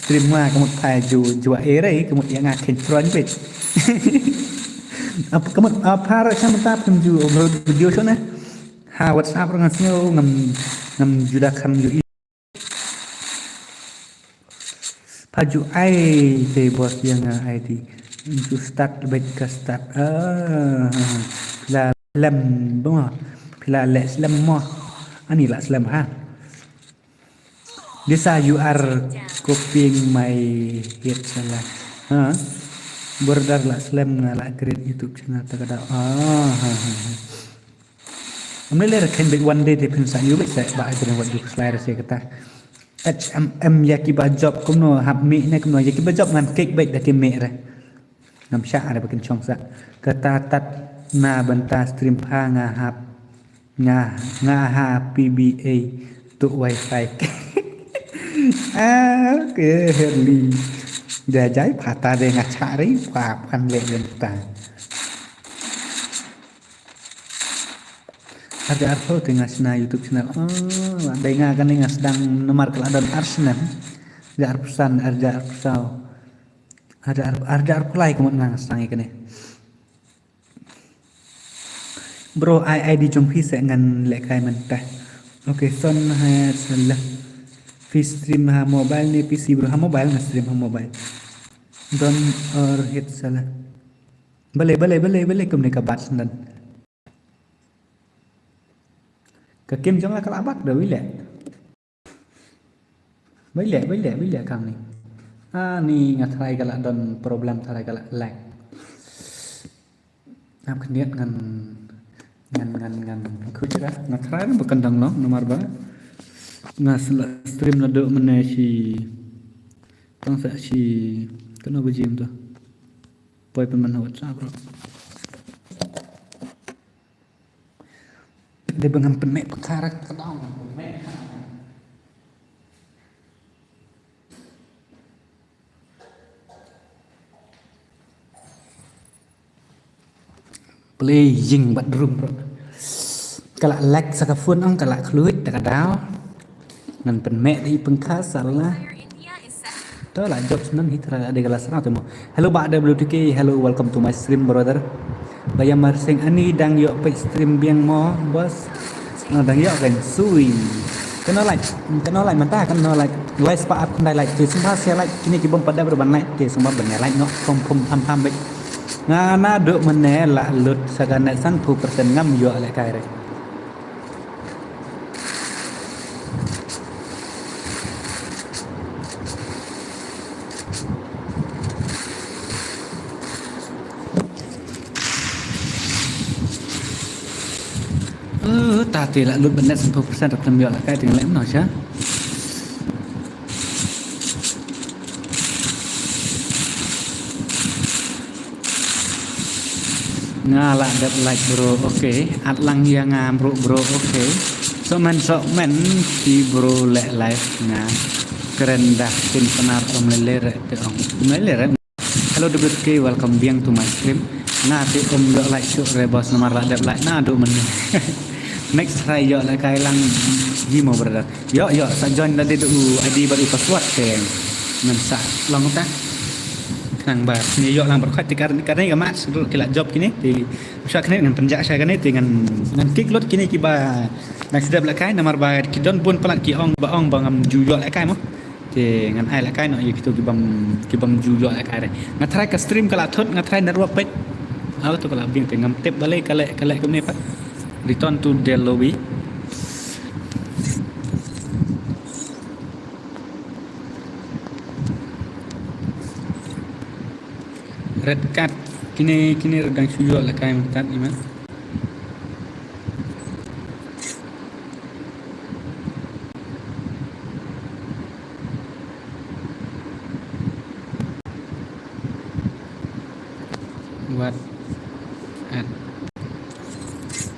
stream nga ka mut pha ju jua ere ka mut ïa nga khein front page. Ap ka mut, ah, pha ra cham ta phin ju upload video show na. Ha WhatsApp ruh nga sngew ngam, ngam ju da kham ju i. Pha ju ai te boss ïa nga I D. Ju start bad ka start. Ah, phi la slem mo. Phi la leh slem mo. Ani la slem ha. Lisa, you are copying my hit salah. Ha? Brother, la slem nga la create YouTube channel ta ka daw. Ah, ha, ha, ha. Ym lei lei re, khein beit one day te phin sa ïoh beit sa ba ai phin wat juk slai re se kata. H M M ïa kiba job kumno hap mih ne kumno, ïa kiba job ngan kik beit da ki mih re. Ngam shah re ba kin shong sa. Kata tat na bynta stream pha nga hap, nga, nga ha P B A tu wifi. Ah, ke herli. Jai jai pha ta de nga shah re pha phan le bynta. Arja arphew te nga shna YouTube channel. Oh, dei nga kane nga sdang namar ka la don ar snem. Arja arphew san, arja arphew saw. Arja ar, arja arphew lai ka mut nga sdang ïa kane. Bro, ai I D jong phi se ngan lehkai mynta. Okay, son ha salah. Phi stream ha mobile ne P C bro? Ha mobile, nga stream ha mobile. Don or hit salah. Balei, balei, balei, balei kumne ka bat sdang. Ka game jong nga ka la bat da wi leh. Bai leh, bai leh, bai leh kane. Ani nga tharai ka la don problem, tharai ka la lag. Hap khyndiat ngan, ngan, ngan, ngan khuid ra. Nga tharai ba kan dang long namar ba nga sa la stream naduh mynne shi, tang sa shi, katno baje mynta. Poi pynban ha WhatsApp ruh. Dei ba ngam pynmih pynkhar ka daw, ngam pynmih. Playing bad room bro. Ka la lag sa ka phone, ong ka la khluit da ka daw. Ngan pynmih da i pynkhar sa la. To la jop snan hi, tharai la dei ka la sraw te mo. Hello Bah W T K, hello, welcome to my stream brother. Ba ïa mar seng ani dang ïoh peit stream biang mo boss. No dang ïoh kan sui. Kano like, kano like mynta, kano like. Like spah ap khyndai like. Te sngewbha share like, kine ki bym pat dep ruh ban like. Te sngewbha ban ïa like noh, phom phom pham pham beit. Nga naduh mynne la lut sa kane sanphew percent, ngam ïoh lehkai re. Eh, ta te la lut bynne sanphew percent, ruh khlem ïoh lehkai te ngan leh kumno sha. Nga la dep like bro, okay. At lang ïa nga bro, bro, okay. Somen, somen, ki bro leh live nga kren dah tin Pnar, ym lei lei re te ong. Ym lei lei re. Hello W T K, welcome biang to my stream. Nga te ym ïoh like shuh re boss namar la dep like naduh mynne. Next try ïoh lehkai lang hi mo brother. Ïoh ïoh sa join da dei u I D bad u password te ngan sa long ta. Khnang ba ne ïoh lang barkhot te kane ka match ruh ki la jop kine te sha kane ngan pynjah sha kane te ngan ngan kick lut kine kiba ngan sdep lehkai namar ba ki don bun palat ki ong ba ong ba ngam ju ïoh lehkai mo. Te ngan ai lehkai noh ïa kito ki bym ki bym ju ïoh lehkai re. Nga try ka stream ka la thut, nga try network peit. Aw to ka la biang te ngam tip balei ka leh ka leh kumne pat. Return to the lobby. Red card. Kine kine ruh dang shu ïoh lehkai mynta i mat. What at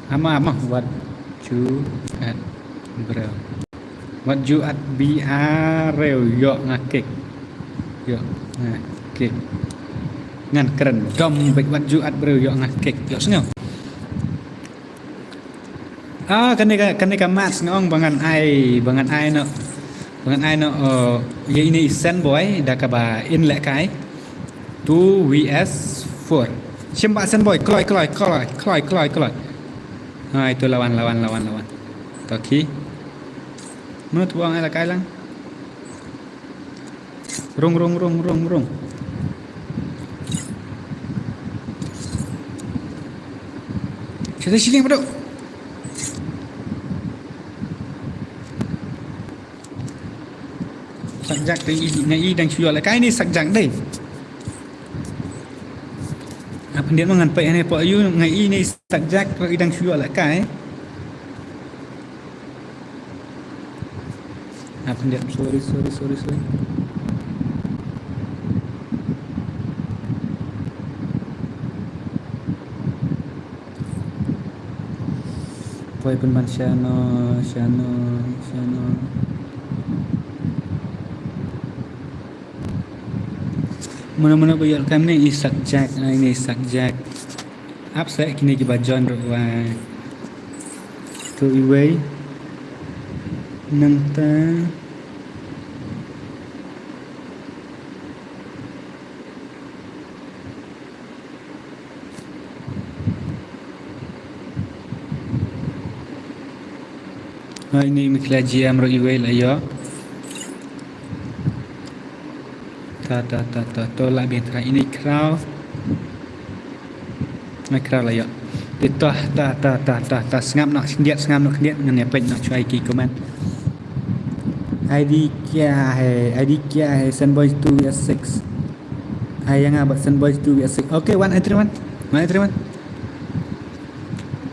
ama ama what ju at bro. What ju at B R ïoh nga kick. Ïoh nga kick. Ngan kren dom bad what ju at bro ïoh nga kick. Ïoh sngew. Ah, kane ka kane ka match nga ong ba ngan ai ba ngan ai noh ba ngan ai noh uh, ïa ine i Senboi da kaba in lehkai. Two V S four. Shim ba Senboi kloi kloi kloi kloi kloi kloi. Hai tu lawan lawan lawan lawan. Toki. Mano tu ba ong ai lehkai lang. Rung rung rung rung rung. Sini sini betul. Sakjak te i ngai i dang shu ïoh lehkai ne sakjak dei. Apa dia mangan pai ane po yu ngai i ne sakjak ko i dang shu ïoh lehkai. Ah, pyndiat, sorry, sorry, sorry, sorry. Poi pynban shano, shano, shano. Mano mano ba ïoh kam ne i sakjak, ai ne i sakjak. Ap sa kine kiba join ruh wa. To iwei. Nangta. Hai ni mi khla G M ruh iwei la ïoh. Ta ta ta ta to la biang trai ini kraw. Ngai kraw la ïoh. Di toh ta ta ta ta ta sngap noh khyndiat sngap noh khyndiat ngan ïa peit noh shuwa ki comment. I D kya hai, I D kya hai, Senboi two V S six. Ai ïa nga bad Senboi two V S six. Okay, one eight three one. One eight three one.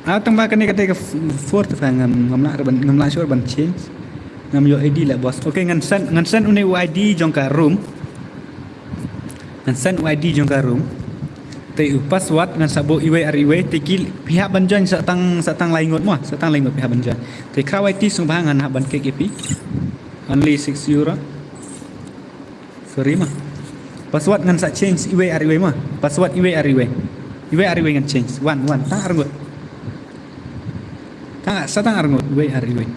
Ah, tang ba kane kata ka four tu fa ngam ngam lah ban ngam lah sure ban change. Ngam ïoh I D lah boss. Okay, ngan send ngan send une u I D jong ka room. Ngan send u I D jong ka room. Te u password ngan sa buh iwei ar iwei te ki phi hap ban join sa tang sa tang lai ngut mo, sa tang lai ngut phi hap ban join. Te khraw I T sngewbha ngan hap ban kick ïa phi. Only six euro. Sorry ma. Password ngan sa change iwei ar iwei ma. Password iwei ar iwei. Iwei ar iwei ngan change. One, one. Tang ar ngut. Tang sa tang ar ngut. Iwei ar iwei.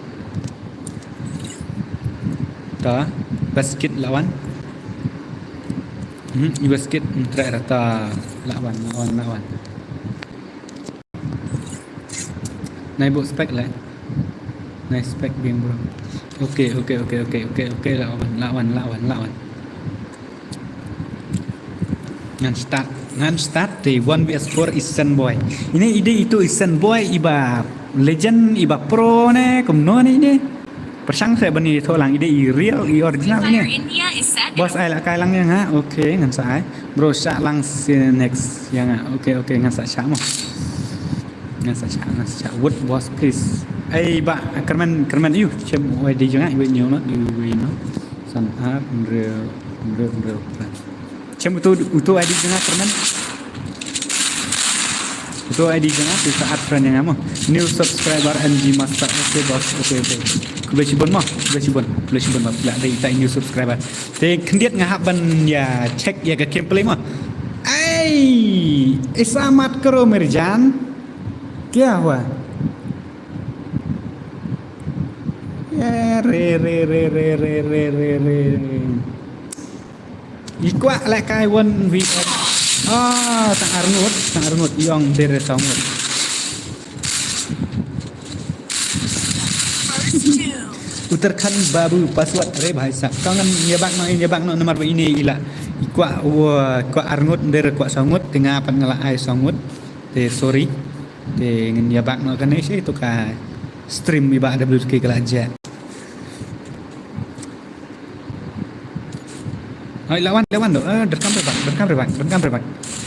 Ta. Basket lawan. Hmm, iwei basket. Hmm, try rata lawan, lawan, lawan. Nai buh spec le. Nai spec biang bro. Okay, okay, okay, okay, okay, okay, lawan, lawan, lawan, lawan. Ngan start, ngan start te one V S four i Senboi. Ine i dei itu i Senboi iba legend iba pro ne kumno ne ine. Pyrshang sa ban ïathuh lang i dei i real i original ne. Boss ai la kai lang ïa nga. Okay, ngan sa ai. Bro shah lang si next ïa nga. Okay, okay, ngan sa shah mo. Ngan sa shah, ngan sa shah. Wood boss please. Ai ba kyrmen kyrmen ïu chem wai di jong nga ïu ïu no ïu ïu no. San ar nrel nrel nrel. Chem utu utu I D jong nga kyrmen. Utu I D jong nga tu sa add friend ïa nga mo. New subscriber M G Master. Okay boss. Okay, okay. Khublei shibun mo. Khublei shibun. Khublei shibun ba phi la dei ita i new subscriber. Te khyndiat nga hap ban ïa check ïa ka gameplay mo. Ai, ऐसा मत करो मेरी जान. क्या हुआ? Re, re, re, re, re, re, re, re. I kwah lehkai one V S. Ah, tang arngut, tang arngut, ïong dere saw ngut. Uttarakhand Babu password re bhai sahab. Ka ngan ïa bak noh, ïa bak noh namar ba ine i la. I kwah wa, kwah arngut, dere kwah saw ngut, te nga pat nga la ai saw ngut. Te sorry. Te ngan ïa bak noh kane shi to ka stream i ba W K ka la ja. Hai, lawan, lawan tu. Eh, rekam rebak, rekam rebak, rekam rebak.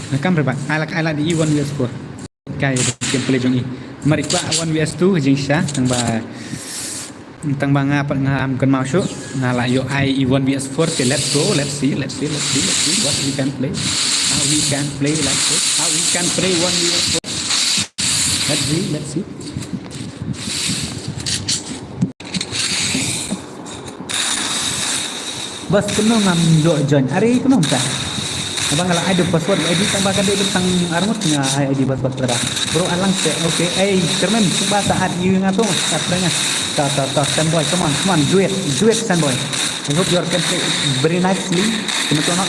Rekam rebak. Ai lak, ai lak di one V S four. Kai gameplay jong i. Mar i kwah one V S two jingshisha, tang ba, tang ba nga pat ngam kynmaw shuh. Nga la ïoh ai i one V S four te let's go, let's see, let's see, let's see, let's see what we can play. How we can play like this. How we can play one V S four. Let's see, let's see. Bas, kumno ngam ïoh join? Are kumno mynta? Abang, nga la ai da password, I D tang ba ka dei tang arngut, nga ai I D password lada. Bro, alang se, okay. Ei, Kermen, cuba sa add ïa nga tu, add friend nga. Ta, ta, ta, Senboi, come on, come on, do it, do it, Senboi. I hope you are can play very nicely. Kumno tu, no?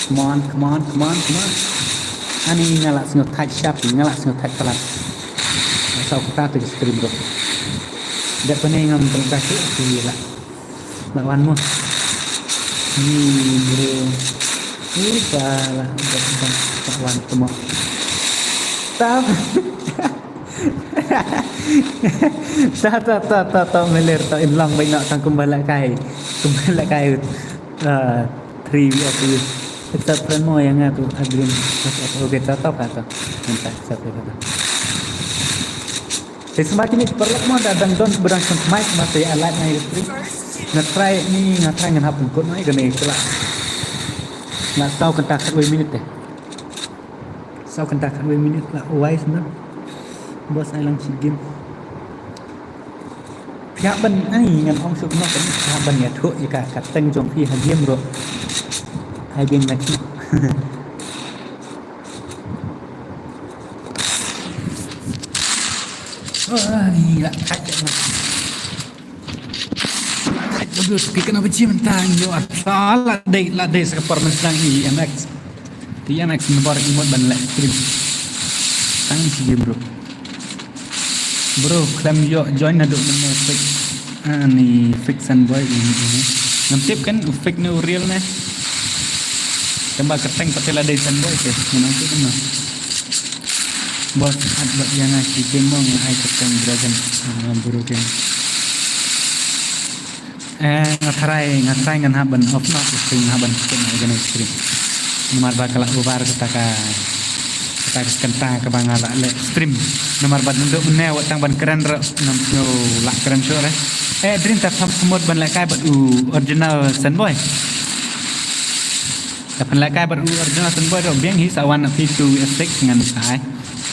Come on, come on, come on, come on. Ani nga la sngewthuh sharp, nga la sngewthuh palat. Nga saw kata tu ka stream, bro. Dep pane ngam tengka tu, aku la. La wan mo. Ni, bro. Ni pa la, la, la, la wan tu mo. Tap. Ta, ta, ta, ta, ta, meler, ta, in long bai nok tang kumba la kai. Kumba la kai. Ah, three V S U. Accept friend mo ïa nga tu, Adrian. Accept, okay, ta, ta, ta, ta. Minta accept, ta, ta. Te sma kine paralok mo da dang don, ba dang sngewthuh, sma te ïa like na ïa stream. Nga try ni, nga try ngan hap pynkhot mo ïa kane, kala. Nga saw kynta khatwei minit te. Saw kynta khatwei minit la wai sna. Boss, ai lang shi game. Phi hap ban, ai, ngan ong suk noh, phi hap ban ïathuh ïa ka, ka teng jong phi ha game ruh. Ai biang na ki. Ai, la, ai, la. W T P kane ba jia mynta ïoh arsa la dei, la dei sa ka por mynsngi i M X. Te i M X namar i mut ban leh stream. Tang shi game, bro. Bro, khlem ïoh join naduh mynne fake. Ani fake Senboi ini, ini. Ngam tip kan u fake ne u real ne. Tang ba kyrteng pat te la dei Senboi te. Ngam tip kan. Boss, add bad ïa nga shi game mo, nga ai kyrteng Dragon. Ah, bro game. Eh, nga try, nga try ngan hap ban off noh ka stream, nga hap ban skip noh ïa kane ka stream. Namar ba ka la over kata ka, kata ka kynta kaba nga la leh stream. Namar ba naduh mynne wat tang ban kren ruh ngam sngew lah kren shuh re. Eh, Dream, ta thap khmut ban lehkai bad u original Senboi. Ta pynlehkai bad u original Senboi ruh biang hi, sa wan na P two V S six ngan sa ai.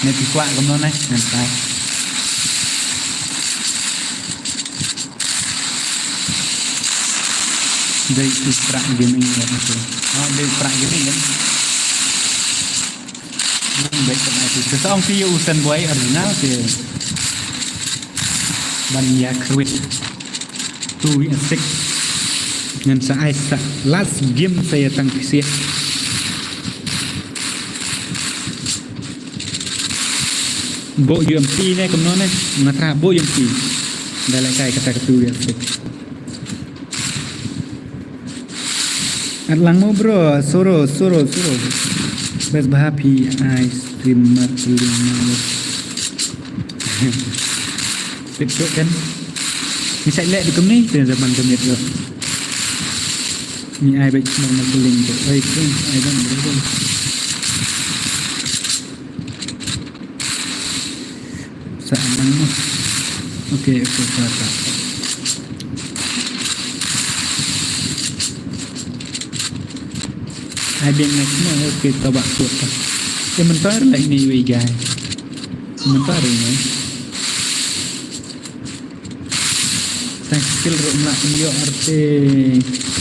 Ne phi kwah kumno ne ngan sa ai. Dei u Prak Gaming ïa tu. Oh, dei u Prak Gaming kan. Ngan dei ka ai tu. Sa ong phi ïa u Senboi original te. Ban ïa kyrwit. Two V S six. Ngan sa ai sa last game sa ïa tang phi sih. Bo U M P ne kumno ne? Nga thrah bo U M P. Da lehkai kata ka two V S six. At lang mo bro, soro, soro, soro. Best bha phi ai stream mar kylliang mo. Tip tu kan. Ni sa leh di kumne, tu zaman tu miet tu. Ni ai baik mar kylliang tu. Oi, tu ai bang bro. Sa nang mo. Okay, okay, ta, ta, ta. Ai biang next mo, okay, ta bak tu ta. Te mynta leh ni wei guy. Mynta ni. Tang skill ruh mla pynïoh arte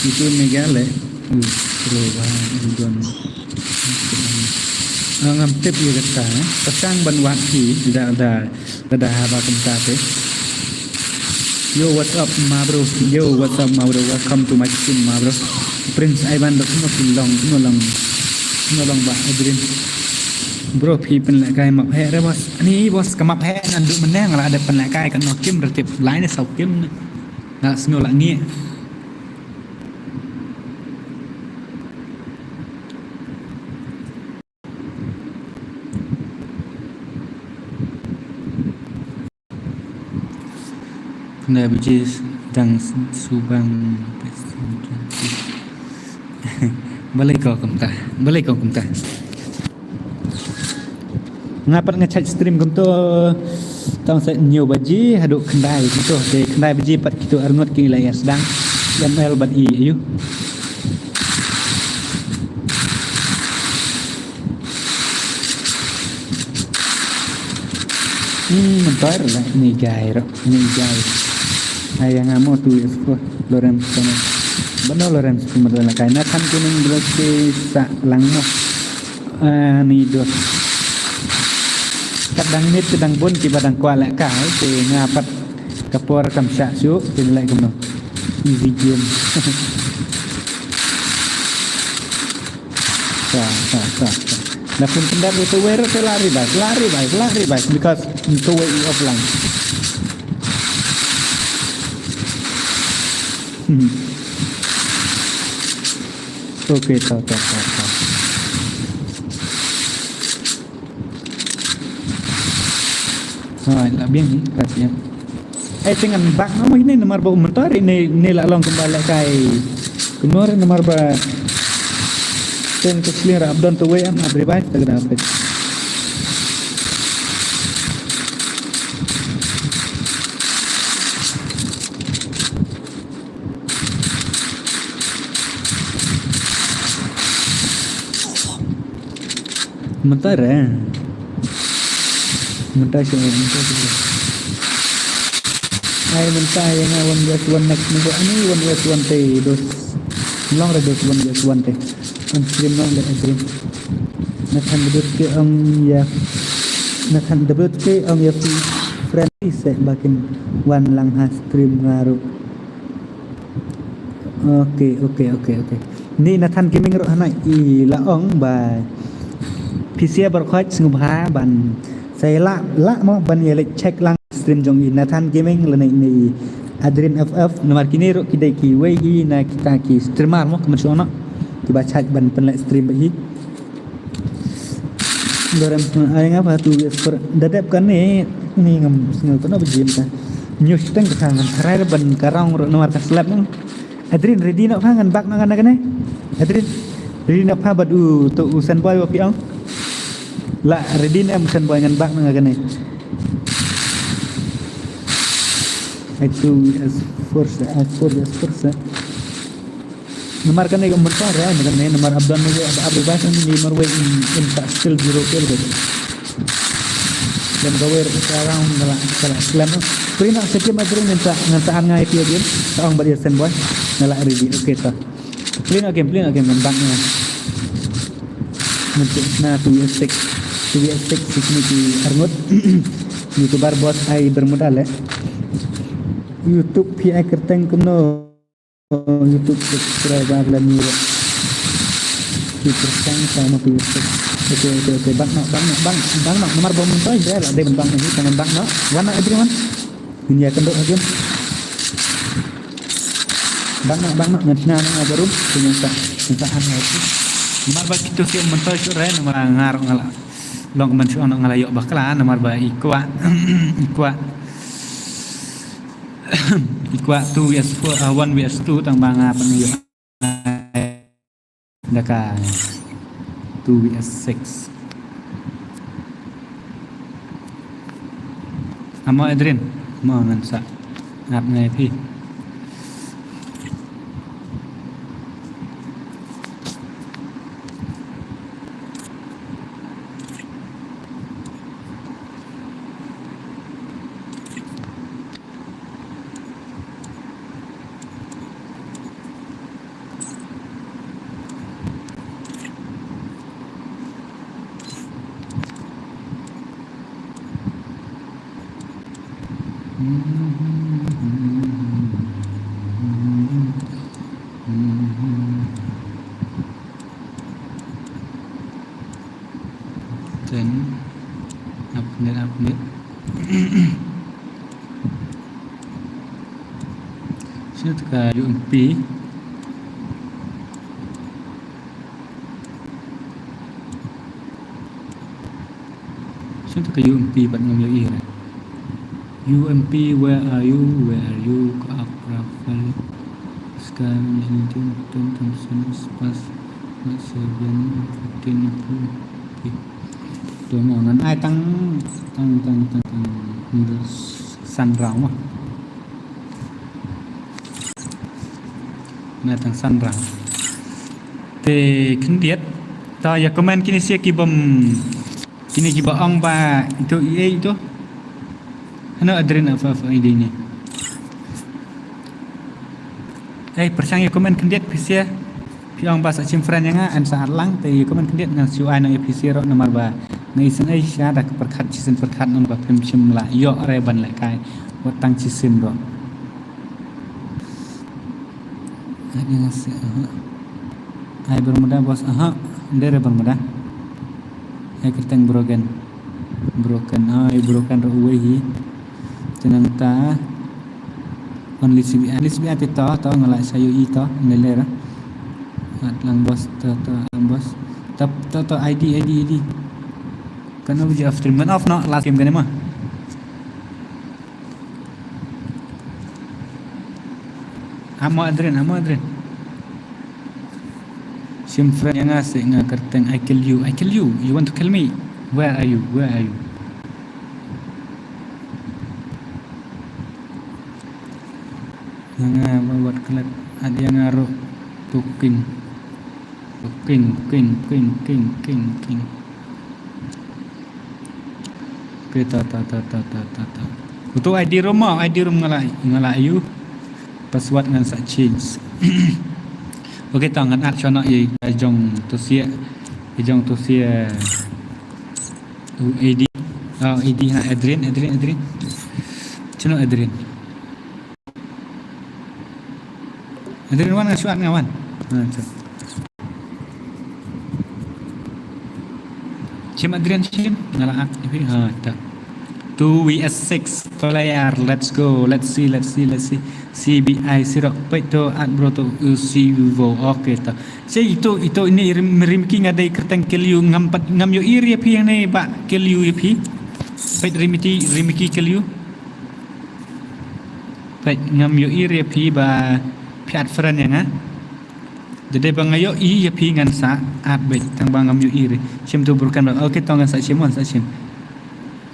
itu mega le. Uh, bro, wah, udon. Nga ngam tip ïa kata, eh. Ka sdang ban wad hi, da, da, da, da haba kumta te. Yo, what's up, ma bro? Yo, what's up, ma bro? Welcome to my stream, ma bro. Prince Ivan, da kumno phi long, kumno long, kumno long, Bah Adrian? Bro, phi pynlehkai map heh re, boss. Ani, boss, ka map heh naduh mynne nga la dep pynlehkai, katno kim re, tip lai ne saw kim ne. Nga la sngew la ngi. Khyndai baje dang subang. Balei ko kumta? Balei ko kumta? Nga pat nga check stream kumto. Tang sa hynñiew baje haduh khyndai kumto. Te khyndai baje pat kito arngut ki la ïa sdang. M L bad i ayu. Hmm, mynta ruh la ini jai ruh, ini jai. Ai, nga mo tu is ko Lawrence kana. Bano Lawrence kumar la kai na kan kuning bro ke sa lang mo. Ah, ni dos. Kadang nit kadang bun kiba dang kwah lehkai, te nga pat ka por kam shah shuh, te leh kumno. Easy game. Sa, sa, sa, sa. Na pun kendap itu where te la revive, la revive, la revive because itu way offline. Hmm. Okay, ta, ta, ta, ta. Hai, la biang ni, ka biang. Eh, te ngan back noh mo ine namar ba mynta ri ne, ne la long kumba lehkai. Kumno re namar ba teng ka sling ra ap don to we am ap revive ta ka da pet. Mynta re. Mynta shu, mynta shu. Ai mynta ïa nga one versus one next ni ko ani one versus one te dos. Long re dos one versus one te. Kan stream long le Adrian. Nathan W T K ong ïa. Nathan W T K ong ïa fi friendly se bakin wan lang ha stream nga ruh. Okay, okay, okay, okay. Ni Nathan Gaming ruh hana i la ong ba P C bar khot sngewbha ban sa ïa la la mo ban ïa leit check lang stream jong i Nathan Gaming lane ni Adrian F F namar kine ruh ki dei kiwei ki na kita ki streamer mo kumno shu ong noh kiba check ban pynleh stream ba i. Lorem sma ai nga pha tu yes per da dep kane ni ngam sngew kano ba jim ta. News teng ka ngan tharai ban ka rong ro namar ka slap nang. Adrin ready na pha ngan bak na kane. Adrin ready na pha bad u to u Sen Boy wa pi ong. La ready na em Sen Boy ngan bak na kane. Ai tu as force as force as force. Namar kane ka mynta re, namar kane, namar Abdon ne, Ab-, Abdul Bas ne, namar wei in, in ta still zero kill bad. Dan ka wei ka round ngala, ngala slam. Prina sekim Adrin ngan sa, ngan sa an ngai pia game. Sa ong bad ya Sen Boy. Ngala ready. Okay ta. Prina game, prina game ngan bang na. Ngan na two v six. Two v six six ni ki arngut. YouTuber boss ai bermodal eh. YouTube phi ai kyrteng kumno. YouTube subscriber la ni. Ki persang sama tu. Oke, oke, oke. Bang no, bang no, bang, bang no. Nomor bom tu ya la dei bang no ni, tangan bang no. Wan no everyone. Ini akan dok lagi. Bang no, bang no. Ngan sna no baru. Punya sa, sa an lagi. Nomor ba kitu si mental sure, nomor ngar ngala. Long man shu ano ngala yok bakla, nomor ba ikwa, ikwa. Ikwa two v four, uh, one v two tang ba nga pang yok. Daka two v six. Amo Adrian, mo ngan sa. Ngap ngai phi. Ten update, update. Sino ka U M P? Sino ka U M P pat ngam ïohi re. U M P, where are you? Where are you? Ka approval. Sky Thompson, Spas, seven, fifteen, to mo ngan ai tang, tang, tang, tang, tang, san rau mo. Na tang san rau. Te khyndiat. Ta ïa comment kine sia ki bym, kine ki ba ong ba ito i ei ito. Hano adrin apa apa ide ni. Eh, pyrshang ïa comment khyndiat phi sia. Phi ong ba sa chim friend ïa nga, em sa at lang, te ïa comment khyndiat ngan shu ai nang ïa phi sia ruh namar ba nga isynei sha da ka pyrkhat shisien pyrkhat namar ba phim shym la ïoh re ban lehkai. Wat tang shisien ruh. Ai ïa nga sia, aha. Ai Bermuda boss, aha. Ym dei re Bermuda. Ai kyrteng Broken. Broken, ai Broken ruh uwei hi. Te nangta Only C B I, Only C B I te to, to nga la sha ïohi to, ym lei lei re. At lang boss, to, to, lang boss. To, to, to, I D, I D, I D. Kan off je off stream, kan off noh, last game kane mo. Amo adrin, amo adrin. Shim friend ïa nga se nga kyrteng I kill you, I kill you, you want to kill me? Where are you? Where are you? Ïa nga ba wat klet at ïa nga ruh. To king. To king, king, king, king, king, king. Okay, ta, ta, ta. Uto I D room mo, I D room nga la, nga la ïoh. Password ngan sa change. Okay, ta ngan add shano ïa jong to sia, ïa jong to sia. U A D. Oh, A D ha Adrian, Adrian, Adrian. Chino Adrian. Adrian wan nga shuat nga wan. Ha, chut. Chim Adrian chim. Nga la at ïa phi. Ha, ta. Two V S six player. Let's go. Let's see, let's see, let's see. C B I sirok peit to at bro to U C Vivo. Okay, ta. Sei ito, ito ini rim, rim ki nga dei kyrteng kill you ngam pat, ngam ïohi ïa phi ne ba kill you ïa phi. Peit rim iti, rim ki kill you. Peit ngam ïohi ïa phi ba phi at friend ïa nga. Dei ba nga ïohi ïa phi ngan sa at beit tang ba ngam ïohi re. Shim tu broken ba. Okay, to ngan sa shim, ngan sa shim.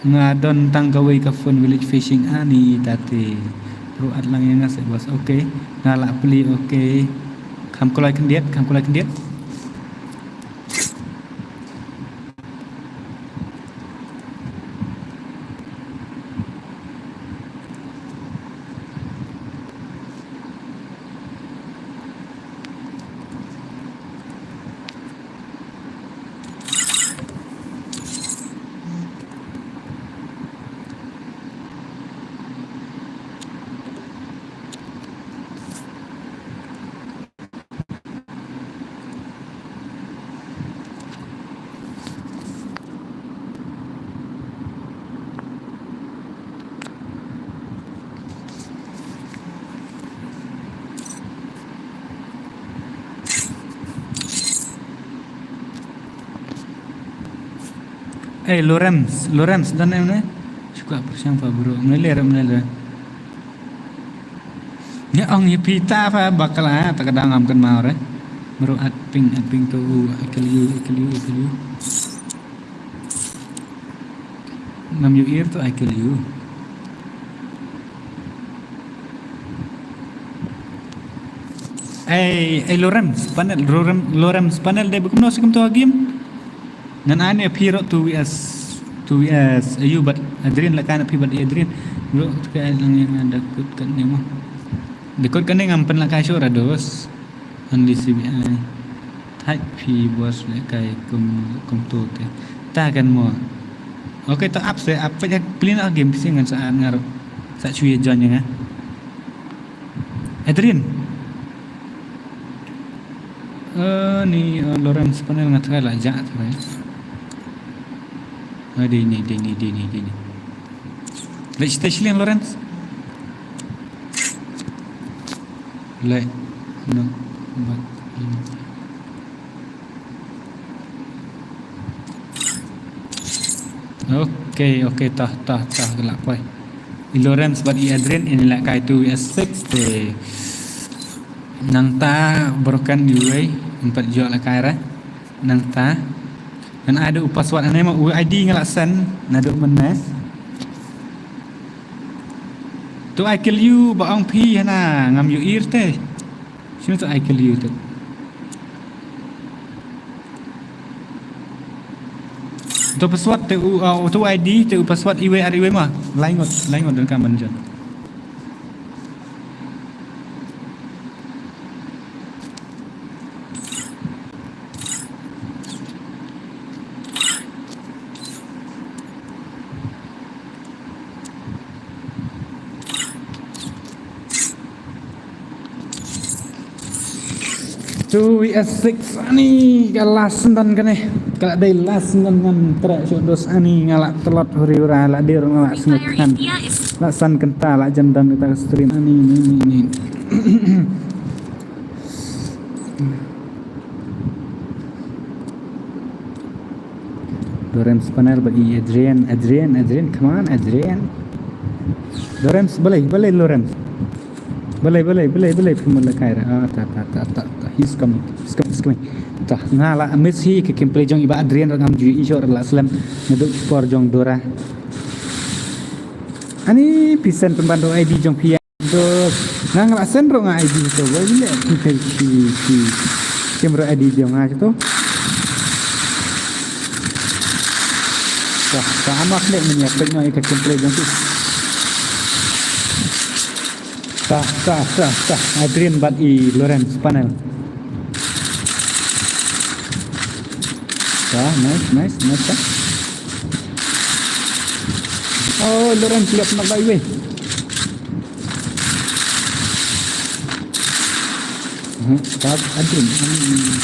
Nga don tang kawei ka phone Village Fishing ani tate. Ruh at lang ïa nga se boss. Okay. Nga la plie, okay. Kham kulai khyndiat, kham kulai khyndiat. Eh, Lorenz, Lorenz, don em ne? Shuka pyrshang pa bro, mele re, mele re. Nga ong ïa phi ta pa bakla, ta ka dang am kan mau re. Bro, at ping, at ping to, I kill you, I kill you, I kill you. Ngam ïohi to, I kill you. Ei, ei, Lorem Spanel, Lorem, Lorem Spanel, dei ba kumno sha kumto ha game? Ngan ai ne phi ruh two V S, two V S, ayu bad Adrian, la kai na phi bad Adrian. Bro, ka lang ïa nga da kut kane mo. Da kut kane ngam pynlehkai shuh ra dos. Only C B I. Thait phi boss lehkai kum, kumto te. Ta kan mo. Okay, to ap se, ap peit ha clean up game phi ngan sa at nga ruh. Sa shu ïa join ïa nga. Adrian. Eh, ni, eh, Lawrence panel nga try la jah tu, eh. Ah, di ni, di ni, di ni, di ni. Leit station Lawrence. Leit. No. But, hmm. Okay, okay, tah, tah, tah, ka lah poi. I Lawrence bad i Adrian in la kai tu S six te. Nangta broken iwei, in pat jok la kai ra. Nangta. Kan ai da u password ane ma u I D nga la send naduh mynne. To I kill you ba ong phi hana ngam ïohi te. Sino to I kill you to. To password te u, uh, to I D te u password iwei ar iwei ma. Lai ngut, lai ngut donkam ban join. Two V S six ani ka last ndan kane. Ka la dei last ndan ngan trek shuh dos ani nga la tlot huri hura la dir nga la sngewkhan. La san kynta la jan don kita ka stream ani ni ni ni. Lawrence panel bad i Adrian, Adrian, Adrian, come on, Adrian. Lawrence, balei, balei Lawrence. Balei, balei, balei, balei phi mut la kai ra. Ah, ta, ta, ta, ta, ta. He's coming, he's coming, he's coming. Ta, nga la miss hi ka gameplay jong i Bah Adrian, ngam ju i shor la slem. Naduh ki por jong Dora. Ani phi send pynban ruh I D jong phi. Dos, nga nga la send ruh nga I D to, ba ine ki ki ki ki kim ruh I D jong nga to. Wah, ta ama klik menya pek no ita gameplay jong ki. Ta, ta, ta, ta, Adrian bad i Lawrence panel. Ta, nice, nice, nice, ta. Oh, Lawrence lihat nak bai weh. Hmm, tak, aduh, hmm.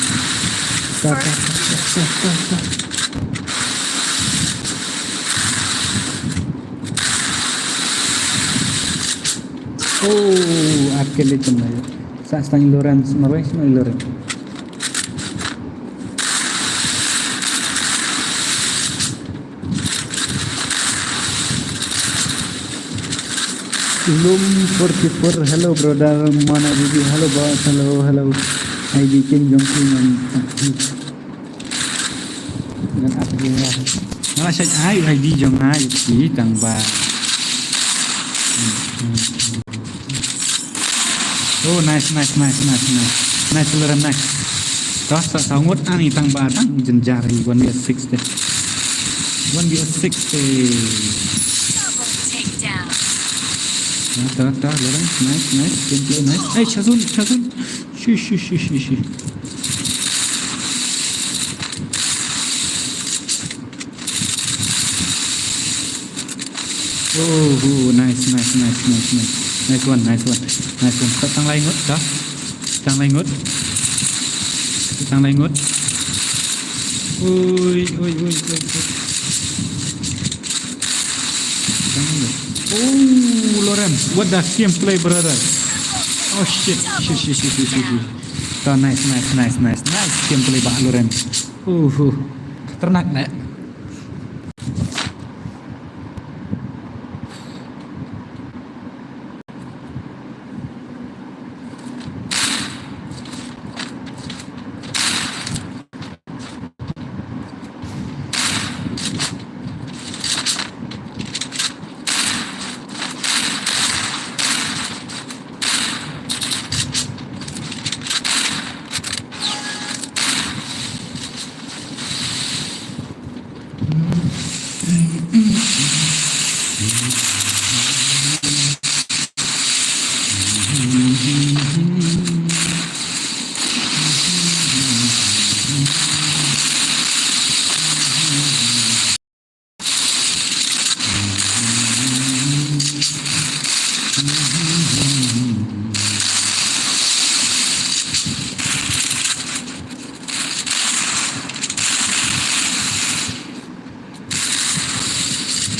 Tak, tak, tak, tak, tak, tak. Oh, akhirnya kena. Sa stang Lawrence, marwei semua Lawrence. Lum forty-four, hello brother, mana bibi, hello boss, hello, hello. I D King Jong King and ngan ap dia. Nga la shait ai I D jong nga ïa ki tang ba. Oh, nice, nice, nice, nice, nice. Nice, Lawrence, nice. Toh, sa, sa ngut ani tang ba tang jynjar hi one v six te. One v six te. Toh, toh, toh, Lawrence, nice, nice. Gameplay, nice. Eh, Shazun, Shazun. Shi, shi, shi, shi, shi. Oh, oh, nice, nice, nice, nice, nice. Nice one, nice one. Nice one. Sa tang lai ngut, ta. Tang lai ngut. Tang lai ngut. Ui, ui, ui, ui, ui. Tang lai ngut. Oh, Lawrence, what the gameplay, brother? Oh shit, shit, shit, shit, shit, shit. Ta, nice, nice, nice, nice, nice gameplay bah Lawrence. Uh, uh. Khatarnak ne.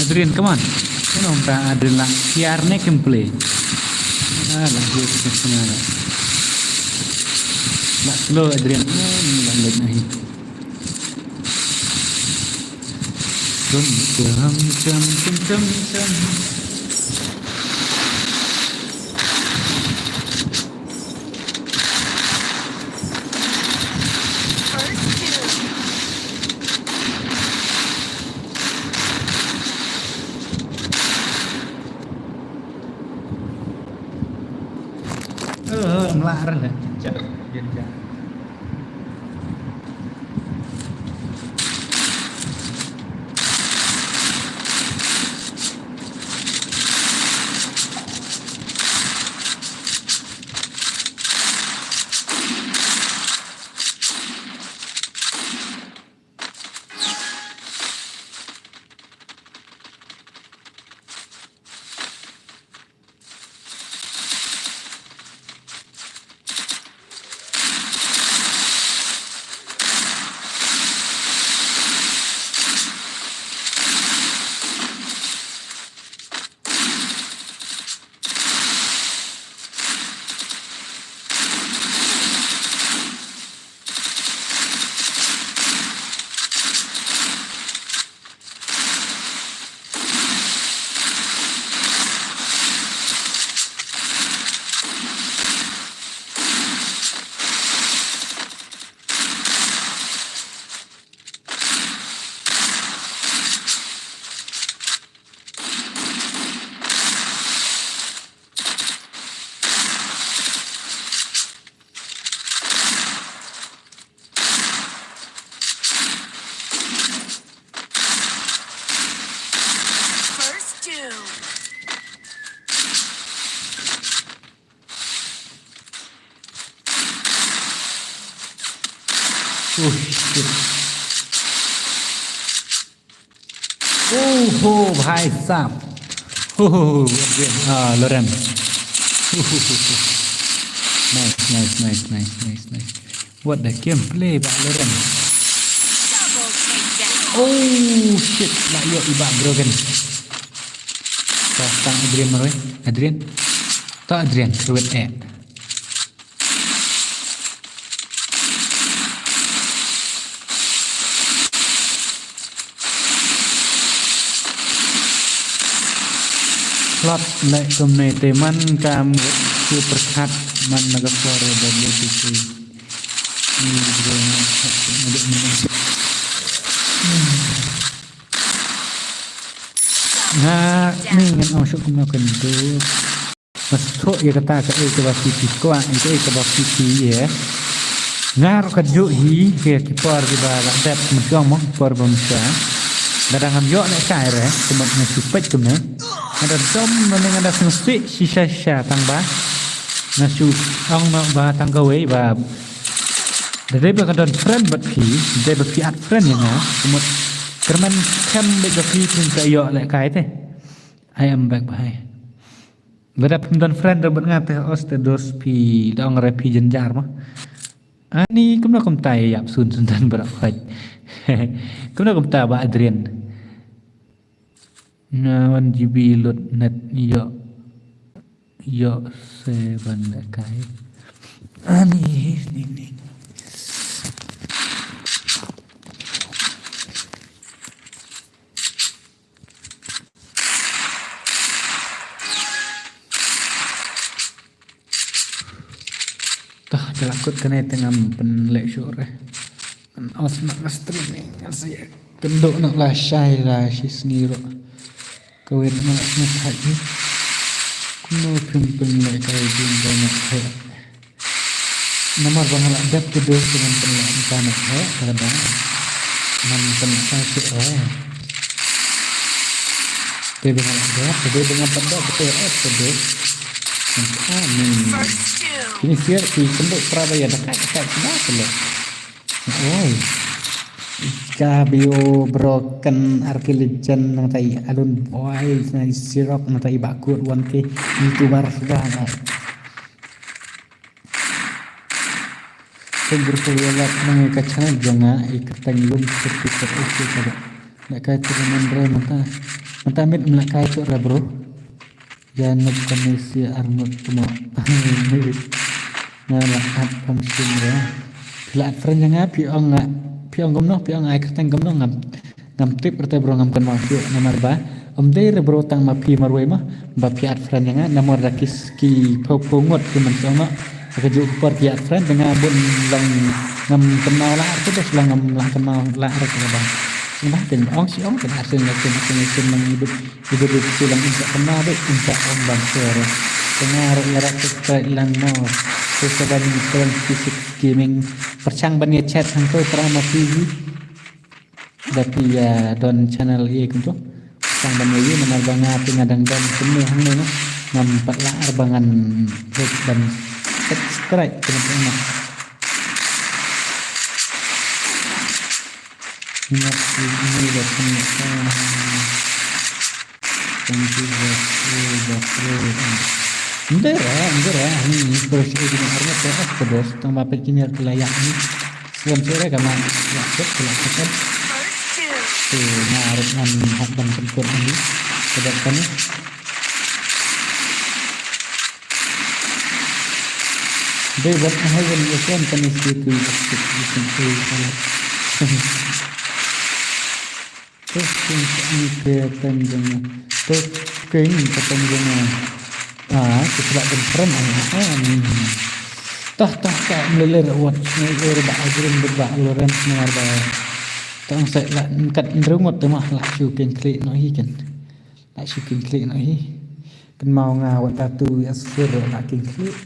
Adrian, come on. Come on, ta Adrian la. Kiar ne kim play. Ah, la dia kita sana la. La slow Adrian. Ah, ni la late nahi. Chum, chum, chum, chum, chum, chum. First doom. Oh shit. Oh ho, bhai sahab. Oh ho, ho, ho, ah, Loren. Oh, ho, ho, ho. Nice, nice, nice, nice, nice, nice. What the gameplay, Bah Loren. Double takedown. Oh shit, la ïoh i Bah Brogan. Tang Adrian marwei. Adrian. To Adrian, ruwet eh. Hlot leh kumne te man kam ki pyrkhat man na ka por W T C. Ni video ni. Nga ni ngan ong shuh kumno kan tu. Nga sngewthuh ïa kata kaei kaba phi kwah, ïa kaei kaba phi ïa. Nga ruh ka juh hi, ki por kiba la dep mynshwa mo, ki por ba mynshwa. Nga dang ngam ïoh lehkai re, kumba nga shu peit kumne. Nga da dom lane nga da sngewsih shisha shisha tang ba nga shu ong noh ba tang kawei ba da dei ba ka don friend bad phi, da dei ba phi add friend ïa nga, ka mut kyrmen skhem beit ba phi phin sa ïoh lehkai te. I am back bhai. Lada phim don friend ruh bad nga te os te dos phi da ong re phi jynjar ma. Ani kumno kumta ïa ïap sun sun tan baroh khoit. Kumno kumta Bah Adrian. Nga one G B lut net ïoh ïoh se ban lehkai. Ani ni ni. Tah, da la kut kane te ngam pynleh shuh re. Ngan off noh ka streaming, ngan sa ïakynduh noh lashai la shisngi ruh. Kawei nga la sngewthuh hi. Kumno phin pynleh kai jingdonate. Namar ba nga la dep te dos te ngan pynleh internet he, ka da ngan pynleh kai shuh re. Te ba nga la dep, te ba nga pat dep te os te dos. Ani. First doom. Kine siar ki kynduh pra ba ïa da kai kai shuh ba te leh. Oi. Ka bio broken arki legend nangta i Alun Boy, na i Sirok nangta i Bakut one K YouTuber suda na. Kum berkelialat nang ka channel jong nga i Kyrteng Lum Sirpit Sirpit ka ba. Lehkai tournament re mynta. Mynta miet ym lah kai shuh re bro. Ïa nut kane shi ar nut kumno. Nga lah add pam shim re. Phi lah add friend ïa nga, phi ong nga, phi ong kumno, phi ong ai kyrteng kumno, ngam, ngam tip re te bro, ngam kynmaw shuh namar ba ym dei re bro tang ma phi marwei ma ba phi add friend ïa nga namar da ki s-, ki phew phew ngut ki mynsiem ma. Ka juh ka por ki add friend te nga bun long ngam kynmaw lah re te bes long ngam lah kynmaw lah re te ba. Sngewbha te ong shi ong te add friend ïa ki, add friend ïa ki, nang i bit, i bit, i bit, i lang in sa kynmaw bit, in sa ong ban share. Te nga ruh ïarap subscribe lang mo. Te sa ban kren fifty six gaming. Pyrshang ban ïa chat hangto para ma phi hi. Da phi ïa don channel ïa kumto. Pyrshang ban ïa ïoh namar ba nga te nga dang don kumne hangne na. Ngam pat lah ar ba ngan leit ban subscribe kumto na. Nga ïa ïa da kumne. Thank you, bro. Bro. Ndera, ndera, ni terus ini harga terus terus tambah pekini kelaya ni. Selain sore kama ya cek kelak cek. Tuh, nah, harus ngan hak dan tempur ni. Sebab kami. Dei wat ahai wan ïa kan kane shi tu ïa sik ïa sik tu ïa kan. Terus kin sa ang ke tan jong. Terus kin ka tan jong. Ah, ki sila kan pram ah. Ah, ni. Tah tah tah mlele rawat. Ni er ba agrim ba Lawrence mar ba. Tang sa la kat nrungot te mah la shu kin klik no hi kan. La shu kin klik no hi. Kynmaw nga wat da tu ïa sir la kin klik.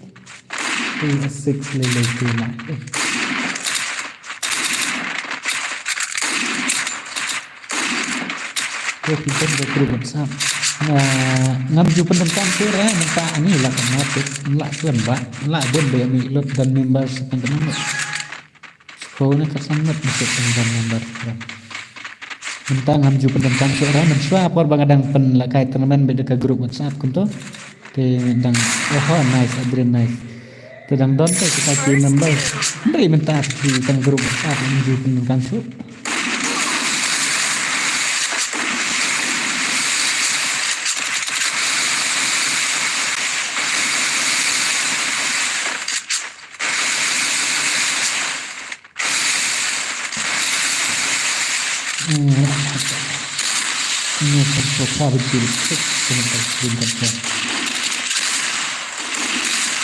Tu ïa six le le tu la. Eh. Ko ki pynda group WhatsApp. Nga ngam ju pyndonkam shuh re mynta ani la kan ngat la kan ba la bun ba ïa mi lut dan member sa kan kan. Ko ne ka san ngut ne ka san ban number. Mynta ngam ju pyndonkam shuh re mynshuwa por ba nga dang pynlehkai tournament bad ka group WhatsApp kumto. Te dang, oh, nice, Adrian, nice. Te dang don te kita ki number. Hynrei mynta ki tang group WhatsApp ngam ju pyndonkam shuh.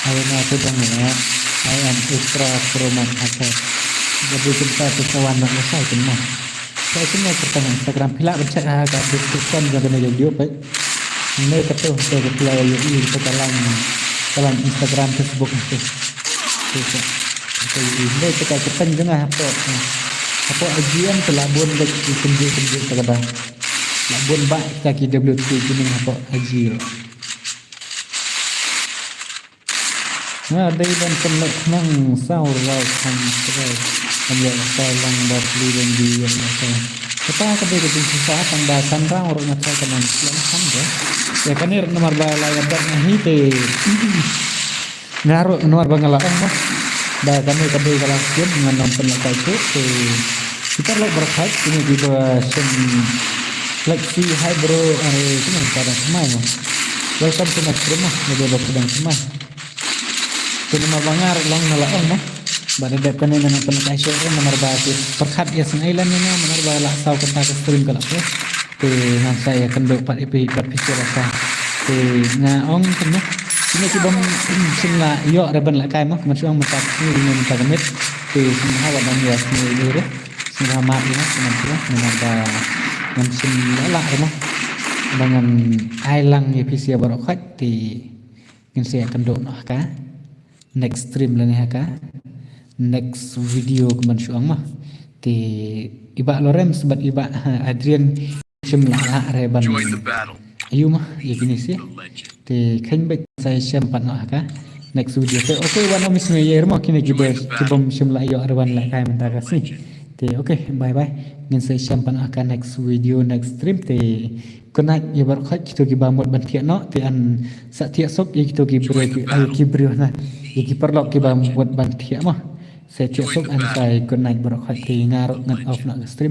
Ai nga tu dang nga, I am Ultra Pro Max Hacker. Jadi kita tu kawan nak besar tu mah. Sa kine kyrteng Instagram phi lah ban check ha ka description jong kane ka video peit. Hynrei kato, kato ka phi lah ïohi kato ka line, ka line Instagram, Facebook kato. Kato ïohi. Hynrei kato ka kyrteng jong nga hapoh, hapoh I G N te lah bun bad ki kynjah kynjah ta ka ba. Lah bun ba kita ki W T K gaming hapoh I G N. Nga dei ban pynleit khnang saw raw kham trai. Kan ïa ka lang ba pli ban di ïa ka. Kata ka dei ka jingshisha tang ba san raw ruh nga trai ka nang slem kham de. Ïa kane ruh namar ba la ïa dak nga hi te. Nga ruh namar ba nga la ong ma. Ba kane ka dei ka la skip nga nang pynleit kai tu te. Kita lok berkhaj kine kiba shem. Let's see, hi bro, are kine ka dang smai ma. Welcome to my stream ma, nga dei ba ka dang smai. Te namar ba nga ruh long nga la ong mo. Ba da dep kane nga nang pynlehkai shuh ruh namar ba ki pyrkhat ïa Sngi Island ïa nga namar ba la saw kata ka stream ka la poi. Te ngan sa ïa kynduh pat ïa phi pat phi shuwa la sa. Te nga ong kumno. Kine ki bym shym la ïoh re ban lehkai mo, kumno shu ong mynta ka sngi, mynta ka miet. Te sngewbha wat dang ïa sngi ïa re. Sngewbha map ïa nga, kumno shu ong, namar ba ngam shym la lah re mo. Ba ngan ai lang ïa phi sha baroh khoit te. Ngin sa ïakynduh noh ha ka next stream lane ha ka next video kumban shu ong mo. Te i Bah Lawrence bad i Bah, ha, Adrian shym la lah re ban. Join the battle. Ayu mo, ïa kine shi. Te kheiñ bad sa ïashem pat noh ha ka next video. Te okay, wan ong mi sngew ïa mo kine kiba, kibym shym la ïoh re ban lehkai mynta ka sngi. Te okay, bye bye. Ngin sa ïashem pat noh ha ka next video, next stream. Te Good night ïa baroh khoit kito kiba mut ban thiah noh, te yn sa thiah suk ïa kito ki briew ki, ai, ki briew na. Ïa ki paralok kiba mut ban thiah mo. Sa thiah suk yn sa good night baroh khoit te nga ruh ngan off noh ka stream.